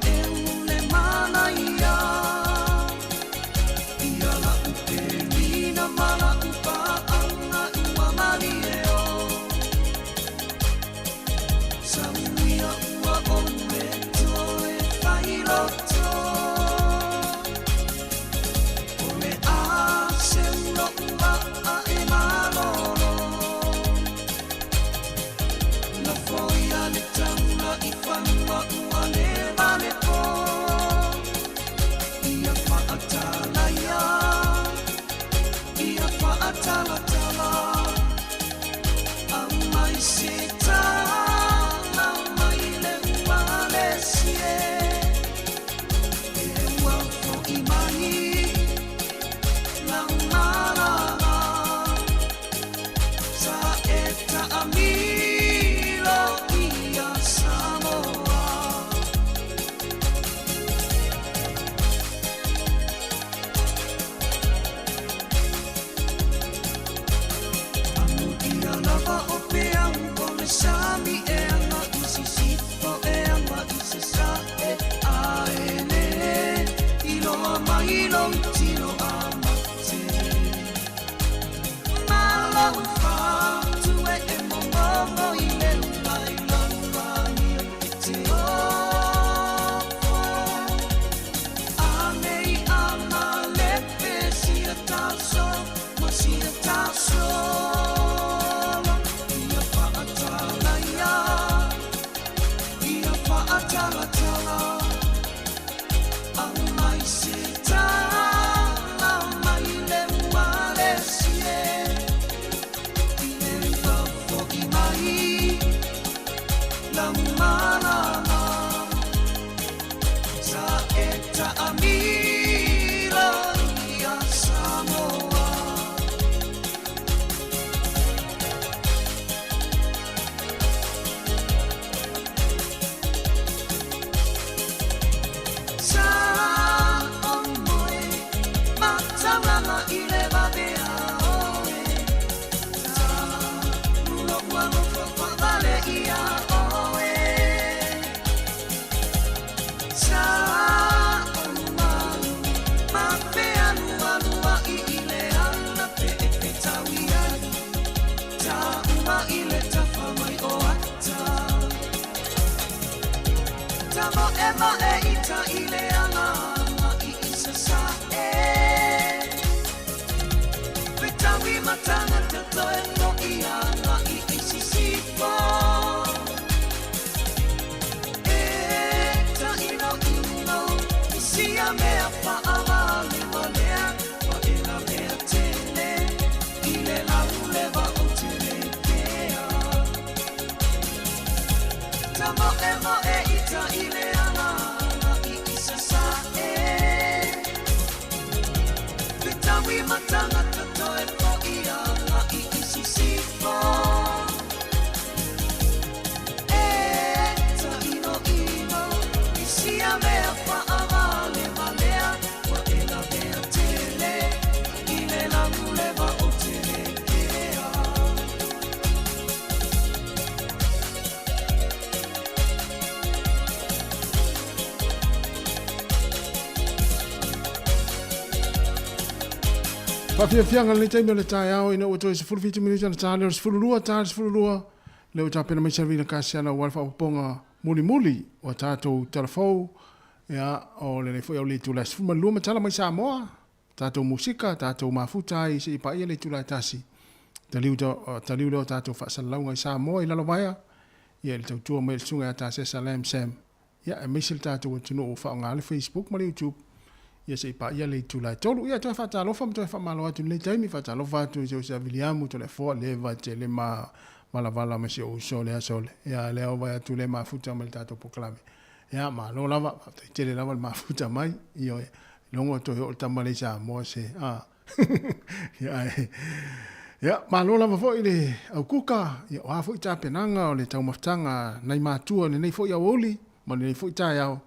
Moe ita i le ala i i sasae. Fetaui ma tangata toe fo'i agai i sisifo. E taʻinoʻino i sia mea faʻawalevalea ua e lavea tele i le laulewa o te lēkea. Tamoemoe ita i le ala i i sasae. Fetaui ma tangata toe fo'i agai i sisifo. E taʻinoʻino i sia mea faʻawalevalea ua e lavea tele i le laulewa o te lēkea. Faafiafiaga lenei taimi o le taeao ina ua toe 17 minute ona ta lea o le 12, ta le 12, lea ua tapena mai Selvina Kasiana aua le faaopoopoga mulimuli o a tatou tala fou, ia, o lenei foi aulii itula e 12 ma tala mai Samoa, tatou musika, tatou mafuta ai seia paia le itula e tasi. Taliu, taliu lea o tatou faasalalauga i Samoa i Lalovaea, ia i le tautua mai a le Susuga ia Tasesa Lam Sam, ia aemaise le tatou atunuu ua faaaoga le Facebook ma le YouTube, ia se i paia le itula e tolu. Ia toe faatalofa ma toe faamalo atu i lenei taimi, faatalofa atu i si ou uso ia Viliamu Toleafoa, Leva tele ma valavala ma si ou uso lea Sole. Ia lea ua vaai atu le mafuta mai le tatou polokalame. Ia malo lava, faafetai tele lava le mafuta mai. Ioe, logo toe oo le tama lea i Samoa se a. Ia ae Ia, malo lava foi le aukuka, ia o a foi tapenaga o le taumafataga nai matua i lenei foi aoauli ma lenei foi taeao.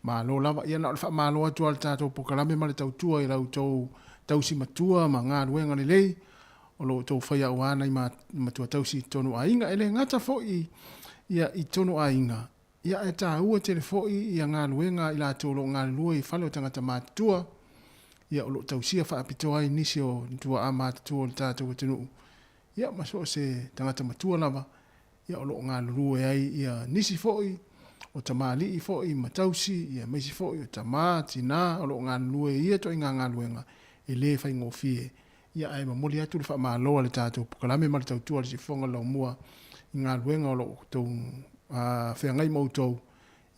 Malo lava, ia na o le faamalo atu lava i le tatou polokalame ma le tautua i la outou tausi matua ma galuega lelei o lo outou faia aua nai matua tausi i totonu o aiga. E le gata foi ia i totonu o aiga, ia ae taua tele foi ia galuega a i latou o lo o galulue i fale o tagata matutua, ia o lo o tausia faapitoa ai nisi o tuaa matutua o le tatou atunuu, ia ma so o se tagata matua lava, ia o lo o galulue ai ia nisi foi o tamalii foi ma tausi, ia aemaise foi o tama, tina o lo o galulue i ia ituaiga galuega e le faigofie. Ia ae momoli atu le faamalo a le tatou polokalame ma le tautua a le Siufofoga o le Laumua i galuega o lo o outou feagai ma outou,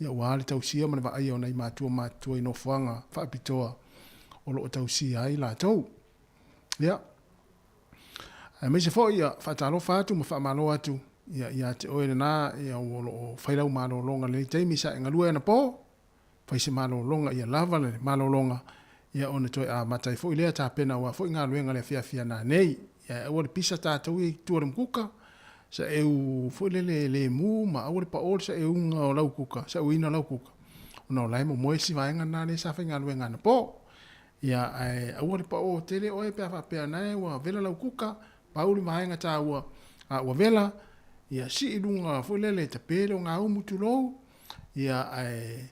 ia aua le tausia ma le vaaia o nai matua matutua i nofoaga faapitoa o lo o tausia ai latou. Ia, aemaise foi ia faatalofa atu ma faamalo atu ia ia te oe lena ia o lo o fai lau malologa i lenei taimi sa e galue anapo, fai se malologa ia lava le malologa ia ona toe amata ai foi lea tapena aua foi galuega le afiafi ana nei. Ia aua le pisa tatou ia i tua o le mukuka, sa eu foi lele lemu ma aua le pao le saeuga o lau kuka, saeuina o lau kuka, ona o la e momoe si vaega lena lea sa faigaluega anapo. Ia ae aua le pao tele oe pe a faapea na e ua vela lau kuka, pau le vaega taua a ua vela, ia sii i luga foi lele tape le ogaumu tulou, Ia, ae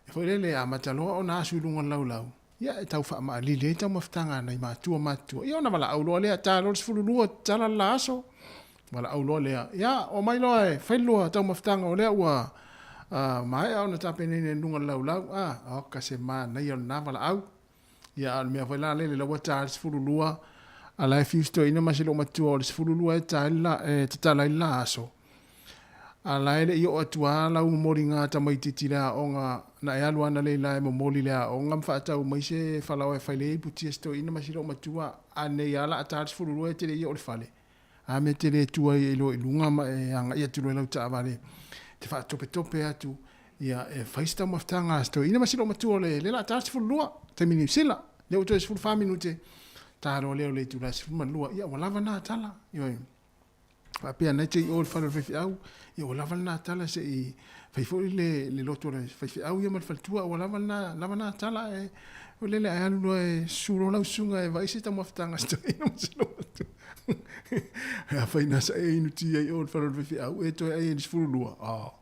foi lele, amata loa ona asu i luga o le laulau, ia, e tau faamaalili ai taumafataga a nai matua matutua. Ia, ona valaau loa lea, ta loa le 12, tatala le la aso, valaau loa lea, ia, omai loa e fai le lua taumafataga o lea ua maea ona tapenaina i luga o le laulau. A, oka se manaia o lena valaau. Ia, a o le mea foi la lele, la ua ta le 12, a la e fiu si toeaina ma si loomatua o le 12 e ta ai le la, e tatala ai le la aso. A la e le i oo atu lava lau momoliga a tamaitiiti i le aoga, na e alu ana le la e momoli i le aoga ma faatau mai se falaoa e fai le iputi a si toeaina ma si loomatua, a nei lava la a ta le 12 e te le i oo i le fale. A mea te le tu ai e iloa i luga ma e agai atu loa i lau taavale te faatopetope atu, ia, e fai se taumafataga a si toeaina ma si loomatua o le le la a ta le 12, taimi Niu Sila, lea ua toe 14 minute, ta loa lea o le itula e 12, ia ua lava na tala, ioe. Faapea na te i o i le fale o le faifeau, ia ua lava lena tala se i fai foi le, le loto o le faifeau ia ma le faletua, ua lava lena, lava lena tala ae o lele ae alu loa e susu loa lau susuga e vaai se taumafataga a si toeaina ma si loto. Afai na sa e inu ti ai i o i le fale o le faifeau, e toe ai i le 12. Oh.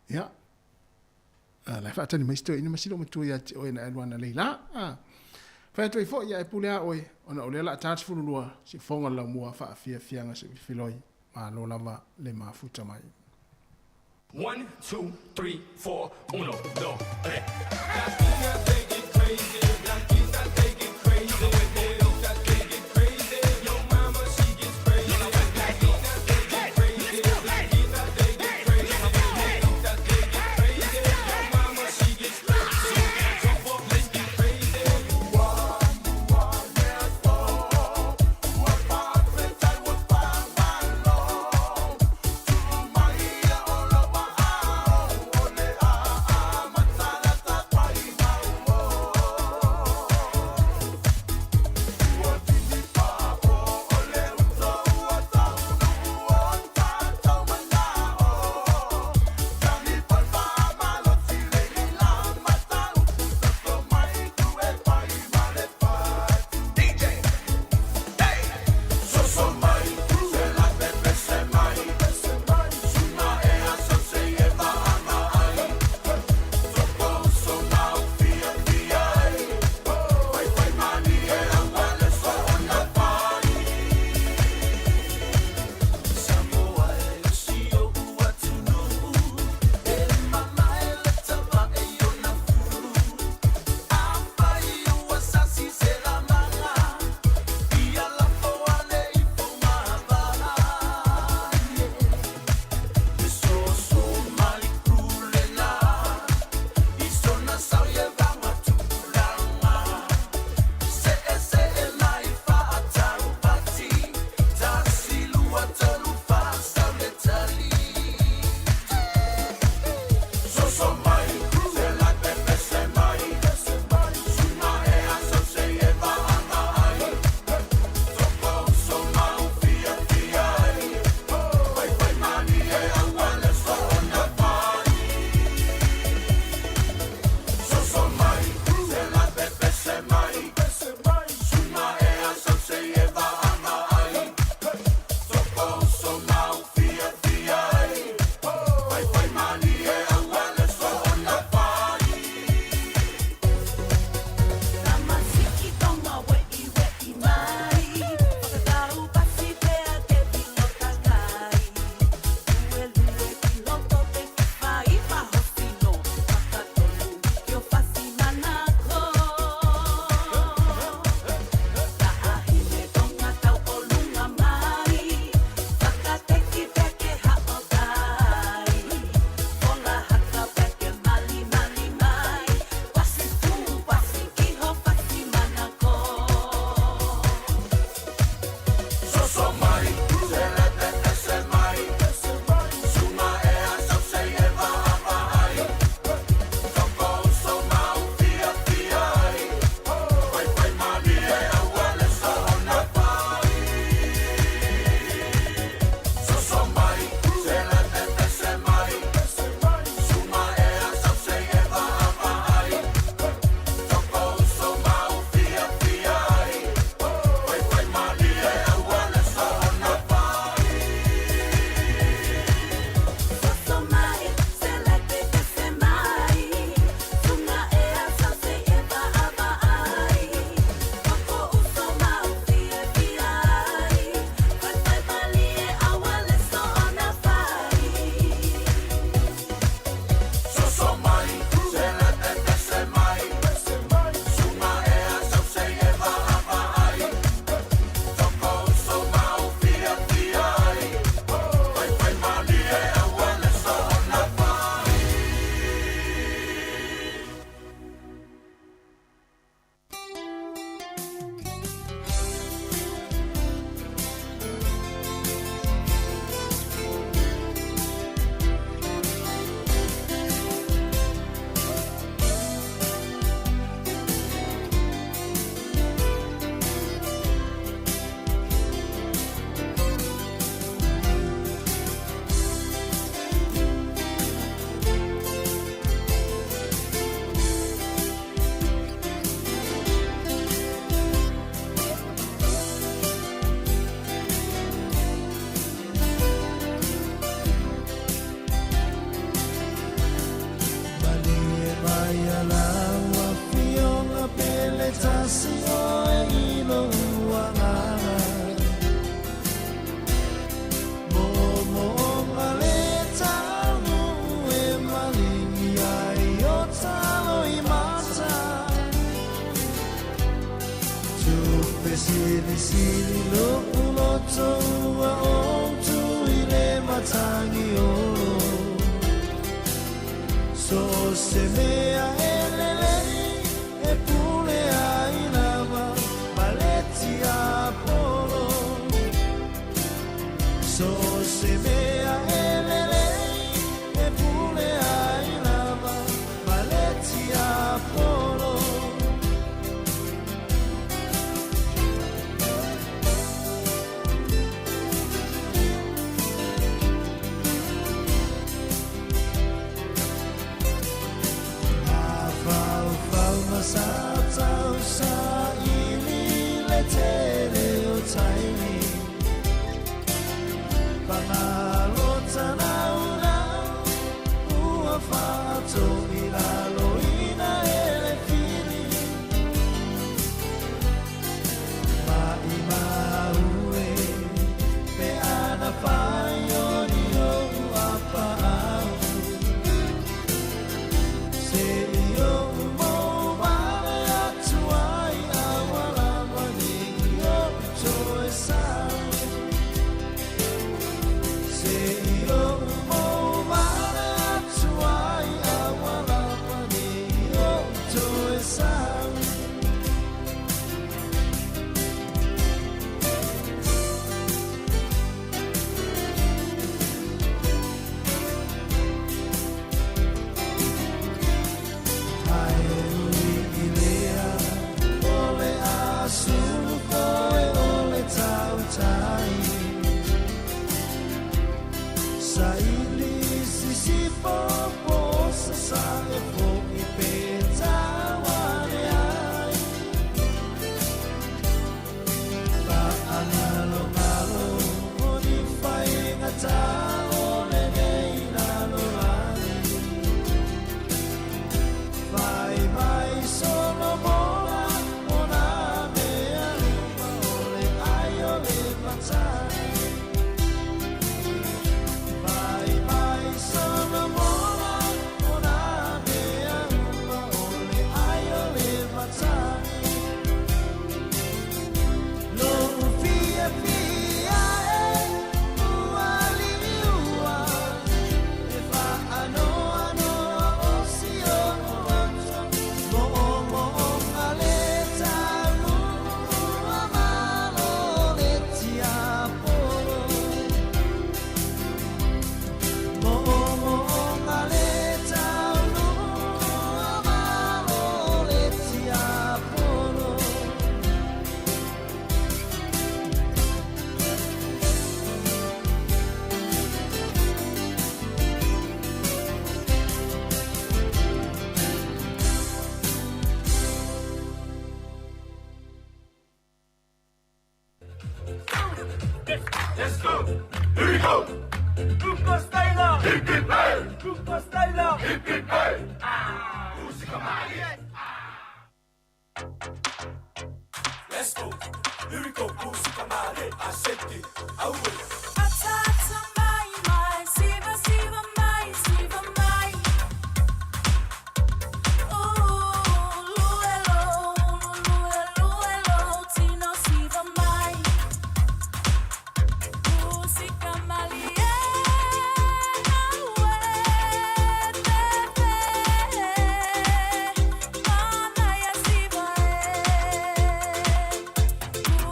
Ia. La e faatali mai si toeaina ma si loomatua ia te oe na e alu ana lei la. A. Fai atu ai foi, ia e pule a oe, ona o lea la a ta le 12, si fofoga o le laumua faafiafiaga se i filoi, malo lava le mafuta mai. One, two, three, four, uno, dos, tres. Fesilisili lo'u loto ua ou tui le matagi olo. So o se mea e lelei e pule ai lava ma le tiapolo. So o se mea e lelei e pule ai lava ma le tiapolo. Afaufau ma sautau saili le tele o taimi. Pagalo tanaunau ua faato'i laloina e le fili. Maʻimau e pe ana fai o ni o'u apaau. Se i o'u moumale atu ai aua lava nei o'u toe sau. Se i o'u moumale atu ai aua lava nei o'u toe sau. Ae ui i lea o le asulu foe o le tautai. Saili sisifo po sasa e fo'i pe tauane ai. Fa'agalogalo o ni faigatā o lenei lalolagi. Fai mai Solomola o nā mea uma o le ai o le matagi. Fai mai Solomola o nā mea uma o le ai o le matagi. Lo'u fiafia e ua liua e fa'anoanoa o si o'u loto. Mo'omo'oga le taulua malo le tiapolo. Mo'omo'oga le taulua malo le tiapolo. Let's go! Here we go! Upa Styler! Hip hip hey! Upa Styler! Hip hip hey! Ah! Let's go! Here we go! Usika male, asete, aue! Ata ata mai mai, siva siva mai, siva mai. Ooh, luelo, luelo, luelo, tino siva mai. Usika malie, naue, pepe, mana ya siva e.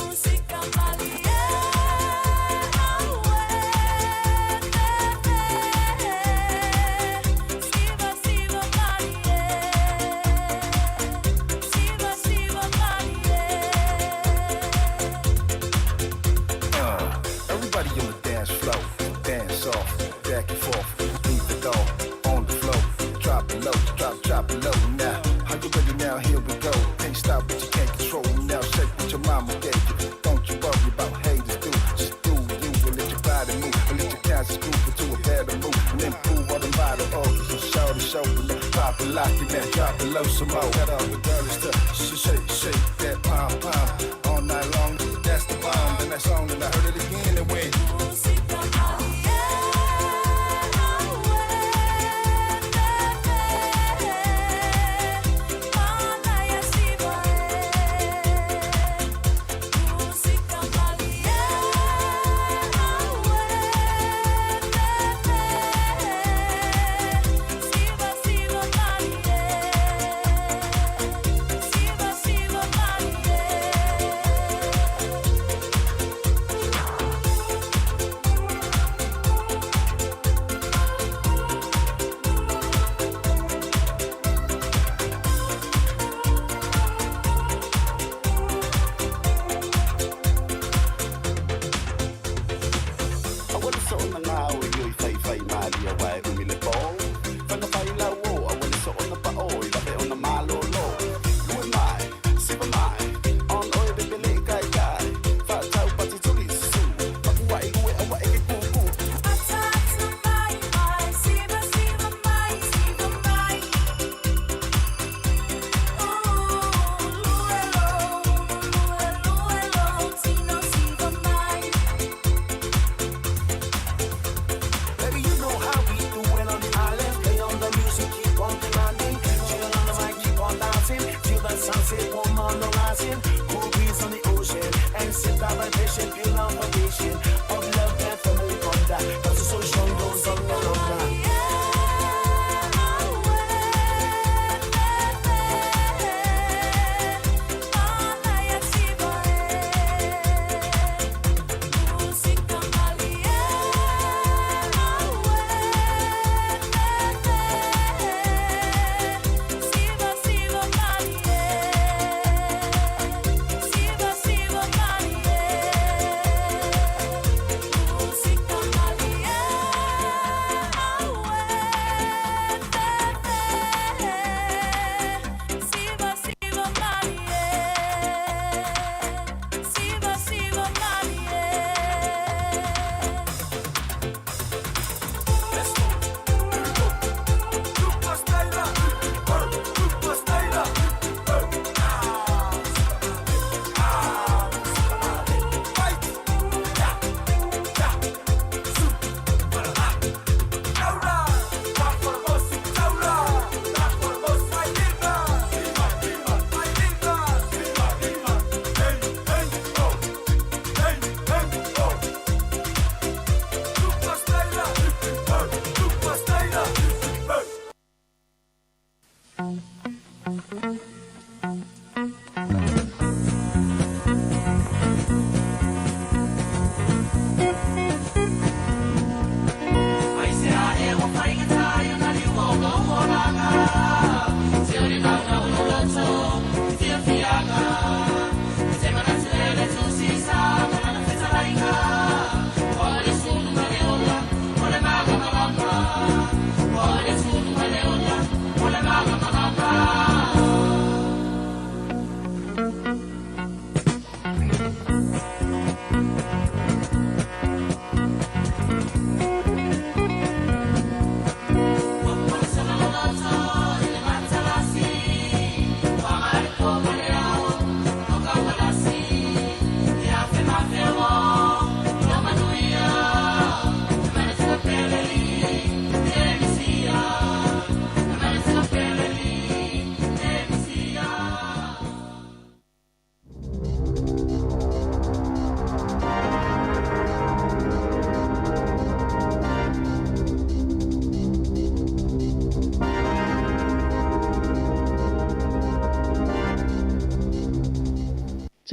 Usika malie, naue, pepe, siva siva malie, siva siva malie. Everybody on the dance floor, dance off, back and forth, leave it all on the floor. Drop it low, drop, drop it low now. Are you ready now? Here we go. Can't stop what you can't control now. Shake what your mama gave you. Don't you worry about haters, do. Just do you and let your body move. And let your conscience groove into a better move. And improve all them bottle organs and show the show. And then pop it, lock it, now drop it low some more. Got all the dirty stuff. Shake, shake that pom pom all night long. That's the bomb. And that song, and I heard it again and went. Usika malie, naue, pepe, mana ya siva e.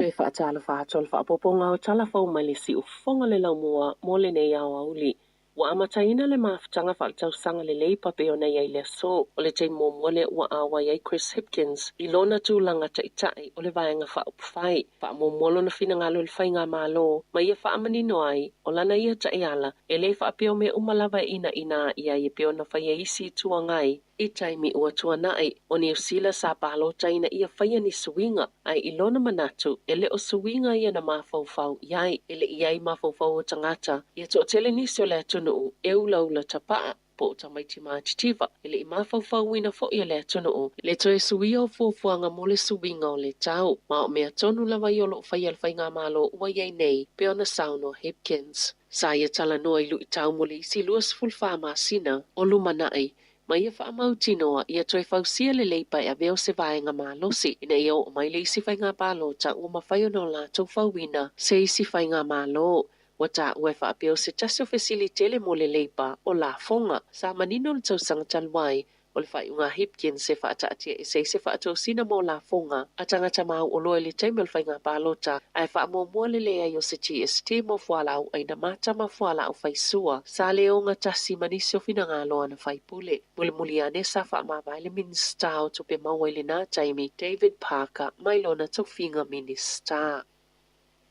Toe faatalofa atu o le faaopoopoga o tala fou mai le siufofoga o le laumua mo lenei aoauli. Ua amataina le mafutaga faaletausaga le Leipa pei ona i ai le aso. O le taimi muamua lea ua auai ai Chris Hipkins i lona tulaga taitai o le Vaega Faaupufai. Faamuamua lona finagalo i le faigamalo ma ia faamanino ai o lana ia taiala e le faapea o mea uma lava e inaina i ai e pei ona faia e isi Itu Agai i taimi ua tuanai. O Niu Sila sa palota ina ia faia ni suiga, ae i lona manatu, e le o suiga ia na mafaufau i ai. E le i i ai mafaufau o tagata, ia toatele nisi o le atunuu e ulaula tapaa po o tamaiti matitiva. E le i mafaufauina foi e le atunuu le toe suia o fuafuaga mo le suiga o le tau. Ma o mea tonu lava ia o lo o faia e le faigamalo ua i ai nei, pei ona saunoa Hipkins. Sa ia talanoa i luitau mo le isi 24 masina o lumanai ma ia faamautinoa ia toe fausia le Leipa e avea o se vaega malosi ina ia oo mai le isi faiga palota ua mafai ona o latou fauina se isi faigamalo. Ua taua e faapea o se tasi o fesili tele mo le Leipa o lafoga. Sa manino le tausaga talu ai o le faaiuga a Hipkins e faataatiaese ai se faatosina mo lafoga a tagata mauoloa i le taimi o le faiga palota, ae faamuamua le leai o se GST mo fualaau aina mata ma fualaau faisua. Sa le ogatasi ma nisi o finagalo o ana faipule. Mulimuli ane sa faamavae le Minisita o Tupe Maua i lena taimi, David Parker, mai lona tofiga Minisita.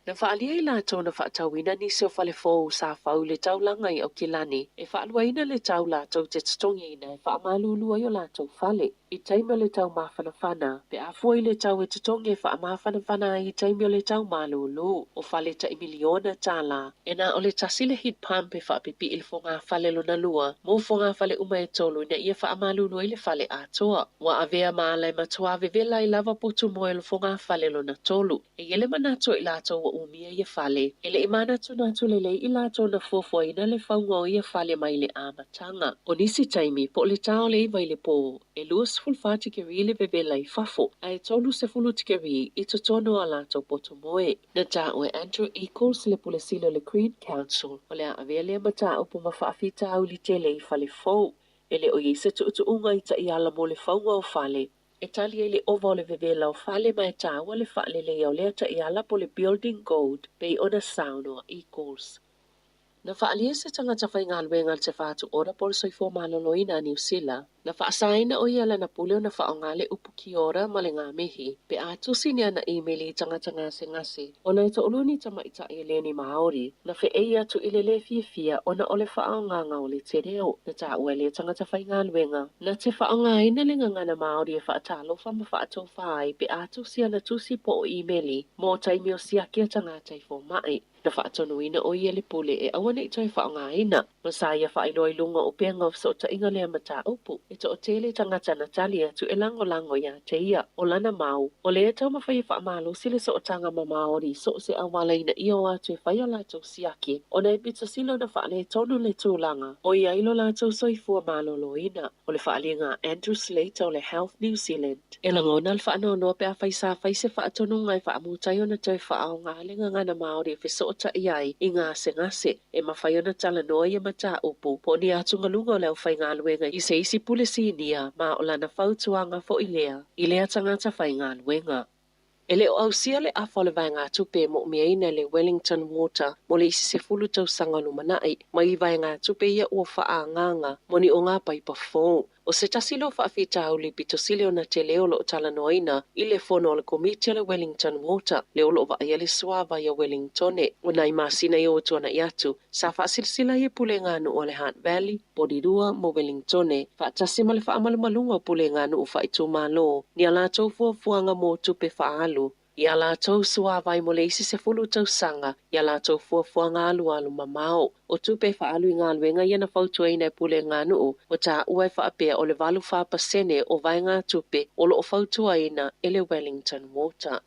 Na faaalia i latou na faatauina nisi o fale fou sa fau i le taulaga i Aukilani e faaluaina le tau latou te totogiina e faamalulu ai o latou fale i taimi o le tau mafanafana pe a fua i le tau e totogi e faamafanafana ai i taimi o le tau malulu o fale tai miliona tālā. E na o le tasi le heat pump e faapipii i le fogafale lona lua mo fogafale uma e tolu ina ia faamalulu ai le fale atoa. Ua avea ma ala e matua vevela ai lava potu moe o le fogafale lona tolu. E i ai le manatu o i latou ua umia ia fale, e le i manatunatu lelei i latou na fuafuaina le fauga o ia fale mai le amataga. O nisi taimi, po o le ta o le 9 i le pō, e 24 tikeri le vevela i fafo, ae 30 tikeri i totonu o a latou potu moe. Na taua e Andrew Eccles le Pule Sili o le Green Council, o le a avea lea mataupu ma faafitauli tele i fale fou. E le o i ai se tuutuuga i taiala mo le fauga o fale, e tali ai le ova o le vevela o fale ma e taua le faaleleia o lea taiala po o le building code pei ona saunoa Eccles. Na faaalia se tagata faigaluega a le Te Whatu Ora po o le Soifua Maloloina a Niu Sila, na faasaina o ia lana pule ona faaaoga le upu kia ora ma le ngāmihi pe a tusi ni ana imeli i tagata gasegase ona e toalua ni tamaitai e le ni Māori na feei atu i le lē fiafia ona o le faaaogaga o le te reo. Na taua e lea tagata faigaluega na te faaaogaina le gagana Māori e faatalofa ma faatofa ai pe a tusi ana tusi po o imeli mo taimi o siaki a tagata i fomai. Na faatonuina o ia e le pule e aua ne i toe faaaogaina. Ma sa ia faailoa i luga o upega o fesootaiga lea mataupu, e toatele tagata na tali atu e lagolago iā te ia. O lana mau, o lea e taumafai e faamalosi le sootaga ma Māori i so o se auala ina ia o atu e fai a latou siaki, ona e pito sili ona faaletonu le tulaga o i ai lo latou soifua maloloina. O le faaaliga a Andrew Slater o le Health New Zealand, e lagona le faanoanoa pe afai sa fai se faatonuga e faamuta ai ona toe faaaoga le gagana Māori e fesootai ai i gasegase. E mafai ona talanoa ia mataupu po o ni atugaluga o le aufaigaluega i se isi pule sinia ma o lana fautuaga foi lea i lea tagata faigaluega. E le o ausia le afa o le vaegatupe e moomiaina e le Wellington Water mo le isi 10 tausaga o lumanai, mai i vaegatupe ia ua faaagaaga mo ni ogapaipa fou. O se tasi lea o faafitauli pito sili ona tele o lo o talanoaina i le fono a le Komiti a le Wellington Water, lea o lo o vaaia le suavai a Wellingtone. O nai masina ia ua tuanai atu, sa faasilasila ai e Pulega Nuu a le Hutt Valley, Porirua ma Wellingtone, faatasi ma le faamalumaluga o Pulega Nuu faaitumalo, ni a latou fuafuaga mo tupe faaalu i a latou suavai mo le isi 10 tausaga i a latou fuafuaga alualu mamao. O tupe faaalu i galuega ia na fautuaina e Pulega Nuu, ua taua e faapea o le 84% o vaegatupe o lo o fautuaina e le Wellington Water.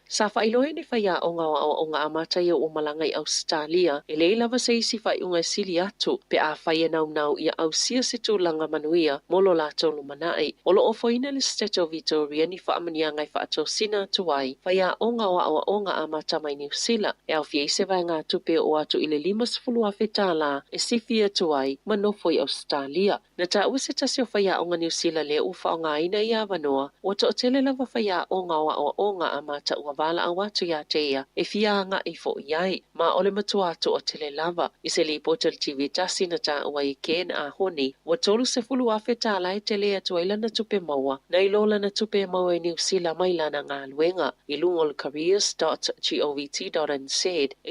Sa faailoa e ni faiaoga o aoaoga amata ia ua malaga i Ausetalia, e leai lava se isi faaiuga e sili atu pe afai e naunau ia ausia se tulaga manuia mo lo latou lumanai. O lo o ofoina e le Setete o Vitoria ni faamanuiaga e faatosina atu ai faiaoga o aoaoga amata mai Niu Sila, e aofia ai se vaegatupe e oo atu i le $50,000 tālā e sifi atu ai ma nofo i Ausetalia. Na taua se tasi o faiaoga Niu Sila lea ua faaaogaina ia avanoa, ua toatele lava faiaoga o aoaoga amata ua valaau atu ia te ia e fia agaʻi foʻi ai, ma o le matuā toʻatele lava. I se lipoti a le TV tasi na taua ai e Ken Ahoni, ua $30,000 tālā e tele atu ai lana tupe maua nai lo lana tupe e maua i Niu Sila mai lana galuega i luga o le careers.govt.nz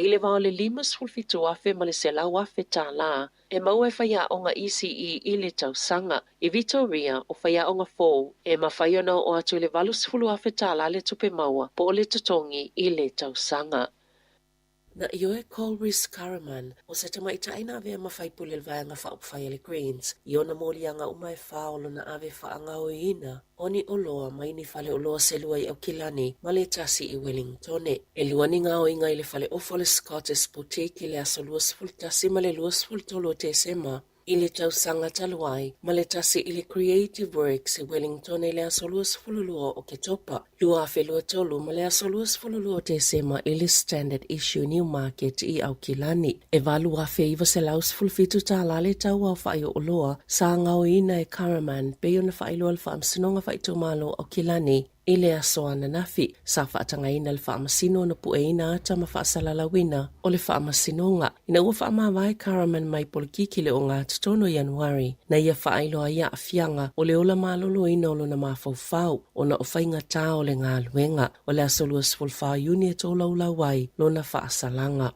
i le va o le $57,000 ma le $100,000 tālā e maua e faiaoga ECE i le tausaga. I Vitoria, o faiaoga fou, e mafai ona oo atu i le $80,000 tālā le tupe maua po o le totogi i le tausaga. Na ioe Colrys Karaman, o se tamaitai na avea ma faipule o le Vaega Faaupufai a le Greens, i ona moliaga uma e fā o lona ave faagaoioina o ni oloa mai ni fale oloa se lua i Aukilani ma le tasi i Wellingtone. E lua ni gaoiga i le fale ofa o le Scottish Boutique i le aso 21 ma le 23 o Tesema i le tausaga talu ai, ma le tasi i le Creative Works i Wellington i le aso 22 o Oketopa 2023 ma le aso 22 o Tesema i le Standard Issue Newmarket i Aukilani. E $8,917 tālā le tau aofai o oloa sa gaoiina e Karaman pei ona faailoa le Faamasinoga Faaitumalo o Aukilani i le aso ananafi. Sa faatagaina le faamasino ona pueina ata ma faasalalauina o le faamasinoga. Ina ua faamavae Karaman mai polokiki le ogatotonu o Ianuari, na ia faailoa ai aafiaga o le ola maloloina o lona mafaufau ona o faigatā o le galuega. O le aso 24 o Iuni e tolaulau ai lona faasalaga.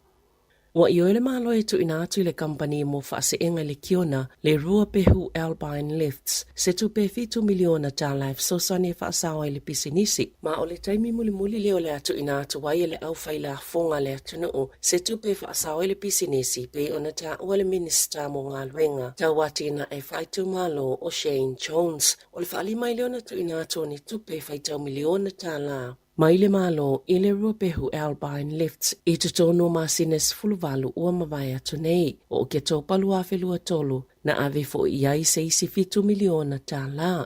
Ua ioe le Malo e tuuina atu i le kamupani mo faaseega i le Kiona le rua pehu Alpine Lifts, se tupe $7 miliona e fesoasoani e faasao ai le pisinisi. Ma o le taimi mulimuli lea o le a tuuina atu ai e le aufailafoga a le atunuu se tupe e faasao ai le pisinisi pei ona taua le Minisita mo Galuega Tau Atinae Faaitumalo o Shane Jones. O le faalima ai lea ona tuuina atu o ni tupe faitau miliona tālā mai le Malo i le ruapehu Alpine Lifts i totonu o masina e 18 ua mavae atu nei. O Oketopa 2023, na ave foʻi i ai se isi $7 miliona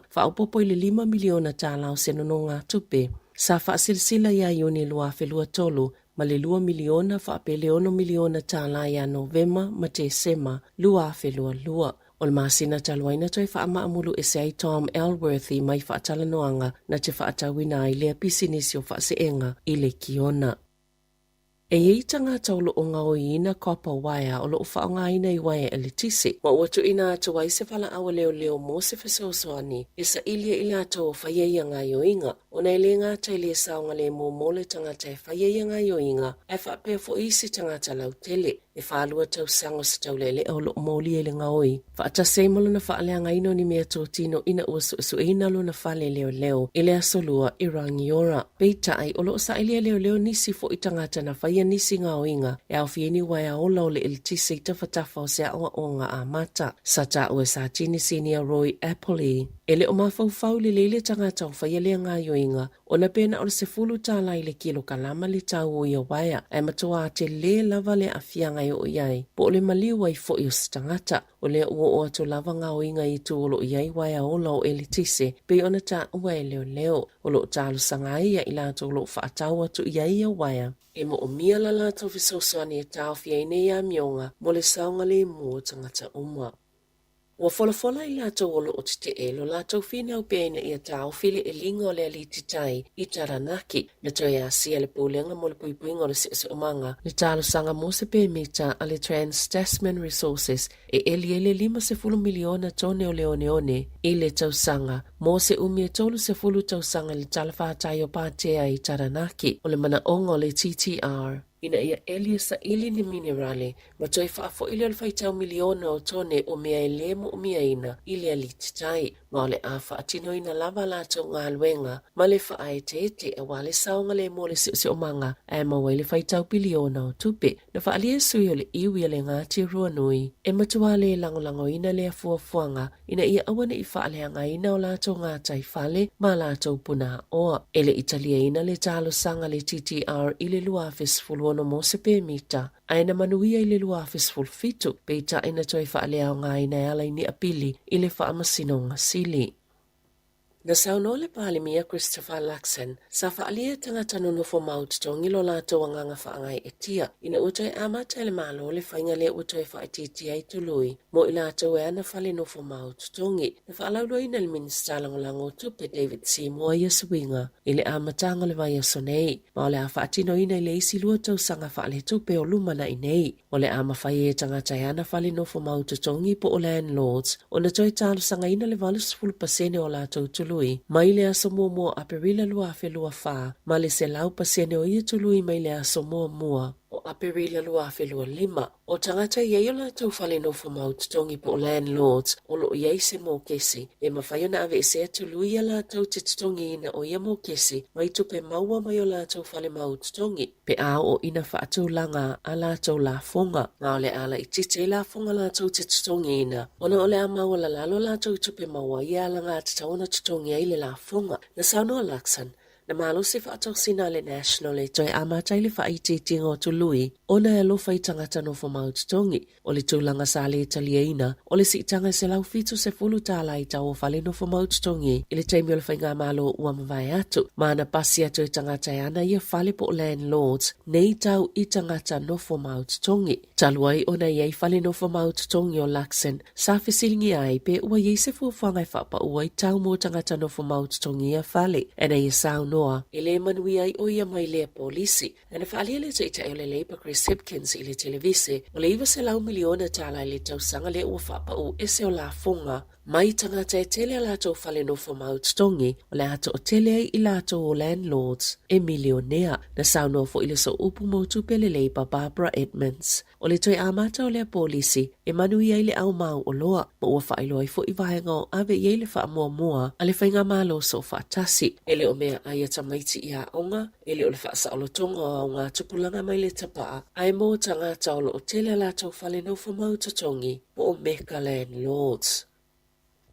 faaopoopo i le $5 miliona o se nonogatupe sa faasilasila ia Iuni 2023 ma le $2 miliona faapea le $6 miliona ia Novema ma Tesema 2022. O le masina talu ai na toe faamaamulu ese ai Tom Elworthy mai faatalanoaga na te faatauina ai lea pisinisi o faaseega i le Kiona. E i ai tagata o lo o gaoiina copper wire o lo o faaaogaina i uaea eletise, ma ua tuuina atu ai se valaau a leoleo mo se fesoasoani e saili ai i latou o faia ia gaoioiga, ona e le gata i le saogalemu mo le tagata e faia ia gaoioiga, ae faapea foi isi tagata lautele. E 42 tausaga o se taulealea o lo o molia i le gaoi, faatasi ai ma lona faaleagaina o ni meatotino ina ua suesueina lona fale leoleo i le Aso Lua i Rangiora. Peitai, o lo o sailia leoleo nisi foi tagata na faia nisi gaoiga e aofia ai ni uaea ola o le eletise i tafatafa o se aoaoga amata. Sa taua e Satini Sinia Roy Appley, e le o mafaufau lelei le tagata o faia lea gaoioiga Ona pe na o le $10 i le kilokalama le tau o ia uaea, ae matuā telē lava le aafiaga e oo i ai, po o le maliu ai foi o se tagata. O lea ua oo atu lava gaoiga i itu o lo o i ai uaea ola o eletise, pei ona taua e leoleo. O lo o talosaga ai ia i latou o lo o faatau atu i ai ia uaea. E moomia la latou fesoasoani e taofi ai nei amioga mo le saogalemu o tagata uma. Ua folafola i latou o lo o tetee lo latou finau pea ina ia taofi le eliga o le aliti tai i Taranaki. Na toe asia le Pulega mo le Puipuiga o le Siosiomaga le talosaga mo se pemita a le Trans-Tasman Resources e eli ai le 50 miliona tone o le oneone i le tausaga mo se umi e 30 tausaga i le talafatai o Patea i Taranaki. O le manaoga o le TTR, ina ia eli e saili ni minerale ma toe faafoi lea o le faitau miliona o tone o mea e lē moʻomiaina i le alititai, ma o le a faatinoina lava a latou galuega ma le faaeteete aua le saogalemu o le siosiomaga ae maua ai le faitau piliona o tupe. Na faaalia e sui o le iwi a le Ngāti Ruanui e matua lē lagolagoina lea fuafuaga ina ia aua ne i faaleagaina o latou gatai fale ma latou punāoa. E le i taliaina le talosaga a le TTR i le 2016 mo se pemita, ae na manuia i le 2017, peitai na toe faaleaogaina e ala i ni apili i le Faamasinoga Sili. Na saunoa le Palemia Christopher Luxon, sa faaalia e tagata nonofo mau totogi lo latou agaga faagaeetia, ina ua toe amata e le Malo le faiga lea ua toe faaitiitia ai tului mo i latou e ana fale nofo mau totogi. Na faalauiloaina e le Minisita Lagolago o Tupe David Seymour ia suiga i le amataga o le vaiaso nei, ma o le a faatinoina i le isi lua tausaga faaletupe o lumanai nei. O le a mafai ai e tagata e ana fale nofo mau totogi po o landlords ona toe talosagaina le 80% o latou tului mai le aso muamua o Aperila 2024 ma le 100% o ia tului mai le aso muamua o Aperila 2025. O tagata e i ai o latou fale nofo mau totogi po o landlords o lo o i ai se mokesi, e mafai ona aveesea tului ia latou te totogiina o ia mokesi mai tupe maua mai o latou fale mau totogi. Pe a oo ina faatulaga a latou lafoga, ma o le a laitiiti ai lafoga latou te totogiina, ona o le a maualalalo latou i tupe maua ia alagatatau ona totogi ai le lafoga. Na saunoa Luxon, na malosi faatosina a le National e toe amata ai le faaitiitiga o tului ona e alofa i tagata nofo mau totogi. O le tulaga sa lē taliaina, o le siitaga e $170 i tau o fale nofo mau totogi i le taimi o le faigamalo ua mavae atu, ma na pasi atu e tagata e ana ia fale po o landlords nei tau i tagata nofo mau totogi. Talu ai ona i ai fale nofo mau totogi o Luxon, sa fesiligia ai pe ua i ai se fuafuaga e faapaʻu ai tau mo tagata nofo mau totogi ia fale, ina ia saunoa e lē manuia ai o ia mai lea polisi. Na faaalia le Taitai o le Labour Chris Hipkins i le televise, o le $900 miliona i le tausaga lea ua faapaū ese o lafoga mai tagata e tele a latou fale nofo mau totogi, o le a toatele ai i latou o landlords e milionea. Na saunoa foi le sooupu mo tupe a le Labour Barbara Edmonds, o le toe amata o lea polisi e manuia ai le au mau oloa, ma ua faailoa ai foi vaega o ave i ai le faamuamua a le Faigamalo Soofaatasi. E le o mea ai a tamaiti i aoga, E le o le faasaolotoga o augatupulaga mai le tapaa, ae mo tagata o lo o tele a latou fale nofo mau totogi po o mega landlords.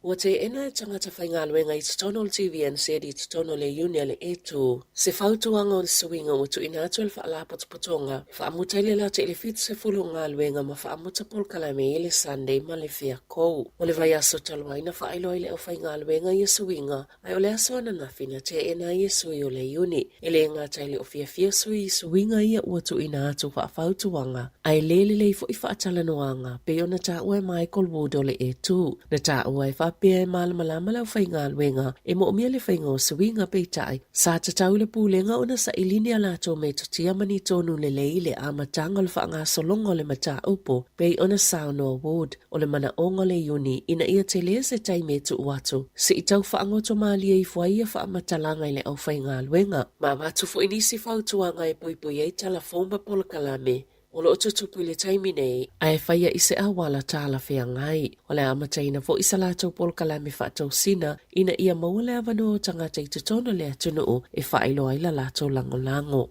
Ua teena e tagata faigaluega i totonu o le TVNZ i totonu o le iuni a le E2 se fautuaga o le suiga ua tuuina atu e le Faalapotopotoga e faamuta ai le lata i le 70 o galuega ma faamuta polokalame i le Sunday ma le Fiakou. O le vaiaso talu ai na faailoa ai le aufaigaluega ia suiga Ae o le aso ananafi na teena ai e sui o le Iuni. E le gata i le o fiafia sui i suiga ia ua tuuina atu faafautuaga, ae le lelei foi faatalanoaga, pei ona taua e Michael Wood o le E2. Na taua e faapea e malamalama le aufaigaluega e moomia le faiga o suiga peitai, sa tatau i le Pulega ona saili ni a latou metotia ma ni tonu lelei i le amataga o le faagasologa o le mataupu, pei ona saunoa Wood. O le manaoga o le Iuni ina ia tele se taimi e tuu atu, se i tau faagoto malie ifo ai ia faamatalaga i le aufaigaluega. Ma avatu foi nisi fautuaga e poipoi ai tala fou ma polokalame o lo o tutupu i le taimi nei, ae faia i se auala talafeagai. O le a amataina foi sa latou polokalame faatosina ina ia maua le avanoa o tagata i totonu o le atunuu e faailoa ai la latou lagolago.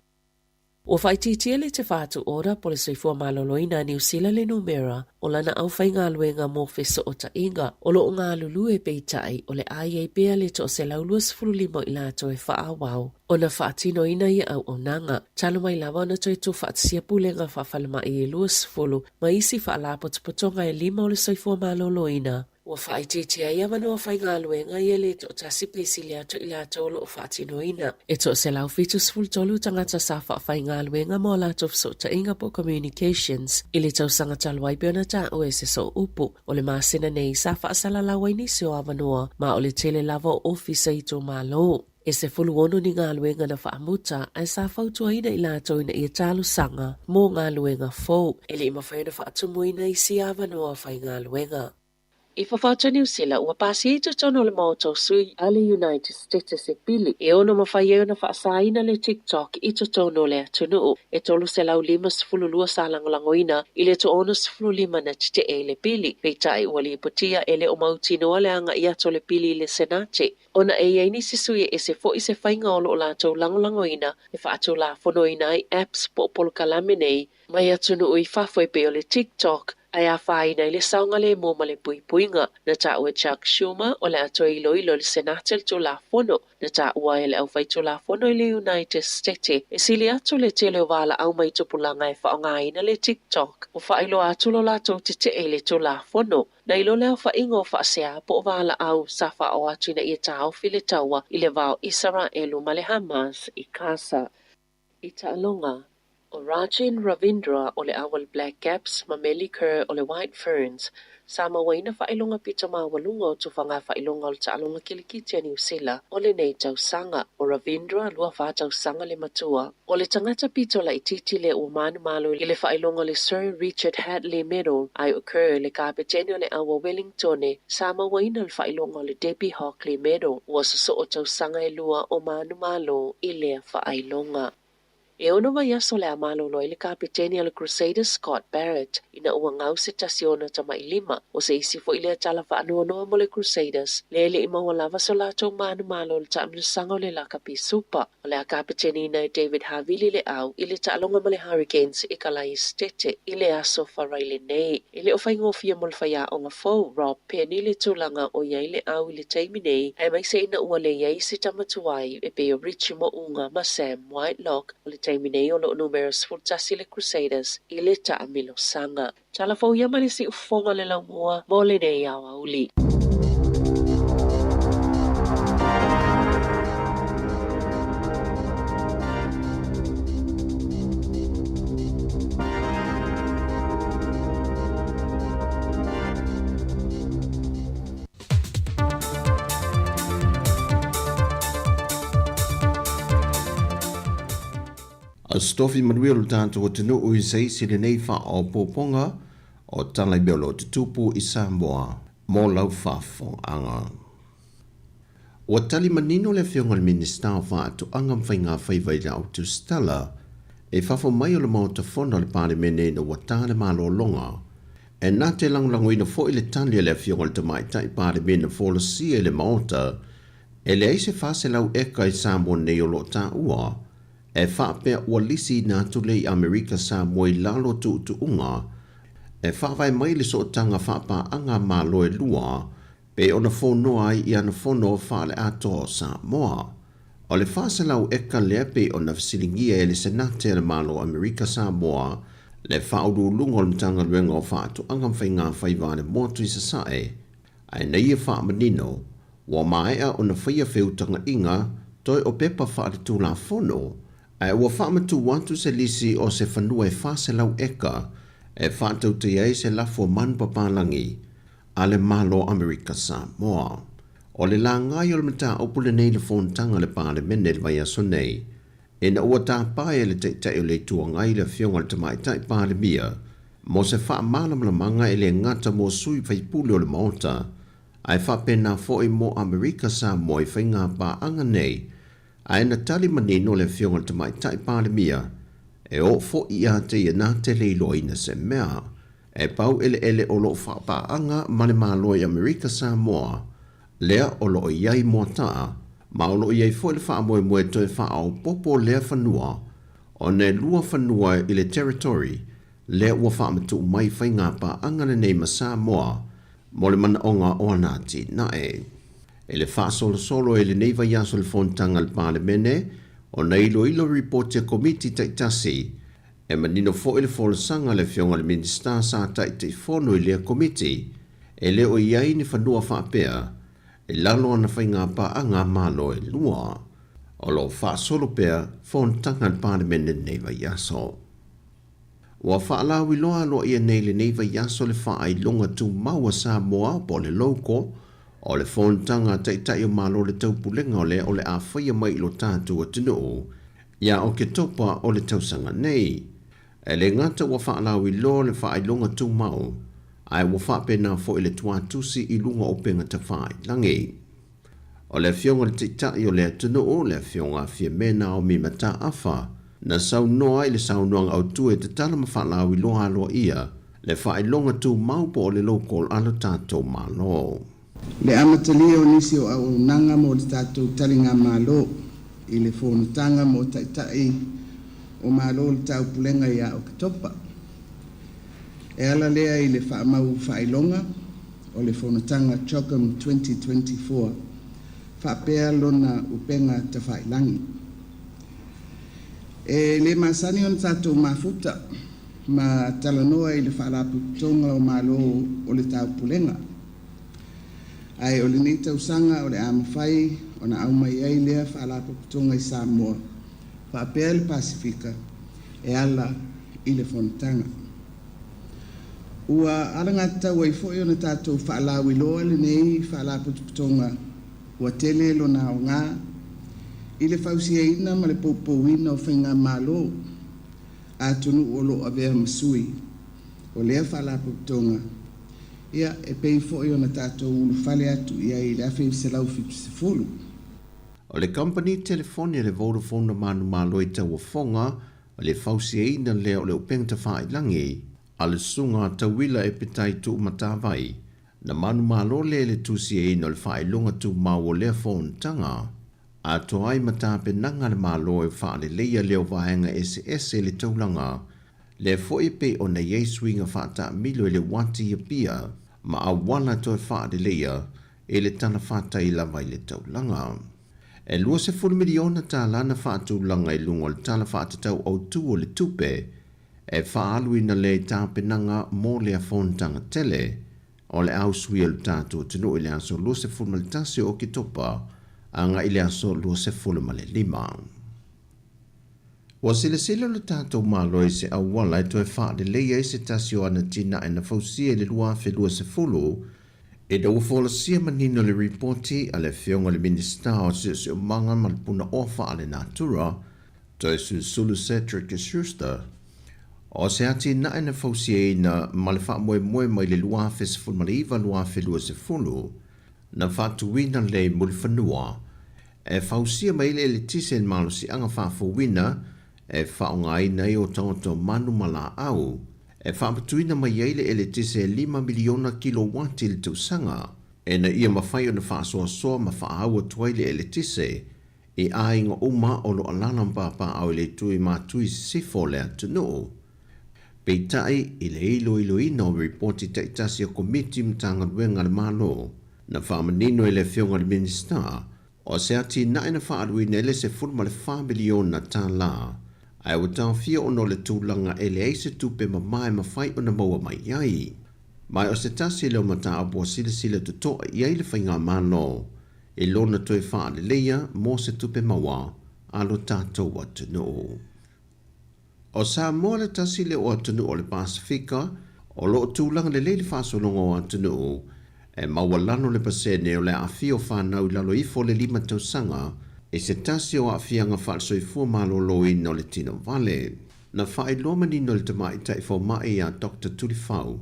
Ua faaitiitia le Te Whatu Ora po le Soifua Maloloina a Niu Sila le numera o lana aufaigaluega mo fesootaiga o lo o galulue peitai o le a i ai pea le 125 o i latou e faaauau ona faatinoina ia auaunaga. Talu mai lava ona toe tuufaatasia pulega faafalemai e 20 ma isi faalapotopotoga e lima o le soifua maloloina, Ua faaitiitia ai avanoa faigaluega ia le toatasi pe sili atu i latou o lo o faatinoina. E 173 tagata sa faafaigaluega mo a latou fesootaiga po o communications i le tausaga talu ai pei ona taua e se sooupu. O le masina nei sa faasalalau ai nisi o avanoa ma o le tele lava o ofisa i itumalo. E 16 ni galuega na faamuta ae sa fautuaina i latou ina ia talosaga mo galuega fou. E le i mafai ona faatumuina isi avanoa faigaluega. I fafo atu o Niu Sila, ua pasia i totonu o le Maota o Sui a le United States se pili e ono mafai ai ona faasaina le TikTok i totonu o le atunuu. E 352 sa lagolagoina i le 65 na tetee i le pili. Peitai ua lipotia e le o mautinoa le agai atu o le pili i le Senate ona e i ai nisi sui e ese foi se faiga o lo o latou lagolagoina e faatulafonoina ai apps po o polokalame nei mai atunuu i fafo e pei o le TikTok. Ae afaina ai le saogalemu ma le puipuiga. Na taua e Chuck Schumer o le a toe iloilo e le Senate le Tulafono na taua ai e le Aufaitulafono i le United Stete e sili atu le tele o valaau mai tupulaga e faaaogaina le TikTok ua faailoa atu lo latou tetee i le Tulafono nai lo le aofaiga o faasea po o valaau sa faaoo atu ina ia taofi le taua i le va o Isaraelu ma le Hamas i Gaza. I taaloga, ʻO Rachin Ravindra o le au a le Black Caps ma Meli Kerr o le White Ferns sa mauaina faailoga pito maualuga o tufaga faailoga o le taaloga kilikiti a Niu Sila o lenei tausaga. ʻO Ravindra, 24 tausaga le matua, o le tagata pito laitiiti lea ua manumalo i le faailoga o le Sir Richard Hadlee Medal, ae ʻo Kerr le kapetene o le au a Wellingtone sa mauaina le faailoga o le Debbie Hockley Medal. Ua sosoo tausaga e lua o manumalo i lea faailoga. E ono vaiaso o le a malolo ai le kapetene a le Crusaders Scott Barrett ina ua gau se tasi o ona tamailima. ʻO se isi foi lea tala faanoanoa mo le Crusaders, lea e le i maua lava so latou manumalo i le taamilosaga o le Lakapi Supa. O le a kapeteniina e David Havili le au i le taaloga ma le Hurricanes i Kalaesetete i le aso Faraile nei. E le o faigofie mo le faiaoga fou, Rob Penney le tulaga o i ai le au i le taimi nei, aemaise ina ua le i ai se tama tuai e pei o Richie Mo'unga ma Sam Whitelock. O le taimi nei o lo o numera 11 le Crusaders i le taamilosaga. Tala fou ia mai le siufofoga o le laumua mo lenei aoauli. Aso Tofi manuia lo tatou atunuu i se isi lenei faaopoopoga o tala i mea o lo o tutupu i Samoa mo lau faafofogaaga. Ua tali manino le Afioga i le Minisita o Faatoaga ma Faigafaiva i le Autusitala i fafo mai o le Maota Fono a le Palemene ina ua ta le malologa E na te lagolagoina foi le tali a le Afioga i le Tamaitai Palemia na folasia i le Maota, e leai se 400 eka i Samoa nei o lo o taua e faapea ua lisiina atu lea i Amerika Samoa i lalo o tuutuuga e faavae mai le sootaga faapaaga a Malo e lua pei ona fonoa ai i ana fono faale-atoa o Samoa. O le 400 eka lea pei ona fesiligia e le Senate a le Malo o Amerika Samoa le Faauluuluga o le Matagaluega o Faatoaga ma Faigafaiva a le Motu i Sasae, ae na ia faamanino ua maea ona faia feutagaiga toe o pepa faaletulafono ae ua faamatuu atu se lisi o se fanua e 400 eka e faatautaia ai se lafo manu papalagi a le Malo o Amerika Samoa. O le lagai o le mataupu lenei i le fonotaga a le Palemene i le vaiaso nei, ina ua tapae e le Taitai o le Itu Agai le Afioga i le Tamaitai Palemia mo se faamalamalamaga e le gata mo sui faipule o le Maota, ae faapena foi mo Amerika Samoa i faiga paaga nei, ae na tali manino le Afioga i le Tamaitai Palemia e oo foi ia te ia na te le iloaina se mea. E pau eleele o lo o faapaaga ma le Malo i Amerika Samoa, lea o lo o i ai Moataa, ma o lo o i ai foi le faamoemoe toe faaopoopo lea fanua, ona e lua fanua i le territory lea ua faamatuu mai faiga paaga lenei ma Samoa mo le manaoga o ana atinae. I le faasolosolo i lenei vaiaso i le fonotaga a le Palemene, ona iloilo ripoti a Komiti taitasi E manino foi le folasaga a le Afioga i le Minisita sa Taitaifono i lea Komiti, e le o i ai ni fanua faapea i lalo o ana faigapaaga a Malo e lua. O lo o faasolo pea fonotaga a le Palemene lenei vaiaso. Ua faalauiloa aloaia nei lenei vaiaso le faailoga tumau a Samoa po o le Logo o le fonotaga a Taitai o Malo o le Taupulega o lea o le a faia mai i lo tatou atunuu Ia Oketopa o le tausaga nei. E le gata ua faalauiloa le faailoga tumau, ae ua faapena foi le tuatusi i luga o upega tafailagi. O le Afioga i le Taitai o le atunuu, le Afioga a Fiame Naomi Mataafa, na saunoa i le saunoaga autu e tatala ma faalauiloa aloaia le faailoga tumau po o le local a lo tatou Malo. Le amatalia o nisi o auaunaga mo le tatou taligamalo i le fonotaga mo Taitai o Malo o le Taupulega ia Oketopa. E ala lea i le faamau faailoga o le fonotaga CHOGM 2024 faapea lona upega tafailagi. E lē masani ona tatou mafuta ma talanoa i le Faalapotopotoga o Malo o le Taupulega, ae o lenei tausaga o le a mafai ona aumai ai lea Faalapotopotoga i Samoa faapea le Pasefika e ala i le fonotaga. Ua alagatatau ai foi ona tatou faalauiloa lenei Faalapotopotoga ua tele lona aogā i le fausiaina ma le poupouina o faigamalo a atunuu o loo avea ma sui o lea Faalapotopotoga, ia e pei foi ona tatou ulufale atu i ai i le 1970. O le kamupani telefoni a le Vodafone na manumalo i tauofoga o le fausiaina lea o le upega tafailagi a le susuga a Tauila Epitai Tuumatavai, na manumalo lea i le tusiaina o le faailoga tumau o lea fonotaga, atoa ai ma tapenaga a le Malo e faaleleia lea o vaega eseese i le taulaga, lea foi e pei ona i ai suiga faataamilo i le uati i Apia ma auala toe faaleleia i le talafatai lava i le taulaga. E $20 miliona tālā na faatulaga i luga o le Tala Faatatau Autu o le Tupe e faaaluina lea i tapenaga mo lea fonotaga tele o le au suia o le tatou atunuu i le aso 21 o Oketopa agai i le aso 25. Ua silasila lo tatou Malo i se auala e toe faalelei ai se tasi o ana atinae na fausia i le 2020, ina ua folasia manino le ripoti a le Afioga i le Minisita o Siosiomaga ma le Punaoa Faalenatura, Toesulusulu Cedric Schuster, o se atinae na fausiaina ma le faamoemoe mai le 2019-2020, na faatuina lea i Mulifanua, e fausia mai le eletise i le malosiaga faafouina e faaaogaina ai otaota o manu ma laau, e faapatuina mai ai le eletise e lima miliona kilowati i le tausaga, ina ia mafai ona faasoasoa ma faaau atu ai le eletise i aiga uma o lo o alaala ma papaaao i le itu i Matui i sisifo o le atunuu. Peitai, i le iloiloina o ripoti taitasi a Komiti Matagaluega a le Malo, na faamanino e le Afioga i le Minisita, o se atinae na faaaluina i le $14 miliona tālā, ae ua taofia ona o le tulaga e leai se tupe mamā e mafai ona maua mai ai. Ma o se tasi lea o mataupu ua silasila totoa i ai le Faigamalo i lona toe faaleleia mo se tupe maua a lo tatou atunuu. O Samoa le tasi lea o atunuu o le Pasefika o lo o tulaga lelei le faasologa o atunuu e maualalo le pasene o le aafia o fanau i lalo ifo o le 5 tausaga i se tasi o aafiaga faalesoifua maloloina o le tino vale. Na faailoa manino e le tamaitai fomai ia Doctor Tulifau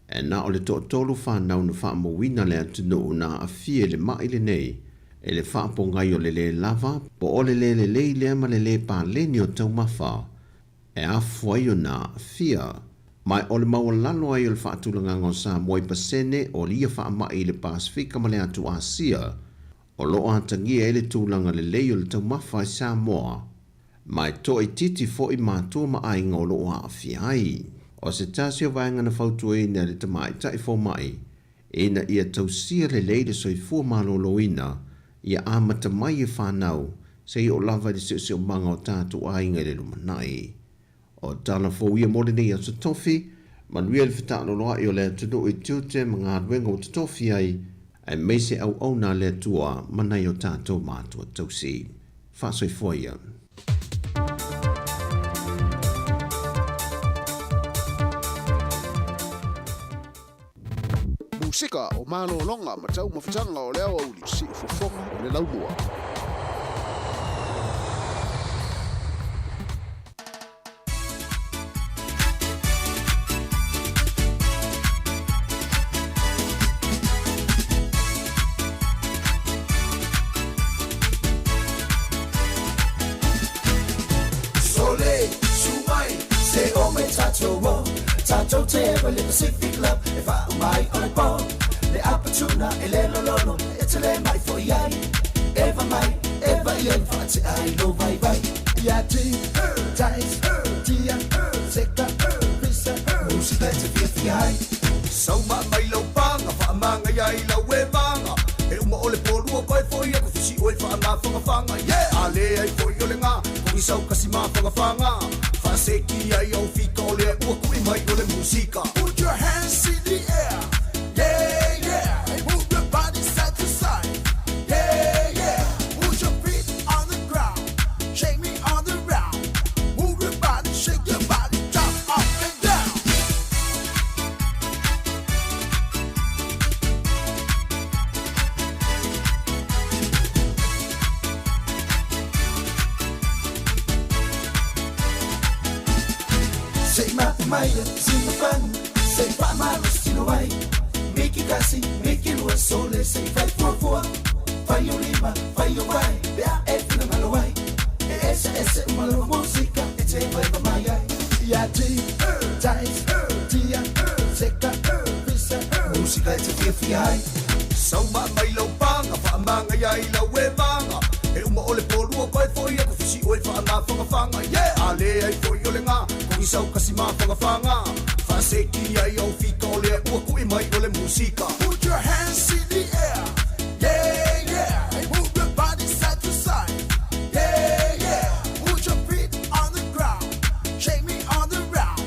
E na o le toatolu fanau na faamauina le atunuu na aafia i le ma'i lenei, i le faapogai o le lē lava, po o le lē lelei lea ma le lē paleni o taumafa e afua ai ona aafia. Ma o le maualalo ai o le faatulagaga o Samoa i pasene o ia faama'i i le Pasefika ma le atu Asia, o lo o atagia ai le tulaga lelei o le taumafa i Samoa, ma e toaitiiti foi matua ma aiga o lo o aafia ai. O se tasi o vaega na fautuaina e le tamaitai fomai, ina ia tausia lelei le soifua maloloina, ia amata mai e fanau, seia oo lava i le siosiomaga o tatou aiga i le lumanai. O tala fou ia mo lenei aso tofi, manuia le fetaaloloai o le atunuu i tiute ma galuega ua totofi ai, aemaise auauna a le Atua ma nai o tatou matua tausi. Faasoifua ia. Musika o malologa ma taumafataga o le aoauli siufofoga o le laumua. Sole, su mai, se o mai tātou o Tātou te ewa le Pacific Love E wha mai o le pō Le apatuna e le lololo E te le mai fo iai Eva mai, eva i en wha te ai lo vai vai Ia ti, tais, tia, seka, pisa Musika te fia. fiafia ai. Sauma mai lau paga faamagaia ai lau evaga e uma o le polua koe fo'i aku fisi oe faamafagafaga ye a lē ai fo'i o legā kogisau kasi mafagafaga faaseki ai au fika o lea ua ku'i mai o le musika. Put your hands in the air. Yeah, yeah. Move your body side to side. Yeah, yeah. Put your feet on the ground. Shake me on the round. Move your body, shake your body, jump up and down. Sei mapu maia, sima panu, sei faamalositino ai. Miki kasi, miki lua, sole, sei fai fuafua. Fai o lima, fai o vai, pe a e finagalo ai. E ese ese uma lava musika, e te vai pa mai ai. Ia ti, tais, tia, seka, pisa, musika e te fiafia ai. Sauma mai lau paga faamagaia ai lau evaga e uma o le polua koe fo'i aku fisi oe faamafagafaga ye a lē ai fo'i o legā kogisau kasi mafagafaga faaseki ai au fika o lea ua ku'i mai o le musika. Put your hands in the air. Yeah, yeah. Move your body side to side. Yeah, yeah. Put your feet on the ground. Shake me on the round.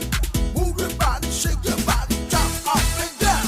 Move your body, shake your body, jump up and down.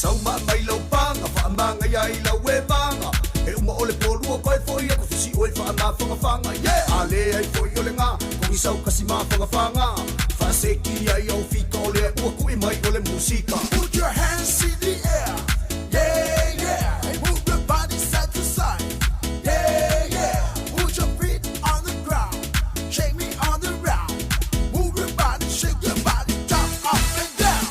Sauma mai lau paga faamagaia ai lau evaga e uma o le polua koe fo'i aku fisi oe faamafagafaga ye a lē ai fo'i o legā kogisau kasi mafagafaga faaseki ai au fika o lea ua ku'i mai o le musika. Put your hands in the air. Yeah, yeah. Move your body side to side. Yeah, yeah. Put your feet on the ground. Shake me on the round. Move your body, shake your body, jump up and down.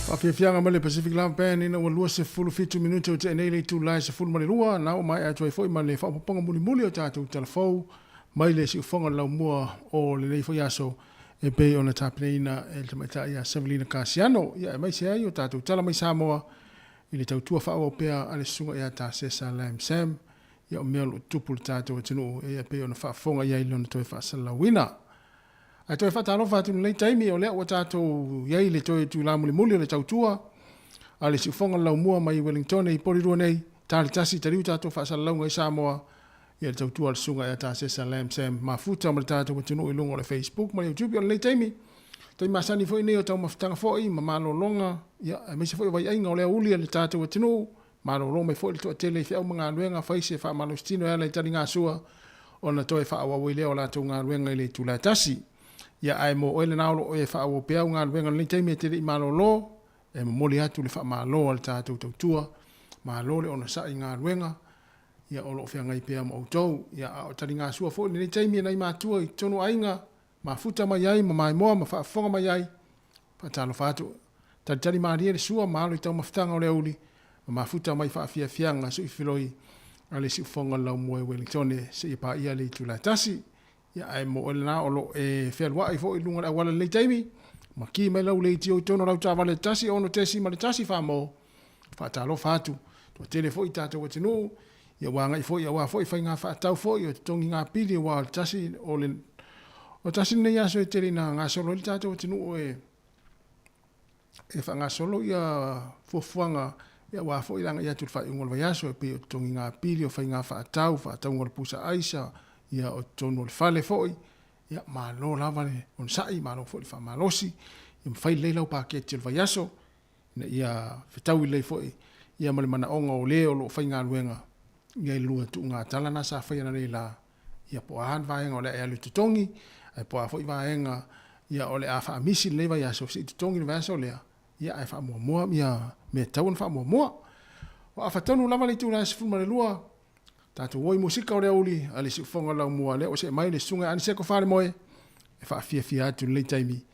Faafiafiaga mai le Pacific Love Band ina ua 27 minute o tea nei le itula e 12 na oo maea atu ai foi ma le faaopoopoga mulimuli o tatou talafou mai le siufoga o le laumua o lenei foi aso e pei ona tapenaina e le tamaitai ia Sevelina Kasiano ia aemaise ai o tatou tala mai Samoa i le tautua faaauau pea a le susuga ia Tasesa Lam Sam ia o mea o lo o tutupu i le tatou atunuu e pei ona faafofoga i ai lona toe faasalalauina. Ae toe faatalofa atu i lenei taimi, o lea ua tatou i ai i le toe itula mulimuli o le tautua a le siufoga o le laumua mai Wellingtone i Porirua nei, ta le tasi taliu tatou faasalalauga i Samoa, ia le tautua a le Susuga ia Tasesa Lam Sam Mafuta ma le tatou atunuu i luga o le Facebook ma le YouTube. O lenei taimi, taimi masani foi nei o taumafataga foi ma malologa, ia, aemaise foi o vaiaiga o le aoauli a le tatou atunuu, Malolo mai foi le toatele i feau ma galuega, fai se faamalositino e ala i taligasua ona toe faaauau ai lea o latou galuega i le itula e tasi. Ia, ae mo oe lena o lo o e faaauau pea au galuega i lenei taimi e te le i malolo, e momoli atu le faamalo a le tatou tautua. Malo le onosai i galuega, ia o lo o feagai pea ma outou. Ia, a o taligasua foi i lenei taimi e nai matua i totonu o aiga, mafuta mai ai ma maimoa ma faafofoga mai ai, Faatalofa atu. Talitali malie le sua ma alo i taumafataga o le aoauli ma mafuta mai faafiafiaga suifiloi a le siufoga o le laumua i Wellingtone seia paia le itula e tasi. Ia ae mo oe lena o lo o e fealuai foi i luga o le auala i lenei taimi, ma ki mai lau leitio i totonu o lau taavale i le 1 6.1 famo. Faatalofa atu. Toatele foi i tatou atunuu, ia ua agai foi aua foi faiga faatau foi o totogi pili aua o le tasi o le o tasi lenei aso e tele ina gasolo ai le tatou atunuu e e faagasolo ia fuafuaga ia aua foi le agai atu i le faaiuga o le vaiaso e pei o totogi pili o faiga faatau, faatauga o le pusa aisa, ia o totonu o le fale foi, ia malo lava le onosai, malo foi le faamalosi, ia ma fai lelei lau paketi o le vaiaso, ina ia fetaui lelei foi ia ma le manaoga o le o lo o faigaluega ia i le lua tuuga tala na sa faia ananei la, ia po o a ni vaega o le a e alu e totogi, ae po o a foi vaega ia o le a faamisi lenei vaiaso se i totogi le vaiaso lea, ia ae faamuamua ia mea e tatau ona faamuamua. Ua afa tonu lava le itula e 12, tatou o i musika o le aoauli a le siufoga o le laumua lea ua see mai le susuga ia Aniseko Falemoe e faafiafia atu i lenei taimi,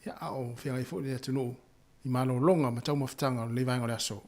ia a o feagai foi le atunuu i malologa ma taumafataga o lenei vaega o le aso.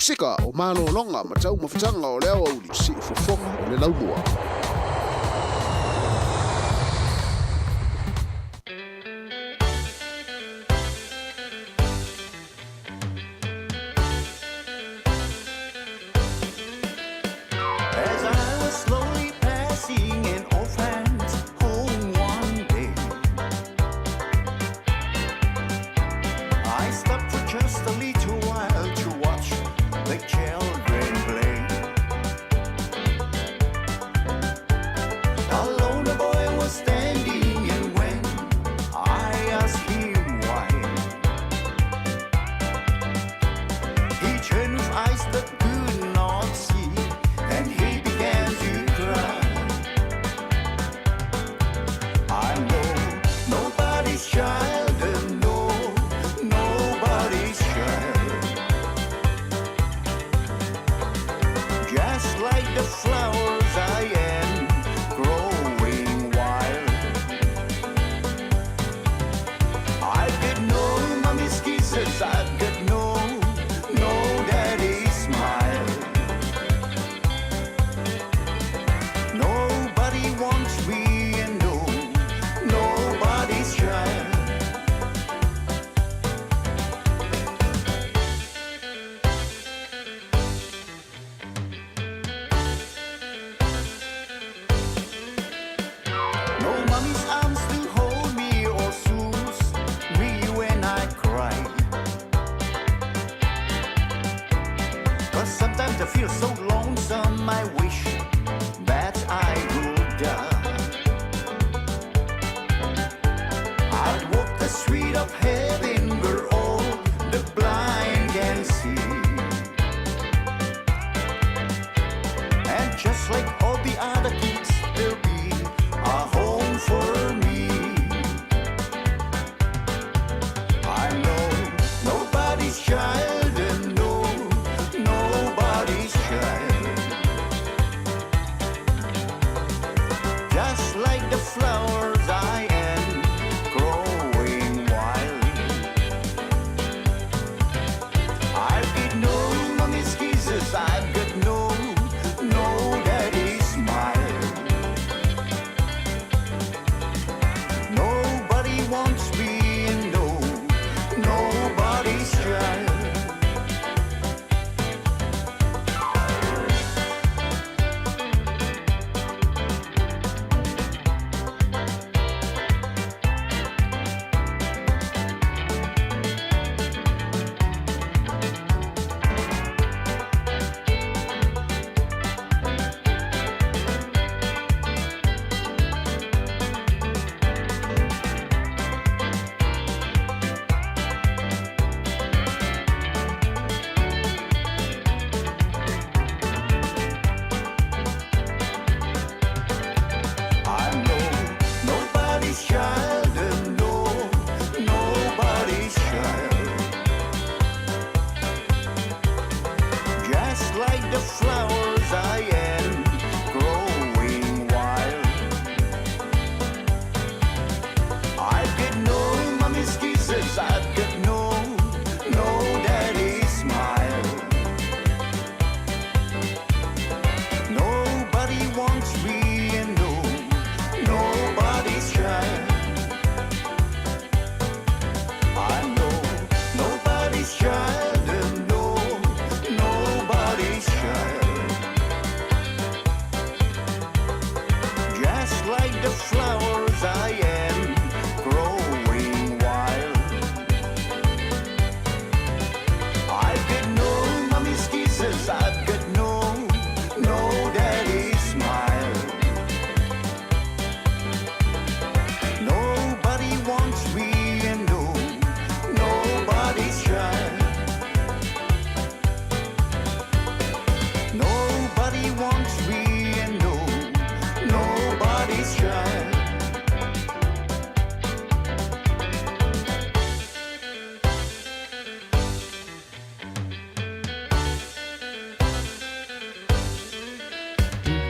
Musika o malologa ma taumafataga o le aoauli siufofoga o le laumua. As I was slowly passing an orphan's home one day, I stopped for just a little while to watch the children play. Alone the boy was standing, and when I asked him why, he turned with eyes that could not see, and he began to cry. I know nobody's child, and no, nobody's child. Just like the flowers, I am growing wild. I've got no mommy's kisses, I've got no, no daddy's smile. Nobody wants me and no, nobody's child. No mommy's arms to hold me or soothe me when I cry. But sometimes I feel so lonesome, I wish that I would die. I'd walk the street of heaven where all the blind can see. And just like all the other kids, there'll be a home for me. I know nobody's child, and no, nobody's child.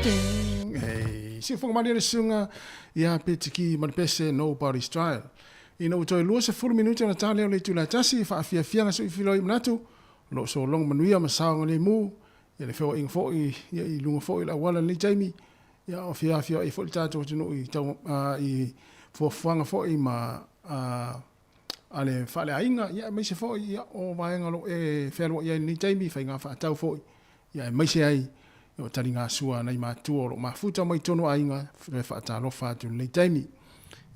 Ding! Hey, siufoga malie le susuga ia Petiki ma le pese Nobody's Trial. Ina ua toe 20 minute ona ta lea o le itula e tasi, faafiafiaga sui filoi i manatu, o lo o sologa manuia ma saogalemu, ia le feoaiga foi ia i luga foi o le auala i lenei taimi, ia o feafioai foi le tatou atunuu i tau i fuafuaga foi ma a le faaleaiga, ia aemaise foi ia o vaega o lo o e fealuai ai i lenei taimi, faiga faatau foi, ia aemaise ai o taligasua a nai matua o lo o mafuta mai totonu o aiga, toe faatalofa atu i lenei taimi.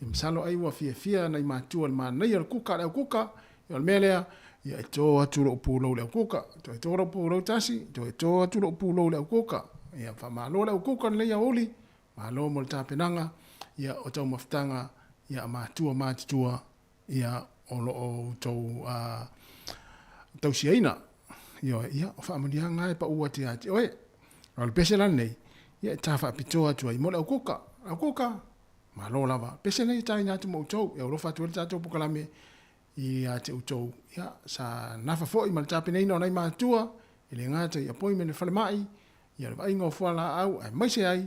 Ia masalo ai ua fiafia nai matua i le manaia o le kuka a le au kuka, ia o le mea lea, ia e to atu lou pulou i le au kuka, toe to lou pulou tasi, toe to atu lou pulou i le au kuka. Ia faamalo le au kuka i lenei aoauli, Malo mo le tapenaga ia o taumafataga ia a matua matutua ia o lo o outou tausiaina. Ioe, ia o faamanuiaga lava e pau atu ia te oe. A o le pese la lenei, ia e ta faapitoa atu ai mo le au kuka. Au kuka, malo lava. Pese nei e taina atu ma outou, e alofa atu ai le tatou pokalame ia te outou. Ia, sa nafa foi ma le tapenaina o nai matua, e le gata i appointment i le falemai, ia le vaaiga o fualaau aemaise ai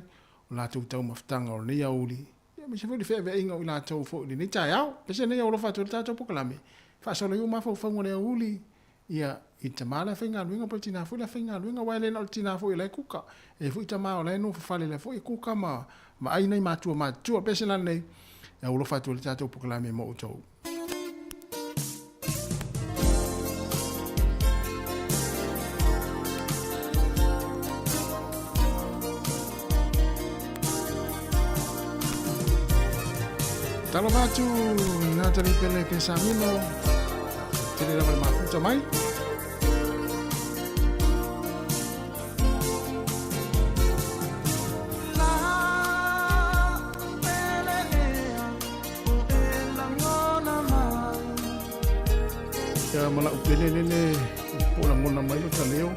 o latou taumafataga o lenei aoauli, aemaise foi le feaveaiga o i latou foi i lenei taeao. Pese nei alofa atu ai le tatou polokalame, faasolo ai o mafaufauga o le aoauli, ia, i le tama la e faigaluega po o le tina foi la e faigaluega, aua e le na o le tina foi o la e kuka, e i ai foi tama o la e nofo fale o la foi e kuka ma vaai nai matua matutua. Pese la lenei, e alofa atu ai le tatou polokalame mo outou. Talofa atu Natalie Pele Pesamino. Tele lava le mafuta mai. Ia ma lau pele lele po o lagona mai lo ta leo.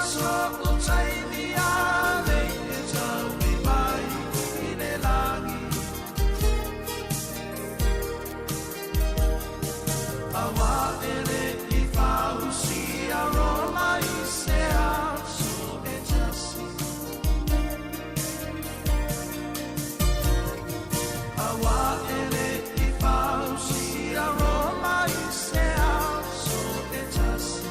aso o taimi anei e taui mai i le lagi. Aua e le i fausia Roma i se aso e tasi. Aua e le i fausia Roma i se aso e tasi.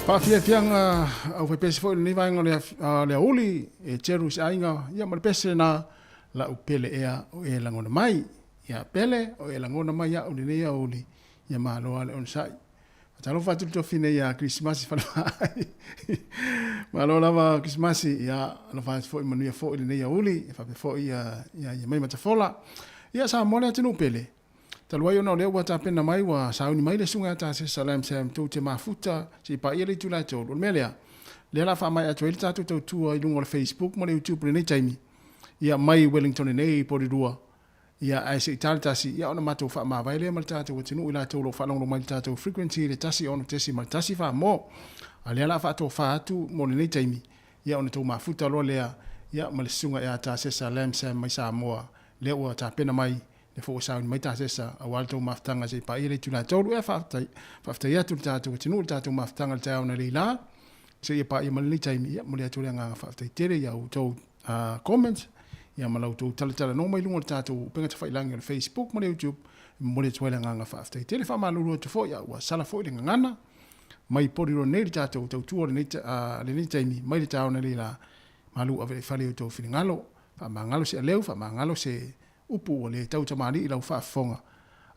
Faafiafiaga aufaipese foi lenei vaega o le le auli e Jeru se aiga ia ma le pese lena lau pele ea o e lagona mai. Ia pele o e lagona mai au lenei auli ia malo a le onosai. Faatalofa atu le tofi nei ia Kerisimasi Falevaai. Malo lava Kerisimasi, ia alofa atu foi manuia foi lenei auli, ia faapea foi ia ia ia mai Matafola. Ia Samoa le atunuu pele. Talu ai ona o lea ua tapena mai ua sauni mai le susuga ia Tasesa Lam Sam tou te mafuta se i paia le itula e 3. O le mea lea, lea la faamaea atu ai le tatou tautua i luga o le Facebook ma le YouTube i lenei taimi. Ia mai Wellington nei i Porirua. Ia, ae se i ta le tasi, ia ona matou faamavae lea ma le tatou atunuu i latou o lo o faalogologo mai i le tatou frequency i le 106.1 mo. A lea la a faatofa atu mo lenei taimi, ia ona tou mafuta loa lea, ia ma le susuga ia Tasesa Lam Sam mai Samoa, lea ua tapena mai, lea foi ua sauni mai Tasesa aua le tou mafutaga se i paia le itula e 3. Ia faafetai, faafetai atu i le tatou atunuu i le tatou mafutaga i le taeao analeila, seia paia mai lenei taimi, ia momoli atu le agaga faafetai tele i a outou comments ia ma la outou talatalanoa mai luga o le tatou upega tafailangi o le Facebook ma le YouTube. E momoli atu ai le agaga faafetai tele. Faamalulu atu foi, a ua sala foi le gagana mai Porirua nei le tatou tautua lenei, lenei taimi mai le taeao nei la malu ave i fale i outou finagalo. Faamagalo se aleu, faamagalo se upu ua le tau tamalii i lau faafofoga.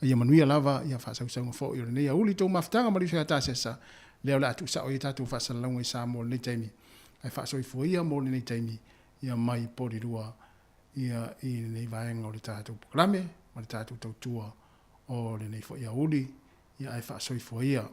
A ia manuia lava ia faasausauga foi o lenei auli tou mafutaga ma le uso ia Tasesa, lea o le a tuusao ai a tatou faasalalauga i Samoa i lenei taimi. Ae faasoifua ia mo lenei taimi ia mai Porirua ia i lenei vaega o le tatou polokalame ma le tatou tautua o lenei foi auli ia ae faasoifua ia.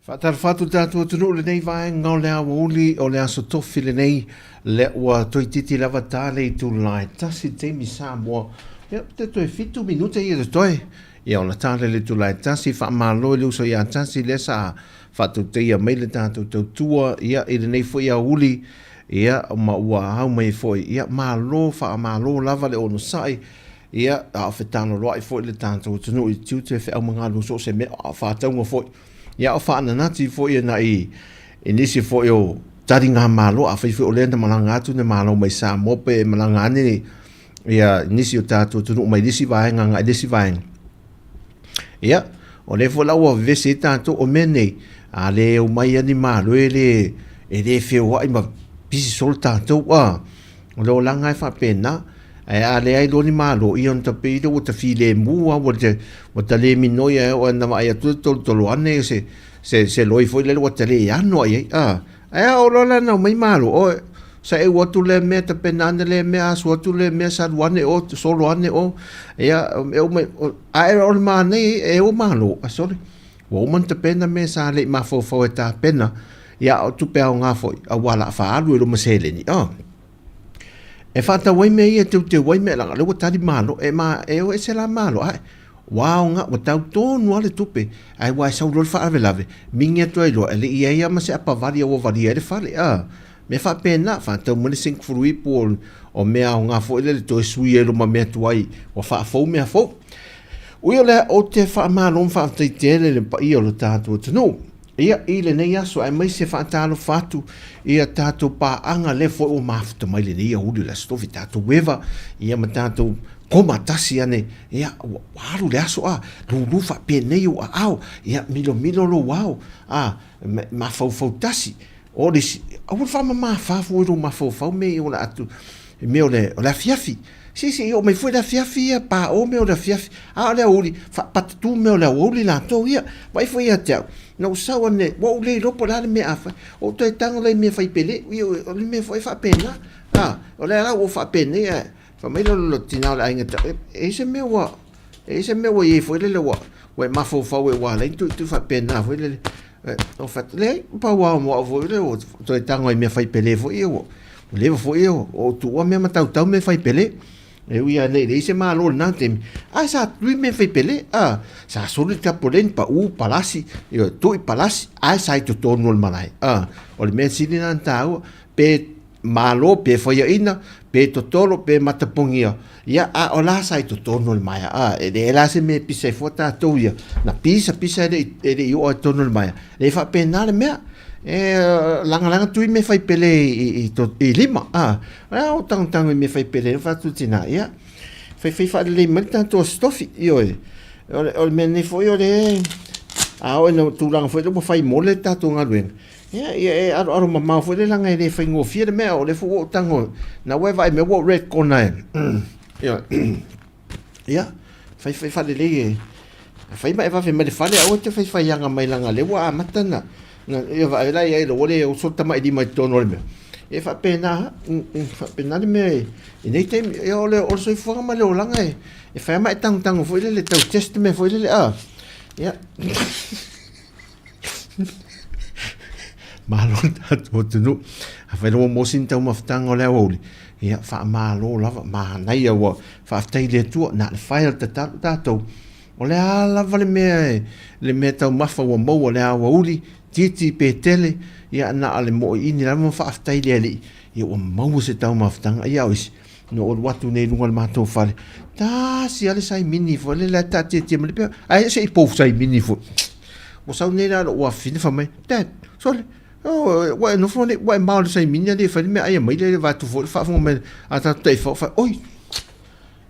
Faatalofa atu tatou atunuu i lenei vaega o le aoauli o le Aso Tofi lenei, lea ua toeitiiti lava ta le itula e tasi i le taimi Samoa. Ia, te toe fitu minute ia totoe. Ia ona ta lea i le itula e tasi, faamalo i le uso ia Tasi lea sa faatautaia mai le tatou tautua ia i lenei foi aoauli, ia ma ua au mai foi. Ia, malo, faamalo lava le onosai. Ia, a o fetaloloai foi le tatou atunuu i tiute feau ma galuega so o se mea, a o faatauga foi. Ia, o faananati foi agai i nisi foi o taligamalo, afai foi o lea na malaga atu le Malo mai Samoa pe malaga ane ia nisi o tatou atunuu mai nisi vaega agai nisi vaega. Ia, o lea foi la ua vevesi ai tatou, o mea nei, a le omai lava ni malo e le, e le feoai ma pisi solo tatou, a. O le olaga e faapena, ae a leai loa ni malo, ia ona tapei lea ua ta filemu lava, ua te, ua ta le minoi ae oo ina vaai atu le tolotolo ane se, se, se loi foi lele ua ta le ano i ai, a. Ae a oo loa la ina omai malo, oi, saeu atu lea mea, tapena ane lea mea, asu atu lea mea, salu ane o, solo ane o, ia, e oo mai, ae o le manaia e o malo, a sole, ua uma ona tapena mea sa le i mafaufau e tapena, Ia, o tupe aoga foi, aua o le a faaalu e luma seleni, a. E faatau ai mea ia e teuteu ai mea, leaga o lea ua tali malo, e ma, e o ese la malo, ae, ua aoga, ua tau tonu lava le tupe, ae ua e sau loa le faalavelave, migi atu ai loa, e le i i ai lava ma se apavali a ua valia ai le fale, a. Mea faapena, faatau mai le sink fuluipu o, o mea aoga foi lele toe sui ai loa ma mea tuai, ua faafou mea fou. Ui o lea, ou te faamalo ma faafetai tele i le paia o le tatou atunuu. Ia, i lenei aso, aemaise faatalofa atu i a tatou paaga lea foi ua mafuta mai lenei aoauli o le Aso Tofi, tatou eva, ia ma tatou koma tasi ane, ia, ua alu le aso, a, lulu faapenei ou aao, ia, milomilo lou ao, a, mafaufau tasi, o le isi, aua le faamamafa fua i lou mafaufau mea ia o le atu, i mea o le, o le afiafi. Se se i oo mai foi le afiafi ia, paʻo mea o le afiafi, a o le aoauli, faapatatu mea o le aoauli latou ia. Vaai foi ia te au, na ou sau ane, ua ou le iloa po o le a le mea a fai, ua ou toe tago la i mea fai pele, ia o le mea foi e faapena. A, o lea la ua ou faapenei ae fai mai le lou tina o le aiga te au, e i ai se mea ua, e i ai se mea ua i ai foi lele ua, ua e mafaufau ai ua ala ai ona tuitui faapena foi lele. Ou fai atu, leai, pau lava mo au foi lea ua toe tago ai i mea fai pele foi ia ua leva foi ia ou tuua mea ma tautau mea fai pele. E ui lava nei leai se malo i lena taimi, ae sa tui mea fai pele, a, sa soli le tapoleni, pau, palasi, ioe, tui palasi, ae sa i totonu o le malae, a. O le mea sili lena ona taua, pe malo, pe faiaina, pe totolo, pe matapogia, ia, a o la sa i totonu o le maea, a, e leai la se mea e pisa ai fua tatou ia, na pisa pisa e le i, e le i oo i totonu o le maea, e faapena le mea. E lagalaga tui mea fai pele i, i, i, i lima, a, a o tangotango i mea fai pele, fai atu tina, ia, faifai faalelei mai le tatou Aso Tofi, ioe, o le, o le mea nei foi o le, a oo ina tulaga foi lea ua fai mole le tatou galuega, Ia, ia e aroaro mamao foi le laga e le faigofie le mea, o lea foi ua ou tago, na ua e vaai mai ua ou red corner e. Ia, ia, fai fai faalelei e, fai ma e vave mai le fale, aua e te faifaiaga mai laga o lea ua amata na, na ia vaai la i ai ua le oso le tamailima i totonu o le mea. E faapena, faapena le mea i nei taimi, ia o le, o le soifuaga ma le olaga e, e fai lava ma e tagotago foi lele, tau test mea foi lele, a, ia. Malo le tatou atunuu. Afai lava ua maua sina taumafataga o le aoauli, ia faamalo lava, manaia ua faafetai i le Atua, na o le fai o le tatalo tatou. O le a lava le mea le mea taumafa ua maua i le aoauli, itiiti pe tele, ia na o le moiini lava ma faafetai i le Alii, ia ua maua se taumafataga. Ia o isi, Na ou alu atu nei i luga o le matou fale, tasi lava le saimini foi lele la e taatiatia mai le pea, ae se i pou saimini foi. Ua sau nei la lou afafine fai mai, Dad, sole, oh, ua e nofo nei, ua e mao i le saimini alii e fai le meaai e mai le vaeatu foi le faafofoga mai a tatou taifau, fai, oi,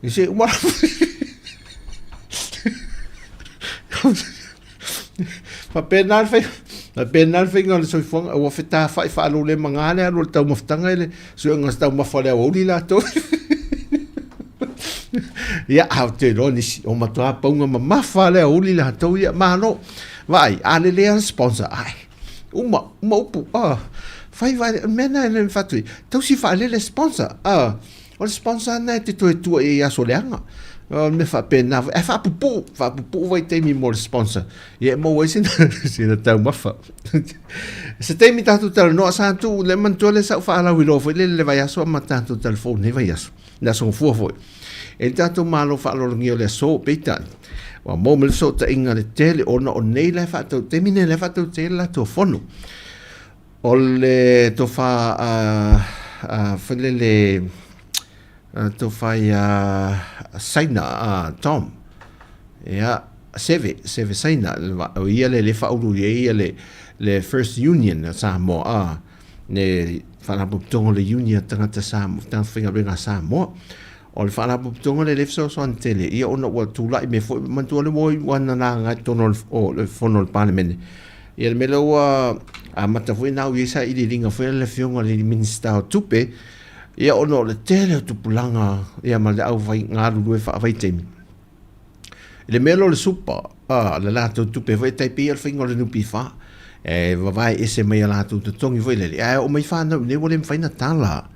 e se uma Faapena le faiga, faapena le faiga o le soifuaga, ua fetafa'i faalulemaga le alu o le taumafataga i le suega o se taumafa o le aoauli latou. Ia, a ou te iloa nisi, o matua pauga mamafa le aoauli latou, ia, malo. Vaai, a lelei lava le sponsor, ai, uma, uma upu, ah, fai vaai, o le mea lena e le fatu i, tausi faalele sponsor, ah, o le sponsor lena e te toe tua i ai i aso leaga. O le mea faapena foi. Ae faapupuu, faapupuu vaitaimi mo le sponsor. Ia e maua ai sina, sina taumafa. Se taimi tatou talanoa, sa tuu le manatua lea sa ou faalauiloa foi lele le vaiaso ma tatou telefoni nei vaiaso. Le aso gafua foi. E le tatou Malo faaaloalogia o le aso, peitai, ua maua mai le fesootaiga le tele ona o nei la e faatau, taimi nei la e faatautaia le latou fono. O le tofa a, a, foi lele, tofa ia Saina, a, Tom, ia, Seve, Seve Saina, o ia le le faaulu i ai ia le, le First Union a Samoa, a, le Faalapotopotoga o le Union a Tagata Samoa, Tagata Faigaluega a Samoa. O le Faalapotopotoga lea le fesoasoani tele, ia ona ua tulai mai foi, manatua le ua ua na laga i totonu o le fono a le Palemene. Ia le mea lea ua amata foi ona au i ai sailiiliga foi a le Afioga i le Minisita o Tupe, ia ona o le tele o tupulaga ia ma le au galulue faavaitaimi. I le mea lea o le supa, a, le latou tupe foi e tai pei o le faiga o le NPF, e vavae ese mai a latou totogi foi lele, ae oo mai fanau i inei ua le mafai ona tala.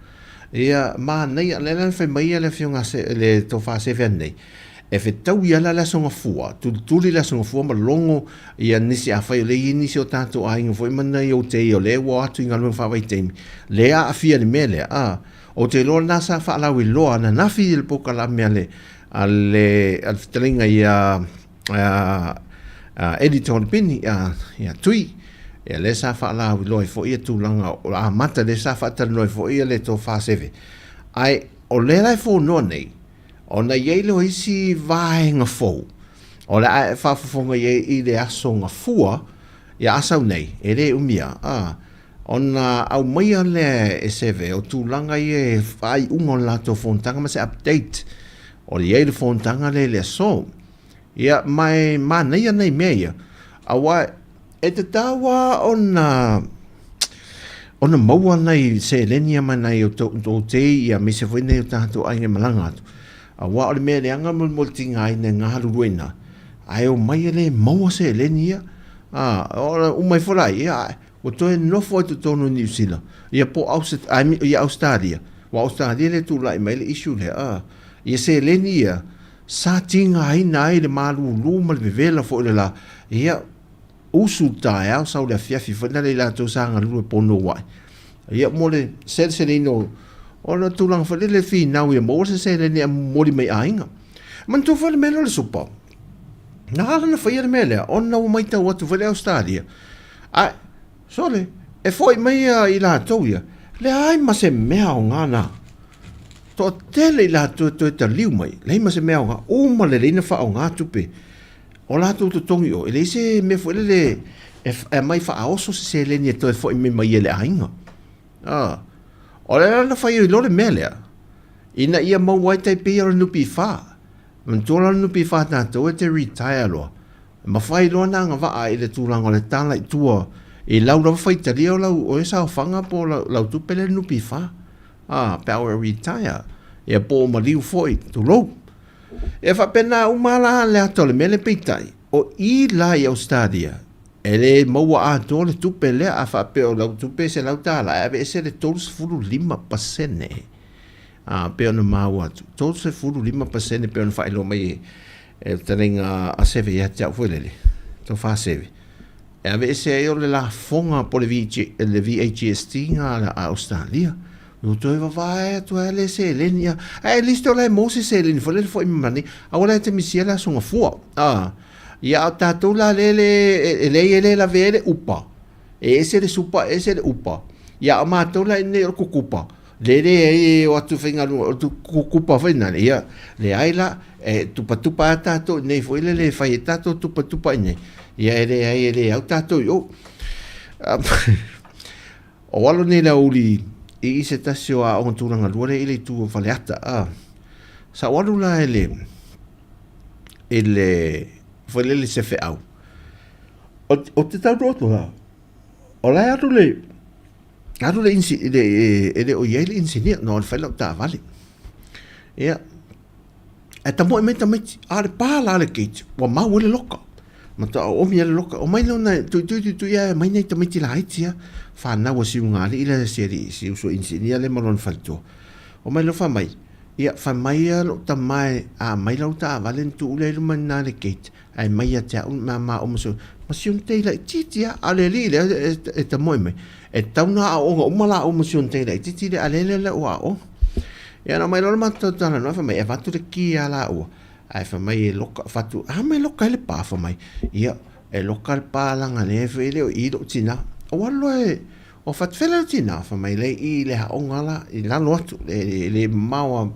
Ia, manaia, lea la na fai mai le afioga a le Tofa Sefe nei, e fetaui lava la le Aso Gafua, tulituli le Aso Gafua ma logo ia nisi, afai o lea e i ai nisi o tatou aiga foi ma nai o tei o lea ua o atu i galuega faavaitaimi, lea e aafia i le mea lea, a, ou te iloa lena sa faalauiloa ananafi i le polokalame a le a le a le fetalaiga ia a Editor o le Pini ia Tui ia lea sa faalauiloa ai foi ia tulaga o amata lea sa faatalanoa ai foi ia le tofa Seve ae o lea la e fonoa nei ona i ai lea o isi vaega fou o le a e faafofoga i ai i le aso gafua ia Asau nei e le umi a Ona aumaia lea e Seve o tulaga ia e faaiuga o le latou fonotaga ma se update o i ai le fonotaga lea i le aso. Ia, ma e manaia nai mea ia, aua e tatau lava ona ona maua nai seleni ia ma nai o tou tei ia aemaise foi nai o tatou aiga e malaga atu. Aua o le mea leaga mo le tigaina e galulue i ina, ae omai e le maua seleni ia. A, uma ifo la ia, Ua toe nofo ai totonu o Niu Sila, ia po o ia Ausetalia, aua o Ausetalia lea e tulai mai ai le issue lea, a, ia seleni ia sa tigaina ai le malulu ma le vevela foi o le la, ia, usu le taeao sau le afiafi foi lea i latou sa galue ponouai. Ia mo le seleseleina o, o le tulaga foi lele finau ia maua se seleni e momoli mai aiga. Manatua foi le mea lea o le supa. Na ala na faia le mea lea, ona ua matau atu foi le Ausetalia, Ae, sole, e foi mai ia i latou ia, leai ma se mea aoga na. Toatele i latou e toe taliu mai, leai ma se mea aoga, uma lelei na faaaoga tupe o latou totogi o, e leai se mea foi lele e aumai faaoso se seleni e toe foi mai ma ia i le aiga. A, o le ala na fai ai loa le mea lea, ina ia maua ai tai pei o le NPF. Manatua la le NPF a tatou e te retire loa, E mafai loa ona agavaa i le tulaga o le tala i tua i lau lava faitalia o lau o saofaga po o lau tupe lea NPF a pe a ua e retire ia po o maliu foi tulou. E faapena uma la le ata o le mea lea peitai o i la i Ausetalia e le maua atoa le tupe lea a faapea o lau tupe e $100 ae aveese le 35% a pei ona maua atu 35% pei ona faailoa mai e E le fetalaiga a Seve ia te au foi lele, tofa Seve, e aveese ai o le lafoga po o le VAGST ga a Ausetalia. Ua toe vavae atu ai le seleni ia. Ae at least o la e maua se seleni foi lele foi ma nei. Aua la e te misia le aso gafua. Ah, ia a o tatou la le le e leai e le lavea ai le upa. E ese le supa ese le upa. Ia a o matou la i inei o le kukupa. Le leai e o atu faigaluega, o le kukupa foi lena, ia, leai la, e tupatupa lava tatou i inei foi lele e fai ai tatou tupatupa i inei, ia e leai e le au tatou i o. O alo nei le aoauli i se tasi o aoga tulaga lua lea i le itu o Faleata, a, sa ou alu la i le, i le, foi lele se feau, ou te tau atu la, o la e alu le, Alu le insi, le, e le o i ai le inisinia, no le fai lau taavale. Ia, ae tamoe mai tamaiti, a o le pa la le gate, ua mau ai le loka. Matua oomi ai le loka. Omai lea ona tuitui tuitui ae omai nai tamaiti laiti lava, fanau a Siugalii lea si alii, si uso inisinia lea ma lona faletua. Omai loa fai mai, Ia, fai mai ia lou tama e a aumai lau taavale ona tuu lea i luma i ina le gate, ae mai ia te au le mama o ma si ma si ona tei laitiiti lava. A o le alii lea e tamoe mai, e tatau ona aooga uma laua ma si ona tei laitiiti lea, a o lea e le o aooga. Ia ona aumai loa le matou talanoa fai mai e avatu le ki ia laua, ae fai mai e loka, fai atu, a mea e loka ai le pa? Fai mai, ia, e loka le pa leaga o lea e le o i i lou tina. Ou alu loa e O Fatufele le tina, fai mai lea i le aoga la, i lalo atu, e le mamao a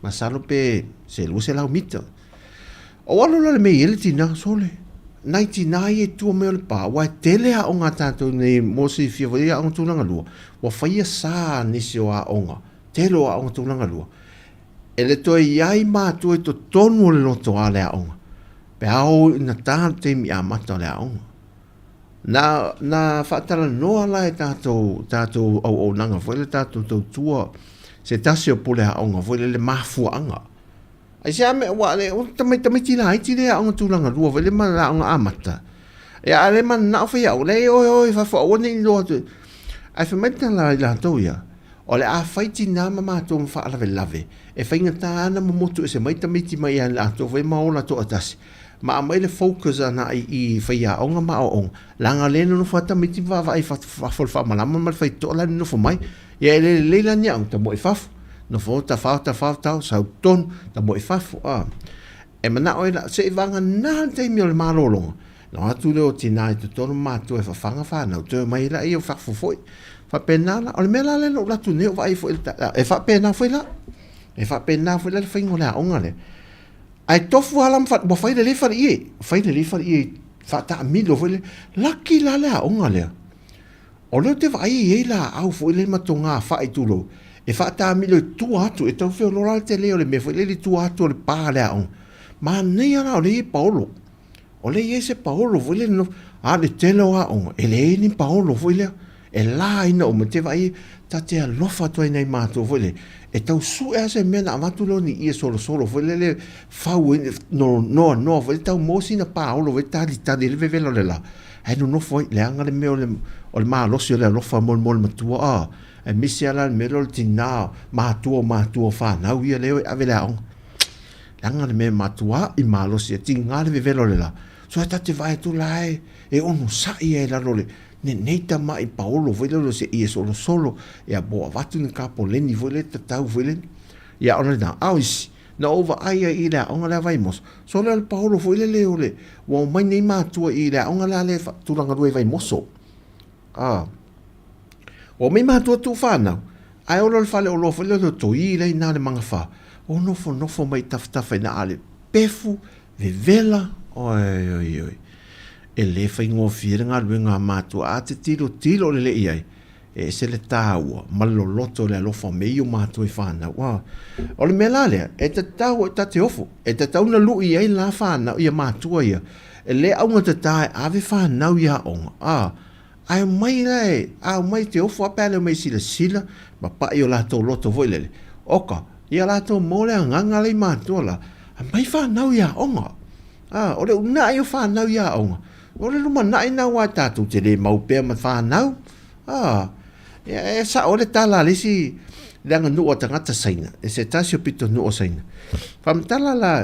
masalo pe se 200 mita. Ou alu loa i le mea e i ai le tina, sole, nai tina ia i tua mai o le pa, aua e tele aoga a tatou nei mo silafia foi aoga tulaga lua, ua faia sa nisi o aoga, tele o aoga tulaga lua, e le toe i ai matua i totonu o le lotoa o le aoga, pe a o ina ta le taimi amata o le aoga. Na, na faatalanoa la e tatou, tatou auaunaga foi le tatou tautua se tasi o pule aoga foi le mafuaaga. Aisea mea, ua le, o tamaiti laiti le aoga tulaga lua foi le ma le aoga amata. Ia a le mananao fai au, leai oe oe i fafo aua ne i iloa atu. Ae fai mai le tala a i latou ia, o le a fai tinā ma matou ma faalavelave, e faigata ana momotu ese mai tamaiti mai ia i latou foi ma ola toatasi. Ma aumai le focus agai i faiaoga ma aoaoga, leaga o lea e nonofo lava tamaiti ma vaavaai i fafo i le faamalama ma le faitotoa la e nonofo mai. Ia e le lelei la ni aoga, tamoe i fafo. Nofo tafao tafao tao, sau i totonu, tamoe i fafo. A. E manao ai la, seivagana le taimi o le malologa, ona o atu lea o tina i totonu ma matua e fafaga fanau, toe omai ai laia i fafo foi. Faapena la. O le mea la lea na ou alu atu nei ou vaai foi i le, e faapena foi la. E faapena foi la le faiga o le aoga lea. Ae tofu lava la ma fale, ua fai lelei faleie, fai lelei faleie faataamilo foi lea. Laki la le aoga lea. O lea ou te vaai e i ai laau foi lea ma togafai tulou, e faataamilo i tua atu, e tau feoloolo lava le tele o le mea foi lele i tua atu o le pa o le aoga. Manaia la o lea e i ai paolo. O lea e i ai se paolo foi lea nofo, a o le tele o aoga, e leai ni paolo foi lea. E la ina uma, te vaai, ta te alofa atu ai nai matou foi lea, e tau sue lava se mea na avatu lea o ni ie solosolo foi lele fau ai, noanoa foi lea, tau maua sina paolo foi talitali ai le vevela o le la, ae nonofo ai, leaga le mea o le, o le malosi o le alofa mo le matua, a, aemaise lava la le mea lea o le tina, matua o matua o fanau ia lea e o e ave i le aoga. Leaga le mea e matua'i malosi e tiga le vevela o le la. So e ta te vaai atu la e, e onosai ai lalo le, nenei tama'i paolo foi lea o se ie solosolo, ia po o avatu ni kapoleni foi lea tatau foi lea. Ia ona lena, a o isi, na ou vaai ai i le aoga lea a Vaimoso, so lea o le paolo foi lele o le, ua omai nei matua i le aoga lea le tulaga lua i Vaimoso. A. Ua omai matua tuu fanau, ae ola le fale oloa foi lea o le toi lea i ina le magafa, o nofonofo mai i tafatafa i ina, a o le pefu, vevela, oi oi oi. E le faigofie le galuega a matua, a te tilotilo lelei i ai, e ese le taua ma le loloto o le alofa o mea ia o matua i fanau. A, o le mea la lea, e tatau, ta te ofo, e tatau ona lui ai la fanau, ia matua ia, e le augatata e ave fanau i aoga, a, Ae omai la e, a omai te ofo a pe a le omai e silasila ma paʻi o latou loto foi lele, oka, ia latou mo le agaga le i matua la, aumai fanau i aoga. A, o le unaʻi o fanau i aoga, o le lumanaʻi na aua tatou te le mau pea ma fanau. A, ia, e sao le tala a le isi le aganuu a tagata Saina, e se tasi o pitonuu o Saina. Faamatala la,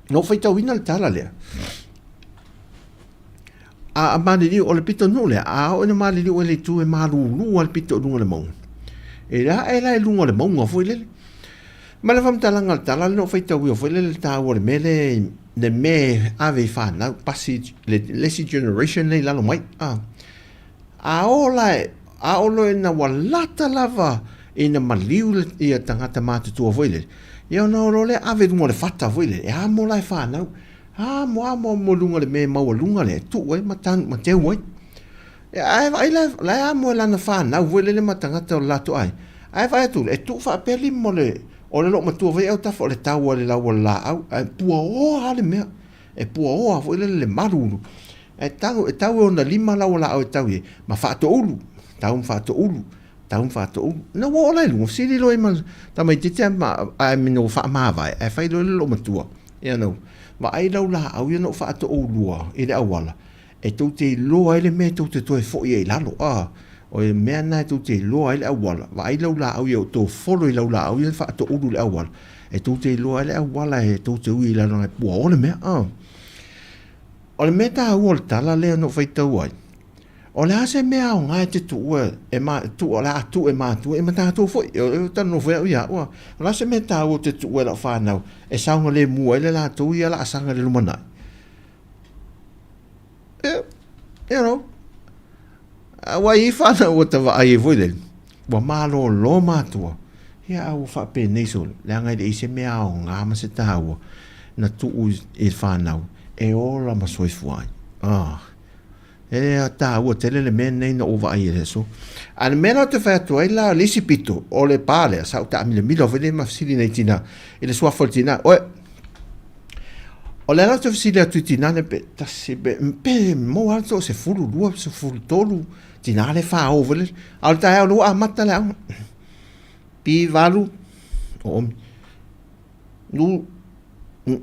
na ou faitauina le tala lea, A maliliu, o le pitonuu lea, a oo ina maliliu i le itu e malulu lava le pito i luga o le mauga. E la ae la i luga o le mauga foi lele. Ma le faamatalaga o le tala lea na ou faitauina foi lele le taua o le mea lea, le mea e ave i fanau, pasi le isi generation lea i lalo mai. A, a oo la, a oo loa ina ua lata lava ina maliu ia tagata matutua foi lele, ia ona o loa lea ave i luga o le fata foi lele, e amo la e fanau. Amo, amo, amo i luga o le mea maualuga lea e tuu ai ma tanu, ma teu ai. Ae vaai la, la e amo e lana fanau foi lele ma tagata o le latou aiga. Ae vaai atu, e tuu faapea lima o le, o le loomatua foi autafa o le tau a le lau o le laau, ae puaoa lava le mea. E puaoa foi lele le malulu. Ae tau, e tau e ona lima lau o laau e tau i ai, ma faatoulu, tau ma faatoulu. Tau ma faatoulu. Ina ua oo la i luga, fesili loa i ma tamaitiiti ae ma, ae mea ua faamavae, ae fai loa le loomatua, ia nau, vaai lau laau ia na ou faatooulua i le auala, e tou te iloa ai le mea e tou te toe foi ai i lalo. A, O le mea lena e tou te iloa ai le auala, vaai lau laau ia o tou folo i lau laau ia faatoulu i le auala, e tou te iloa ai le auala e tou te ui i lalo agai puaoa le mea. O le mea taua o le tala lea na ou faitau ai, o le a se mea aoga e te tuua e ma, tuu, o le a tuu e matua, e ma tatou foi, e talanoa foi au ia au, o le a se mea taua ou te tuua i lau fanau e saogalemu ai le latou ia laasaga i le lumanai? You know, ua i ai fanau ua ta vaai ai foi lele, ua malolo matua, ia a ua faapenei solo, leaga e leai se mea aoga ma se taua na tuu i le fanau e ola ma soifua ai. Ah. E taua tele le mea lenei na ou vaai i le aso. A le mea la ou te fai atu ai la, le isi pito, o le pa lea, sa ou taamilamila foi lea ma fesili nei tina, i le suafa o le tina, oe, O le ala ou te fesili atu i tina le pe tasi pe pe maua atu o 12 13 tina le fao foi lele. A o le taeao lea ua amata le aoga. Pi valu o omi. Nu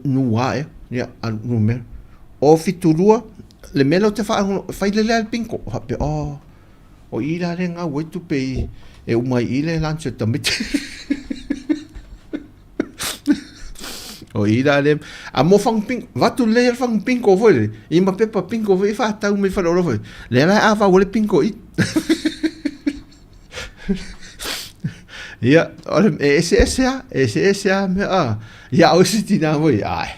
nu a ea. Ia alu numera. O 72 le mea lea ou te fai lele a le bingo. Faapea oh o i la le gau ai tupe i e uma ai i le lunch e tamaiti. O i la le a mo fang ping vatu le le fang pinko foi le i ma pepa pinko foi fa tau me fa lo foi le la a va le pinko i ia o le e ese ese a ese ese a me a ia o si tina foi ai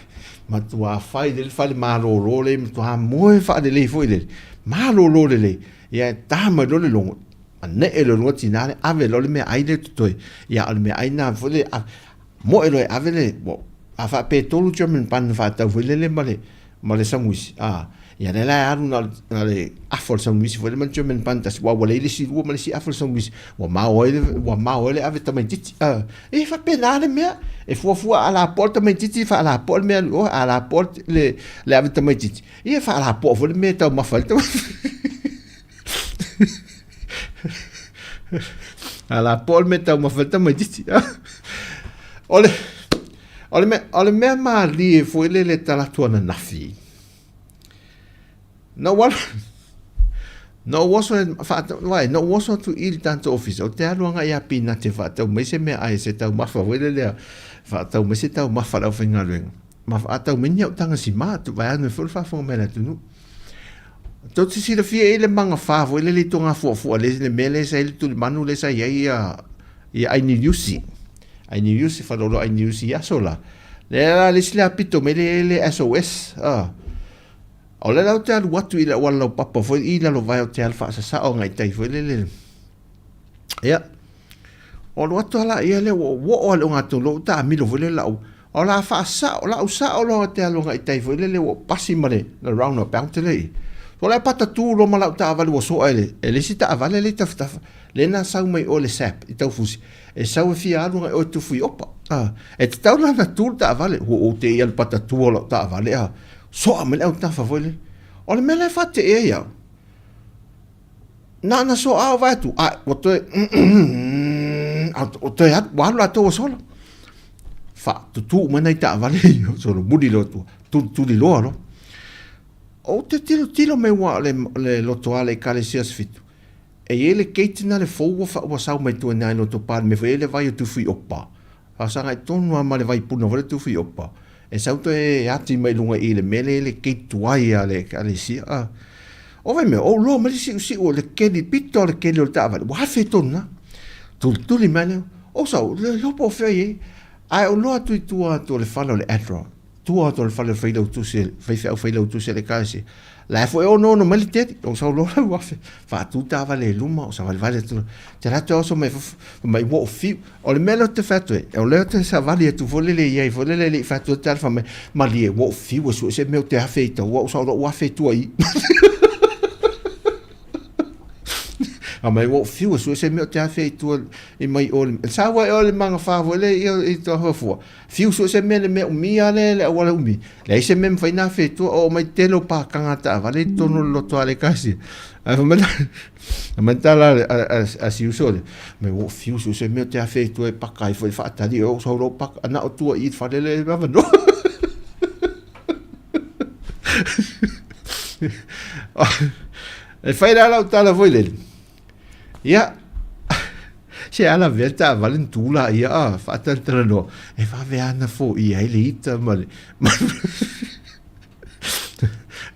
matua fai le fale malolo le matua moe fa le le foi le malolo le le ia ta mai lo le longo Neʻe loa i luga tinā le ave loa le meaai lea totoe. Ia, o le meaai na foi le moe loa e ave le, a faapea e tolu German bun na faatau foi lele ma le, ma le samuisi, a, ia lea la e alu na o le afa o le samuisi foi lele ma le German bun tasi, aua ua leai le isi lua ma le isi afa o le samuisi, ua mao ai le, ua mao ai le ave tamaitiiti, a. E faapena le mea, e fuafua a lapoa le tamaitiiti, faalapoa le mea alu i o, a lapoa le, le ave tamaitiiti, ia e faalapoa foi le mea e taumafa ai le tamaitiiti. A la po le mea taumafa ai le tamaitiiti. O le, o le mea, o le mea malie foi lele e tala atu ananafi. Na ou alu, na ou oso e whaatau, wai, na ou oso atu i le tatou ofisa, o te alu agai ia Pinate whaatau mai se mea ai se taumafa foi lele a, whaatau mai se taumafa le aufaigaluega. Ma whaatau mai ni au tanga sima atu, vai anu e foi le faafofoga mai le atunuu. Tou te silafia i le magafa foi lele i Togafuafua le, le mea lea sa i ai le tulimanu lea sa i ai ia, ia Ainiliusi. Ainiliusi, faleolo Ainiliusi i aso la. Lea la le isi lea pito mai le, le SOS. Ah. O le la ou te alu atu i le auala laupapa foi i lalo vae o te alu faasasao agai tai foi lele. Ia. O alu atu ala ia le ua oo ale o ngā lou taamilo foi lele lau. O la faasao, lau sao loa te alu agai tai foi lele ua pasi ma le, le roundabout le i. So la pata tu lo ma lau taavale ua soa e le, e le isi taavale le i tafatafa. Le na sau mai o le sap i Taufusi. E sau e fia alu agai o e tufu i Opa. Ah, e tatau la na tu le taavale. Ua ou te i alu pata tu o lau taavale ah. Soa mai le autafa foi lele. O le mea la e faateea ai au. Na na soa au vae atu, a ua toe ua toe atu, ua alu latou ua sola. Faatutū uma nai taavale ia, solomuli loa tua, tulituli loa loa. Ou te tilotilo mai ua le, le lotoa le Ekalesia Sefitu, e i ai le gate na le fou ua, ua sau mai tua i ina i Lotopa, le mea foi e le vai o Tufuiopa. Faasagai tonu lava ma le vaipuna foi le Tufuiopa, e sau toe ati mai luga i i le mea lea i le gate tuai a le Ekalesia. A, o vai mea, ou loa mai le siusiu o le keli, pito o le keli o le taavale, ua afe tonu na. Tulituli mai lea, o sau, le iloa po o fea i ai. Ae ou loa atu i tua atu o le fale o le Admiral, tua atu o le fale o le failautusi, faifeau failautusi a le Ekalesia. La e foi onoono mai le teli, o sau loa lau afe, faatu taavale i luma, o savalivali atu, te alu atu e oso mai fafo, fai mai ua ou fiu. O le mea lea ou te fai atu ai, o lea ou te savali atu foi lele i ai foi lele e le i fai atu ai tala fai mai, malie ua ou fiu e sue se mea ou te afe i taua, ou sau loa ou afe i tua i i. A mai ua ou fiu e sue se mea ou te afe i tua i mai o le sau ai o le magafa foi le i i tua fuafua. Fiu sue se mea le mea umia le le auala umi. Leai se mea mafai na afe i tua o mai tele o pākanga taavale i totonu o le loto a le kasi. Ae fai mai la mai tala a si uso le mai ua ou fiu sue se mea ou te afe i tua e paka ai foi faatali o sau loa paka na o tua i le fale le avanoa. E fai la lau tala foi lele. Ia, se a lavea le taavale na tu laia a, faatalatalanoa, e vave lava ona foia ai le ita ma le,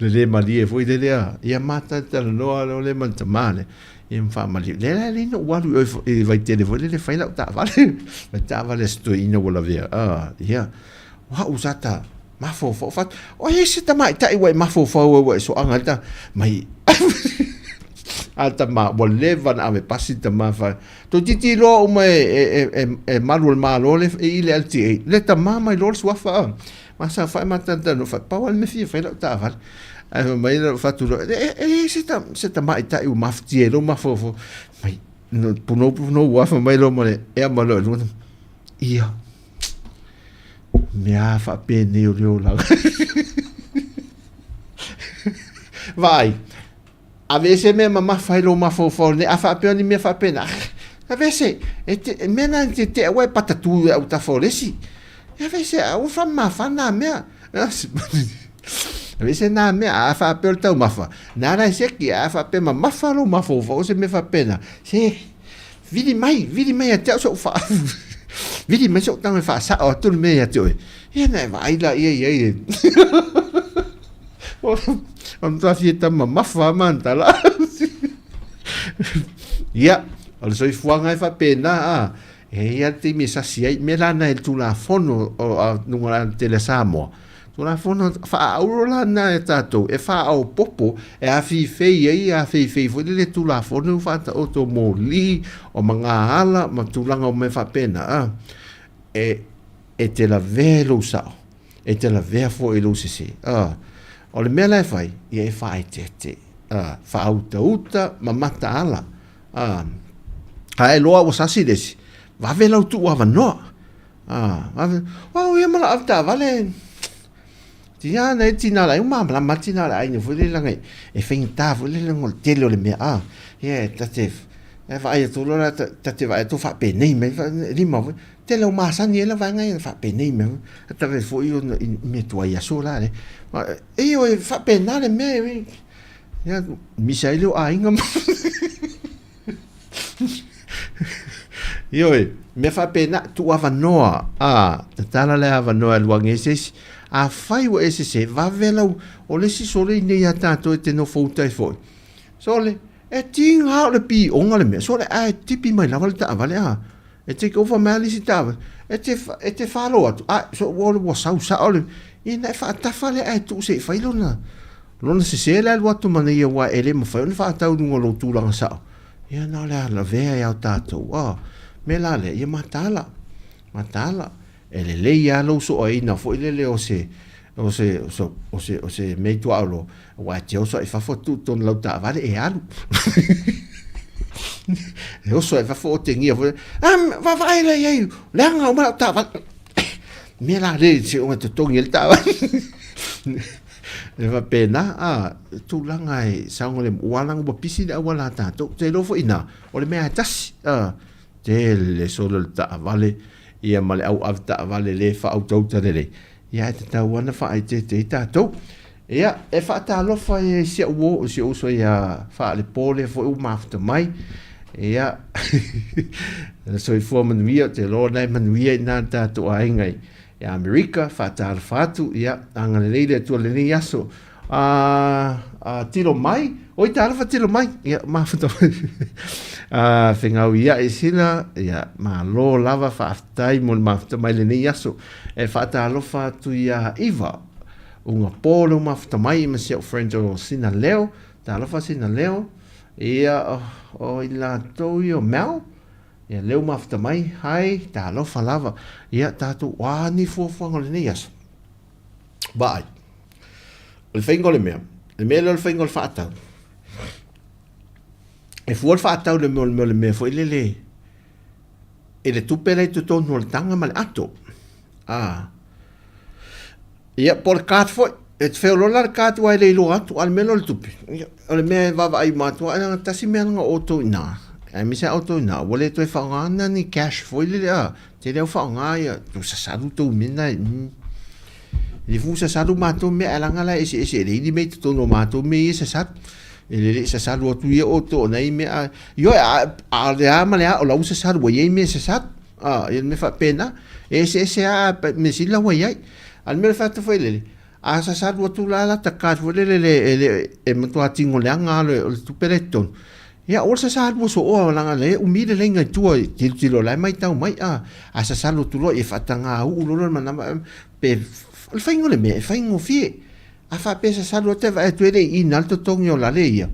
le le malie foi lele a. Ia ma talatalanoa loa lea ma le tama lea, ia ma faamalie, lea la e lelei ona ou alu i oe i Vaitele foi lele e fai lau taavale, le taavale a si toeaina ua lavea, a, ia. O au sa ta mafaufau fatu, o ai se tamaitai ua e mafaufau ai ua e soaga ai le ta, mai a tama ua leva ona ave pasi le tama fa toeitiiti loa uma e, e, e, e, e malu o le Malo le i le LTA le tama mai loa le suafa a ma sa fae ma tantano fa pau le mea fia fai lau taavale ae fai mai lau fatu loa e, e, e se, ta, se tamaitai ua mafatia i lou mafaufau mai no, punou punou ua fai mai loa ma le ea ma loa lua ia Mea faapenei o le olaga. Vaai, aveese mea mamafa i lou mafaufau nei, a faapea o ni mea faapena, aveese, e te, mea na te tea ua e patatū i autafa o le isi. Aveese, aua faamamafa nā mea. Aveese nā mea, a faapea o le taumafa, nā la e seki, a faapea mamafa lou mafaufau o se mea faapena, se, Vili mai, vili mai ia te au soʻu faa vili mai soʻu tago e faasaʻo atu le mea ia te oe. Ia na e vaai laia i ai e. O matua fia tamamafa lava mantala. Ia, o le soifuaga e faapena a. E i ai le taimi e sasi ai, mea la na e le Tulafono o luga o le alatele a Samoa. Tulafono faaauro la na e tatou e faaopoopo e afifei ai afeifei foi lele Tulafono ua faataoto moli o magaala ma tulaga o mea faapena a e e te lavea i lou sao e te lavea foi i lou sese a o le mea la e fai ia e faaeteete a faautauta ma mataala a a e loa ua sasi le isi vave lau tuu avanoa Ah, vave, o ia ma la ave taavale. Tia na e tina la, e malamalama tina la aiga foi le langa e faigata foi le langa o le tele o le mea a. Ia e ta te e vaai atu loa la ta te vaai atu faapenei mai lima foi. Tele o masani ai la vaega ia faapenei mai. Ta ve foi ona i mea tuai aso la le. E o e faapena le mea e ia misa ai le o aiga. Ioe, mea faapena, tuu avanoa, a, tatala le avanoa e alu age ai se isi. Afai ua e sese, vave lau, o le isi sole i nei ia tatou e te nofo uta ai foi. Sole, e tiga o le pioga le mea, sole, ae tipi mai lava le taavale, a, e take over mai lava le isi taavale, e te, e te falo atu, a, so, ua, ua sau sao le, ia na e faatafa lea ae tuu se i fai lona, Lona sese le alu atu ma nei aua e le mafai ona faatau i luga o lou tulaga sao. Ia na o le a lavea i ao tatou. Oh, me la lea, ia mataala. Mataala. E lelei lava lou soaina foi lele o se, o se, o se, o se, o se mea i tuaolo, aua e te oso ai fafo tuu tonu lau taavale e alu. E oso ai fafo otegia foi, ah, vaavaai la i ai, leaga uma lau taavale. Mea la le, se o totogi ai le taavale. E faapena, a, tulaga e saogalemu, ua ala ua pisi le auala a tatou. Ou te iloa foi i ina, o le mea lava e tasi, a, tele solo le taavale, ia ma le au ave taavale le faautauta lelei, ia ae tatau lava ona faaeteete ai tatou. Ia, e faatalofa i si au uo, si ou uso ia Faalepo lea foi ua mafuta mai. Ia, soifua manuia, ou te iloa o lena e manuia i ina le tatou aiga i Ia Amerika, faatalofa atu, ia, agalelei le Atua i lenei aso. A, a, tilo mai, oi talofa tilo mai, ia, mafuta mai. A, fegau ia e sila, ia, malo lava, faafetai mo le mafuta mai lenei aso. E faatalofa atu ia Iva, unga pō leo mafuta mai ma si au friend o Sina Leo, talofa Sina Leo, ia, o, o i latou ia o Mel, Ia leo mafuta mai, hai, talofa lava. Ia, tatou, o a ni fuafuaga o lenei aso? Vaai, o le faiga o le mea, le mea lea o le faiga o le faatau, e fua le faatau le mea o le mea o le mea foi lele, i le tupe la i totonu o le taga ma le ato. Ah. Ia, po o le card foi. E te feoloolo la le card aua e le iloa atu, a o le mea lea o le tupe, ia, o le mea e vaavaai uma atu lava, leaga tasi mea leaga o outou i ina, aemaise lava outou i ina, ua le toe faaaogaina ni cash foi lele a, tele lava ua faaaoga ia, ua sasalu tou mea na, e le fua sasalu matou mea, ae leaga la e eseese, e leai ni mea i totonu o matou mea ia e sasalu. E le leʻi sasalu atu ia outou o nai mea a, ioe, a, a o le a ma le a o la ua sasalu ua i ai mea e sasalu. A, ia le mea faapena. E eseese lava a, mea sili la ua i ai. A o le mea o le fai atu foi lele, a sasalu atu la lata card foi lele le, e le, e matua tino leaga lava o le tupe la i totonu, ia aua le sasalu soo leaga o lea e umi le laina i tua i tilotilo o la e matau mai, a, a sasalu atu loa ia faataga uu loa le manava, pe, o le faiga o le mea e faigofie. A faapea e sasalu atu e vaai atu e le i ina le totogi o lale ia.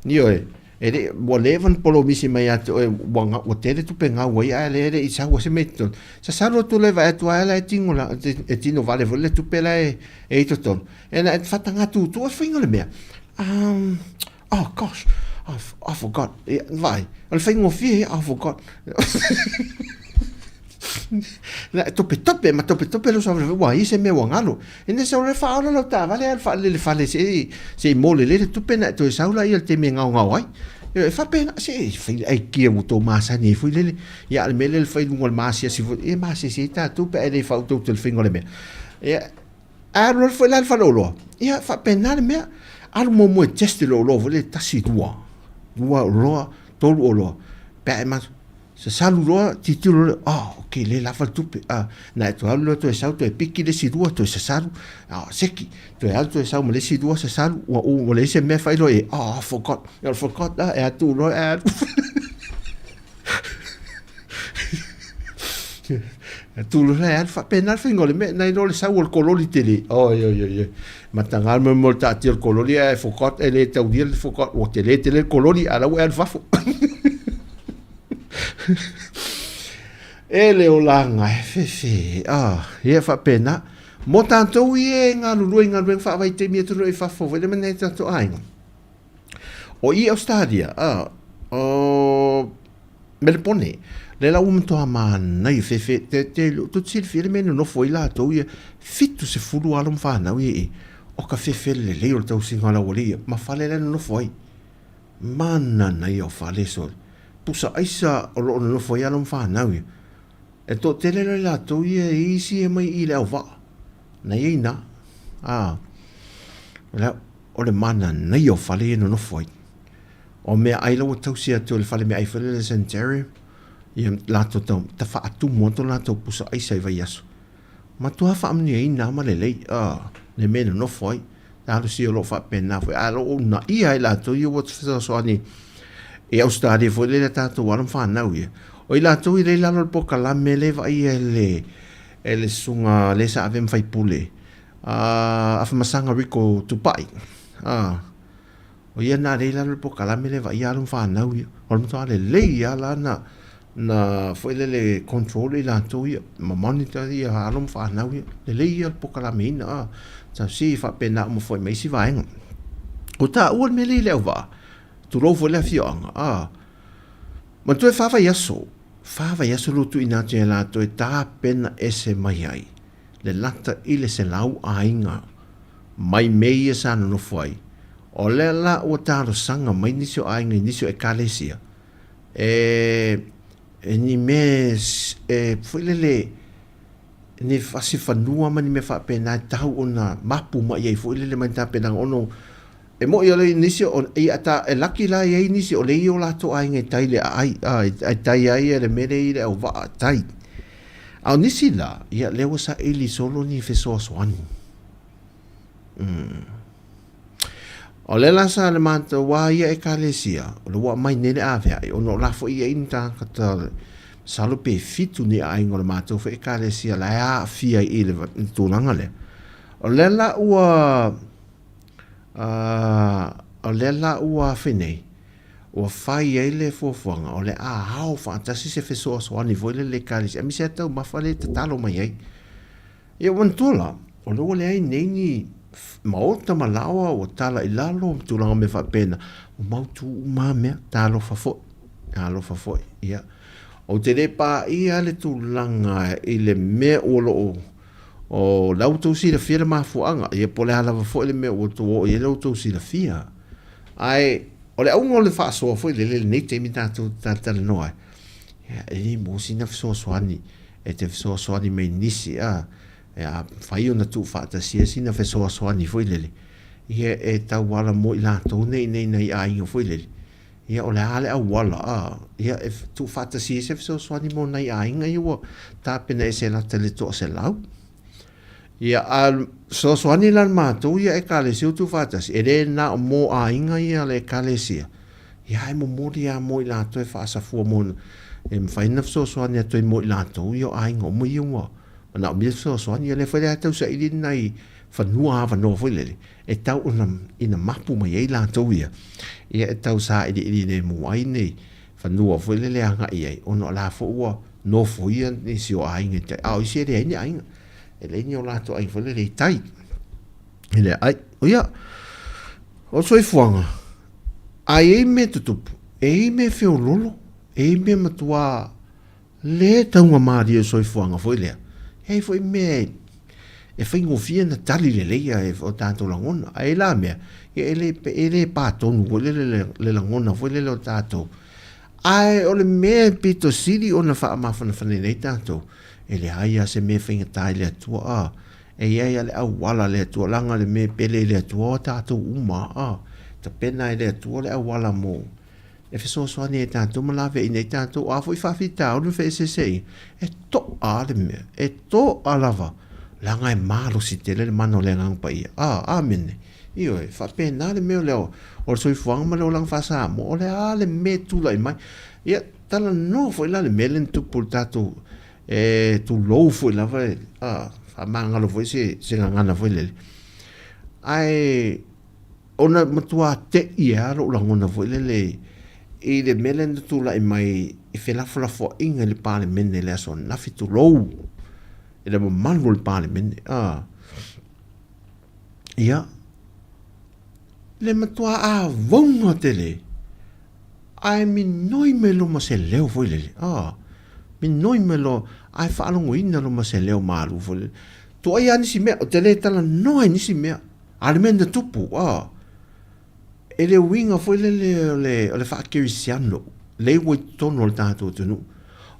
Ioe, e le, ua leva ona polomisi mai ia te oe ua, ua tele tupe gau ai ae lea e le i sau se mea i totonu. Sasalu atu loa e vaai atu ae la e tino la, e tino vale foi le tupe la e, e i totonu. E na e faataga tutu o le faiga o le mea. Um, oh gosh, I, I forgot. Ia, vaai, o le faigofie ia, I forgot. Na e topetope ma topetope lou saogalemu ua i se mea ua galo. Ina sau loa e faaola lau taavale ae faalele fale se i se i mo lelei le tupe na e toe sau laia i le taimi e gaogao ai. E faapena se i fai le aikia ua tou masani ai foi lele. Ia a o le mea lea le fai i luga o le maasiasi foi, ia e maasiasi ai tatou pe a e le faautautaia i le faiga o le mea. Ia a alu alu foi la i le faleoloa, ia faapena le mea. Alu muamua e test le oloa foi lele tasi, lua, lua oloa, tolu oloa pe a e Sasalu loa, tilotilo loa, oh, ok, lea e lava le tupe. Ah, na e toe alu loa toe sau, toe piki le isi lua, toe sasalu, ah, seki, toe alu toe sau ma le isi lua, sasalu, ua, ua leai se mea e fai loa i ai, oh, I forgot, I forgot, ah, e atu loa, e alu. E tu loa e alu faapena le faiga o le mea, nai lo le sau o le kololi tele. Oi, oi, oi, oi. Mataga le mea o le taatia o le kololi, ae forgot, e le taulia le forgot, ua tele tele le kololi, a o la ua e alu fafo. E le olaga e fefe, ah, ia faapena. Mo tatou ia e galulue i galuega faavaitaimi atunuu i fafo foi le mea nei tatou aiga. O i Australia, ah, o Melepone, lea la ua matua manaia fefe, te, te, tou te silafia le mea e nonofo ai latou ia, 70 alo ma fanau ia i, o ka fefe lelei o le tausiga o le aualii ia, ma fale la e nonofo ai. Mananaia o fale sole. Pusa aisa o lo o nonofo ai alo ma fanau ia. E toatele loa i latou ia e isi e mai i le auvaa. Na ia ina. A, o le mananaia o fale ia e nonofo ai. O meaai la ua tausi atu e le fale meaai foi lele Sanitarium, ia latou tau, ta faatumu atu latou pusa aisa i vaiaso. Matua faamanuiaina lava ma lelei, a, le mea e nonofo ai. Talosia o lo o faapena foi, a o lo o uunaia ai latou ia ua fesoasoani i Ausetalia foi lele a tatou alo ma fanau ia. O i latou ia lea i lalo o le polokalame lea e vaaia e le, e le susuga lea sa avea ma faipule, a Afamasaga Rico Tupai, a, O ia na lea i lalo o le polokalame lea e vaaia alo ma fanau ia. O le matua lelei lava la na, na foi lele control i latou ia, ma monitor ia alo ma fanau ia. Lelei ia le polokalameina a. Tausi faapena uma foi ma isi vaega. Ua taua le mea lea i le auvaa, tulou foi le afioaga, a. Manatua e fa vaiaso, fa vaiaso lou tuuina atu ia latou e tapena ese mai ai le lata i le 100 aiga mai mea ia sa nonofo ai. O lea la ua talosaga mai nisi o aiga i nisi o Ekalesia, e, e ni mea e, foi lele, ni fasi fanua ma ni mea faapena e tau ona mapu mai ai foi lele mai tapenaga ona e mo'i o le nisi o ia ta e laki la i ai nisi o le i o latou aiga i tai le aai a e tai ai le mea lea i le auvaa tai. A o nisi la, ia lea ua saili solo ni fesoasoani. Mm. O le la sa le matou wā ia Ekalesia, o le ua aumai nei le avea'i, ona o la foi i ai ni tāngata masalo pe fitu ni aiga o le matou foi Ekalesia la e aafia i le tulaga lea. O lea la ua, o lea la ua afe nei, ua fai ai le fuafuaga o le a ao faatasi se fesoasoani foi lele i le Ekalesia, aemaise lava taumafa lea e tatalo mai ai. Ia ua manatua la, o lea ua leai nei ni maota ma laoa ua tala i lalo ma tulaga mea faapena, ua mautu uma lava mea, talofa foi, talofa foi, ia. Ou te le paia le tulaga i le mea ua lo o, o la ua outou silafia le mafuaaga, ia po o le a lava foi le mea ua outou oo i ai la ua outou silafia. Ae o le auga o le faasoa foi lele i lenei taimi tatou te talatalanoa ai, ia, e le maua sina fesoasoani e te fesoasoani mai nisi a, e a mafai ona tuufaatasia sina fesoasoani foi lele. Ia, e tauala mo i latou nei nei nai aiga foi lele. Ia, o le a le auala, a, ia, e tuufaatasi ai se fesoasoani mo nai aiga ia ua tapena ese lata i le 100. Ia, a fesoasoani la le matou ia Ekalesia ua tuufaatasi, e le na o mo aiga ia a le Ekalesia, ia ae momoli lava mo i latou e faasafua mo, e mafai ona fesoasoani atu ai mo i latou ia o aiga uma ia ua manaomia le fesoasoani. Ia o lea foi la e tausaili ni nai fanua avanoa foi lele, e tau ona ina mapu mai ai latou ia, ia e tau sailiili lemu ai nei fanua foi lele e agai i ai, ona o la foi ua nofoia nisi o aiga i tai, a o isi e leai ni aiga, e leai ni o latou aiga foi lele i tai. E leai. Ia, o le soifuaga, a i ai mea tutupu, e i ai mea feololo, e i ai mea matua le taugamalie o le soifuaga foi lea, e i ai foi mea e faigofie ona tali lelei e o tatou lagona. Ae i ai la mea, ia e le, e le pa tonu foi lele le lagona foi lele o tatou. Ae o le mea e pito sili ona faamafanafanaina ai tatou, e leai lava se mea e faigata i le Atua, a, e i ai lava le auala a le Atua, leaga le mea e pele i le Atua o tatou uma, a, tapena e le Atua le auala mo, e fesoasoani ai tatou ma laveaiina ai tatou. O a foi faafitauli ma feeseeseaiga, e to'a le mea, e to'a lava, leaga e malosi tele le mana o le Agaga Paia. A, amene. Ioe, faapena le mea o le, o le soifuaga ma le olaga faa-Samoa, o le a le mea e tulai mai. Ia, talanoa foi la le mea lea na tupu i le tatou, e tulou foi lava, a, faamagalo foi se, se gagana foi lele. Ae, ona matua te'i lava lou lagona foi lele i le mea lea na tulai mai i felafolafoaiga i le Palemene i le aso ananafi, tulou, i le mamalu o le Palemene. A, ia, le matua avouga tele, ae minoi mai loa ma se leo foi lele, a, minoi mai loa, ae faalogoina loa ma se leo malu foi lele. Tuai lava nisi mea, ou te le talanoa i nisi mea. A o le mea na tupu, a, e le uiga foi lele o le, o le faakerisiano, lea ua i totonu o le tatou atunuu.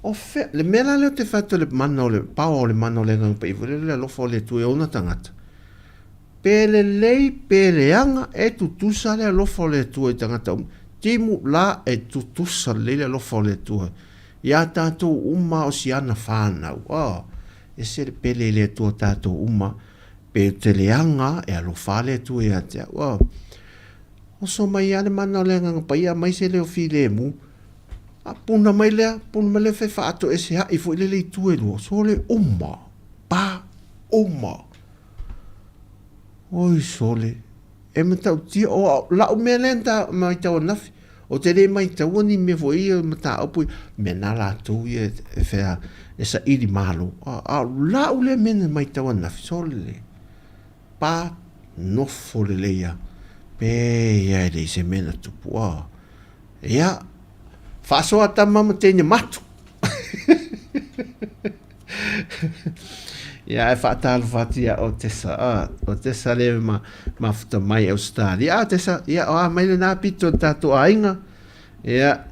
O fea, le mea la lea ou te fai atu le mana o le, power o le mana o le Agaga Paia foi lele, le alofa o le Atua i ona tagata. Pe lelei, pe leaga, e tutusa le alofa o le Atua i tagata uma. Timu la e tutusa lelei le alofa o le Atua iā tatou uma o si ana whānau. A, e se le pele i le Atua tatou uma. Pe te leaga e alofa le Atua ia te au. Oh. Oso mai ia le mana o le Agaga Paia, aumai se leo filemu. A puna mai lea, puna mai lea fe faatoesea'i foi lele i itu e lua. Sole uma, pa uma. Oi sole, e matautia, o la'u mea lea na maitau ananafi, Ou te le maitaua ni mea foi ia mataupu ia, mea na latou ia e fea e saili malo. A, a o la'u lea mea na maitau ananafi, sole le pa nofo lelei a, pei a e leai se mea na tupu. A, ia, faasoa tama ma teine matu. Ia, ae faatalofa atu ia Otesa. Ah, Otesa le ma, mafuta mai Australia. Ah, Otesa, ia, o a mai lena pito o tatou aiga. Ia,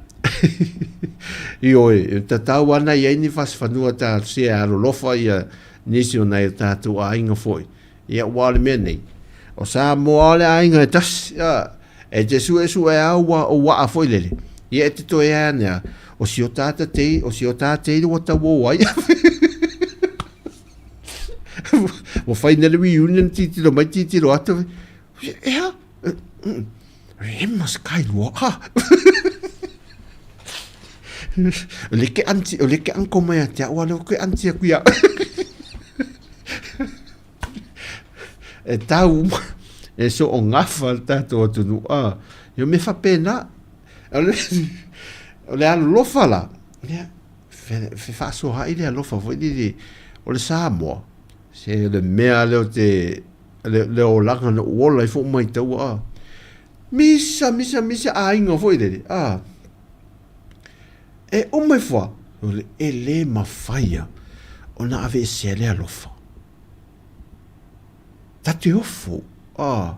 ioe, e tatau ana i ai ni fasifanua ta se alolofa ia nisi o nai o tatou aiga foi. Ia, ua o le mea nei, o Samoa o le aiga e tasi, a, e te suesue au ua o waa foi lele. Ia, e te toe ane a, o si o tata tei, o si o tata tei ua tau o ai. Ua fai nei le reunion titilo mai titilo atu. E ha? E mas kai lua. Ha. O le ke anti, o le ke anko mai a te au, a le o ke anti aku ia. E tau uma, e so o ngafa le tatou atunuu, a. Ia me faapena, o le, o le alolofa la, ia, fe, fe faasoaai le alofa foi lele, o le Samoa, se le mea lea o te, le, le olaga na ou ola ai foi maitaua, a. Misa, misa, misa aiga foi lele, a. E uma ifo lava, o le, e le mafai lava ona aveesea le alofa. Ta te ofo, a.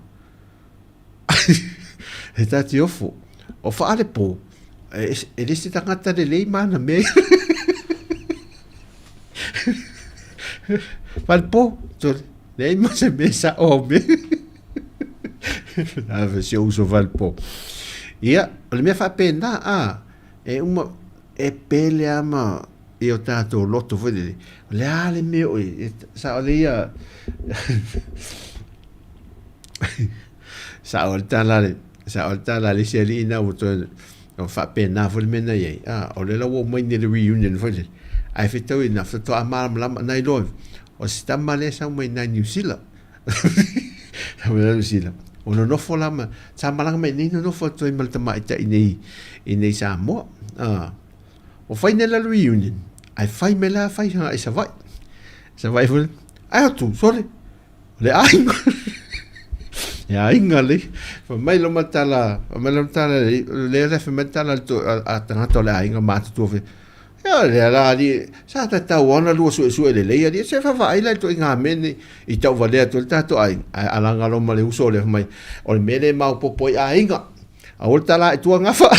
E ta te ofo. O Faalepo, e, e le se tagata lelei ma ana mea. Faalepo, tole, leai ma se mea sa'o au mea. Ave si ou uso falepo. Ia, o le mea faapena, a, e uma, e pele lava ma i o tatou loto foi lele, o le a le mea o e, sao le ia, sao le tala le, sao le tala le isi alii na ua toe, o faapena foi le mea na i ai, a, o lea la ua omai nei le reunion foi lele, ae fetau ina faatoa malamalama, na iloa, o si tama lea e sau mai nai Niu Sila. Sila. O nonofo la ma, sa malaga mai nei nonofo atu ai ma le tamaitai nei i nei Samoa. Ah. O fai nei la le reunion. Ai fai me la fai hanga i Savaii. Savaii foi. Ai atu, sole. Le aiga. E aiga le. Fa mai lo matala, fa mai lo matala le le fa mai tala a tangata o le aiga matutua fe. Ia lea la alii, sa tatau lava ona lua suesue lelei alii, se vaavaai la i ituaiga mea nei i tauvalea atu ai le tatou aiga, ae alaga loa ma le uso lea fai mai, o le mea lea e maopoopo ai aiga, aua le tala i tua gafa.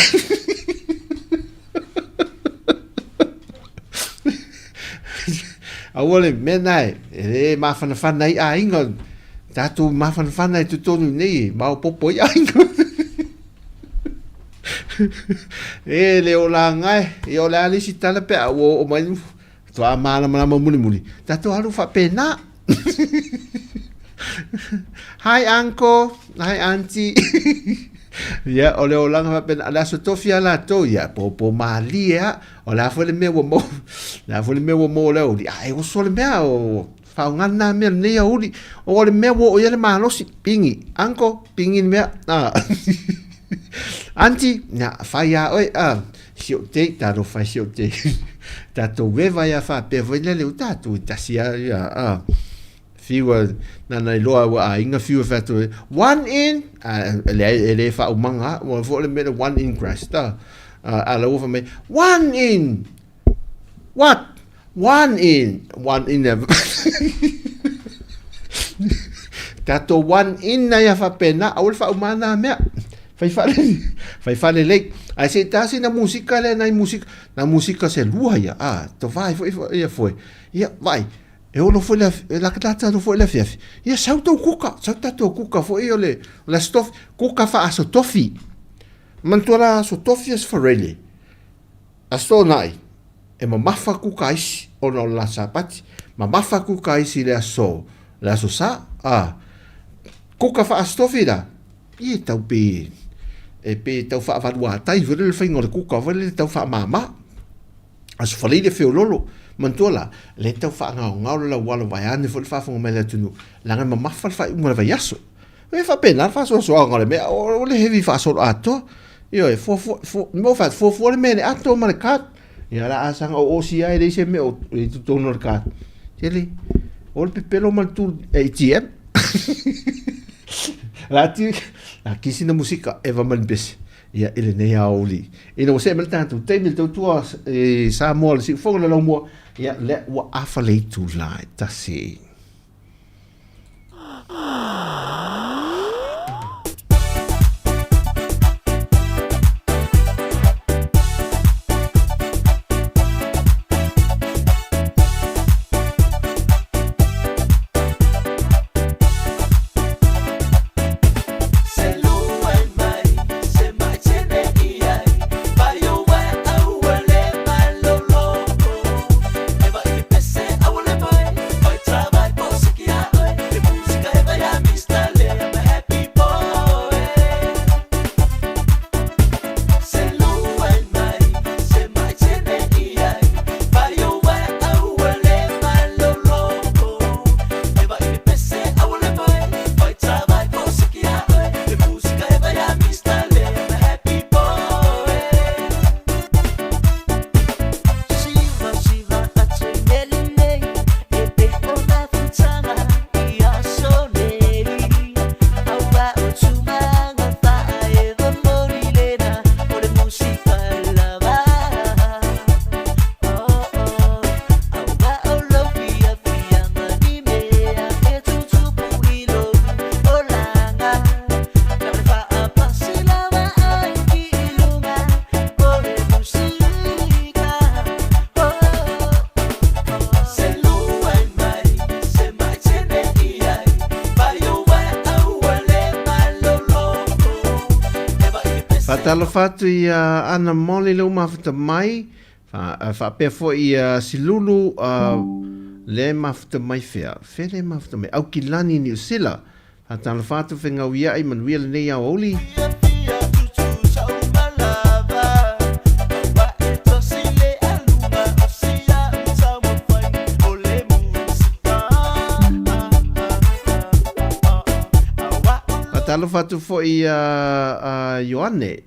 Aua le mea na e le mafanafana ai aiga, tatou mafanafana i totonu nei e maopoopo ai aiga. E le o laga e, ia o le a le isi tala pe a ua oo mai faatoa malamalama mulimuli, tatou alu faapena. Hi uncle, hi auntie. Ia, o le olaga faapena, o le aso tofi a latou, ia, popo malie a, o le a foi le mea ua maua, o le a foi le mea ua maua o le aoauli, a e oso le mea, o faaaoga lena mea lenei aoauli, o le mea ua oo i ai le malosi, pigi, uncle, pigi le mea, a. Auntie, na, fai a oe, a, si ou tei, talofa e si ou tei. Tatou eva ia faapea foi lele, o tatou e tasi a, ia, a. Fiu a, nana i loa ua aiga fiu e fai atu, one in, a, leai, e le faaumaga, ua foi le mea le one in Christ, a, a, a la ua fai mai, one in, what? One in, one in e Tatou one in na ia faapena, aua le faauma na mea. Fai faalelei, fai faalelei. Ae se i tasi na musika lea nai musika, na musika se lua ia, a, to vaai foi ia foe. Ia, vaai, e ono foi le, e laka tata foi le afiafi. Ia, sau tou kuka, sau tatou kuka foi o le, o le Aso Tofi, kuka faa-Aso Tofi. Manatua la Aso Tofi, Aso Faraile. Aso Toonai, e mamafa kuka isi ona o le la Sapati, mamafa kuka isi i le aso, le aso Sa, a, kuka faa-Aso Tofi la, ia e tau pe, e pe tau faavaluatai foi lele le faiga o le kuka foi lele tau faamama. Aso Faraile feololo, manatua la, lea e tau faagaogao le laualo vaeane foi le faafofoga mai a le atunuu, leaga e mamafa le faaiuga o le vaiaso. E faapena le faasoasoaga o le mea, o le heavy faasoloatoa. Ioe, fuafua, fu, mo fa, fuafua le mea i le ato ma le card. Ia la a saga o osi ai le se mea o i totonu o le card. Tele, o le pepelo ma le tu ATM. La ti, la kisi na musika, Eva Manibese. Ia, i lenei aoauli. Ina ua see mai le tatou taimi le tautua i Samoa le siufogo le laumua, ia, lea ua afa le itula e tasi. Faatalofa atu ia Ana Molly le ua mafuta mai, faapea foi ia Silulu le mafuta mai fea, fea le mafuta mai, Aukilani Niu Sila. Faatalofa atu fegauia'i manuia lenei aoauli. Faatalofa atu foi ia Ioane,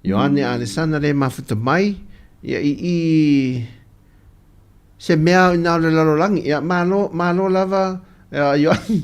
Ioane Alesana le mafuta mai, ia i i se mea i na o le lalolagi. Ia malo, malo lava Ioane.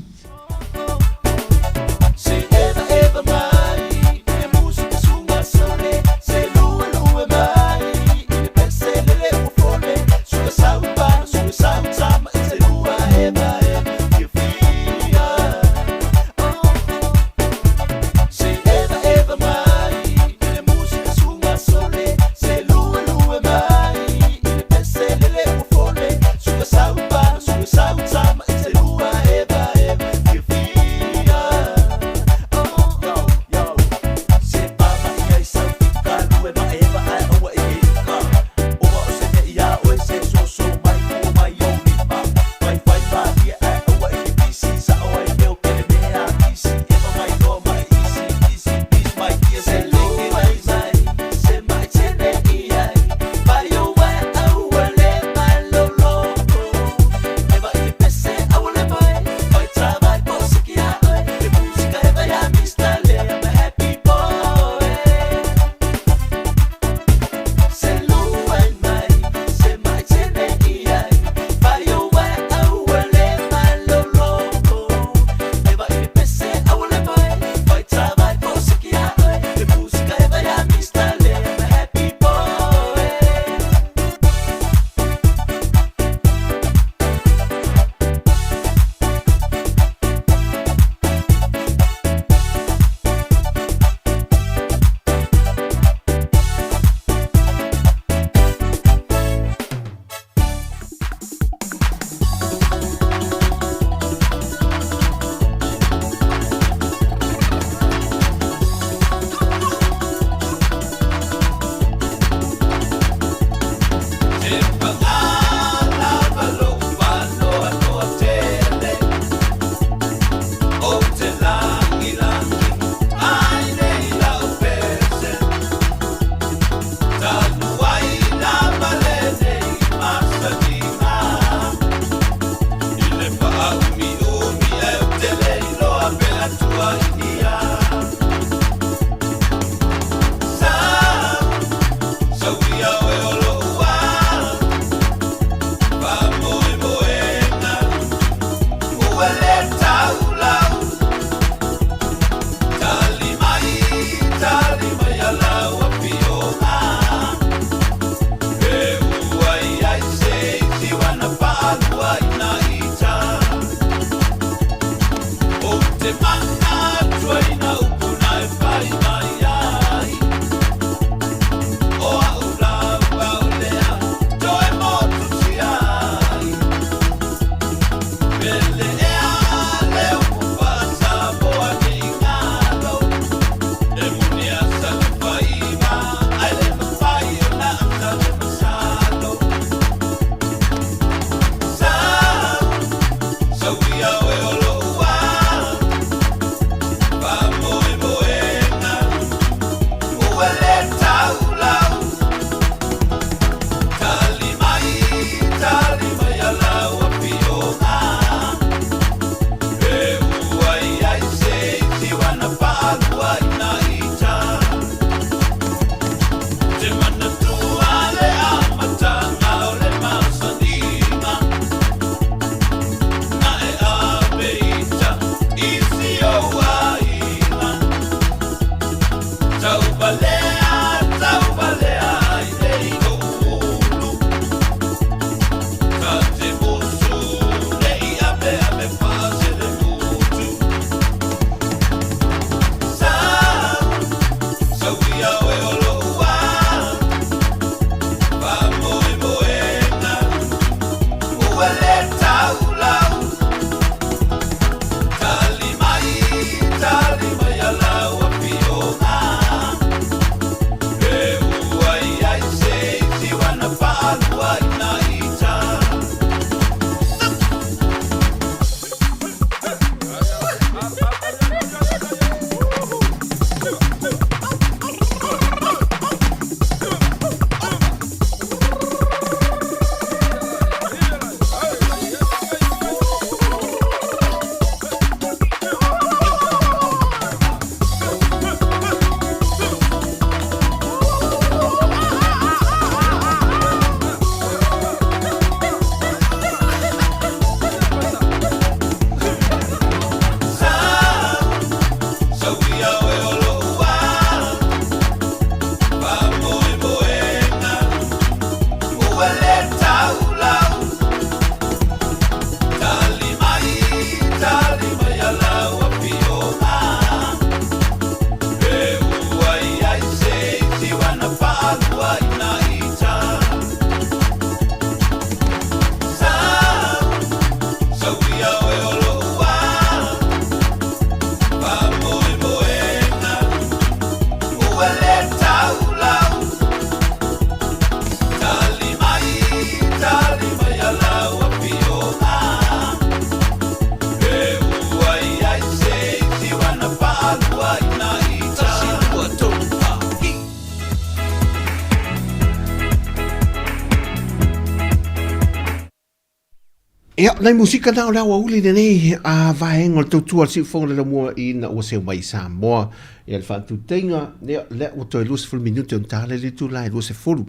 Ia, nai musika na o le aoauli lenei a vaega o le tautua a le Siufogo le Laumua ina ua seu mai i Samoa. Ia le faatutaiga, ia, lea ua toe 20 minute ona ta le itula e 20.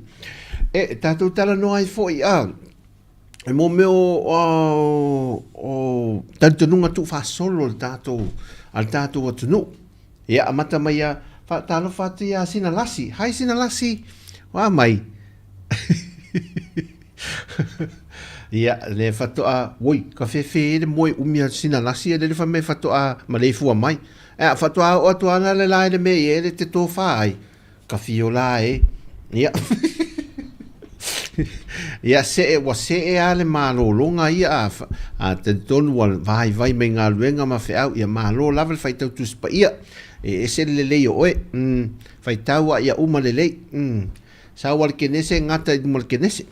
E, tatou talanoa ai foi a, e mo mea o, o talitonuga tuufaasolo le tatou, a le tatou atunuu. Ia, amata mai ia, faatalofa atu ia Sina Lasi. Hi Sina Lasi, wa mai. Ia, le faatoa, oi, ka fefe e le moe umi a sina lasi e le fa me faatoa ma le fua mai. E a faatoa o atu ana le la e le me i e le te tōwhā ai. Ka whio la e. Ia. Ia, se e, ua se e a le mālōlōga ia a, a te tonu ua vai vai mai ngā luenga ma wheau, ia mālō lava le whaitau tusipa ia. E ese le lelei o oe. Whaitau a ia uma lelei. Sau a le kenese gata i luma o le kenese.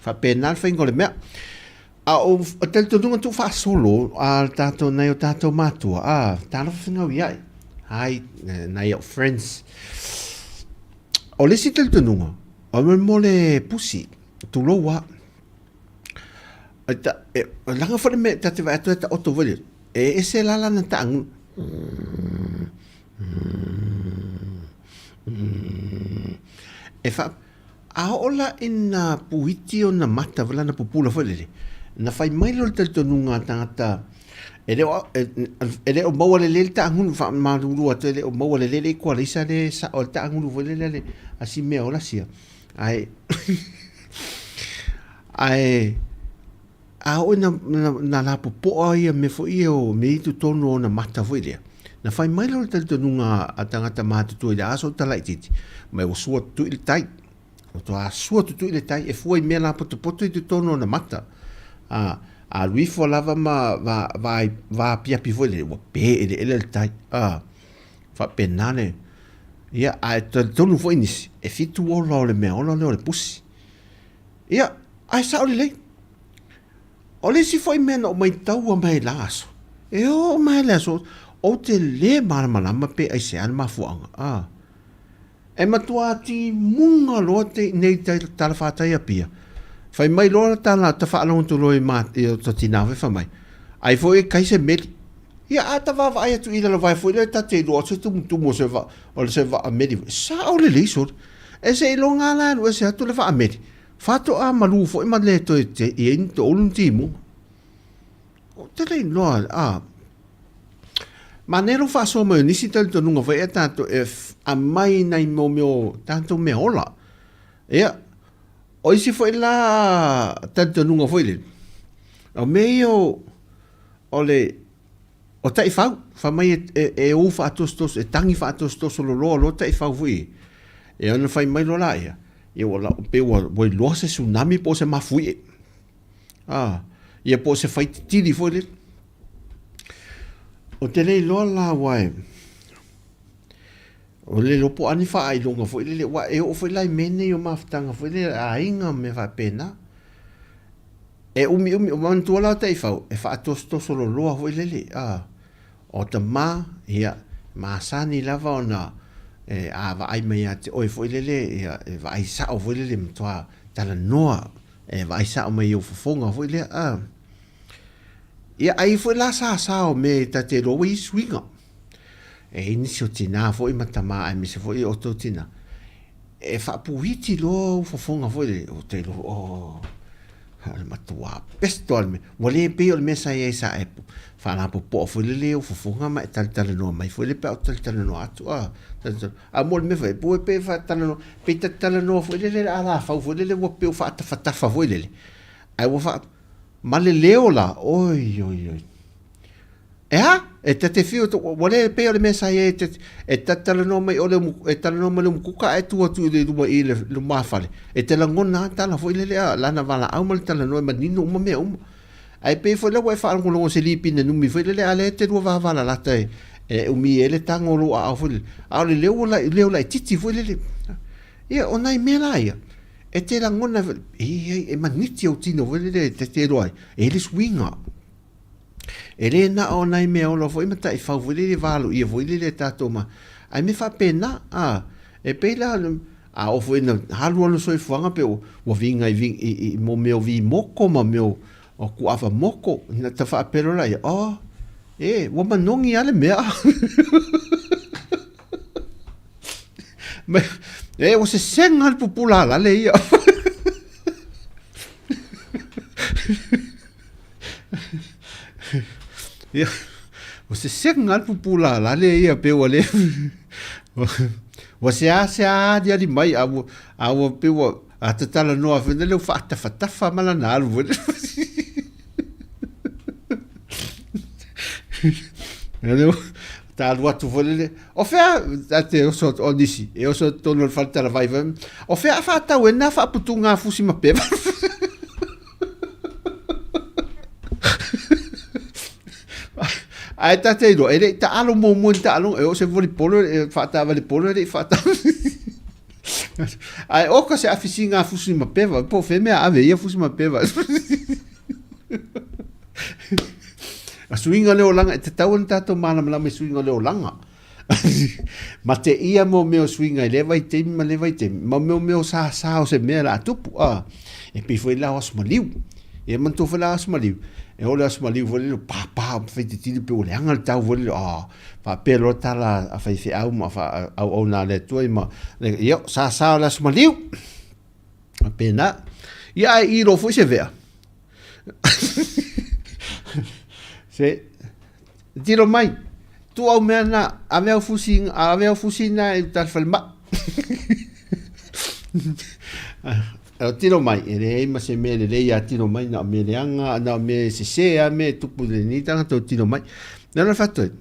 Faapena le faiga o le mea. A o talitonuga tuufaasolo a le tatou nai o tatou matua, a, talofa fegauia'i. Ai, nai au friends. O le isi talitonuga, o le mo le pusi, tulou a. E ta, e, laga foi le mea, ta te vaai atu e taoto foi le, e ese la lana taagulu. E wha, a oo la ina puhiti ona mata wala na pupula foi lele. Na whai mai lo le talitonuga a tangata e le o, e, e le o maua lelei le taagulu faamalulu atu e le o maua lelei le ikualaisa le sao o le taagulu foi lele ale a si mea ola sia. Ae ae A oo ina na lapopoa ia mea foi ia o mea i totonu o ona mata foi lea, na fai mai lea o le talitonuga a tagata matutua i le aso o Talaitiiti, mai ua sua tutui le tai. Ua toa sua tutui le tai e fua i mea lapotopoto i totonu o ona mata. A, a alu ifo lava ma va, va, va apiapi foi lea, ua pe eleele le tai. A, faapena le, ia, ae talitonu foi nisi, e fitu ola o le mea ola lea o le pusi. Ia, ae sao lelei. O le isi foi mea na ou maitaua mai la aso, e oo mai le aso, ou te lē malamalama pe aisea le mafuaaga, a. E matua timuga loa te nei talafatai Apia. Fai mai loa tala ta faalogo atu loa i ma i o ta tina foi fai mai, ai foi e kai se meli. Ia a ta vaavaai atu i lalo vae foi lea ta te iloa o se tumutumu o se vaa o se vaa meli foi. Sao lelei sole. E seiloga la alu ese atu le vaa meli. Faatoa malu foi ma le toe te i ai ni toulu ni timuga. O te le iloa, a. Manaia lou faasoa mai o nisi talitonuga foi e tatou e aumai nai mo mea o tatou mea ola. Ia, o isi foi la talitonuga foi lele, o mea ia o, o le, o taifau, fai mai e, e, e ou faatosotoso, e tagi faatosotoso loloa loa taifau foi ia. E ona fai mai loa laia, ia ua lau, pei ua, ua iloa se tsunami po o se mafuie. Ah, ia po o se faititili foi lele. Ou te le iloa la aua e, o le iloa po o a ni faailoga foi lele, aua e oo foi la i mea nei o mafutaga foi lele a aiga ma mea faapena. E umiumi, o manatua la o taifau, e faatosotoso loloa foi lele, ah, O tama, ia, masani lava ona e, a vaai mai ia te oe foi lele, ia, e vaai sao foi lele, matua talanoa, e vaai sao mai i ou fofoga foi lea, a. Ia, ai foi la sa sa o mea ta te iloa ua i ai suiga. E i ai nisi o tina foi ma tama aemaise foi o outou tina, e faapuhiti loa ou fofoga foi lele, ou te iloa, oh, O le matua pesto a le mea. Ua le pei o le mea sa i ai sa e faalapopoa foi lele ou fofoga ma e talatalanoa mai foi lele pe a ou talatalanoa atu a. A mo le mea foi, pue pe faatalanoa, pe ta te talanoa foi lele a lafau foi lele ua pei ua faatafatafa foi lele. Ae ua faa, ma le leo la, oi oi oi. E a? E ta te whiu, ua le pei o le mea sa i ai e ta te talanoa mai o le e talanoa mai le umukuka ae tu atu i le luma i le lumafale. E te lagona a tala foi lele a lana valaau ma le talanoa e manino uma mea uma. Ae pei foi la ua e faalogologo i se lipine numi foi lele a lea e te lua vavalalata e e umi ai le tago o lou aao foi lele. A o le leo ua leo laitiiti foi lele. Ia, o nai mea la ia, e te lagona e ai e maniti ou tino foi lele e te iloa ai, e i ai le suiga. E le na o nai mea ola foi ma taifau foi lele valoia foi lele tatou ma ae mea faapena a e pei la a oo foi ina alu lona soifuaga pei ua viga i, i, i, i mo mea o vimoko ma mea o O kuava moko, ina ta faapea loa ia, oh, e, ua manogi lava le mea. Ma, e, ua sesega le pupula alale ia. Ia, ua sesega le pupula alale ia pe ua le ua seasea aliali mai a ua a ua pe ua a tatalanoa foi lele ua faatafatafa ma lana alu foi lele. Lele ta alu atu foi lele, o fea, ta te oso o nisi, e oso i totonu o le fale talavai foi, o fea a faatau ai na faaputuga fusi ma peva. Ae ta te iloa, e le i taalo muamua i ni taaloga, e oo se volleyball, e faataavale polo e le i faataavale. Ae oka se afisiga a fusi ma peva, po o fea mea ave ia fusi ma peva. A suiga o le olaga, e tatau ona tatou malamalama i suiga o le olaga. Ma te ia mo mea o suiga i lea vaitaimi ma lea vaitaimi, ma mea o mea o sasa o se mea la tupu. A, e pei foi la o aso maliu. E manatua foi la aso maliu. E oo le aso maliu foi lele, papa, fai tetili pe ua leaga le tau foi lele, a, faapea loa tala a faifeau ma auauna a le Atua ma, ia, sasa o le aso maliu. Faapena. Ia, ae i loa foi se vea. Se, tiro mai, tuu au mea na, ave au fusi, ave au fusi na i uta le falemai. O tiro mai, e leai ma se mea lelei a tiro mai, na o mea leaga, na o mea sese a mea e tupu i lenei tagata o tiro mai. Nā le fai atu ai,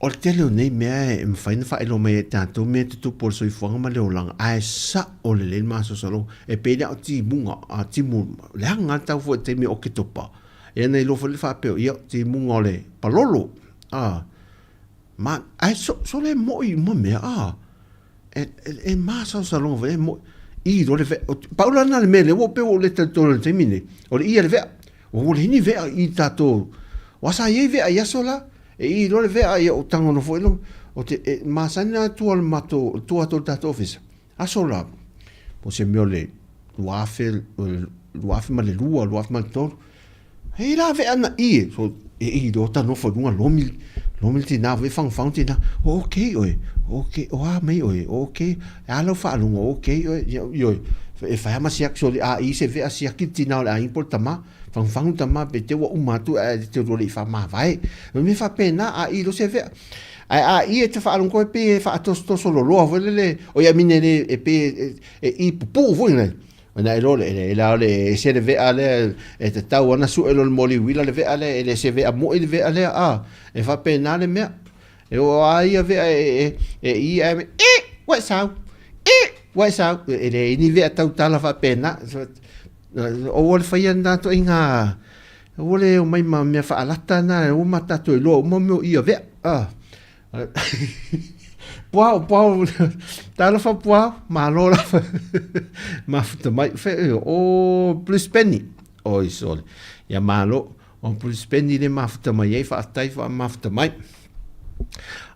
O le tele o nei mea e mafai ona faailoa mai e tatou mea e tutupu o le soifuaga ma le olaga, ae sao lelei le masalosaloga. E pei la o timuga, a timu, leaga lava le tau foi i le taimi o Oketopa. Ia na iloa foi le faapea, ia, timuga o le palolo, a, ma, ae so, sole e mo'i uma mea, a. E, e, e masalosaloga foi, e mo'i. I loa le vea, pau la lena o le mea lea ua pei ua ou le talitonu i le taimi lenei, o le i a le vea. Ua leai ni vea i tatou, aua sa i ai vea i aso la. E i loa le vea, ia ou tago noho foi lea, ou te, e masani lava tua o le matou, tua atu o le tatou ofisa, aso la, po o se mea o le 2000, 2002, 2003, e i la vea na i e, so, e i loa ta nofo i luga lomi, lomi le tina foi, fagufagu tina, o okay oe, okay, o a mai oe, okay, e a lau faalogo, okay oe, ioe, e fai lava ma siaki, sole a i se vea siaki le tina o le aiga po o le tama. Fagufagu tama pe te ua uma atu ae te rua le i whamāwae. O me whapēnā a i lo se vea. Ae a i e te whaalongo e pe e whaatosotoso loloa foi lele, o ia mine le e pe e, e i pupuu foi nei. O na e lo le, e la o le e se le vea lea e te tau ana su e lo le moli uila le vea lea, e le se vea moi le vea lea a. E whapēnā le mea. E o a ia vea e, e, e i e, e, ua e sau, e, ua e sau. E le ini vea tautala whapēnā. Aua le whaia nā to inga, aua le o mai ma mea whaalata nā, aua ma tātou e loa uma meo ia vea. Ah. Puao, puao, talofa puao, malo lava. Mafuta mai, whe, o Bruce Penny. Oi, sole. Ia malo, o Bruce Penny le mafuta mai ai, whaatai wha mafuta mai.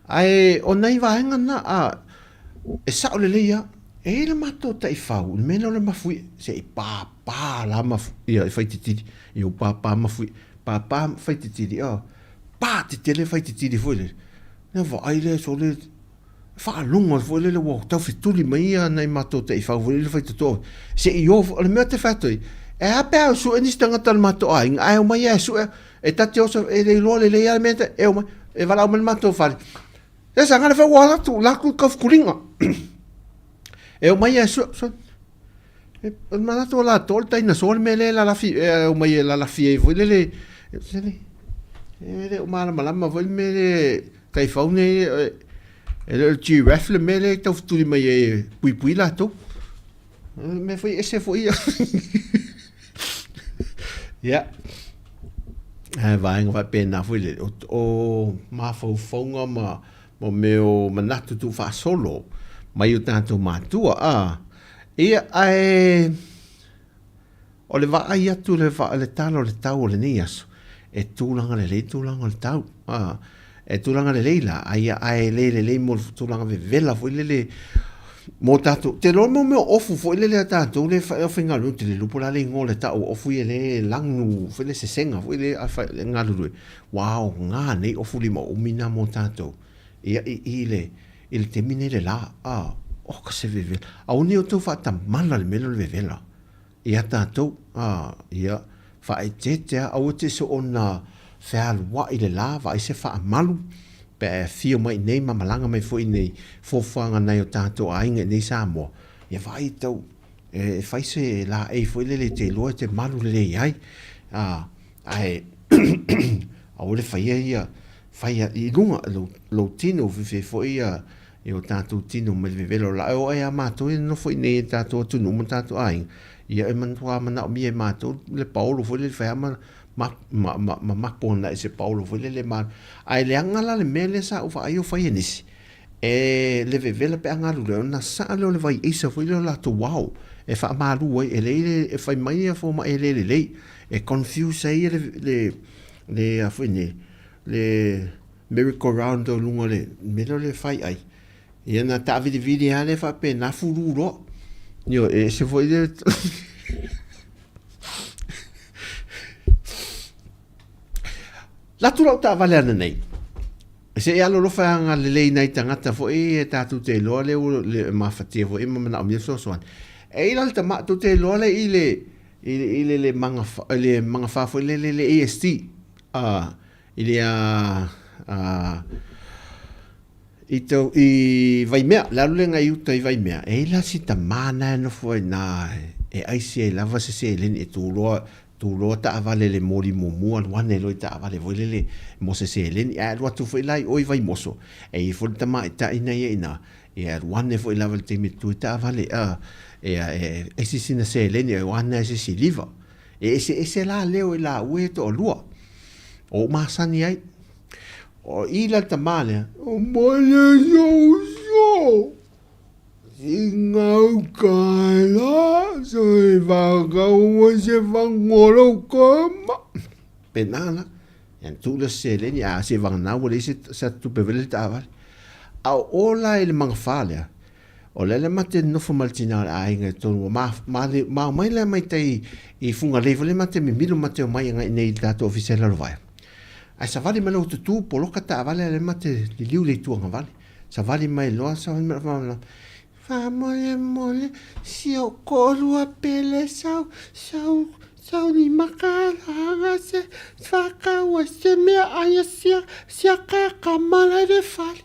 Ae, o nei vaenga na, a, E sao lelei a, e i ai le matou taifau, i le mea lea o le mafuie, se i pāpā la mafuie, e fai titili, i ou pāpā mafuie, pāpā fai titili, oh, pā tetele fai titili foi lele. Ia vaai lea sole, faalogo foi lele ua tau fetuli mai ia nai matou taifau foi lele fai toto. Se i o, o le mea te fai atu ai, e a pea o sue nisi tagata o le matou aiga, ae omai lava e sue, e ta te oso, e le iloa lelei lava le mea, e omai, e valaau mai le matou fale. Ia sa ngana whau atu la ku ka fukulinga. E o mai e su su. E mana to la tol tai na sol me le la la fi e o mai e la la fi e foi le le. Se le. E le o mala mala ma foi me le kai fau ne e le giraffe le me le tau futuli mai e pui pui la to. Me foi ese foi. Ia. He vaenga faapena foi le, o, o mafaufauga ma, ma mea o manatu tuufaasolo mai o tatou matua, a. Ia, ae, o le vaai atu le, le tala o le tau o lenei aso, e tulaga lelei tulaga o le tau, a. E tulaga lelei la, aia, ae le lelei mo le tulaga vevela foi lele. Mo tatou, te iloa mo mea o ofu foi lele a tatou le fai faigaluega, te le iloa po o le a le igoa o le tau o ofu ia le lanu foi le sesega foi le a fai le galulue, ua aoga nei ofu limaumi na mo tatou. Ia i i le i le taimi nei le la, a, oka se vevela. Aua ne i outou faatamala i le mea lea o le vevela. Ia tatou, a, ia, faaeteete lava, aua te soona fealuai i le la, vaai se faamalu, pe a e afio mai i inei ma malaga mai foi i inei fuafuaga a nai o tatou aiga i inei i Samoa, ia vaai tau e fai se laei foi lele e te iloa e te malu lelei ai, a, ae aua le faia ia, faia i luga lou, lou tino, fefe foi ia, i o tatou tino mai le vevela o la e oo ai a matou e nonofo i nei i tatou atunuu ma tatou aiga, ia e matua manaomia e matou le paolo foi lele fai a ma ma ma ma ma mapo ana i se paolo foi lele ma ae leaga la le mea lea sa ou vaai o fai e nisi e le vevela pe a galulue ona saa lea o le vai aisa foi lea o latou ao e faamalu ai e lei le e fai mai ia fomai e le lelei e confuse ai le le le a foi nei le merry go round o luga o le mea lea o le fai ai. Ia na taavilivili lava lea faapena fulu loa. Ioe, e ese foi le Latu lau taavale ananei. Se i alolofa e agalelei nai tagata foi e tatou te iloa lea ua le mafatia foi ma manaomia fesoasoani. E i la le tama tou te iloa le i le i le i le le magafa le magafa foi le le le ASD. Ah I le a, a, i tau, i Vaimea, le alu lea i uta i Vaimea, e i la si tamā na e nofo ai nā, e aisi ai lava se seleni e tuloa, tuloa taavale le moli muamua alu ane loa i taavale foi lele mo se seleni. Ae alu atu foi la i o i Vaimoso, e i ai foi le tamaitai na ia i ina, e alu ane foi lava i le taimi e tu ai taavale, a, e, e aisi sina seleni, e o ane ai se siliva. E eseese la leo i laua ia e toalua. O ou masani ai. O i la le tamā lea, o mai e uso, si ngau ka la, so e whakau se whangolo kama. Pena la, ia tu la seleni, a se whanganau wale se sa tupe wale le taavale. A o ola i le mangawha lea, O le le mate nofo ma le tina o le aiga i totonu ua ma, ma, ma omai lea mai tai i Fugalei foi le mate mimilo mate omai agai nei i le tatou ofisa i Lalovaea. Ae savali mai loa ua tutū poloka taavale a le mate liliu le itu agavale. Savali mai loa, savali mai loa, Faamolemole, si ou toalua pele sau, sau, sau limakaalaga se faakaua se mea aia sia, sia kakamala i le fale.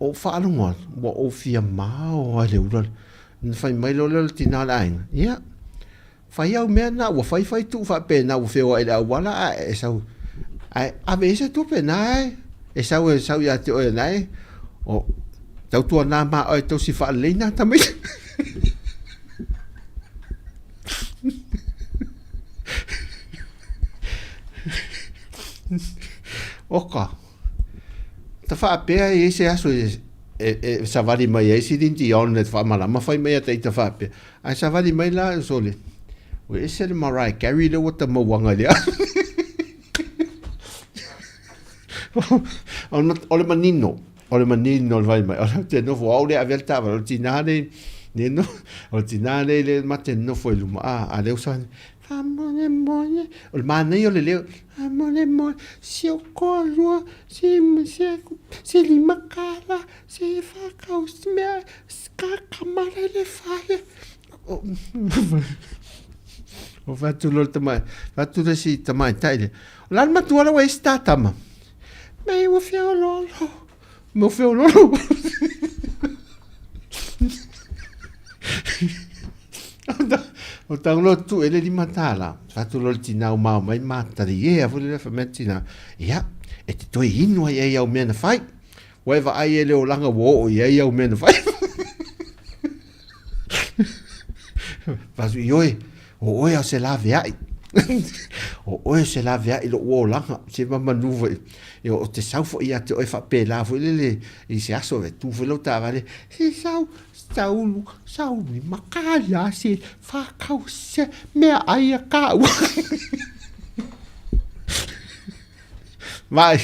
Ou faalogo atu, ua ou fia mao lava i le ula lea. Ona fai mai loa lea o le tina o le aiga, ia, fai au mea na, ua fai fai tuu faapena ua feoai i le auala ae e sau, ae ave i ai se tupe na e, e sau e sau ia te oe na e, o, tautuana ma oe tausi faalelei na tamaiti. Oka. Ta faapea e i ai se aso e, e, e savali mai ai Celine Dion e faamalama fai mai a taita faapea. Ae savali mai la sole. Ua ese le Mariah Carey lea ua ta mauaga i le aso. O le manino, o le manino o le fai mai. O le te nofo au le ave le taavale, o le tinā nei, ne no, o le tinā nei le mate nofo i luma. A, a lea ua Faamolemole, o le manaia o le leo, faamolemole, si ou toalua, si, si, si limakala, si fakau, si mea, kakamala i le fale. O fai atu loa le tama, fai atu le isi tamaitai lea, o le a le matua lea ua i ai si ta tama? Mei ua feoloolo, ua feoloolo. O tau loa tu e le $5. Fatu loa le tina o mao mai matari e a foi le fai mai tina. Ia, e te toe inu ai ai au mea na fai. Ua e vaai e le olaga ua oo i ai au mea na fai. Fatu i oe, o oe au se laveai. O oe se laveai lou olaga, se mamanu foi. E o te sau foi ia te oe faapela foi lele i se aso e tu foi lau taavale. Se sau, Saulu, Saulu i makaia se whakau se mea ai a kāua. Vai.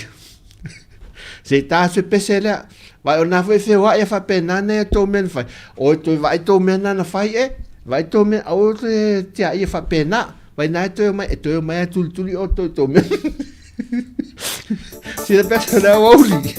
Se tā se pese lea. Vaai o na foi e feoai a faapena nai a tou mea na fai. Oi toe vaai tou mea na na fai e. Vaai tou mea, aua toe tiaia faapena. Vai na e toe omai, e toe omai a tulituli outou i tou mea. Sila pesa le aoauli.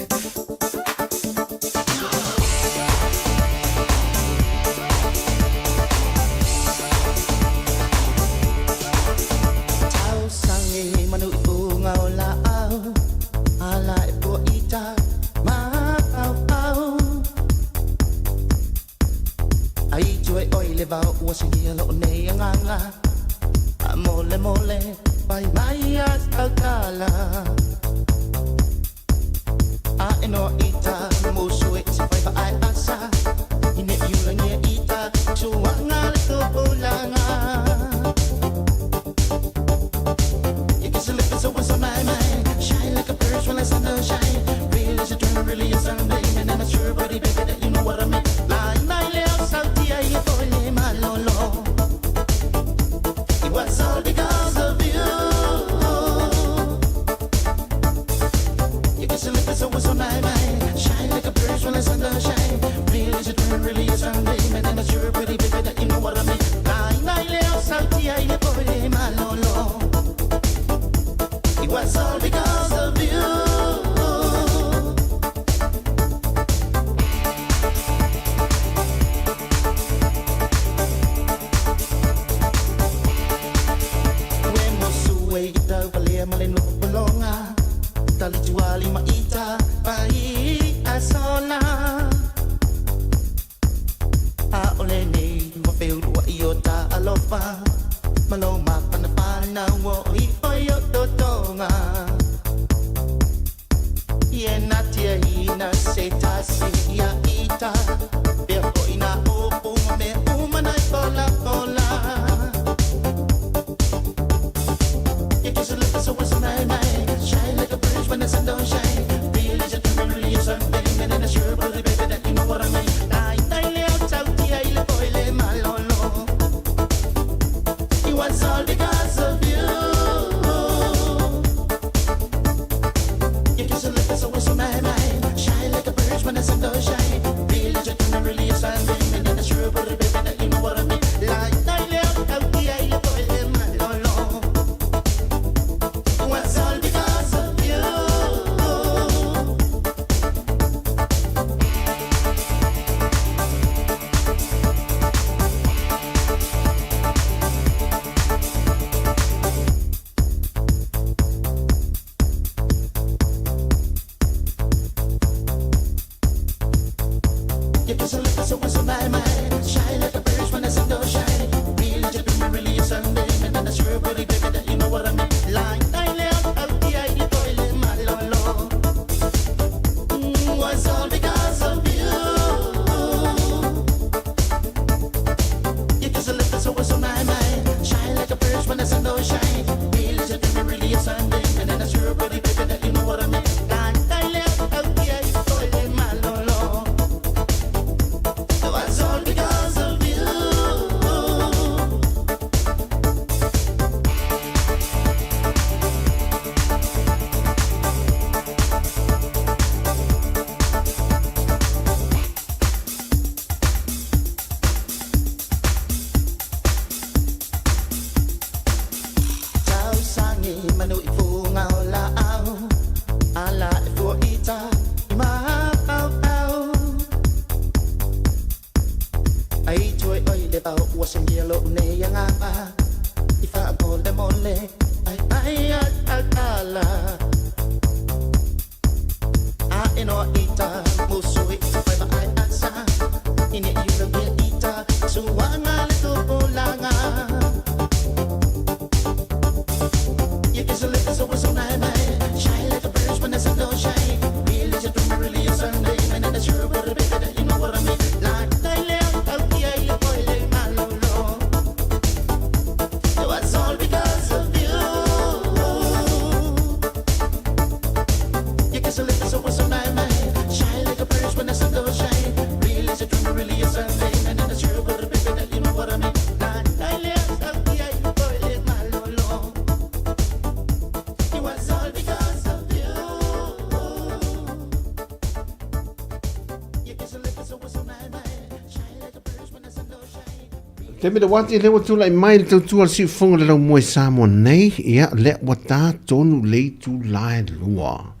Taimi le wati lea ua tulai mai le tautua le siufofoga le laumua i Samoa nei, ia lea ua ta tonu le itula e lua.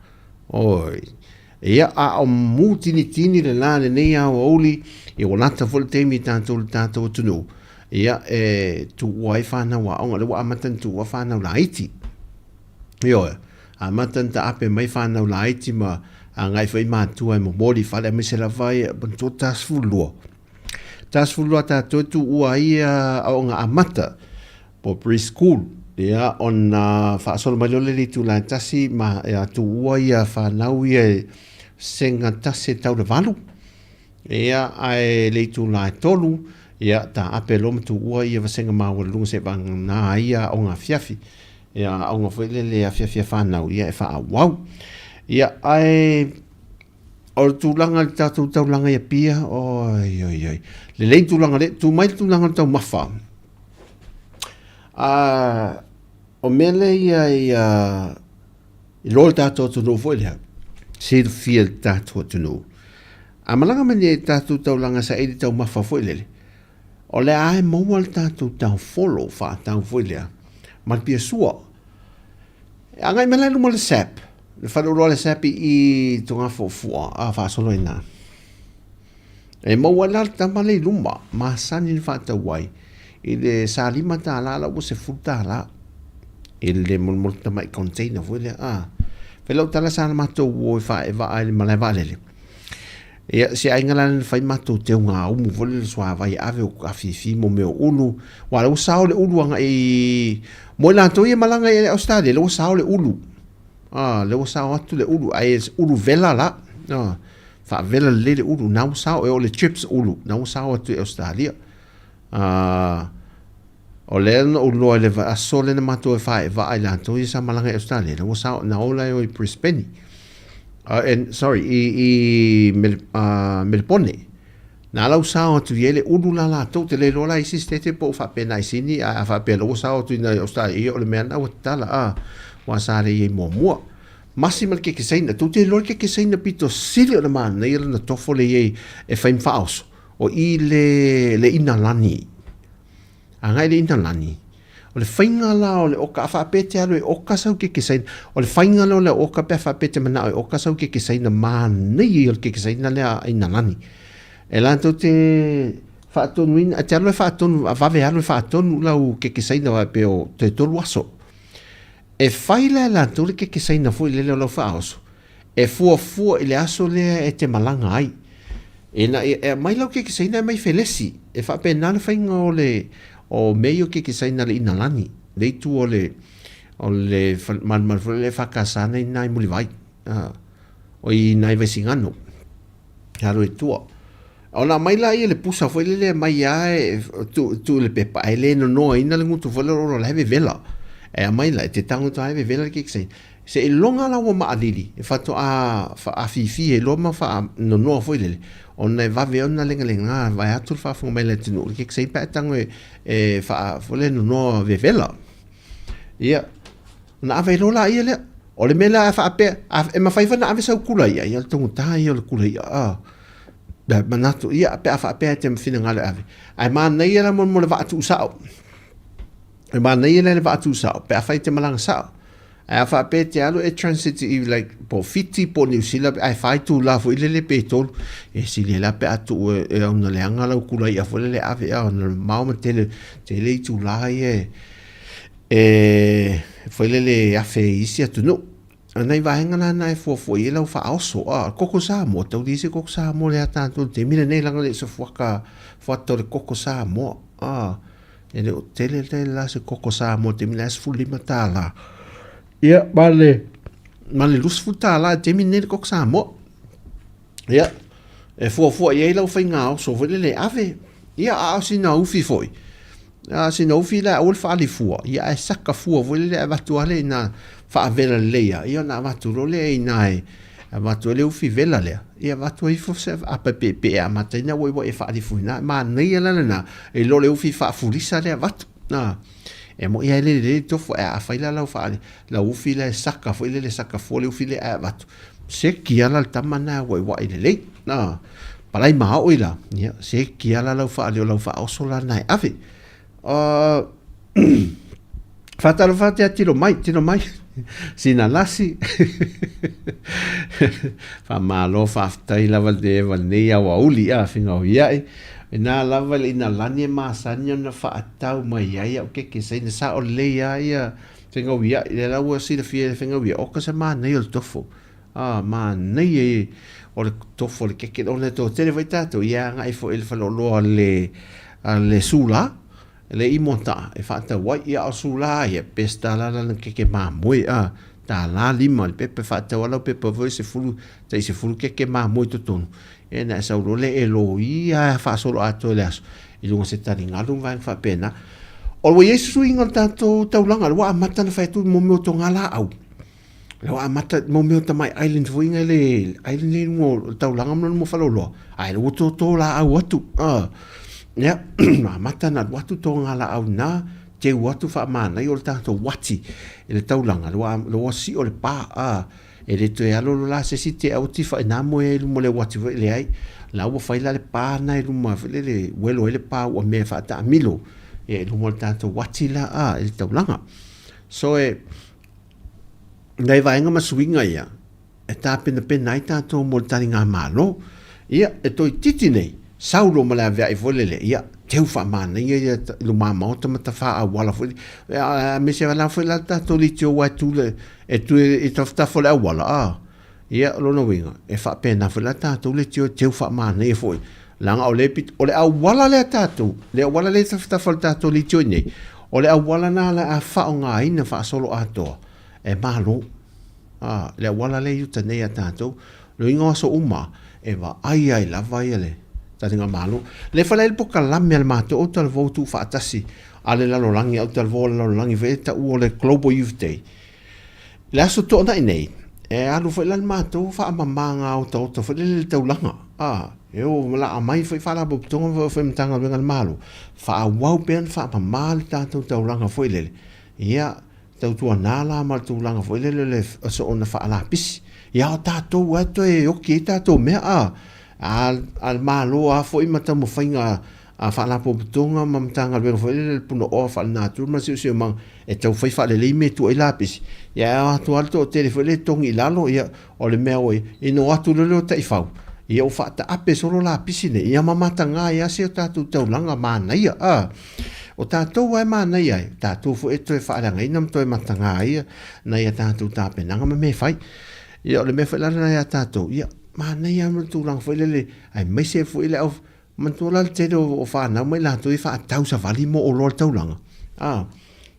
Oi. Ia a o mutinitini le la lenei aoauli, ia ua lata foi le taimi i tatou le tatou atunuu, ia e tuua ai fanau aoga, lea ua amata ona tuua fanau laiti. Ioe, amata ona taape mai fanau laiti ma agai foi matua e momoli i fale aemaise lava ia manatua ta 12. Ta 12 tatou e tuua ai ia aoga amata po preschool. Ia ona faasolo mai lea o le itula e tasi ma ia tuua ia fanau ia e sega tasi e tau le valu. Ia ae le itula e tolu ia taape loa ma tuua ia vasega maualuluga seia vagana ai ia aoga afiafi. Ia aoga foi lele afiafi a fanau ia e faaauau. Ia ae O le tulaga i le tatou taulaga i Apia, oi, oi, oi. Lelei tulaga le, tu mai le tulaga o le taumafa. O mea lea ia i, i loa le tatou atunuu foi lea, silafia le tatou atunuu. A malaga mai nei i le tatou taulaga saili taumafa foi lele, o lea lava e maua le tatou taufolo faatau foi lea ma le piasua. E agai mai la i luma o le SAP, le faleoloa o le SAP i i Togafuafua, a faasolo ai i ina. E maua ai la le tama lea i luma, masani ona faatau ai i le sa $5 la ua $10 i le molimoli tamai container foi lea. A, fai lau tala sa na matou o e faaevaa i le malae vaalele. Ia, se aiga la na fai matou teuga umu foi lele suavai e ave o afifi mo mea o ulu. Aua o lea ua sao le ulu agai i... Mo i latou ia e malaga i Ausetalia, lea ua sao le ulu. Ah, lea ua sao atu le ulu, ae ulu vela la. Ah, faavela lelei le ulu, na ua sao, e o le chips ulu, na ua sao atu i Ausetalia. Ah, o lea na ou iloa i le aso lea na matou e faevaa i latou ia sa malaga i Ausetalia, lea ua sao, na o la e o i Brisbane. And, sorry, i, i Mel, Melepone. Na ala ua sao atu i ai le ulu la latou, te le iloa la isi state po o faapena i Sini, ae a faapea la ua sao atu i nai Ausetalia, ia o le mea lena ua tatala, aua sa le i ai muamua. Masi ma le keke Saina, tou te iloa le keke Saina pito sili ona manaia lona tofo lea i ai e fai ma faaoso, o i le, le inalani. Agai le inalani. O le faiga la o le oka, a faapea e te alu e oka sau keke Saina, o le faiga lea o le oka pe a faapea e te manao e oka sau keke Saina, manaia ia o le keke Saina lea a inalani. E latou te faatonuina, e te alu e faatonu, a vave alu e faatonu lau keke Saina faapea o toe tolu aso. E fai la e latou le keke Saina foi lele o lau faaoso, e fuafua i le aso lea e te malaga ai. Ina ia e aumai lau keke saina e aumai felesi. E faapena le faiga o le o mea ia o keke saina le inalani, le itu o le o le malumalu foi lele e EFKS na i ina i Mulivai, o i ina i Vaisigano, e alu ai i tua. Ona aumai laia le pusa foi lele aumai lava e tuu tuu i le pepa ae le nonoaina le gutu foi lele o la e vevela. E aumai la, e te tago atu lava e vevela le keke saina. Seiloga la ua maʻalili e faatoa faafifi ai loa ma faanonoa foi lele, ona e vave ona legalega vaeatu le faafofoga mai a le atunuu i le keke saina pe a e tago e faa foi lele nonoa vevela. Ia, ona ave ai loa laia lea. O le mea lea a faapea, e mafai foi ona ave sau kula i'a, ia o le taugata ia o le kula i'a, a. Manatu, ia, pe a faapea e te finagalo e ave. Ae manaia la mo le vaa tuusao. E manaia la le vaa tuusao pe afai e te malaga sao. Ae a faapea e te alu e transit i like po o Fiti po o Niu Sila ae fa itula foi lele pe tolu, e sili ai la pe a tuu e auna leaga lau kula i'a foi lele e ave a ona mamao ma tele tele itula ia e foi lele e afe i isi atunuu. O nai vaega la na e fuafua i ai lau faaoso, a o le koko Samoa, tau leai se koko Samoa lea a tatou i le taimi lenei leaga e le o se fuata fuata o le koko Samoa, a. E le o tele tele la se koko Samoa i le taimi lenei, $15. Ia, ma le, ma le $20 i le taimi lenei le koko Samoa. Ia, e fuafua i ai lau faiga oso foi lele e ave. Ia, a o sina ufi foi, a o sina ufi la e aua le faaali fua, ia ae saka fua foi lele ae avatu lava lea i ina faavela lelei lava, ia ona avatu loa lea i ina e avatu ai le ufi vela lea, ia avatu ai ifo se apa peepee e amata ai ona ua'iua'i e faalifuina. E manaia la lena i lo le ufi faafulisa lea avatu. A, e mo'i lava e le lelei le tofu, ae afai la lau faa, lau ufi la e saka foi lele, saka fua le ufi lea ae avatu, seki lava la le tama lena e ua'iua'i lelei. A. Palai maoʻi la, ia, seki lava lau faaleo lau faaoso la na e ave. Faatalofa atu ia tilo mai, tilo mai. Sina lasi. Faamalo faafetai lava le eva lenei aoauli a fingaoiaʻi. Ina lava le ina lani e masani ona faatau mai ai au keke saina sao lelei a ia fegauiaʻi lea la ua silafia e le fegauiaʻi oka se manaia o le tofo. A manaia e o le tofo o le keke ona e toatele foi tatou ia agai foi i le faleoloa le a le sula le imotaʻa e faatau ai ia o sula ia Peseta la lana keke mamoe a $1.50 le pepa e faatau a lau pepa foi 10 tai 10 keke mamoe i totonu ia na e sau loa lea e loia faasolo atoa i le aso i luga o se taligalu ma vaega faapena. O ua i ai suiga o le tatou taulaga lea ua amata ona fai atu mo mea o togalaau. Lea ua amata mo mea o tamai island foi nei le island nei luga o le taulaga ma lona faleoloa, ae lea ua toto laau atu. Ia, amata ona alu atu togalaau na, teu atu faamanaia o le tatou uati i le taulaga, lea ua sio le pa, e le toe alu alu la se isi te au tifa ina moe ai i luma o le uati foi, leai. La ua fai la le pa na i luma foi lele, uelo ai le pa ua mea e faataamilo ia i luma o le tatou uati la i le taulaga. So e, nai vaega ma suiga ia e tapenapena ai tatou mo le taligamalo. Ia, e toeitiiti nei, sau loa ma le avea'i foi lele, ia, teu faamanaia ia i luma maota ma tafā auala foi, aemaise la foi la le tatou leitio aua e tu le, e tu i tafatafa o le auala, a, ia, o lona uiga, e faapena foi la tatou leitio e teu faamanaia foi, leaga o le pito, o le auala lea tatou, le auala lea i tafatafa o le tatou leitio i nei, o le auala lena o le a faaaogaina faasoloatoa e Malo. A, le auala lea i uta nei a tatou, loiga o aso uma, e vaai ai lava ia le taliga Malo. Le fale ai le polokalame a le matou talavou tuufaatasi a le lalolagi, au talavou a le lalolagi foi e taua o le Global Youth Day. I le aso Toonai nei, e alu foi la le matou faamamaga otaota foi lele i le taulaga, a, e o laa mai foi Faalapotopotoga foi Matagaluega a le Malo, faaauau pea ona faamama le tatou taulaga foi lele, ia, tautuana la ma le tulaga foi lele o le soona faalapisi. Ia, o tatou lava e toe oki ai tatou mea, a, a le Malo lava foi ma taumafaiga a Faalapotopotoga ma Matagaluega foi lele le Punaoa Faalenatura ma le Siosiomaga e tau fai faalelei mea e tuu ai lapisi, ia e ao atu lava le toatele foi lea e togi i lalo, ia o le mea ua i ai, ina o atu loa lea o taifau, ia ua faataape solo lapisi nei, ia ma mataga ai lava si o tatou taulaga manaia, a. O tatou lava e manaia ai, o tatou foi e toe faaleagaina ma toe mataga ai nai a tatou tapenaga ma mea e fai. Ia o le mea foi la lena ia tatou, ia manaia lava le tulaga foi lele, aemaise foi le au Manatua la le tele o fanau ma i latou e faatau savali mo oloa i le taulaga. A,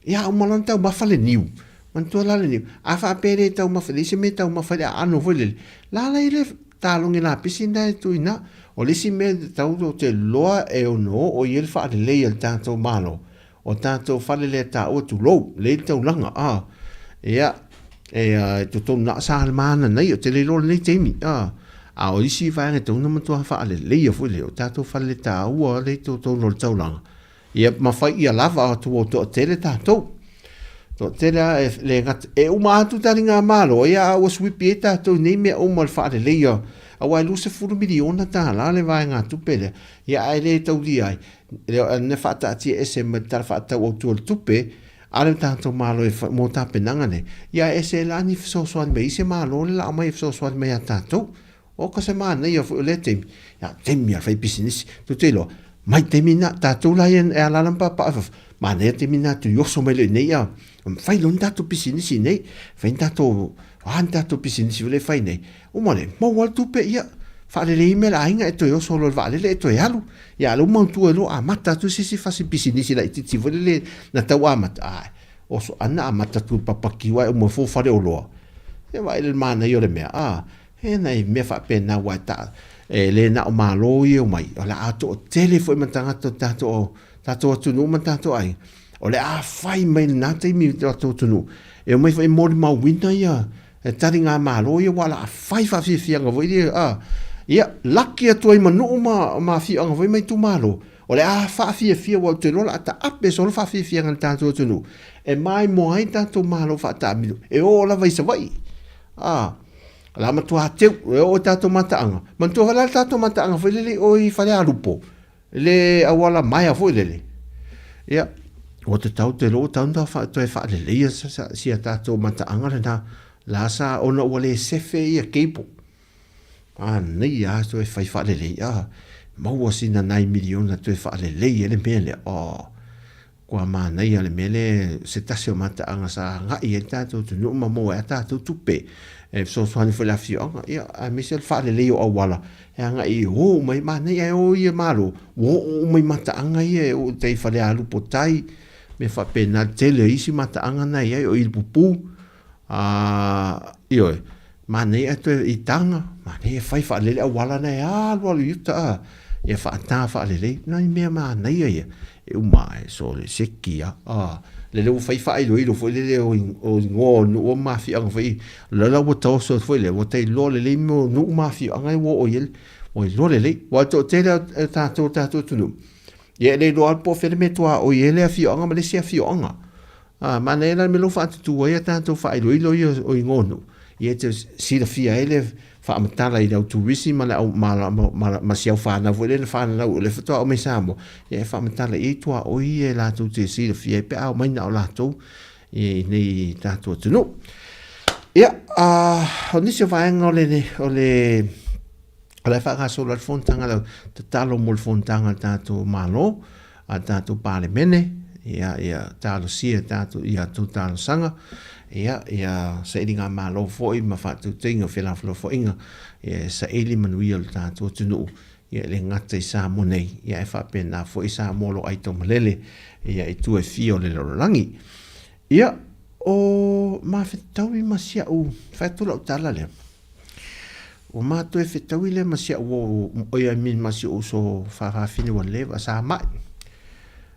ia uma loa ona taumafa le niu. Manatua la le niu. A faapea e le taumafa, e leai se mea e taumafa ai le aano foi lele, la la i le talogi lapisi lena e tuu i ina. O le isi mea e tatau ou te iloa e ono oo i ai le faalelei a le tatou Malo, O tatou fale lea taua tulou, lea i le taulaga, a, ia, e, e totonu na o sa le mana nei, o te le iloa lenei taimi, a, a o isi vaega e tatau ona matua faaleleia foi lea, o tatou fale le taua lea i totonu o le taulaga, ia ma fai ia lava atu ua toatele tatou. Toatele a e le gata, e uma atu taligamalo, ia a ua suipi ai tatou i nei mea uma o le faaleleia, aua e $20 miliona le vaegatupe lea, ia ae le taulia ai, na faataatia ese mai le Tala Faatatau Autu o le Tupe a le tatou Malo e mo tapenaga nei, ia ae ese la ni fesoasoani mai isi Malo le la aumai e fesoasoani mai ia tatou. Oka se manaia foi o lea taimi, ia taimi a le faipisinisi. Tou te iloa, mai taimi na, tatou la ia e alaala ma paapaa i fafo, manaia taimi na atu i oso mai loa i inei a fai loa ni tatou pisinisi i inei, fai ni tatou, a ni tatou pisinisi foi lea e fai nei, uma lea, maua le tupe, ia, faalelei mea a le aiga e toe oso loa i le vaalele e toe alu. Ia, a o lea ua mautu ai loa amata atu se isi fasi pisinisi laitiiti foi lele na tau amata, ae, oso ana amata atu i le papakiu ae uma ifo faleoloa. Ia vaai i le manaia o le mea, a, he nai mea faapena aua e ta, e le na o Malo ia e omai, o le a toatele foi ma tagata o tatou, tatou atunuu ma tatou aiga, o le a fai mai lena taimi i le tatou atunuu, e omai foi e molimauina ia E taligamalo ia aua o le a fai faafiafiaga foi ia, a, ia, laki atu ai ma nuu ma, ma afioaga foi ma itumalo, o le a faafiafia aua ou te iloa o le a taape solo faafiafiaga i le tatou atunuu, e maimoa ai tatou malo faataamilo, e oo lava i Savaii. A, O le a matuā teu, e oo i tatou mataaga. Manatua foi la le tatou mataaga foi lele i o i Falealupo, le auala maea foi lele. Ia, ua tatau te iloa ua tatau ona toe faaleleia si a tatou mataaga lena, la sa ona ua le sefe ia cable. Manaia lava toe fai faalelei, a maua sina nai miliona toe faalelei ai le mea lea, oh, kua manaia le mea lea, se tasi o mataaga sa agai ai le tatou atunuu ma maua ai a tatou tupe e fesoasoani foi i le afioaga, ia, aemaise o le faalelei o auala e agai e o uma ai, manaia e o ia Malo, ua oo uma i mataaga ia e oo i tai Falealupo tai, mea faapena, le tele o isi mataaga na e i ai, o Ilipupu, A, ioe, manaia ae toe i taga, manaia e fai faalelei le auala na e alu alu i uta a, ia faata faalelei, nai mea manaia ia, e uma ae sole seki a, a, lele ua fai faailoilo foi lele o igoa o nuu ma afioaga foi, o la ua taoso foi lea, ua ta iloa lelei mea o nuu ma afioaga ia ua oo i ai, ua iloa lelei. Aua o le toatele o tatou o le tatou atunuu, ia e le iloa lava po o fea le mea e tuaoi ai le afioaga ma le isi afioaga. A, manaia la le mea lea ua faatutu ai a tatou faailoilo ia o igoa o nuu, ia e te silafia ai le faamatala i le au turisi ma le au ma, ma, ma, ma si au fanau foi lea na fananau o lea faatoa oo mai Samoa, ia e faamatala i ai tuaoi ia e latou te silafia ai pe a omai na o latou i nei tatou atunuu. Ia, o nisi o vaega o le, o le, o la e faagasolo ai le fonotaga le tatalo mo le fonotaga a le tatou Malo, a le tatou Palemene, ia, ia talosia tatou, ia tou talosaga, ia, ia sailigamalo foi ma faatautaiga o felafolafoaiga, ia e saili manuia o le tatou atunuu, ia e le gata i Samoa nei, ia ae faapena foi Samoa o lo o aitaumalele, ia i tua e fia o le lalolagi. Ia, o mafetaui ma si au, fai atu lau tala lea, Ua ma toe fetaui lea ma si au uo, oi I mean ma si ou uso faafafine ua leva, sa mai.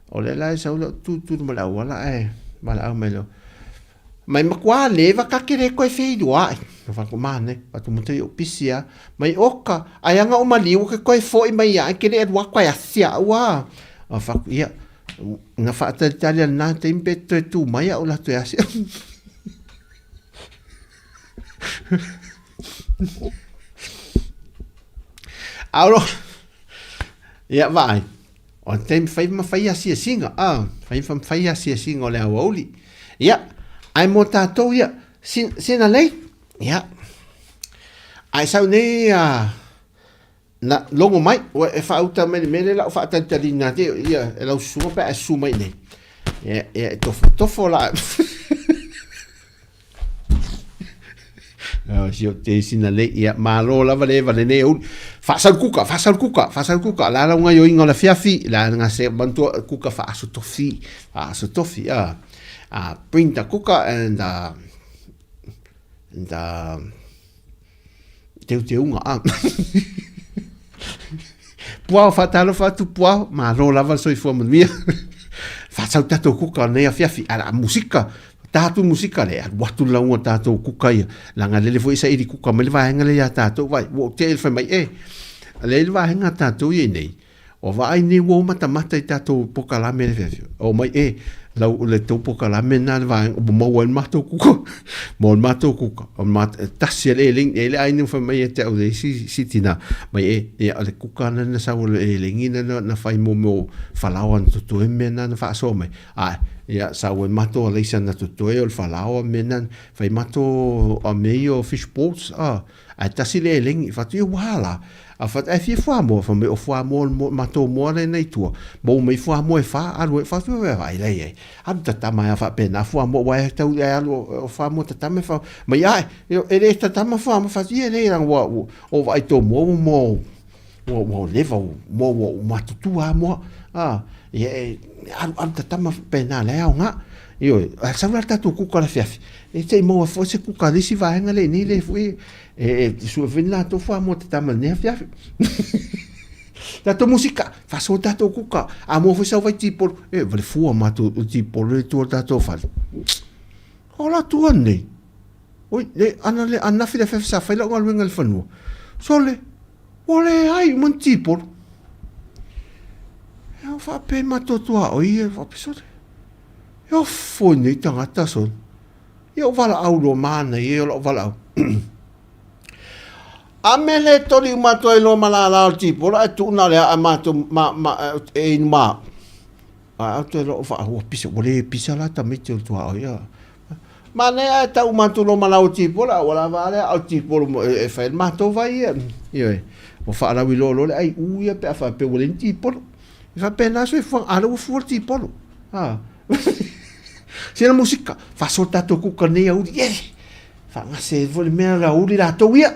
O lea la e sau lau tutulu ma le auala ae valaau mai loa, Mai makuā leva ka ke le koe feiloai. Na whanako mane, whatu mo te o pisi a. Mai oka, ai anga o maliu ke koe foi mai ia, ke le alua koe asia ua. A whaku, ia, na whaatalitali a nā te impe toe tū mai au la toe asia. Auro, ia vaai, o le taimi fai ma fai asiasiga, a, fai ma fai asiasiga o le aoauli. Ia, ae mo tātou ia, sina lei, ia, ae sau nei a, na logo mai, ua e faauta mai le mea lea la o faatalitalina atu, ia, e lau susuga pe a e susu mai nei. Ia, ia, e tofotofo la. Oh, si o te sina le, ia, malo lava le eva lenei aoauli. Faasau kuka, faasau kuka, faasau kuka, la lau ngai oinga o le fiafi, la nga se mantua kuka faaso tofi, faaso tofi, ah. Bring the kuka and, and, Teuteuga, a. Puao, faatalofa atu Puao, malo lava le soifua manuia. Faasau tatou kuka o lenei afiafi, a la musika, ta atu musika le, alu atu le lauga o tatou kuka ia. Leaga lele foi e saili kuka mai le vaega lea ia tatou, vai, ua ou tea i le fai mai, e, lea i le vaega a tatou ia i nei, Ua vaai nei ua matamata i tatou pokalame le fiafia. O mai e, lau le tou pokalame na le vaega ua maua ai le matou kuka. Maua le matou kuka. O le tasi a le elegi, e le ai fai mai ia te au le isi si tina. Mai e, ia o le kuka na na sau le elegi na na, na fai mo mea falaoa na totoe mea na na faasoa mai. Ae, ia sau ai matou alaisa na totoe o le falaoa mea na fai matou a mea ia o fish balls. Ah, Ae tasi le elegi, fatu ia ua la. A fatu, ae fia fuamoa, fai mai o fuamoa le matou moa lea nei tua. Mou mai fuamoa e wha, alu e fatu e vai lei ai. Alu tatama e a whaapena fuamoa, ua e tau e alu o fuamoa tatama e wha. Mai ae, e le tatama fuamoa, fatu ia lei ranga ua, o vai tō moa ua moa ua ua leva ua moa ua matutua a moa. A, ia e alu alu tatama pena le ao ngā. Ioe, a sau la tatou kuka le afiafi, e te i maua foi se kuka le isi vaega le nei le foi e e sue foi ni latou fuamoa tatama i lenei afiafi. Tatou musika, faasoa tatou kuka, a maua foi sau vai tipolo, e vale fua matou o tipolo le tua o tatou fale. O la tua nei. Oi, le ana le anafi le afiafi sa fai lau galuega i le fanua. Sole, ua leai uma ni tipolo. E au faapea matou tuaoi e faapea sole. E ofo i nei tagata sole. Ia o valaau loa manaia ia o lau valaau. A mea le toli uma atu ai loa ma lala o le tipolo ae tuu na o le aa matou ma, ma, e inu ma au. A au te loo faahua pisa, ua le pisa la tamaiti o le tuaoi a. Manaia ae tau uma atu loa ma lau o tipolo, a ua lava a le aa o le tipolo e fai ai le matou vai ia. Ioe, ua faalauiloa loa le aiu ia pe a faapea ua leai ni tipolo. E faapena soifuaga, a lea ua fua le tipolo. A. Sina musika, faasoa tatou kuka nei auli, yeah! Faagase ai foi le mea la uli latou ia.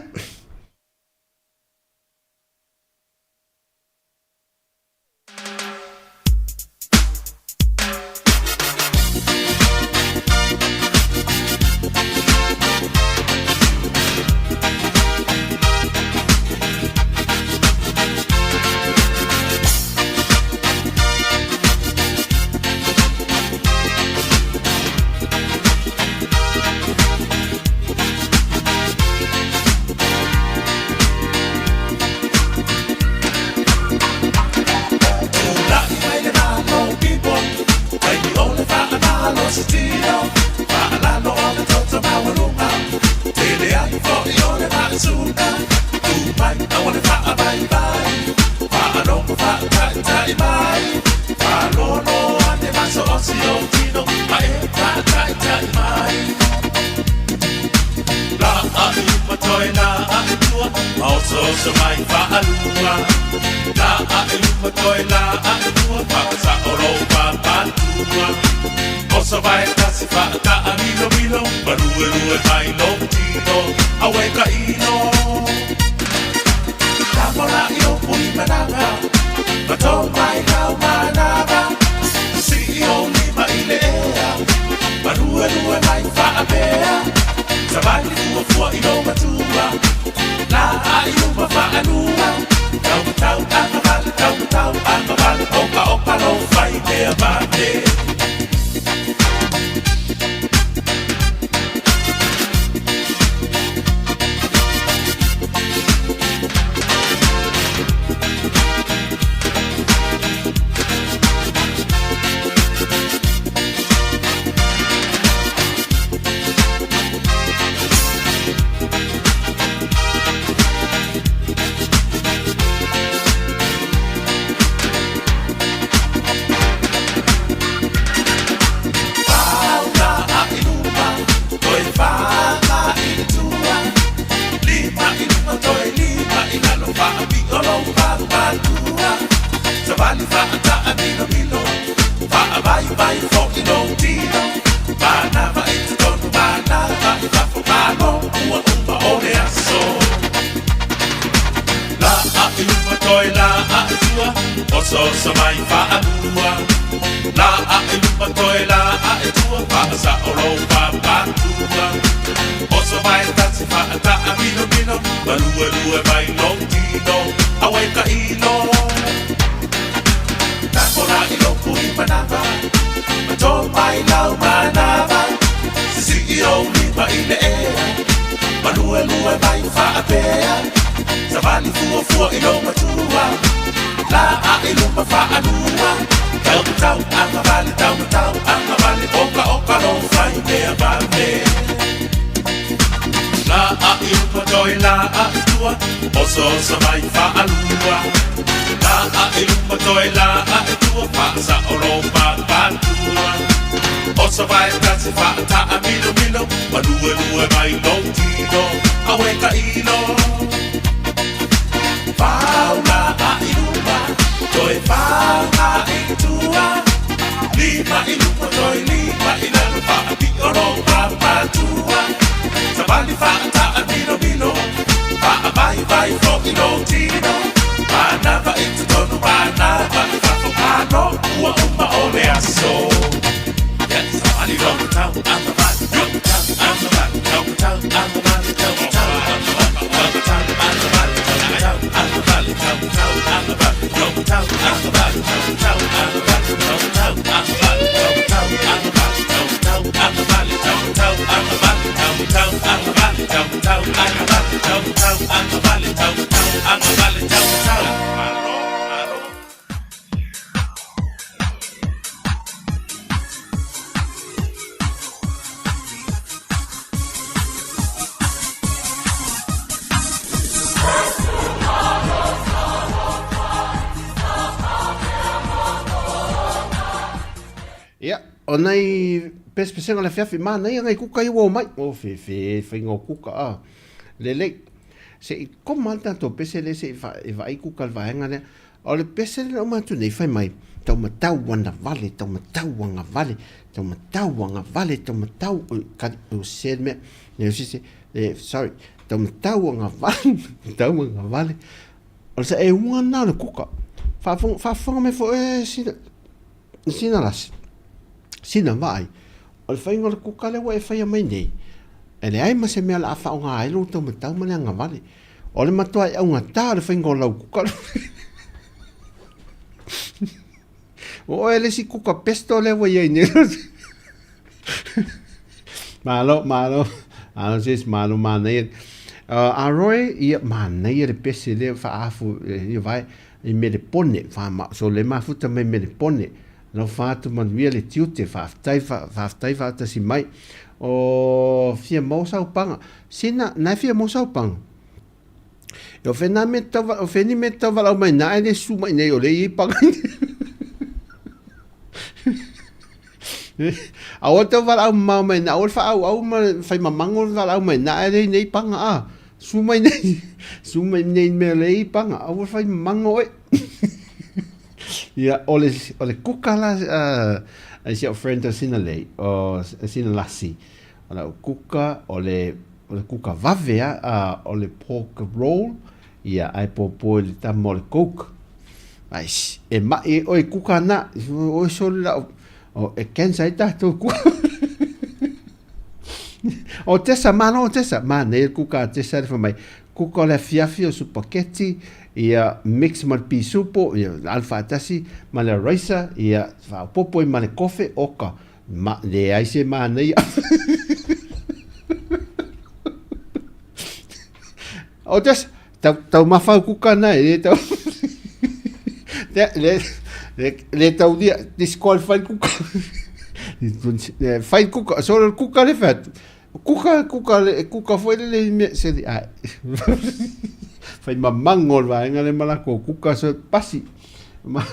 Ia, o nai pesepesega o le afiafi, manaia nai kuka ia ua omai. O fefe faiga o kuka a. Lelei. Se i koma le tatou pese lea se i vaai kuka le vaega lea. O le pese lea na uma atu nei fai mai, taumatau agavale, taumatau agavale, taumatau agavale, taumatau, kali, o se le mea, le o se, le, sorry, taumatau agavale, taumatau agavale. O le saeuga lena o le kuka. Faafofoga mai foi oe sina, sina lasi, sina vaai, o le faiga o le kuka lea ua e faia mai nei, e leai ma se mea o le a faaaoga ai lou taumatau ma le agavale. O le matuai augata o le faiga o lau kuka. O oe le isi kuka pesto lea ua i ai nei. Malo, malo. Malo sis, malo manaia. A Roy, ia manaia le pese lea faafu, ia vai, i Melepone, wha, so le mafuta mai Melepone. Lau whaatu manuia le tiute, faafetai, faafetai faatasi mai. O fia mau saupanga. Sina, nai fia mau saupanga. E o whena me tau, o wheni me tau walau mai nā e le su mai nei o le i panga. Aua tau walau mau mai nā, o le whaau au ma whai mamango le walau mai nā e le nei panga a. Su mai nei, su mai nei me le i panga, aua whai mamango e. Ia, o le, o le kuka la, uh, si au friend o sina lei, o sina lasi. O lau kuka, o le, o le kuka vave a, uh, o le pork roll, ia, ai popo i le tama o le coke. Ai, e mai e oe kuka na, oe sole lau, o, e cancer ai tātou kuka. O Tessa, malo o Tessa, manaia le kuka a Tessa le fai mai, kuka o le afiafi o supaketi, ia mix ma le pisupo, ia alu faatasi ma le raisa, ia faaopoopo ai ma le kofe, oka, ma, leai se manaia. O Tessa, tau, taumafa au kuka na, e le tau, le, le, le, le taulia, disqualify kuka. Fai kuka, so le kuka le fai atu. Kuka, kuka, le, kuka foi le le mea, se li, ai. Fai mamango le vaega le malako, kuka so pasi. Ma,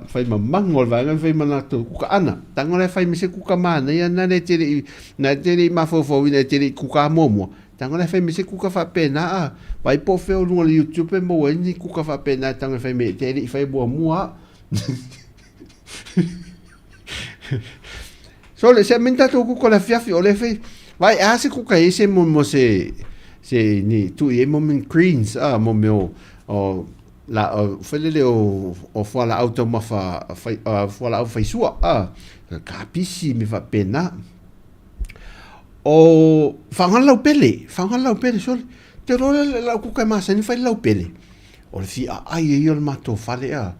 fai mamango le vaega fai manato kuka ana. Tango le fai me se kuka manaia na le tele i, na tele i mafaufau ina e tele i kuka muamua. Tago le fai me se kuka faapena a. Vai po o fea o luga o le YouTube e maua ai ni kuka faapena e tago e fai me te le i fai muamua a. So le se min tatou kuka o le afiafi o le fai vai a se kuka e se mo mo se se ni tu i e mo min greens a mo me o o la o felele o o fualaau taumafa fai fualaau faisua a kapisi me faapena. O faaaoga le laupele, faaaoga le laupele sole. Te iloa le lau kuka e masani fai le laupele. O le fia aai ia o le matou fale a.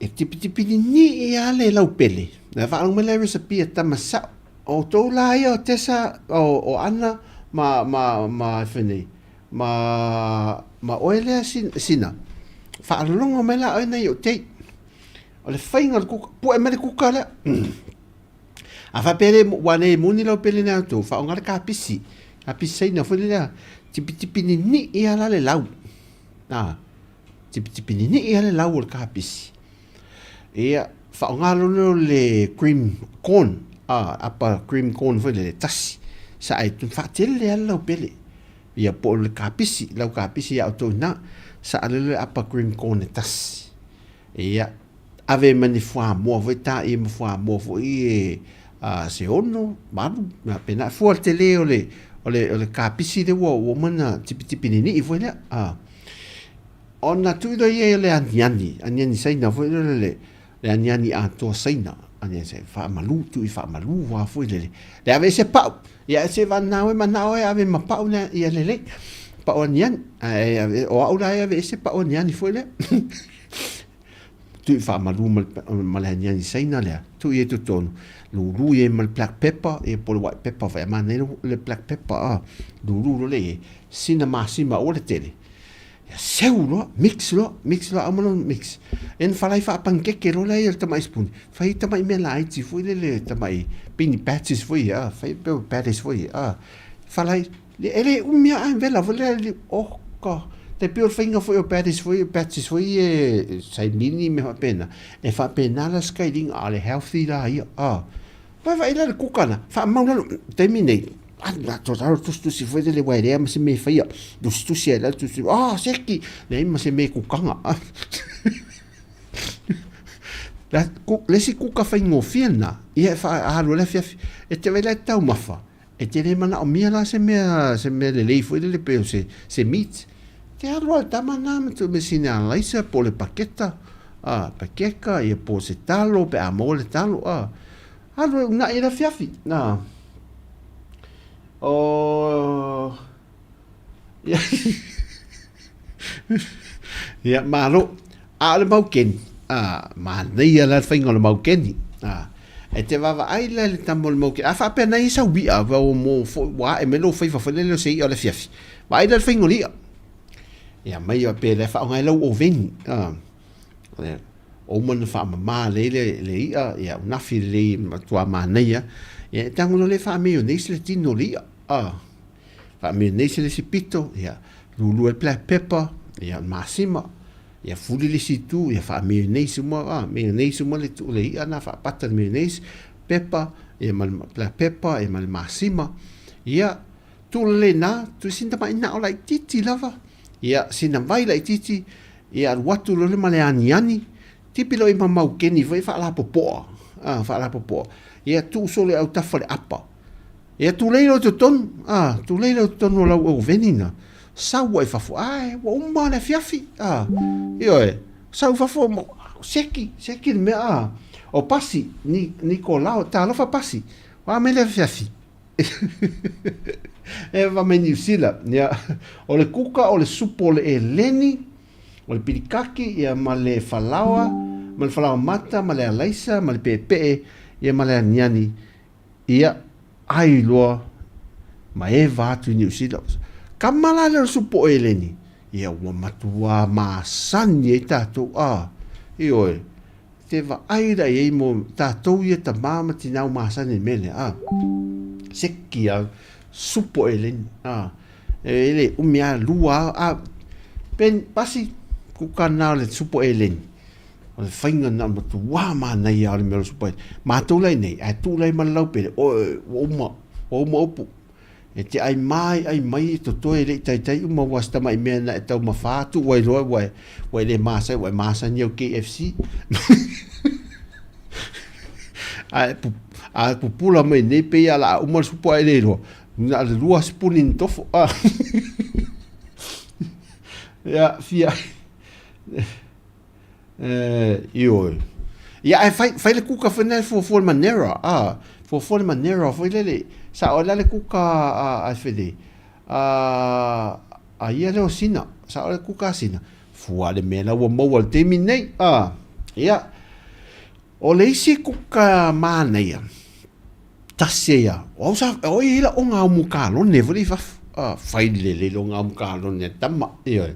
E tipitipi ninii lava le laupele. Na faalogo mai le recipe a tama sao. O outou la ia o Tessa, o, o Ana ma, ma, ma e fai nei, ma, ma oe lea Sina. Faalologo mai la oe nei o Tate. O le faiga o le kuka, pu'e mai le kuka lea. A faapea le, ua le moni lau pele lea outou, faaaoga le kapisi, kapisi Saina foi lea, tipitipi ninii lava la le lau. A, tipitipi ninii lava le lau o le kapisi. Ia, faaaoga loa lea o le cream corn, a, apa cream corn foi lele, tasi, sae faatele lava le lau pele. Ia, po o le kapisi, lau kapisi ia outou i ina, sae loa le apa cream corn e tasi. Ia, ave ma ni fuamoa foi ta ia ma fuamoa foi e a se ono, malu, na pena fua le tele o le o le o le kapisi le ua ua uma ona tipitipi ninii foi lea. A ona tuu loa ia o le aniani, aniani Saina foi lele le le aniani atoa Saina, aniani Saina faamalu tuu i faamalu lava foi lele. Le aveese pau, ia se vanao e manao e ave ma pau lea ia lelei. Pau aniani, ae o au la e aveese pau aniani foi lea. Tuu i faamalu ma le aniani Saina lea, tuu i ai totonu, lulu i ai ma le black pepper, ia po o le white pepper foi, a manaia le black pepper a, lulu loa lea i ai, sina masima aua le tele, ia seu loa, mix loa, mix loa, auma loa mix. Ia ona falai faapanikeke loa lea i le tamai sipuni, fai ai tamai mea laiti foi lele, tamai pini patches foi ia, fai pei o patties foi ia, falai, e le umi lava ae vela foi lea, oka. Tai pei o le faiga foi o patties foi, patties foi ia saimini ma mea faapena, e faapena la se kailiga a o le healthy la ia, a. Vaai vaai la i le kuka na, faamau lalo, taimi nei, alu latou lalo tusitusi foi lele ua e leai ma se mea e faia, tusitusi ai lalo tusitusi, ah seki, leai ma se mea e kukaga. Le isi kuka faigofie lena, ia e faaalu ai le afiafi, e te vaai la i le taumafa, E te le manaomia la se mea, se mea lelei foi lele pei o se, se meat. Te alu lava i le tama lena ma te sina alaisa po o le paketa, a, pakeka, ia po o se talo pe a maua le talo, a. Alu e unaʻi i le afiafi, a. O, ia, ia, malo. A o le maukeni, a, manaia la le faiga o le maukeni, a. E te vaavaai la i le tama o le maukeni, a faapea na i ai sau i'a, ua mo foi, ua ae mai lou faiva foi lele o se i'a o le afiafi, vaai la i le faiga o le i'a. Ia mai ia pe le faaaoga ai lau oveni, a. Ua uma ona faamama lelei le, le i'a, ia unafi lelei matua manaia, ia e tago loa lea e faa-mayonnaise le tino o le i'a, a. Faa-mayonnaise le isi pito, ia lulu ai le black pepper, ia masima, ia fuli le isi itu, ia faa-mayonnaise uma, a, mayonnaise uma le, le i'a na faapata le mayonnaise, pepper, ia ma le black pepper, ia ma le masima, ia tuu lelei i ina, tuu sina tamai nao laitiiti lava, ia sina vai laitiiti, ia alu atu loa ma le aniani, tipi loa i ma maukeni foi faalapopoa, a, faalapopoa, ia tuu solo i autafa o le apa. Ia tulei loa i totonu, a, tulei loa i totonu o lau oveni na, sau ai fafo, ae, ua uma le afiafi, a, ioe, sau i fafo, seki, seki le mea, a, o Pasi, ni, Nikolao, talofa Pasi, o a mai le afiafi? E va mai Niu Sila, ia, o le kuka, o le supo o le eleni, o le pilikaki, ia, ma le falaoa, ma le falaoa mata, ma le alaisa, ma le peepee, ia, ma le aniani, Ia, ai loa ma eva atu i Niu Sila. Kama la lea o le supo eleni, ia ua matuā masani ai tātou, a, ioe, te vaai la i ai mo tātou ia tamā ma tinā u masani i le mea lea, a, seki a supo eleni, a, e le umi a lua a, pen, pasi, kuka nā o le supo eleni. O le faiga na matuā manaia o le mea o le supo eleni. Mātou la i nei, ae tuu la i ma le laupele, oe, ua uma, ua uma upu. E te ʻai mai, ʻai mai, e totoe e le i taitai uma ua se tamaʻi mea na e taumafā atu ua iloa ua e, ua e le masani, ua e masani au KFC. Ae pu, a pupula mai nei pei a la uma le supo ae le iloa. Na le lua sipuni ni tofo. Ah. Ia, fia. Eh, ioe. Ia, ae fai, fai le kuka foi lea fuafua le manera, ah, fuafua le manera foi lele, sa o la le kuka a, a fele, a, a ia leo sina, sa o le kuka a sina, fua le mea la ua maua le taimi nei, ah, ia, o le isi kuka manaia, tasi ia, o au sa, o ia ila o ngā umu kalone foi le i fafo, ah, fai lele lo ngā umu kalone a tama, ioe.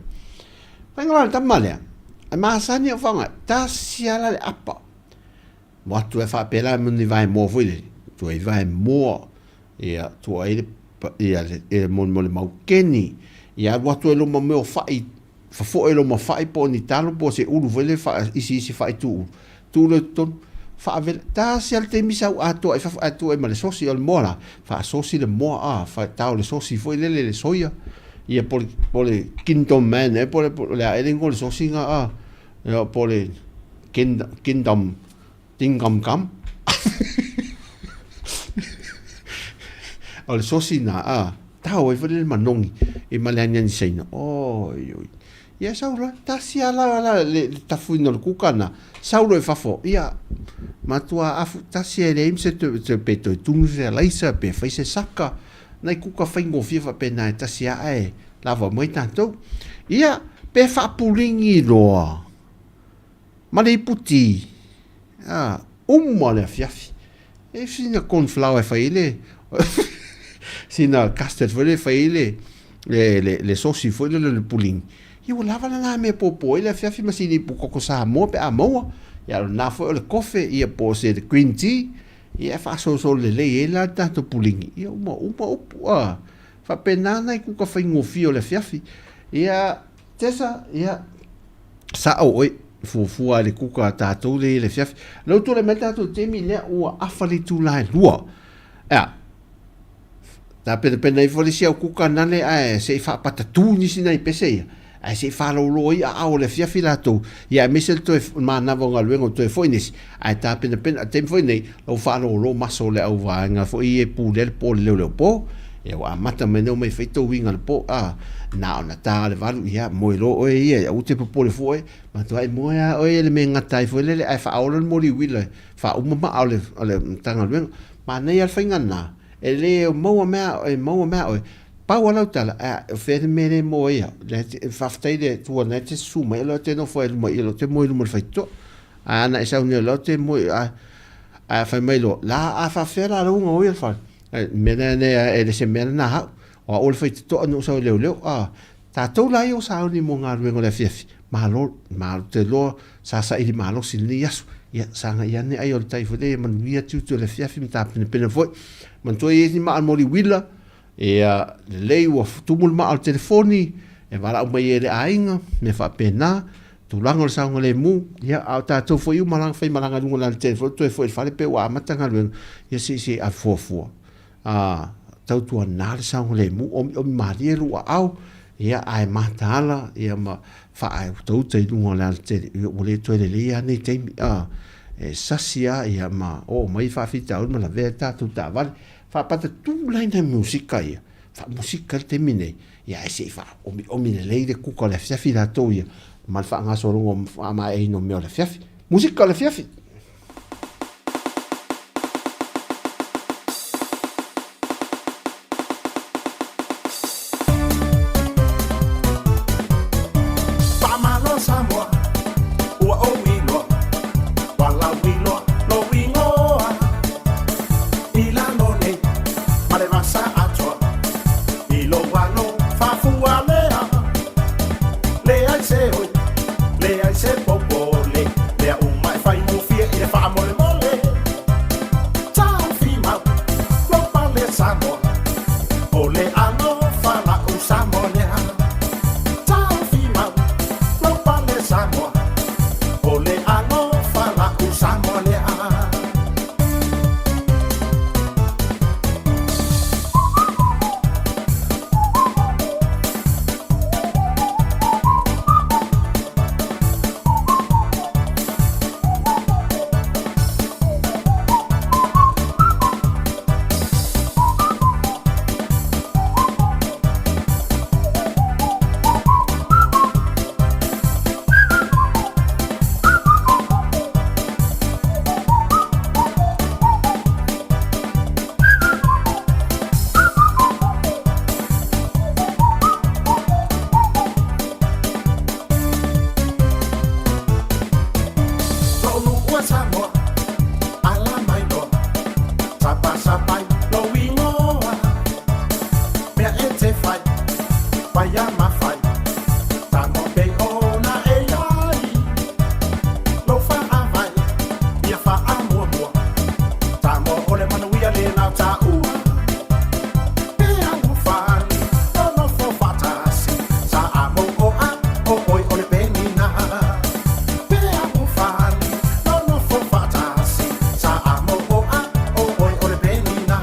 Whainga la le tama lea, e masani au whaonga, tasi ala le apa. Mo atu e whaapela mo ni vae moa foi lele. Tua i vae moa, ia, tua i le, ia, le, e, mo, mo le maukeni. Ia, alu atu e loma mea o whai, whafoe loma whai po ni talo po se ulu foi le wha, isi isi whai tu ulu. Tu le tonu, whaavela, tasi ala te misa au atoa i whawha atu e ma le sosi o le moa la, whaasosi le moa a, wha tau le sosi foi lele le soia. Ia po le, po le Kingdom Man e po le, po le a ele ngo le sosi nga a, ia po le Kingdom, Kingdom, Kingdom Come. O le sosi na a, tau ai foi le manongi e ma le aniani saina. Oi, oi. Ia sau loa, tasi a la, la, le, le tafuina o le kuka na, sau loa i fafo, ia, matua afu, tasi e leai ma se toe, toe, pe toe tunu se alaisa, pe fai se saka, nai kuka faigofie faapena e tasi a ae lava mai tatou. Ia, pe faapuligi loa, ma le iputi, a, uma le afiafi. E sina cornflour e fai ai le, sina custard foi lea e fai ai le, le, le, le sosi foi lele o le puligi. Ia ua lava lena mea e popo ai le afiafi ma sina ipu koko Samoa pe a maua. Ia o lena foi o le kofe, ia po o se green tea, ia e faasolosolo lelei ai la le tatou puligi. Ia uma, uma upu, a. Faapena nai kuka faigofie o le afiafi. Ia, Tesa, ia, sa'o oe, fuafua i le kuka a tatou lea i le afiafi. O lea ua tulai mai le tatou taimi lea ua afa le itula e lua. Ea, tapenapena ifo le isi au kuka nale ae se i faapatatū nisi nai pese ia, ae se i faalolo ai aao o le afiafi latou, ia aemaise le toe manava o galuega ua toe foi nisi, ae tapenapena, taimi foi nei, la ua faalolo maso o le auvaega foi ia e pulea le po o le leoleo po. Ia ua amata mai nei omai fai tou uiga i le po, a, na ona ta le valu, ia moe loa oe ia, aua te popole fua oe, matuai moe lava oe ia i le mea e gata ai foi lele, ae faaola le moli uila e faauma maa o le, o le Matagaluega. Manaia le faiga lena, e le maua mea, e maua mea oe. Pau lava lau tala, a, o fea le mea lea e moe ai au? Lea e, faafetai i le Atua o lena e te susu mai, o lea ou te nofo ai i luma i i, o lea ou te moe i luma o le faitotoa. Ae ana e sau nei o lea ou te moe, a, ae fai mai loa, la, a faafefea la lou gaoi o le fale? Mea lea e le se mea lena au. O au o le faitotoa na ou sau e leoleo. A, tatou la ia ua sauni mo galuega o le afiafi, malo, malo te loa, sa saili malosi i lenei aso. Ia, sagai ane ai o le tai foi lea ia manuia tiute o le afiafi ma tapenapena foi. Manatua e i ai ni maa moli uila, ia, lelei ua tumu le maa o le telefoni, e valaau mai ai e le aiga, mea faapena. Tulaga o le saogalemu, ia, a o tatou foi uma la fai malaga i luga o le alatele foi, toe foi i le fale pe ua amata galuega, ia se i se i ave fuafua. A, tautuana le saogalemu, omiomi malie lou aao, ia, ae mataala, ia, ma faautauta i luga o le alatele, ia, ua le toe lelei lava nei taimi, a, e sasi lava, ia, ma oo mai faafitauli ma lavea ai tatou taavale. Faapatatū la i nai musika ia, faamusika i le taimi nei, Ia ae se i faaomiomi lelei le kuka o le afiafi latou ia ma le faagasologa o faamaeaina o mea o le afiafi. Musika o le afiafi! Faamalo Samoa, ua ou iloa, walau iloa lou igoa. I lalo nei ma le vasa atoa. I lou alo faafua lea, leai se oi, leai se popole, mea uma e faigofie i le faamolemole. Taofi mau lou pale Samoa, o le alofa la'u Samoa lea. Taofi mau lou pale Samoa, o le alofa la'u Samoa lea. To'olua Samoa, ala mai loa, sapasapai lou igoa. Mea e te fai, fai a mafai, tago pei ona e iai. Lou faavae, ia faamuamua, Samoa o le manuia le lau taua. E alofani, nonofo faatasi, sa a mou o a o oi o le penina. E alofani, nonofo faatasi, sa a mou o a o oi o le penina.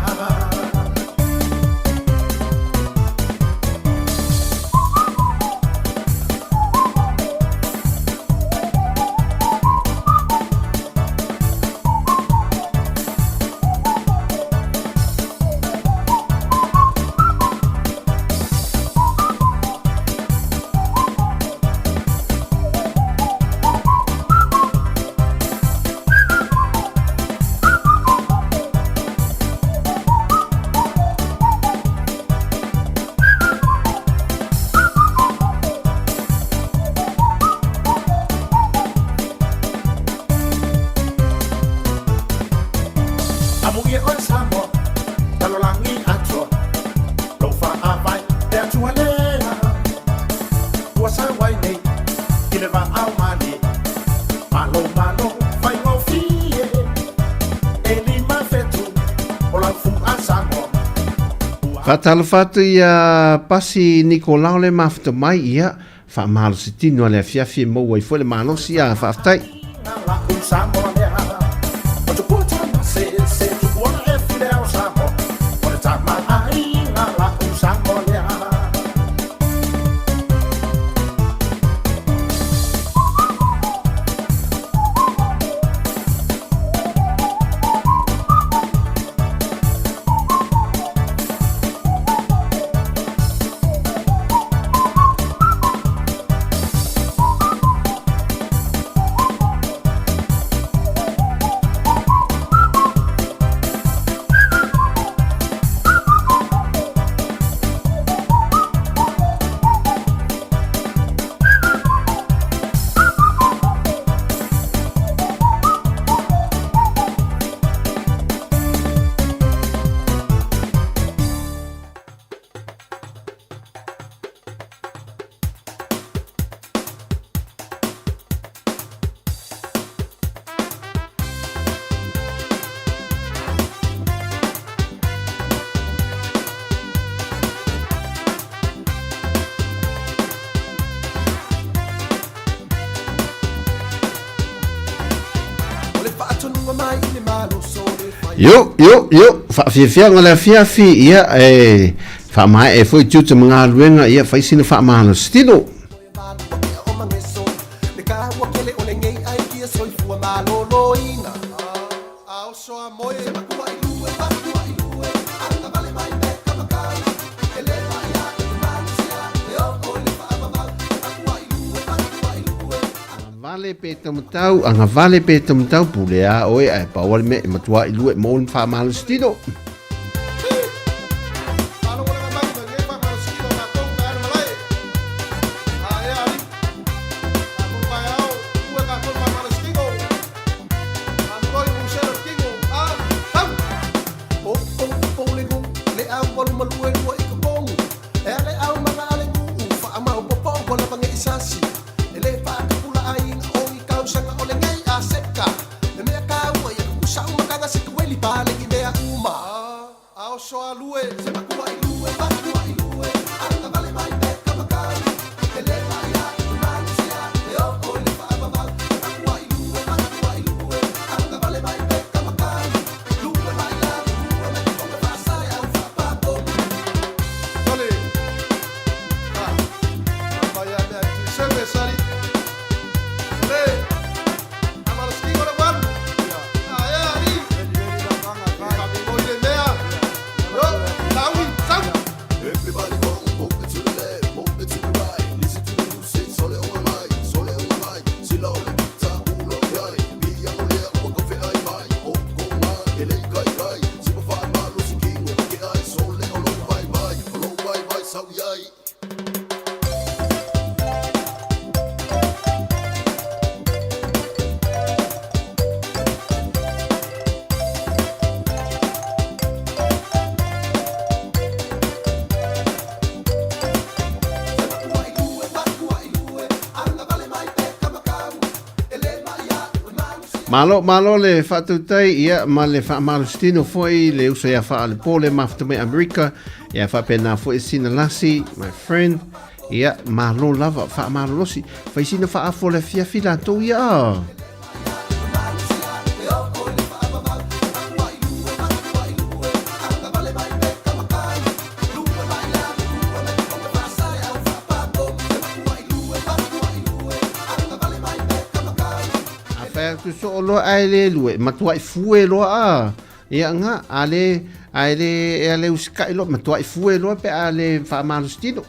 Amuia oe Samoa, lalolagi atoa, lou faavae le Atua lea. Ua sau ai nei i le vaao malie, malo malo faigofie. E 5 fetu o lau fua Samoa. Faatalofa atu ia Pasi Nikolao le mafuta mai ia. Faamalositino a le afiafi e maua ai foi le malosi a faafetai. Io, io, io, faafiafiaga o le afiafi, ia, e faamaea foi tiute ma galuega, ia, fai sina faamalositino. Agavale pe taumatau, agavale pe taumatau, pule a oe ae pau a le mea e matua i lua e maua le faamalositino. Malo, malo le faatautai, ia, ma le faamalositino foi le uso ia Faalepole mafuta mai Amerika, ia faapena foi sina lasi, my friend, ia, malo lava, faamalolosi, fai sina faafo le afiafi latou ia. A fai atu soo loa ae le lue, matuai fue loa a. Ia nga, a le, a le, a le usikai loa, matuai fue loa pe a le faamalositino.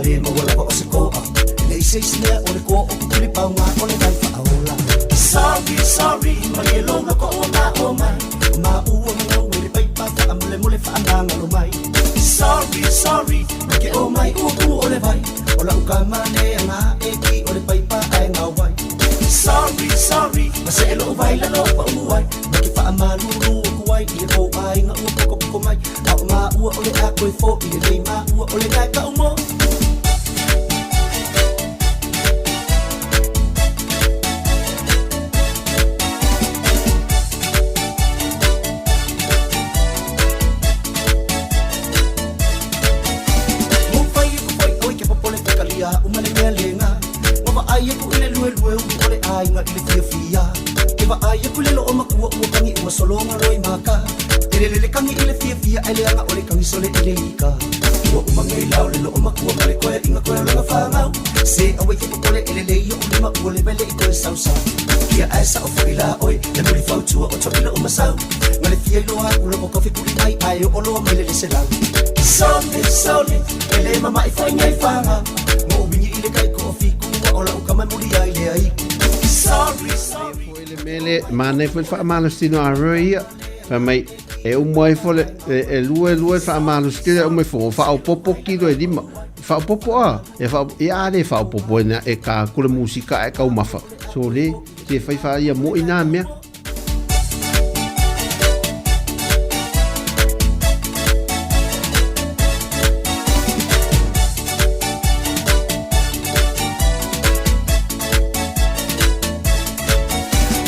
le maua lava o se koa. E leai se isi mea o le koa o pupuli pauga o le vai faaola. Sorry, sorry, malie lou loko ua mao mai. O maua malau i le paipa faamolemole faamagalo mai. Sorry, sorry, ma ke o mai ua pū o le vai. O lau kama le aga e ki o le paipa ae gauai. Sorry, sorry, ma see lou vai lalo paū ai. Ma ke faamalulu aku ai i le kou aiga ua pokopoko mai. A o maua o le a koe foʻi lelei maua o le gae kaʻu mo. Mo fai aku foi oi ke popole fekalia o ma le mea lega. Ua vaai aku i le luelue ulu o le aiga i le fiafia. Ke vaai aku i le loo makua ua kagi uma sologa loi maka. Telelele kagi i le fiafia ae leaga o le kagi sole i le ika. Ua uma nei la o le loo makua ma le koeaʻiga koe o lona fagau. Se aua i ke popole e lelei oʻu lima ua le vele i toe sausau. Ia ae sao foʻi la oe le muli fautua o toʻila uma sau. Ma le fia iloa aku loko kofi puli mai ae oo loa mai le le selau. Sole, sole, e le mamaʻi foi nei faga. Mo ou wigi i le kai ko o fiku ua o lau kama e muli ai le aiku. Sorry, sorry. Foi le mele, manaia foi le faamalositino a Roy ia. Fai mai, e uma ifo le, e, e lua e lua le faamalositino e uma ifo, o faaopopo kilo e lima. Faaopopo a, e faa, ia a le faaopopo e na e ka kule musika e kaumafa. So le, te fai faa ia mo i nā mea.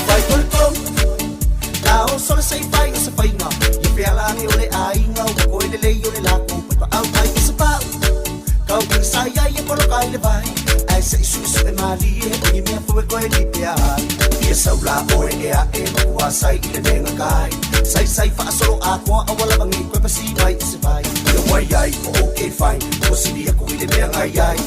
Fai o le tolu, la o sole se i fai o se faiga. Ia fealagi o le aiga, ua koe lelei o le lako paipaau mai i se pau. Kau i sa ia ia poloka i le vai. Ae se i suesue malie, o ni mea fou e koe lipea ai. Ia sau la oe e aʻe makua sai i le mega kai. Sai sai faasolo atoa aua lava nei koe pasi mai i se vai. Ia wai ai o okay fine, ua sili aku i le mea ngai ai.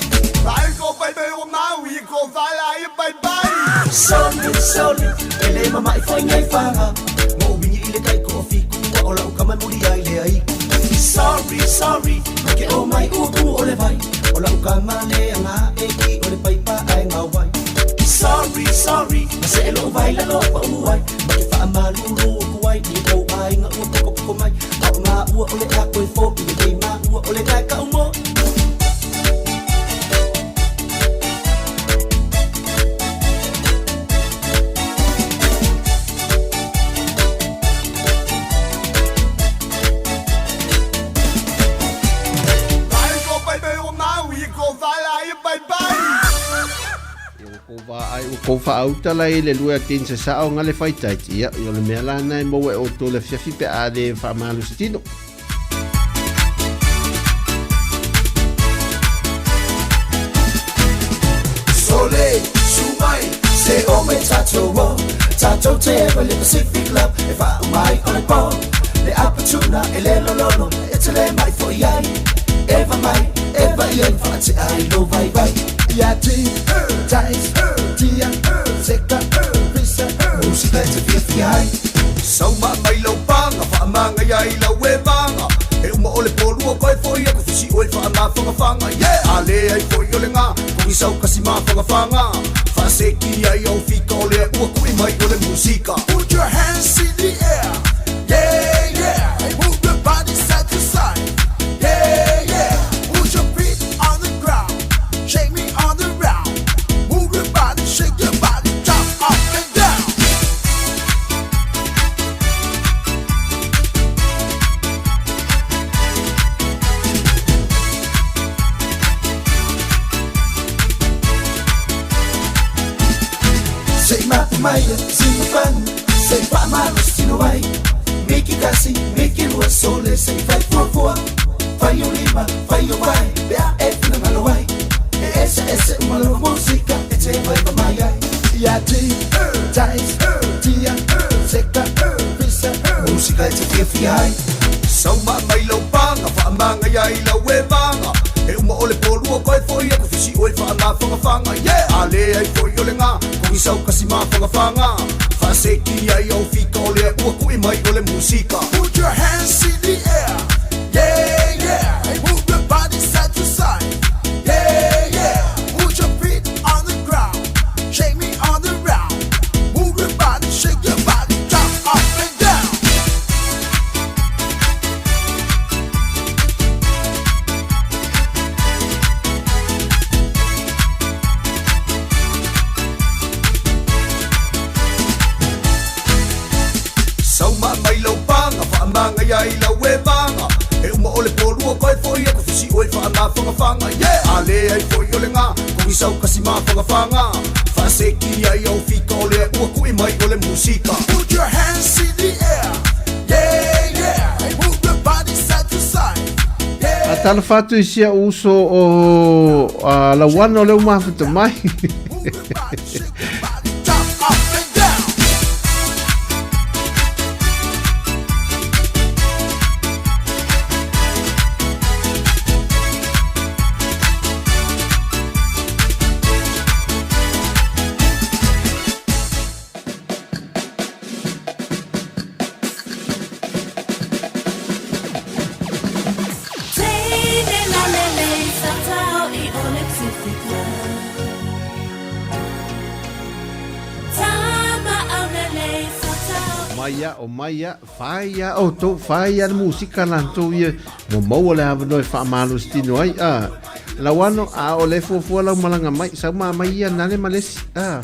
Vai ko baby o Maui ko vai lai bye bye. Sole, sole, e le mamaʻi foi nei faga. Mo ou wigi i le kai ko o fiku ua o lau kama e muli ai le aiku. Sorry, sorry, ma ke o mai ua pū o le vai. O lau kama le aga e ki o le paipa ae gauai. Sorry, sorry, ma see lou vai lalo paū ai. Ma ke faamalulu aku ai i le kou aiga ua pokopoko mai. A o maua o le a koe foʻi lelei maua o le gae kaʻu mo. Vai ko baby o Maui ko vai lai bye bye. Ia ua kou vaai, ua kou faautala i le lua tin se sao nga le faitaiti. Ia, o le mea la na e maua e outou le afiafi pe a le faamalositino. Sole, su mai, se o mai tatou o. Tatou te ewa le Pacific Love, e faauma ai o le po. Le apatuna e le lololo, e te le mai foi ai. Eva mai, eva i ai, faatea ai lou vaivai. Ia ti, tais, tia, seka, pisa, Musika e te fiafia ai. Sau ma mai lau panga, faamagaia ai lau e vaga. E uma o le polua koe foʻi aku fisi oe faamafagafaga. Yeah! A le ai foʻi o le gā, kogisau kasi mafagafaga. Faaseki ai au fika o lea ua kuʻi mai o le musika. Put your hands in the air. Yeah, yeah. Hey, move your body side to side. Yeah, yeah. Put your feet on the ground. Shake me on the round. Move your body, shake your body, jump up and down. Se i mapu mai e sina fanu, se i faamalositino ai. Miki kasi, miki lua, sole se i fai fuafua. Fai o lima, fai o vai, pe a e finagalo ai. E ese ese uma lava musika e te vaeva mai ai. Ia ti, tais, tia, seka, pisa, Musika e te fiafia ai. Sau ma mai lau panga, faamagaia ai lau e vaga. E uma o le polua koe foʻi aku fisi oe faamafagafaga. Yeah! A le ai foʻi o le gā, kogisau kasi mafagafaga. Faaseki ai au fika o lea ua kuʻi mai o le musika. Put your hands in the air. Yeah, yeah. Hey, move your body side to side. Yeah, polua koe fo'i aku fisi oe fa'amafagafaga yeah! A leai fo'i o legā kogisau kasi mafagafaga fa'aseki ai au fika o lea ua ku'i mai o le musika. Put your hands in the air. Yeah, yeah. And move your body side to side. Yeah. Faatalofa atu i si au uso o Lauana o lea ua mafuta mai. Mai ia, o mai ia, fai ia outou, fai ia le musika latou ia, ua maua le avanoa e faamalositino ai, a. Lauano, a o le fuafua lau malaga mai, sau ma mai ia nale ma lesi, a.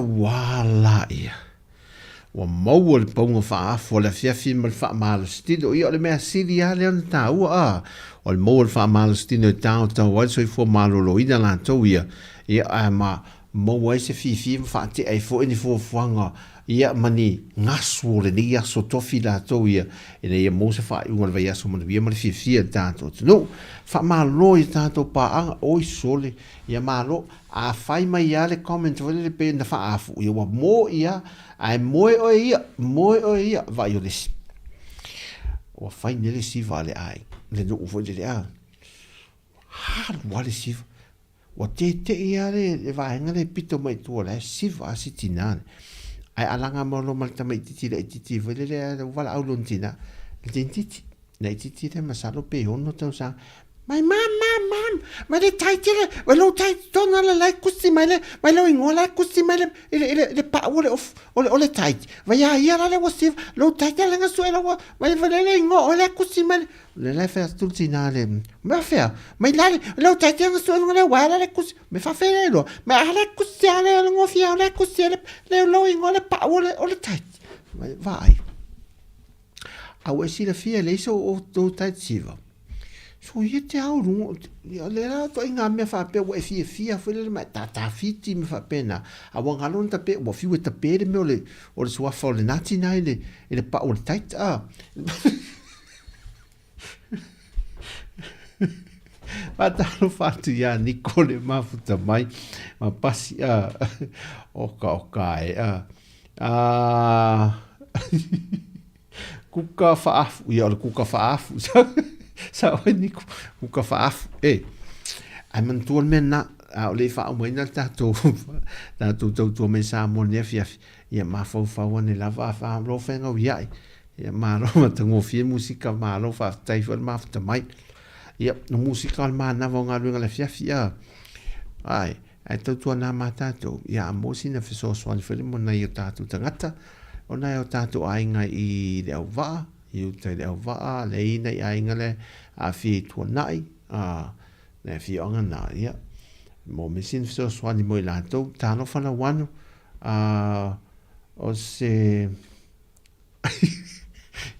Ua la ia. Ua maua le pauga faaafu o le afiafi ma le faamalositino. Ia, o le mea sili lava lea ona taua, a, o le maua o le faamalositino e taotao ai le soifua maloloina latou ia, ia, ae ma maua ai se fiafia ma faatea ai foi ni fuafuaga, ia, ma ni gasu o lenei aso tofi latou ia, ina ia maua se faaiuga o le vaiaso manuia ma le fiafia i le tatou atunuu. Faamalo i a tatou paaga, oi sole, ia malo. A fai mai a le comment foi lele pe na faaafu ia ua mo ia ae moe oe ia moe oe ia vaai o le isi ua fai nei le siva a le ai le nuu foi lele a halu a le siva ua teteʻi a le, le vaega le pito mai tua la e siva a si tina le ae alaga ma lo ma le tamaititi laititi foi lele a ua valaau lona tina le tamaititi laititi le masalo pe ono tausaga mai mama mama. Ma le taitele, wa lou taitona la lai kusi mai le, mai lou igoa la kusi mai le, i le, i le, i le pau o le ofu, o le, o le taiti. Vai a ia la le ua siva, lou taitele nga sue la ua, mai vai le le igoa o le kusi mai le, le la e fai atu le tina le, mea fea, mai la le, lou taitele nga sue nga le uaea la le kusi, me faafea le iloa, me a le kusi a le, le ngofia o le kusi le, le lou igoa le pau o le, o le taiti. Mai vaai. A ua e silafia e leai se o tou taitisiva. So ia te ao runga, ia le la toi ngā mea whāpea ua e fiafia foi lele mai tātāwhiti me whāpena. A ua ngalo na tape, ua fiu e tape le mea o le, o le suafa o le nāti nā i le, i le pao o le tait, a. Faatalofa atu iā Niko le mafuta mai ma pasi a oka oka e a a kuka faafu ia o le kuka faafu sa oi Niko kuka faafu e ai manatua le mea na a o le faaumaina le tatou tatou tautua mai Samoa nei afiafi ia mafaufau ane lava a faalofa e iai Ia, malo matagofie musika, malo faafetai foi le mafuta mai. Ia, no musika o le manava o galuega le afiafi, ia. Ai, ae tautuana mā tātou, ia a mo sina fesoasoani foi le mo nai o tātou tagata, o nai o tātou aiga i le auvaa, i uta i le auvaa, le ina i aiga le aafia i Tuanai, a, le afioaga na, ia. Mo me sina fesoasoani mo i latou, talofa lauano, a, o se,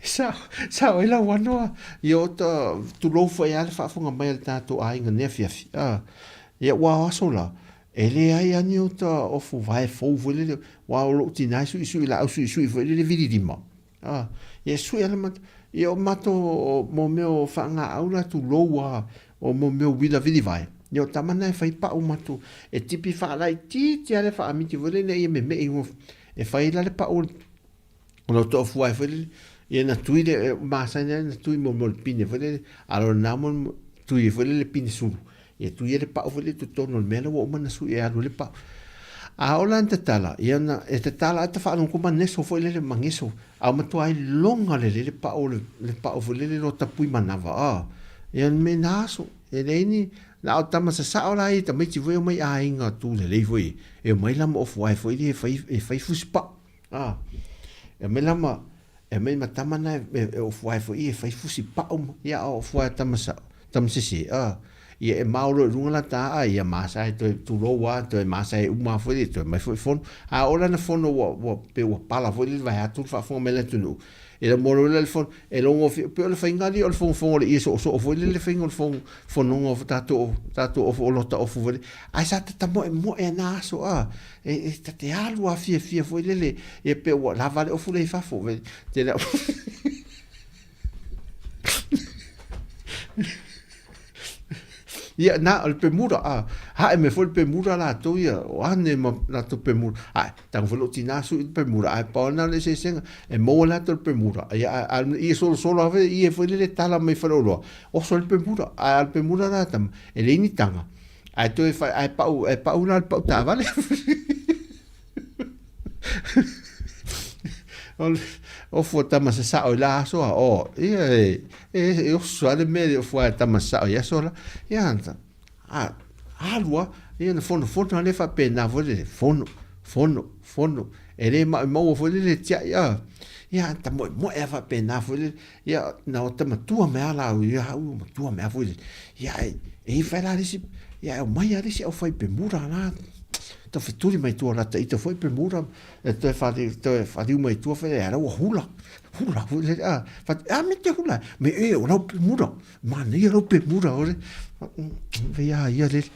Sa, sa oi lau ano ia o ta tulou foi a le faafofoga mai a le tatou aiga nei afiafi. A, ia ua o aso la, e leai a ni o ta ofu vae fou foi lele, ua o lou tina e suisui laau suisui foi lele vililima. A, ia sui ala matou, ia o matou mo mea o faagaau la tulou a, o mo mea o uila vilivae. Ia o tama na e fai pau matou, e tipi faalaitiiti a le faamiti foi lele ina ia meme'i e fai la le pau O lau toafua ai foi lele, ia na tui le, masani ai na tui mo mo le pine foi lele, a lo na mo tui foi lele pine sulu. Ia tui le pau foi lele totonu o le mea la ua uma na sui e alu le pau. A ola na tatala, ia na, e tatala ai ta whaalongo ma neso foi lele mangeso. A o matua ai longa le lele pau le, le pau foi lele lo tapui manava. A, ia me na aso, e le ini, na o tama sa sao la i tamaiti foi o mai aiga tu lelei foi. E o mai la mo ofu ai foi le e fai, e fai fusi pau. A, e aumai la ma, e aumai ma tama na e, e ofu ae foi e fai fusi pau ma, ia a ofu ae tama sa, tama sese, a, ia e maolo i runga la ta a, ia masa e toe tulou a, toe masa e uma foi le, toe mai foi fono. A o lana fono ua, ua, pe ua pala foi le vae atu le faafofoga mai le atunuu. E le molo le fono, e logo fi, pe o le faiga li o le fogofogo o le ie soosoo foi le le faiga o le fogo, fonoga o tatou, tatou ofu o lota ofu foi le. Ae sa tata moemoe ana aso a, E, e ta te alu a fiafia foi lele, ia pe ua lava le ofu le i fafo, ve, te lea. Ia, na, o le pemura, a, hae me foi le pemura latou ia, o ane ma latou pemura, ae, tago foi lou tina sui le pemura, ae pau na le eseesega, e maua latou le pemura, ia, a, a, ia solosolo ave, ia foi lele tala mai faleoloa, oso le pemura, ae a le pemura la tama, e leai ni taga, Ae toe whai, ae pau, ae pau la le pau taavale. O fua tama sa sao i la aso a, o, ia e, e, e oso a le mea le o fua e tama sa sao i aso la, ia anta, a, alua, ia na fono fono a le whapena foi le, fono, fono, fono, e le mau maua foi le le tiai a, ia anta moe moe a whapena foi le, Ia, na o te matua mea la au, ia au matua mea foi le, ia e, e i whai la risi, ia e o mai a risi au whai pe mura la, tau wheturi mai tua la te ita foi pe mura, e toe whari, toe whariu mai tua whai, e raua hula, hula, foi le, a, whati, a me te hula, me e o rau pe mura, māna ia rau pe mura, ore, vei a ia lele.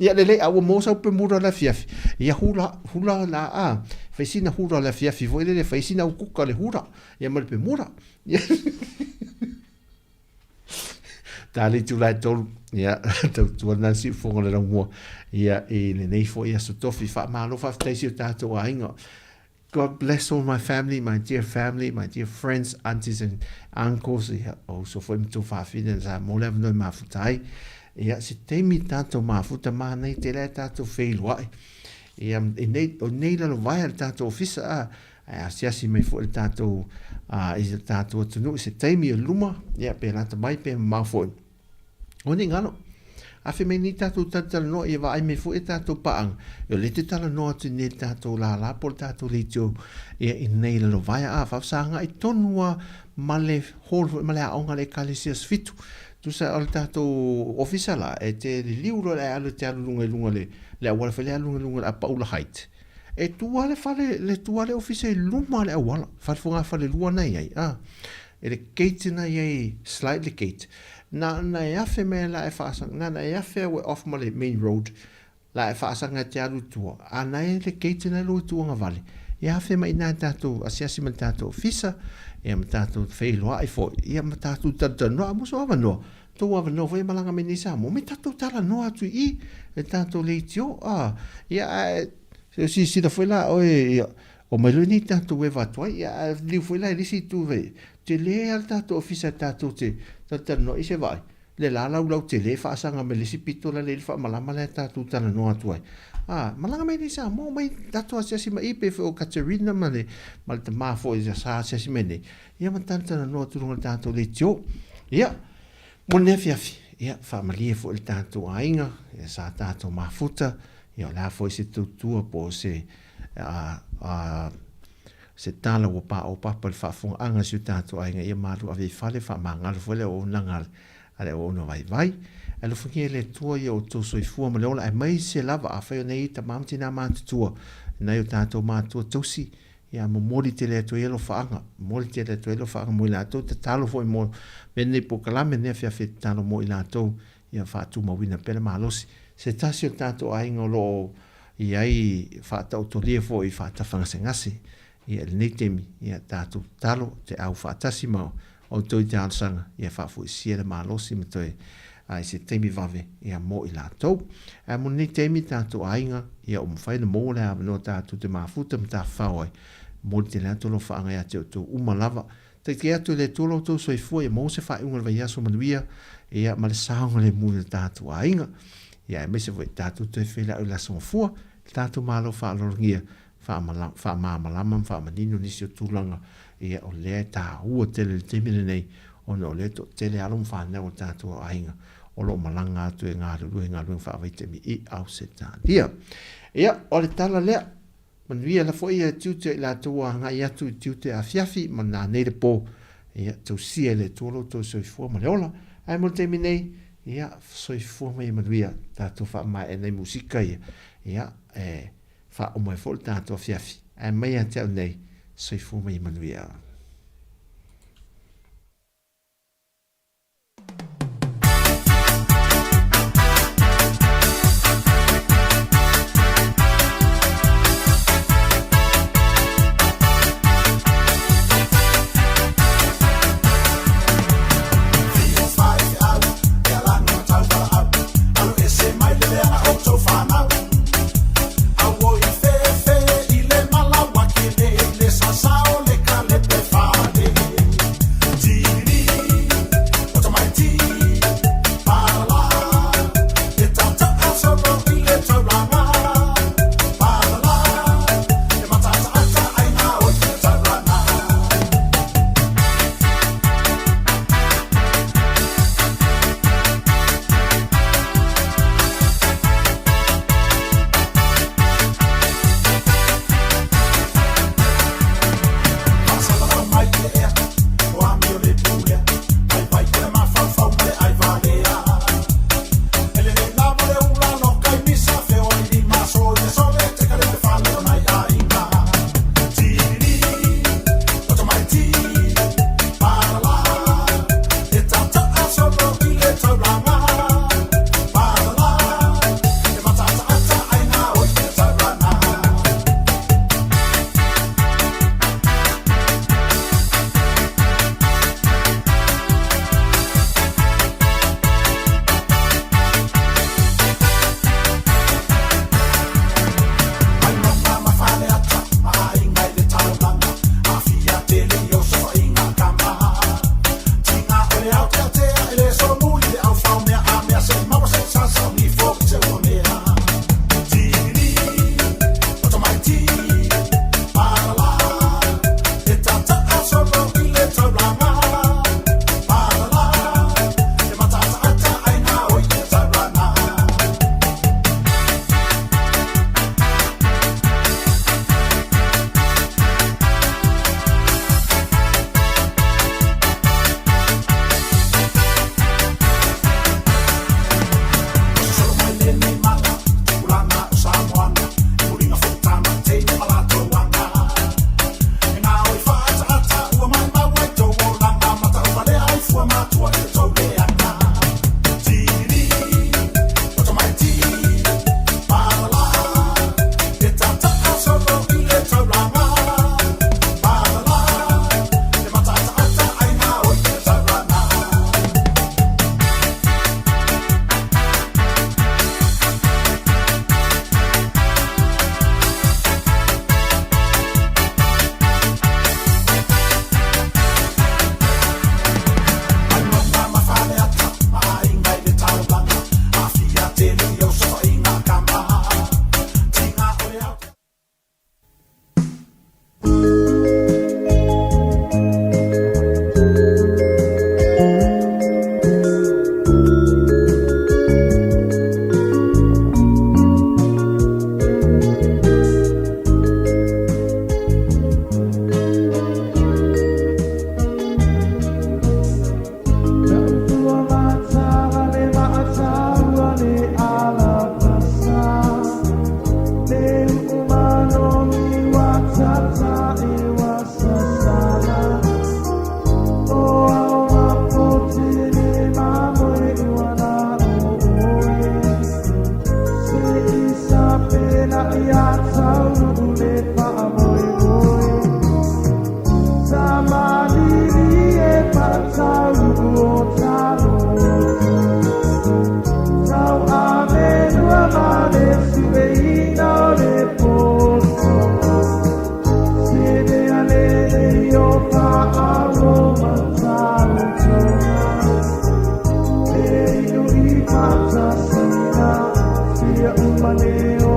Ia lelei a ua maua sau pemura le afiafi. Ia hula, hula la a, fai sina hula le afiafi foi lele, fai sina ukuka le hula, ia ma le pemura. Ta le itula e tolu, ia, tautua nā si ufonga le laumua, ia, i lenei foi aso tofi, faamalo faafetai si o tātou aiga. God bless all my family, my dear family, my dear friends, aunties and uncles, ia, o uso foi ma tou faafine sa mo le avanoa e mafuta ai. Ia, se taimi tātou mafuta mānei tele ai tātou feiloai. Ia, i nei, o nei lalo vaea le tātou ofisa, a, Ae asiasi mai foi le tatou i le tatou atunuu i se taimi o luma, ia pe lata mai pe mamao foi. O nei galo. Afe mai nei tatou talatalanoa ia vaai mai foi e tatou paaga. E o lea te talanoa atu nei le tatou lala po le tatou leitio ia i nei lalovaea a faafesagai tonu a ma le hall foi ma le aoga a le Ekalesia Sfitu. Tusa o le tatou ofisa la e te liliu loa le alu e te alu luga i luga le le auala foi le alu luga i luga le Apaula Height. E tu lava le fale le tu lava le ofisa i luma o le auala, fale fogafale lua na i ai a. E le gate na i ai slide le gate. Na ona e afe mai la e faasaga, na ona e afe au e off ma le main road, la e faasaga e te alu i tua, a na e le gate na e lua i tuagavale, e afe mai i ina tatou asiasi ma le tatou ofisa, ia ma tatou feiloai foi, ia ma tatou talatalanoa, a maua sou avanoa, tou avanoa foi e malaga mai nei i Samoa, me tatou talanoa atu i i, le tatou leitio, a, ia ae, se silasila foi la oe, ia, Omai loa nei tatou eva atu ai, ia ae liu foi la i le isi itu fai, tele lava le tatou ofisa tatou te talatalanoa i se vaai, le la laulau tele faasaga mai le isi pito la le i le faamalama lea tatou talanoa atu ai. A, malaga mai nei Samoa, omai tatou asiasi mai i pei foi o Katerina ma le, ma le tama foi sa asiasi mai nei, ia ma talatalanoa atu luga o le tatou leitio. Ia, mo lenei afiafi, ia, faamalie foi le tatou aiga, ia sa tatou mafuta, ia o le a foi se tautua po o se a se tala ua paopapa i le faafofogaaga a si o tatou aiga ia malu ave i fale faamagalo foi le auaunaga a le auauna vaivai. Ae alofagia e le Atua ia outou soifua ma le ola aemaise lava afai o nei tama ma tina matutua nai o tatou matua tausi ia momoli tele atu ai alofaaga momoli tele atu ai alofaaga mo i latou tatalo foi mo mea nei polokalame nei afiafi e tatalo mo i latou ia faatumauina pea le malosi. Se tasi o tatou aiga o lo o i ai faataotolia foi i faatafagasegase ia i lenei taimi, ia tatou tatalo te au faatasi ma outou i te alosaga ia faafoisia le malosi ma toe i se taimi vave ia mo i latou. Ae mo lenei taimi tatou aiga ia ua mafai ona maua le avanoa tatou te mafuta ma tafafao ai, momoli tele atu alofaaga ia te outou uma lava. Taitaia atu e le Atua lo outou soifua ia maua se faaiuga o le vaiaso manuia ia ma le saogalemu i lo tatou aiga. Ia aemaise foi tatou toe feiloai i le aso Gafua, le tatou Malo faaaloalogia, faamalamalama ma faamanino nisi o tulaga ia o lea e taua tele i le taimi lenei ona o lea e toatele alo ma fanau o tatou aiga o lo o malaga atu e galulue i galuega faavaitaimi i Ausetalia. Ia, o le tala lea. Manuia la foi ia tiute o i latou ua agai atu i tiute afiafi ma nanei le po, ia tausia e le Atua lo outou soifua ma le ola. Ae mo le taimi nei, ia soifua ma ia manuia tatou faamaea nei musika ia, ia e faauma ai foi le tatou afiafi. Ae mai ia te au nei, soifua ma ia manuia. Le